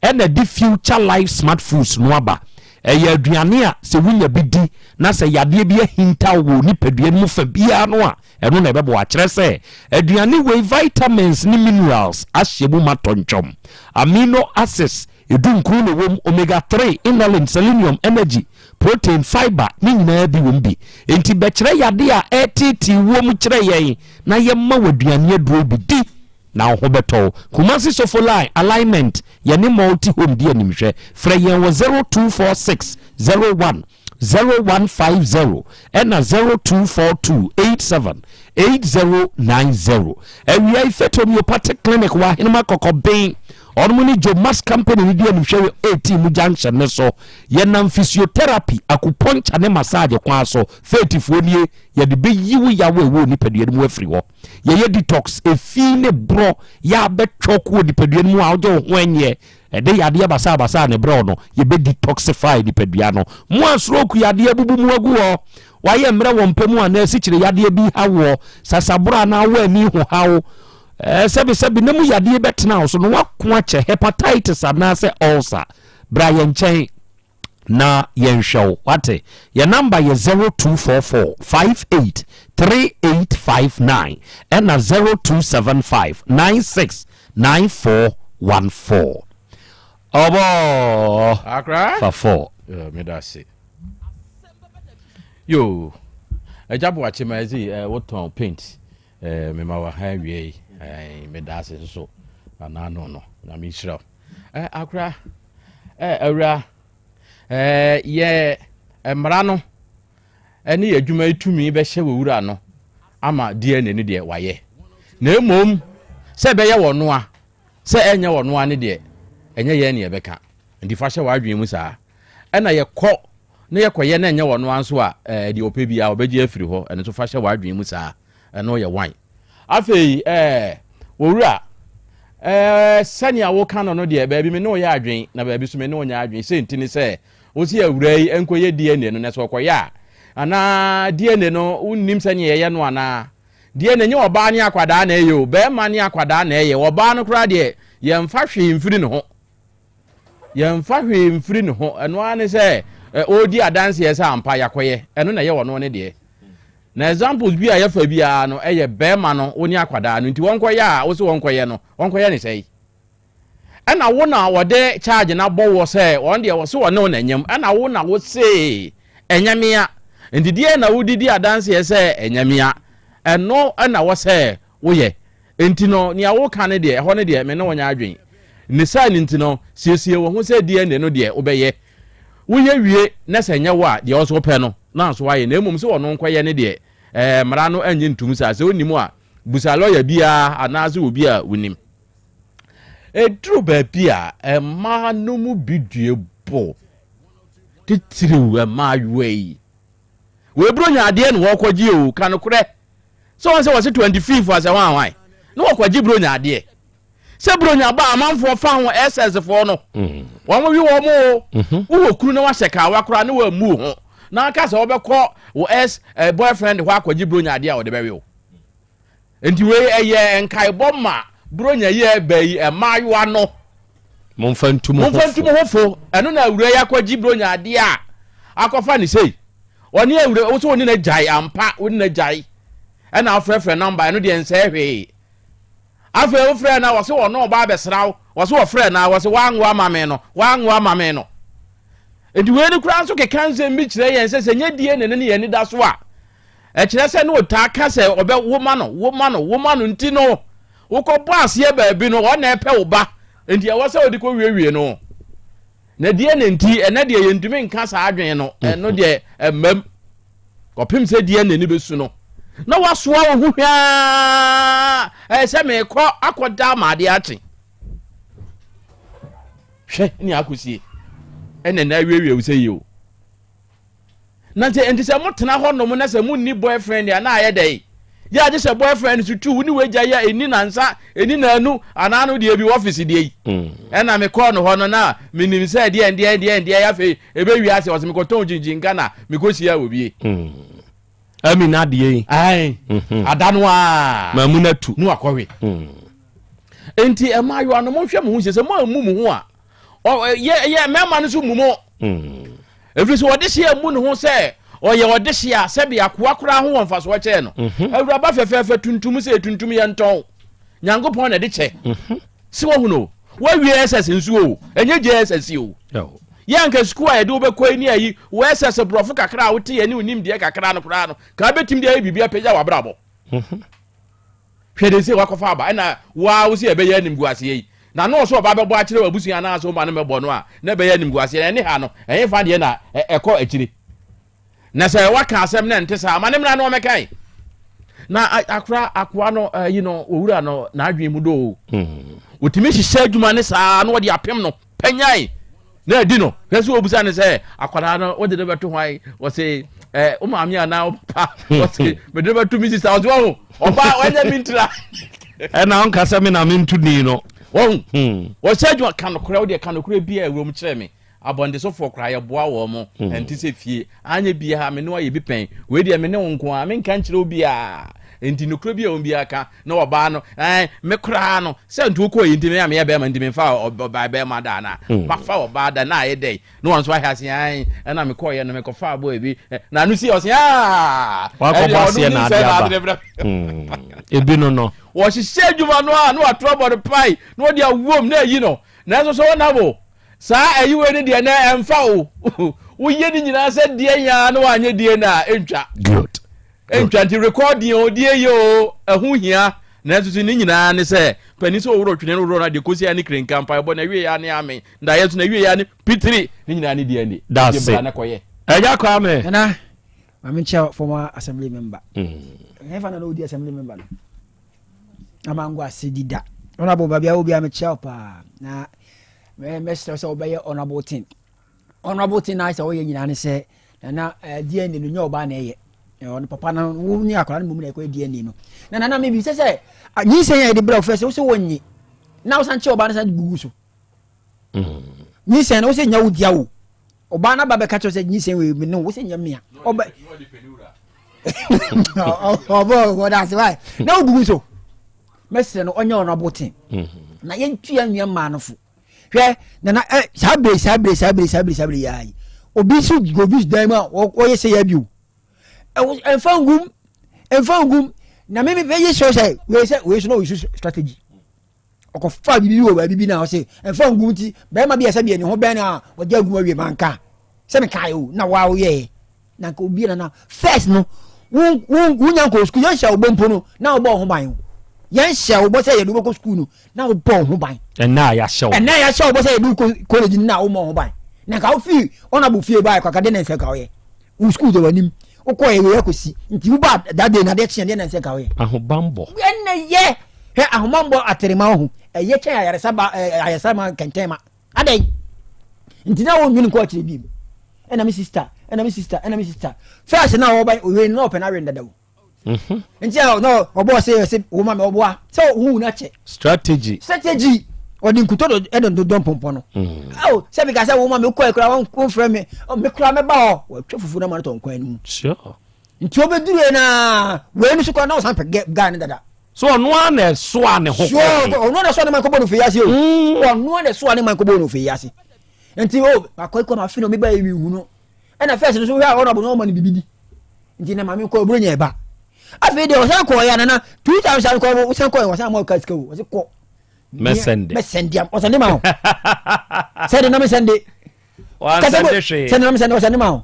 ɛna ɛde Future Life Smart Foods no aba. Ɛyɛ aduane a sɛ wonya bi di na sɛ yadeɛ bi ahintaw wɔ nipadua no mu fa biara no a, Ɛno na ɛbɛboa. Kyerɛ sɛ, aduane wei vitamins ne minerals ahyɛ mu ma tɔntwɔm. Amino acids edunkron na ɛwɔ mu, omega 3, inulin, selenium, energy, protein, fiber ne nyinaa bi wɔ mu bi. Enti bɛkyerɛ yadeɛ a ɛreteetee woɔ mu kyerɛ yɛn na yɛmma wo aduane aduro bi di na wo ho bɛtɔ wo. Kumasi Sofoline Alignment, yɛne Multi Home di animhwɛ. Frɛ yɛn wɔ 0246 01 0150 ɛna 0242 87 8090. Awia yi Faith Homeopathic Clinic wɔ Ahenema Kɔkɔben. Ɔnom ne Joe Max Company no di animhwɛ wɔ 18 mu junction ne so. Yɛnam physiotherapy, acupuncture ne massage kwan so. Faithfoɔ nie, yɛde bɛyi wo yaw a ɛwɔ nipadua no mu afiri hɔ. Yɛyɛ detox, efi ne borɔ yɛ abɛtwɔ kɔ nipadua no mu a wogye wo ho ɛnyɛ. Ɛde yadeɛ basabasa na ɛbrɛ wo no, yɛbɛ detoxify nipadua no. Mo a stroke yadeɛ abubu mo agu hɔ, wayɛ mmerɛ wɔ mpa mu anaa asikyire yadeɛ bi ha woɔ, sasaborɔ anaa wo ani ho haw, ɛɛ sɛbesɛbe na mu yadeɛ bɛtena wo so na wako akyɛ hepatitis anaasɛ ulcer, bra yɛn nkyɛn na yɛnhwɛ wo wate. Yɛn namba yɛ 0244 58 3859 ɛna 0275 96 9414. Ɔbɔɔ Akra. fa 4. Yeah, me da se. Yo. Agya Boakye ma ɛdze eh, wotɔn paint eh, mema wɔ ha awie yi eh, meda ase nso anaa no no na mehyira wo eh, akora eh, awura eh, yɛ mmara no ne yɛn adwuma yi tumi bɛhyɛ wɔ wura no ama DNA no deɛ wayɛ. Na mmom sɛ ɛbɛyɛ wɔ noa, sɛ ɛnyɛ wɔ noa no deɛ, ɛnyɛ yɛn ne yɛbɛka. Nti fa hyɛ w'adwene mu saa. Ɛna yɛkɔ na yɛkɔyɛ na ɛnyɛ wɔ noa nso a, ɛɛ deɛ ɔpɛ biara ɔbɛgye afiri hɔ. Ɛno nso fa hyɛ w'adwene mu saa. Ɛno yɛ wan. Afei ɛɛ owura, ɛɛ sɛnea woka no no deɛ, baabi me ne wo yɛ adwene na baabi nso me ne wo nyɛ adwene. Sei nti ne sɛ, Wo se awuraa yi nkɔyɛ DNA no na sɛ ɔkɔyɛ a anaa DNA no wonnim sɛnea yɛyɛ no anaa? DNA nyɛ ɔbaa ne akwadaa na ɛyɛ o, bɛrima ne akwadaa na ɛyɛ. Ɔbaa no koraa deɛ yɛmfa hwee mfiri ne ho. Yɛmfa hwee mfiri ne ho. Ɛno ara ne sɛ ɔredi adanseɛ sɛ ampa yɛakɔyɛ, ɛno na ɛyɛ ɔno ne deɛ. Na examples bi a yɛfa biara no ɛyɛ bɛrima no wo ne akwadaa no nti wɔnkɔyɛ a wo se wɔnkɔyɛ no wɔnkɔyɛ ne sɛe. Ɛna wo na wɔde charge no abɔ woɔ sɛ wɔn deɛ wɔse wɔne wo na nyam ɛna wo na wo se ɛnyɛ mea nti deɛ na wode di adanseɛ sɛ ɛnyɛ mea ɛno ɛna wɔ sɛ woyɛ nti no nea woka no deɛ ɛhɔ no deɛ me ne wo nyɛ adwen ne saa no nti no siesie wo ho sɛ DNA no deɛ wobɛyɛ woyɛ wie na sɛ ɛnyɛ wo a deɛ ɔso wopɛ no na nso wayɛ na mmom sɛ ɔno nkɔyɛ ne deɛ ɛɛ mmara no ɛnyɛ ntum saa sɛ wonim a busa lɔya biara anaasɛ obi a wonim. Ɛduru baabi a, mmaa no mu bi due bo, titiriw mmaayewa yi. Wei Buronya adeɛ na wɔrekɔgye o, ka nokorɛ. Sɛ wɔn sɛ wɔse 25 asɛ hwan hwan, na wɔkɔgye Buronya adeɛ. Sɛ Buronya ba amanfoɔ fa ho SS foɔ no, mm. wɔn we wɔn o. Mhm. Wowɔ kunu na wahyɛ kawa koraa na wɔammu ho. Na aka sɛ wɔbɛkɔ wo S eh, boyfriend hɔ akɔgye Buronya adeɛ a wɔde bɛwe o. Nti wei ɛyɛ nkaebɔ ma Buronya yi a ɛba yi mmaayewa no. Momfa ntu mo ho fo. Momfa ntu mo ho fo. Ɛno na awura yi akɔgye Buronya adeɛ a akɔfa ne sei. Ɔne awura wo sɛ ɔne no agyae ampa wo ne no agyae. Ɛna afrɛfrɛ nɔmba ɛno deɛ nsɛe hwee. Afei wofrɛ na wɔse ɔno ɔba abɛsra wo. Wɔse wɔfrɛ na wɔse wango ama me no wango ama me no. Nti wei no koraa nso keka nsɛm bi kyerɛ yɛn sɛ sɛ nyɛ die ne ne ne yɛn ani da so a Ɛkyerɛ sɛ na ɔtaa ka sɛ ɔbɛ wo ma no, wo ma no, wo ma no nti no, wokɔbɔ aseɛ baabi no, ɔno na ɛpɛ wo ba, nti ɛwɔ sɛ wode kɔwiewie no. Na deɛ na nti, ɛnɛ deɛ yɛntumi nka saa adwene no, ɛno deɛ ɛmmam. Kɔpem sɛ deɛ n'ani bɛsu no, na wasoa wo ho hwaa, ɛyɛ sɛ meekɔ akɔda ama adeɛ akye. Hwɛ ne akɔsie, ɛnɛ na awiewie wo sɛ yie o. Na nti nti sɛ motena hɔ nom na sɛ monni boyfriend a na ayɛ dɛn? Yɛ agye sɛ boyfriend so tu wo ne w'agya yi a ɛnni nansa ɛnni nanu anaa no deɛ bi wɔ office deɛ yi. Ɛna mekɔɔ no hɔ no na menim sɛ deɛ deɛ deɛ deɛ afei ɛbɛwie ase ɔsɛ mekɔtɔn gyingyin Ghana mekɔhyia wɔ bie. Ami na adeɛ yi. Ae. Ada no a. Mamu no atu. Ne wakɔwe. Nti mmaayewa no monhwɛ mo ho sie sɛ moammu mo ho a yɛ yɛ mmarima no nso mmu mo. Ɛfiri sɛ ɔdehyeɛ mmu ne ho sɛ ɔyɛ ɔdehyeɛ a sɛbe akoa koraa ho wɔ mfasoɔ kyɛɛ no. Mhm. Awuraba fɛfɛɛfɛ tuntum sɛ tuntum yɛ ntɔn. Nyankopɔn na ɛde kyɛ. Mhm. Sɛ wahu no, wawie SS nso o, ɛnyɛ JSS o. Yɛ anka sukuu a yɛde wobɛkɔ yi ne ayi, wɔ SS borɔfo kakra a wote yɛ ne wo kakra no koraa no, ka bɛtumi de ayɛ biribi apagya w'abrabɔ. Mhm. Hwɛ de sɛ wakɔfa aba ɛna waa wo sɛ ɛbɛyɛ animguaseɛ yi na na ɔsɛ ɔba bɛbɔ akyerɛ w'abusua anaasɛ woma no mɛbɔ no a na ɛbɛyɛ animguaseɛ na ɛne ha no ɛhe fa deɛ na ɛkɔ akyire na sɛ waka asɛm na ɛnte saa ma ne mmra na ɔmɛkan na akora akoa no ayi no owura no n'adwene mu doo otumi hyehyɛ adwuma ne saa na ɔde apem no panyan na adi no hwɛ sɛ wɔbusa no sɛ akwadaa no wode no bɛto hwan wɔse eh, wo maame anaa wo papa wɔse mede no bɛto me sista wɔse wahu ɔba wanyɛ me ntira ɛna wonka sɛ me na mento din no wahu hmm. wɔhyɛ adwuma ka nokorɛ wodeɛ ka nokorɛ bi a ɛwuram kyerɛ me abɔntesofoɔ koraa yɛboa wɔ mo hmm. ɛnte sɛ fie anyɛ biaa me ne wayɛ bi pɛn wei deɛ me ne wo nko a menka nkyerɛ wo biaa nti nokorɛ bi a wɔn biaa ka na ɔbaa no ɛn me koraa no sɛ nti wokɔ yi nti me a meyɛ bɛrima nti memfa ɔbaa bɛrima da ana hmm. mafa ɔbaa da na ayɛ dɛn na wɔn nso ahwɛ ase ɛn ɛna mekɔɔyɛ no mekɔfa aboɔ ebi na ano si ɔse aa wakɔbɔ aseɛ na ade aba hmm. ebi no no wɔhyehyɛ adwuma no a na wato abɔ no pae na wɔde awom na ayi no nanso so wɔn abo saa ayiwe no deɛ na ɛmfa o woyɛ ne nyinaa sɛ deɛ nyaa na wanyɛ deɛ na ɛntwa good Ntwa nti recording o deɛ yɛ o ɛho hia nanso so ne nyinaa ne sɛ panin sɛ ɔworɔ twene no worɔ no adeɛ kɔsi a ne kirenka mpaebɔ na ɛwie ya ne ame ndaeɛ nso na ɛwie ya ne pitiri ne nyinaa ne deɛ ni That's bra it. na kɔyɛ. Ɛgya Kwame. Nana, maame nkyia former assembly member. Ɛhefa na na odi assembly member no? Amango ase di da. Honorable baabi a obi a mekyia wo paa. Na mɛsrɛ sɛ wobɛyɛ honorable thing. Honourable thing na ayɛ sɛ ɔyɛ nyinaa ne sɛ nana eh, DNA no nyɛ ɔbaa na ɛyɛ ɔno papa no wo ne akwadaa no mmom na ɛkɔyɛ DNA no na nana mi bi sɛ sɛ nyinsɛn a yɛde brɛ wo fɛ sɛ wo sɛ wɔnye na wosan kyɛ ɔbaa no san de gugu so mm. nyinsɛn no wo sɛ nya wo dia wo ɔbaa no aba bɛka kyerɛ sɛ nyinsɛn wei me ne wo sɛ nya mea ɔbɛ ɔbɔ ɔda ase wae na wogugu so mɛsrɛ no ɔnyɛ honourable thing mm-hmm. na yɛntua nua mmaa no fo hwɛ nana ɛ saa bere saa bere saa bere saa bere saa bere yaa yi. Obi nso gu obi dan mu a ɔyɛ sɛ yɛ bio. Ɛmfa ngum, ɛmfa ngum. Na me meyɛ sure sɛ wei sɛ wei so na ɔyɛ strategy. Ɔkɔfa biribi wɔ baabi bi na ɔse ɛmfa ngum nti bɛrima bi a sɛ deɛ ne ho bɛn no a ɔde agum awie manka sɛ mekae o na waa woyɛɛ na nka obi na na first no wonya nkɔ sukuu yɛnhyɛ wo bɔ mpo no na wobɔ wo ho ban o yɛnhyɛ wo bɔ sɛ yɛde wobɛkɔ sukuu no na wobɔ wo ho ban ɛnna a yɛahyɛ wo ɛnna a yɛahyɛ wo bɔ sɛ yɛde wokɔ college no na womɔ wo ho ban na nka wofii ɔnabo fie baeɛ kaka de na nsɛ nka woyɛ wo sukuu deɛ w'anim wokɔ yɛ wei akɔsi nti woba that day na adeɛ kyeɛ deɛ na nsɛ nka woyɛ ahobanbɔ ɛnna yɛ hwɛ ahobanbɔ aterema wo ho ɛyɛ kyɛn ayaresa ba ayaresa ma kɛntɛn ma adɛn nti na wɔnwene nkɔ akyerɛ bi mu ɛna me sister ɛna me sister ɛna me sister first na ɔba owie na ɔpɛ na awen dada o mhm. nti a na ɔbɔ ɔsɛ ɛsɛ wo ma me ɔboa sɛ wo hu na kyɛ strategy strategy ɔde nkutɔ do ɛde dodɔ mpɔmpɔ no mm. awo sɛ bi ka sɛ wo ma me kɔ ekura wɔn wɔn frɛ me me kura me ba hɔ wɔatwa fufu na ma no tɔ nkwan no mu nti obeduru yɛ naa wei no so kora na ɔsan pɛ guy no dada So ɔno ara na ɛsoa ne ho kɔe? Ɔno ara na ɛsoa ne man kɔbɔ no ofei ase o. Mm. Ɔno ara na ɛsoa ne man kɔbɔ no ofei ase. Nti o akɔ ikɔ ma fi na omi ba ewi hu no. Ɛna fɛs no so hwɛ a ɔno abo no ɔma no bibi di. Nti na maame kɔ oburo nyɛ ɛba. Afei deɛ ɔsan kɔɔ ya nana 2000 kɔ ɔsan kɔɔ ɔsan ama ɔka sika o. Ɔsi kɔ. Mɛsɛnde. Mɛsɛnde am ɔsɛnde ma o. Sɛnde na mɛsɛnde. Wansɛnde hwee. Sɛnde na mɛsɛnde ɔsɛnde ma o.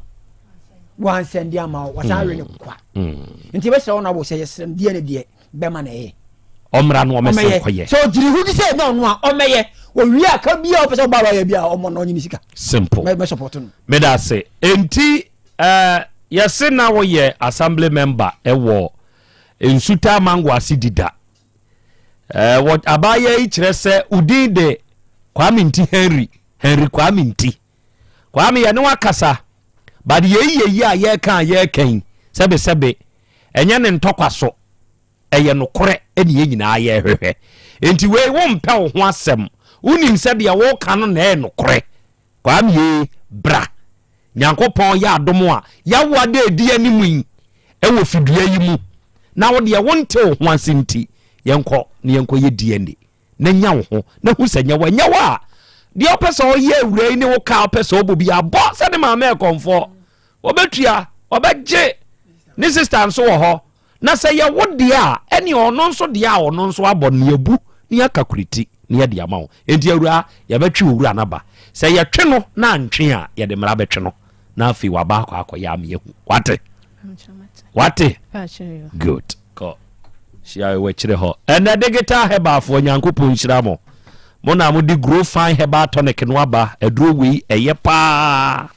Wansɛnde ama o wasan awe ne kwa. Hmm. Nti bɛsrɛ wɔn abo sɛ yɛsrɛ no deɛ ne deɛ bɛma na ɛyɛ. Ɔmmra no ɔmɛsɛn kɔyɛ. Sɛ ɔgyiri ho di sɛ ɛnyɛ ɔno a ɔmɛyɛ owie a ka bia ɔpɛ sɛ ɔba awayɛ bi a ɔmɔ na ɔnye ne sika. Simple. Mɛ support no. Meda ase. Enti ɛɛ yɛse na woyɛ assembly member ɛwɔ Nsuta Mango ase dida. Ɛɛ wɔ abaayewa yi kyerɛ sɛ odin de Kwame Nti Henry, Henry Kwame Nti. Kwame yɛne wakasa, but yei yɛ yi a yɛreka a yɛreka yi, sɛbesɛbe, ɛnyɛ ne ntɔkwa so, ɛyɛ nokorɛ ɛne yɛn nyinaa yɛrehwehwɛ. Nti wei wompɛ wo ho asɛm, wonim sɛ deɛ woka no na ɛyɛ nokorɛ. Kwame ee, bra. Nyankopɔn yɛ adom a, yɛawo ada edi anim yi wɔ fidua yi mu, na wo deɛ wonte wo ho ase nti, yɛnkɔ na yɛnkɔyɛ DNA na nya wo ho na hu sɛ nyɛ wo. Ɛnyɛ wo a, deɛ ɔpɛ sɛ ɔyɛ awura yi ne wo ka ɔpɛ sɛ ɔbɔ bi abɔ sɛ ne maame ɛkɔmfoɔ, ɔbɛtua, ɔbɛgye, ne sista nso wɔ hɔ. Na sɛ yɛ wo deɛ a, ɛne ɔno nso deɛ a ɔno nso abɔ no, yɛabu na yɛaka kuriti na yɛde ama wo. Enti awuraa, yɛbɛtwe owura no aba. Sɛ yɛtwe no na antwe a, yɛde mmara bɛtwe no, na afei waba akɔ akɔyɛ ama yɛahu. Wate? Wate? Good. Kɔ. Hyia wɔ akyire hɔ. Ɛnɛ digital herbalfoɔ, Nyankopɔn nhyira mo. Mo na mode Grow Fine Herbal Tonic no aba. Aduro wei, ɛyɛ paa.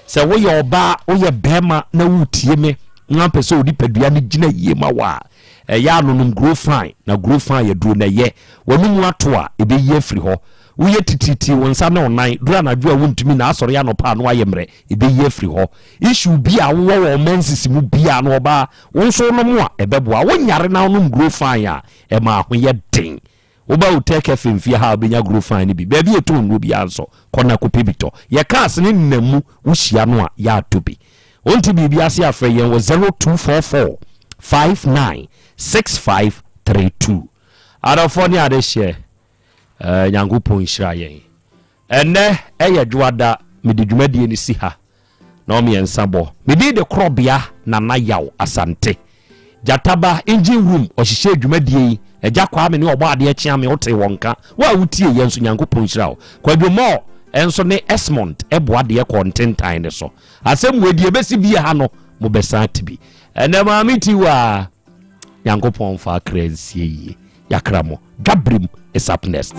Sɛ woyɛ ɔbaa, woyɛ barima na woretie me na wopɛ sɛ wo nipadua no gyina yie ma wo a, ɛyɛ a nonom Grow Fine. Na Grow Fine aduro no ɛyɛ. W'anomu ato a, ɛbɛyi afiri hɔ. Woyɛ titiritii, wo nsa ne wo nan, duru anadwo a wontumi na asɔre anɔpa a na woayɛ mmerɛ, ɛbɛyi afiri hɔ. Issue bi a wowɔ wɔ wo menses mu biara no, ɔbaa, wo nso wonom a, ɛbɛboa. Wonyare na wonom Grow Fine a, ɛma ahoyɛ den. Woba Hotel Cafe mfie ha a wobɛnya Gro Fine no bi. Baabi a yɛtɔn nnuro biara nso, kɔ na kɔpɛ bi tɔ. Yɛ cars no nenam mu, wohyia no a, yɛ atɔ bi. Wonte biribi ase a, frɛ yɛn wɔ 0244 59 6532. Adɔfoɔ ne adehyeɛ, eh, Nyankopɔn nhyira yɛn. Ɛnnɛ ɛyɛ Dwoada, mede dwumadie no si ha. Na ɔmmiɛnsa bɔ. Me din de Korɔbea Nana Yaw Asante. Gyata ba, Engine Room, ɔhyehyɛɛ dwumadie yi. Agya Kwame ne Ɔbɔadeɛ Kyeame wotee wɔn nka. Wo a wotie yɛn nso Nyankopɔn nhyira wo. Kwadwo Moore nso ne Esmond boa deɛ kɔɔ ntentan no so. Asɛm wei deɛ ɛbɛsi bie ha no mobɛsan ate bi. Ɛnɛ Maame Tiwaa, Nyankopɔn mfa akra nsie yie. Yɛakra mo. Dwaberem is up next.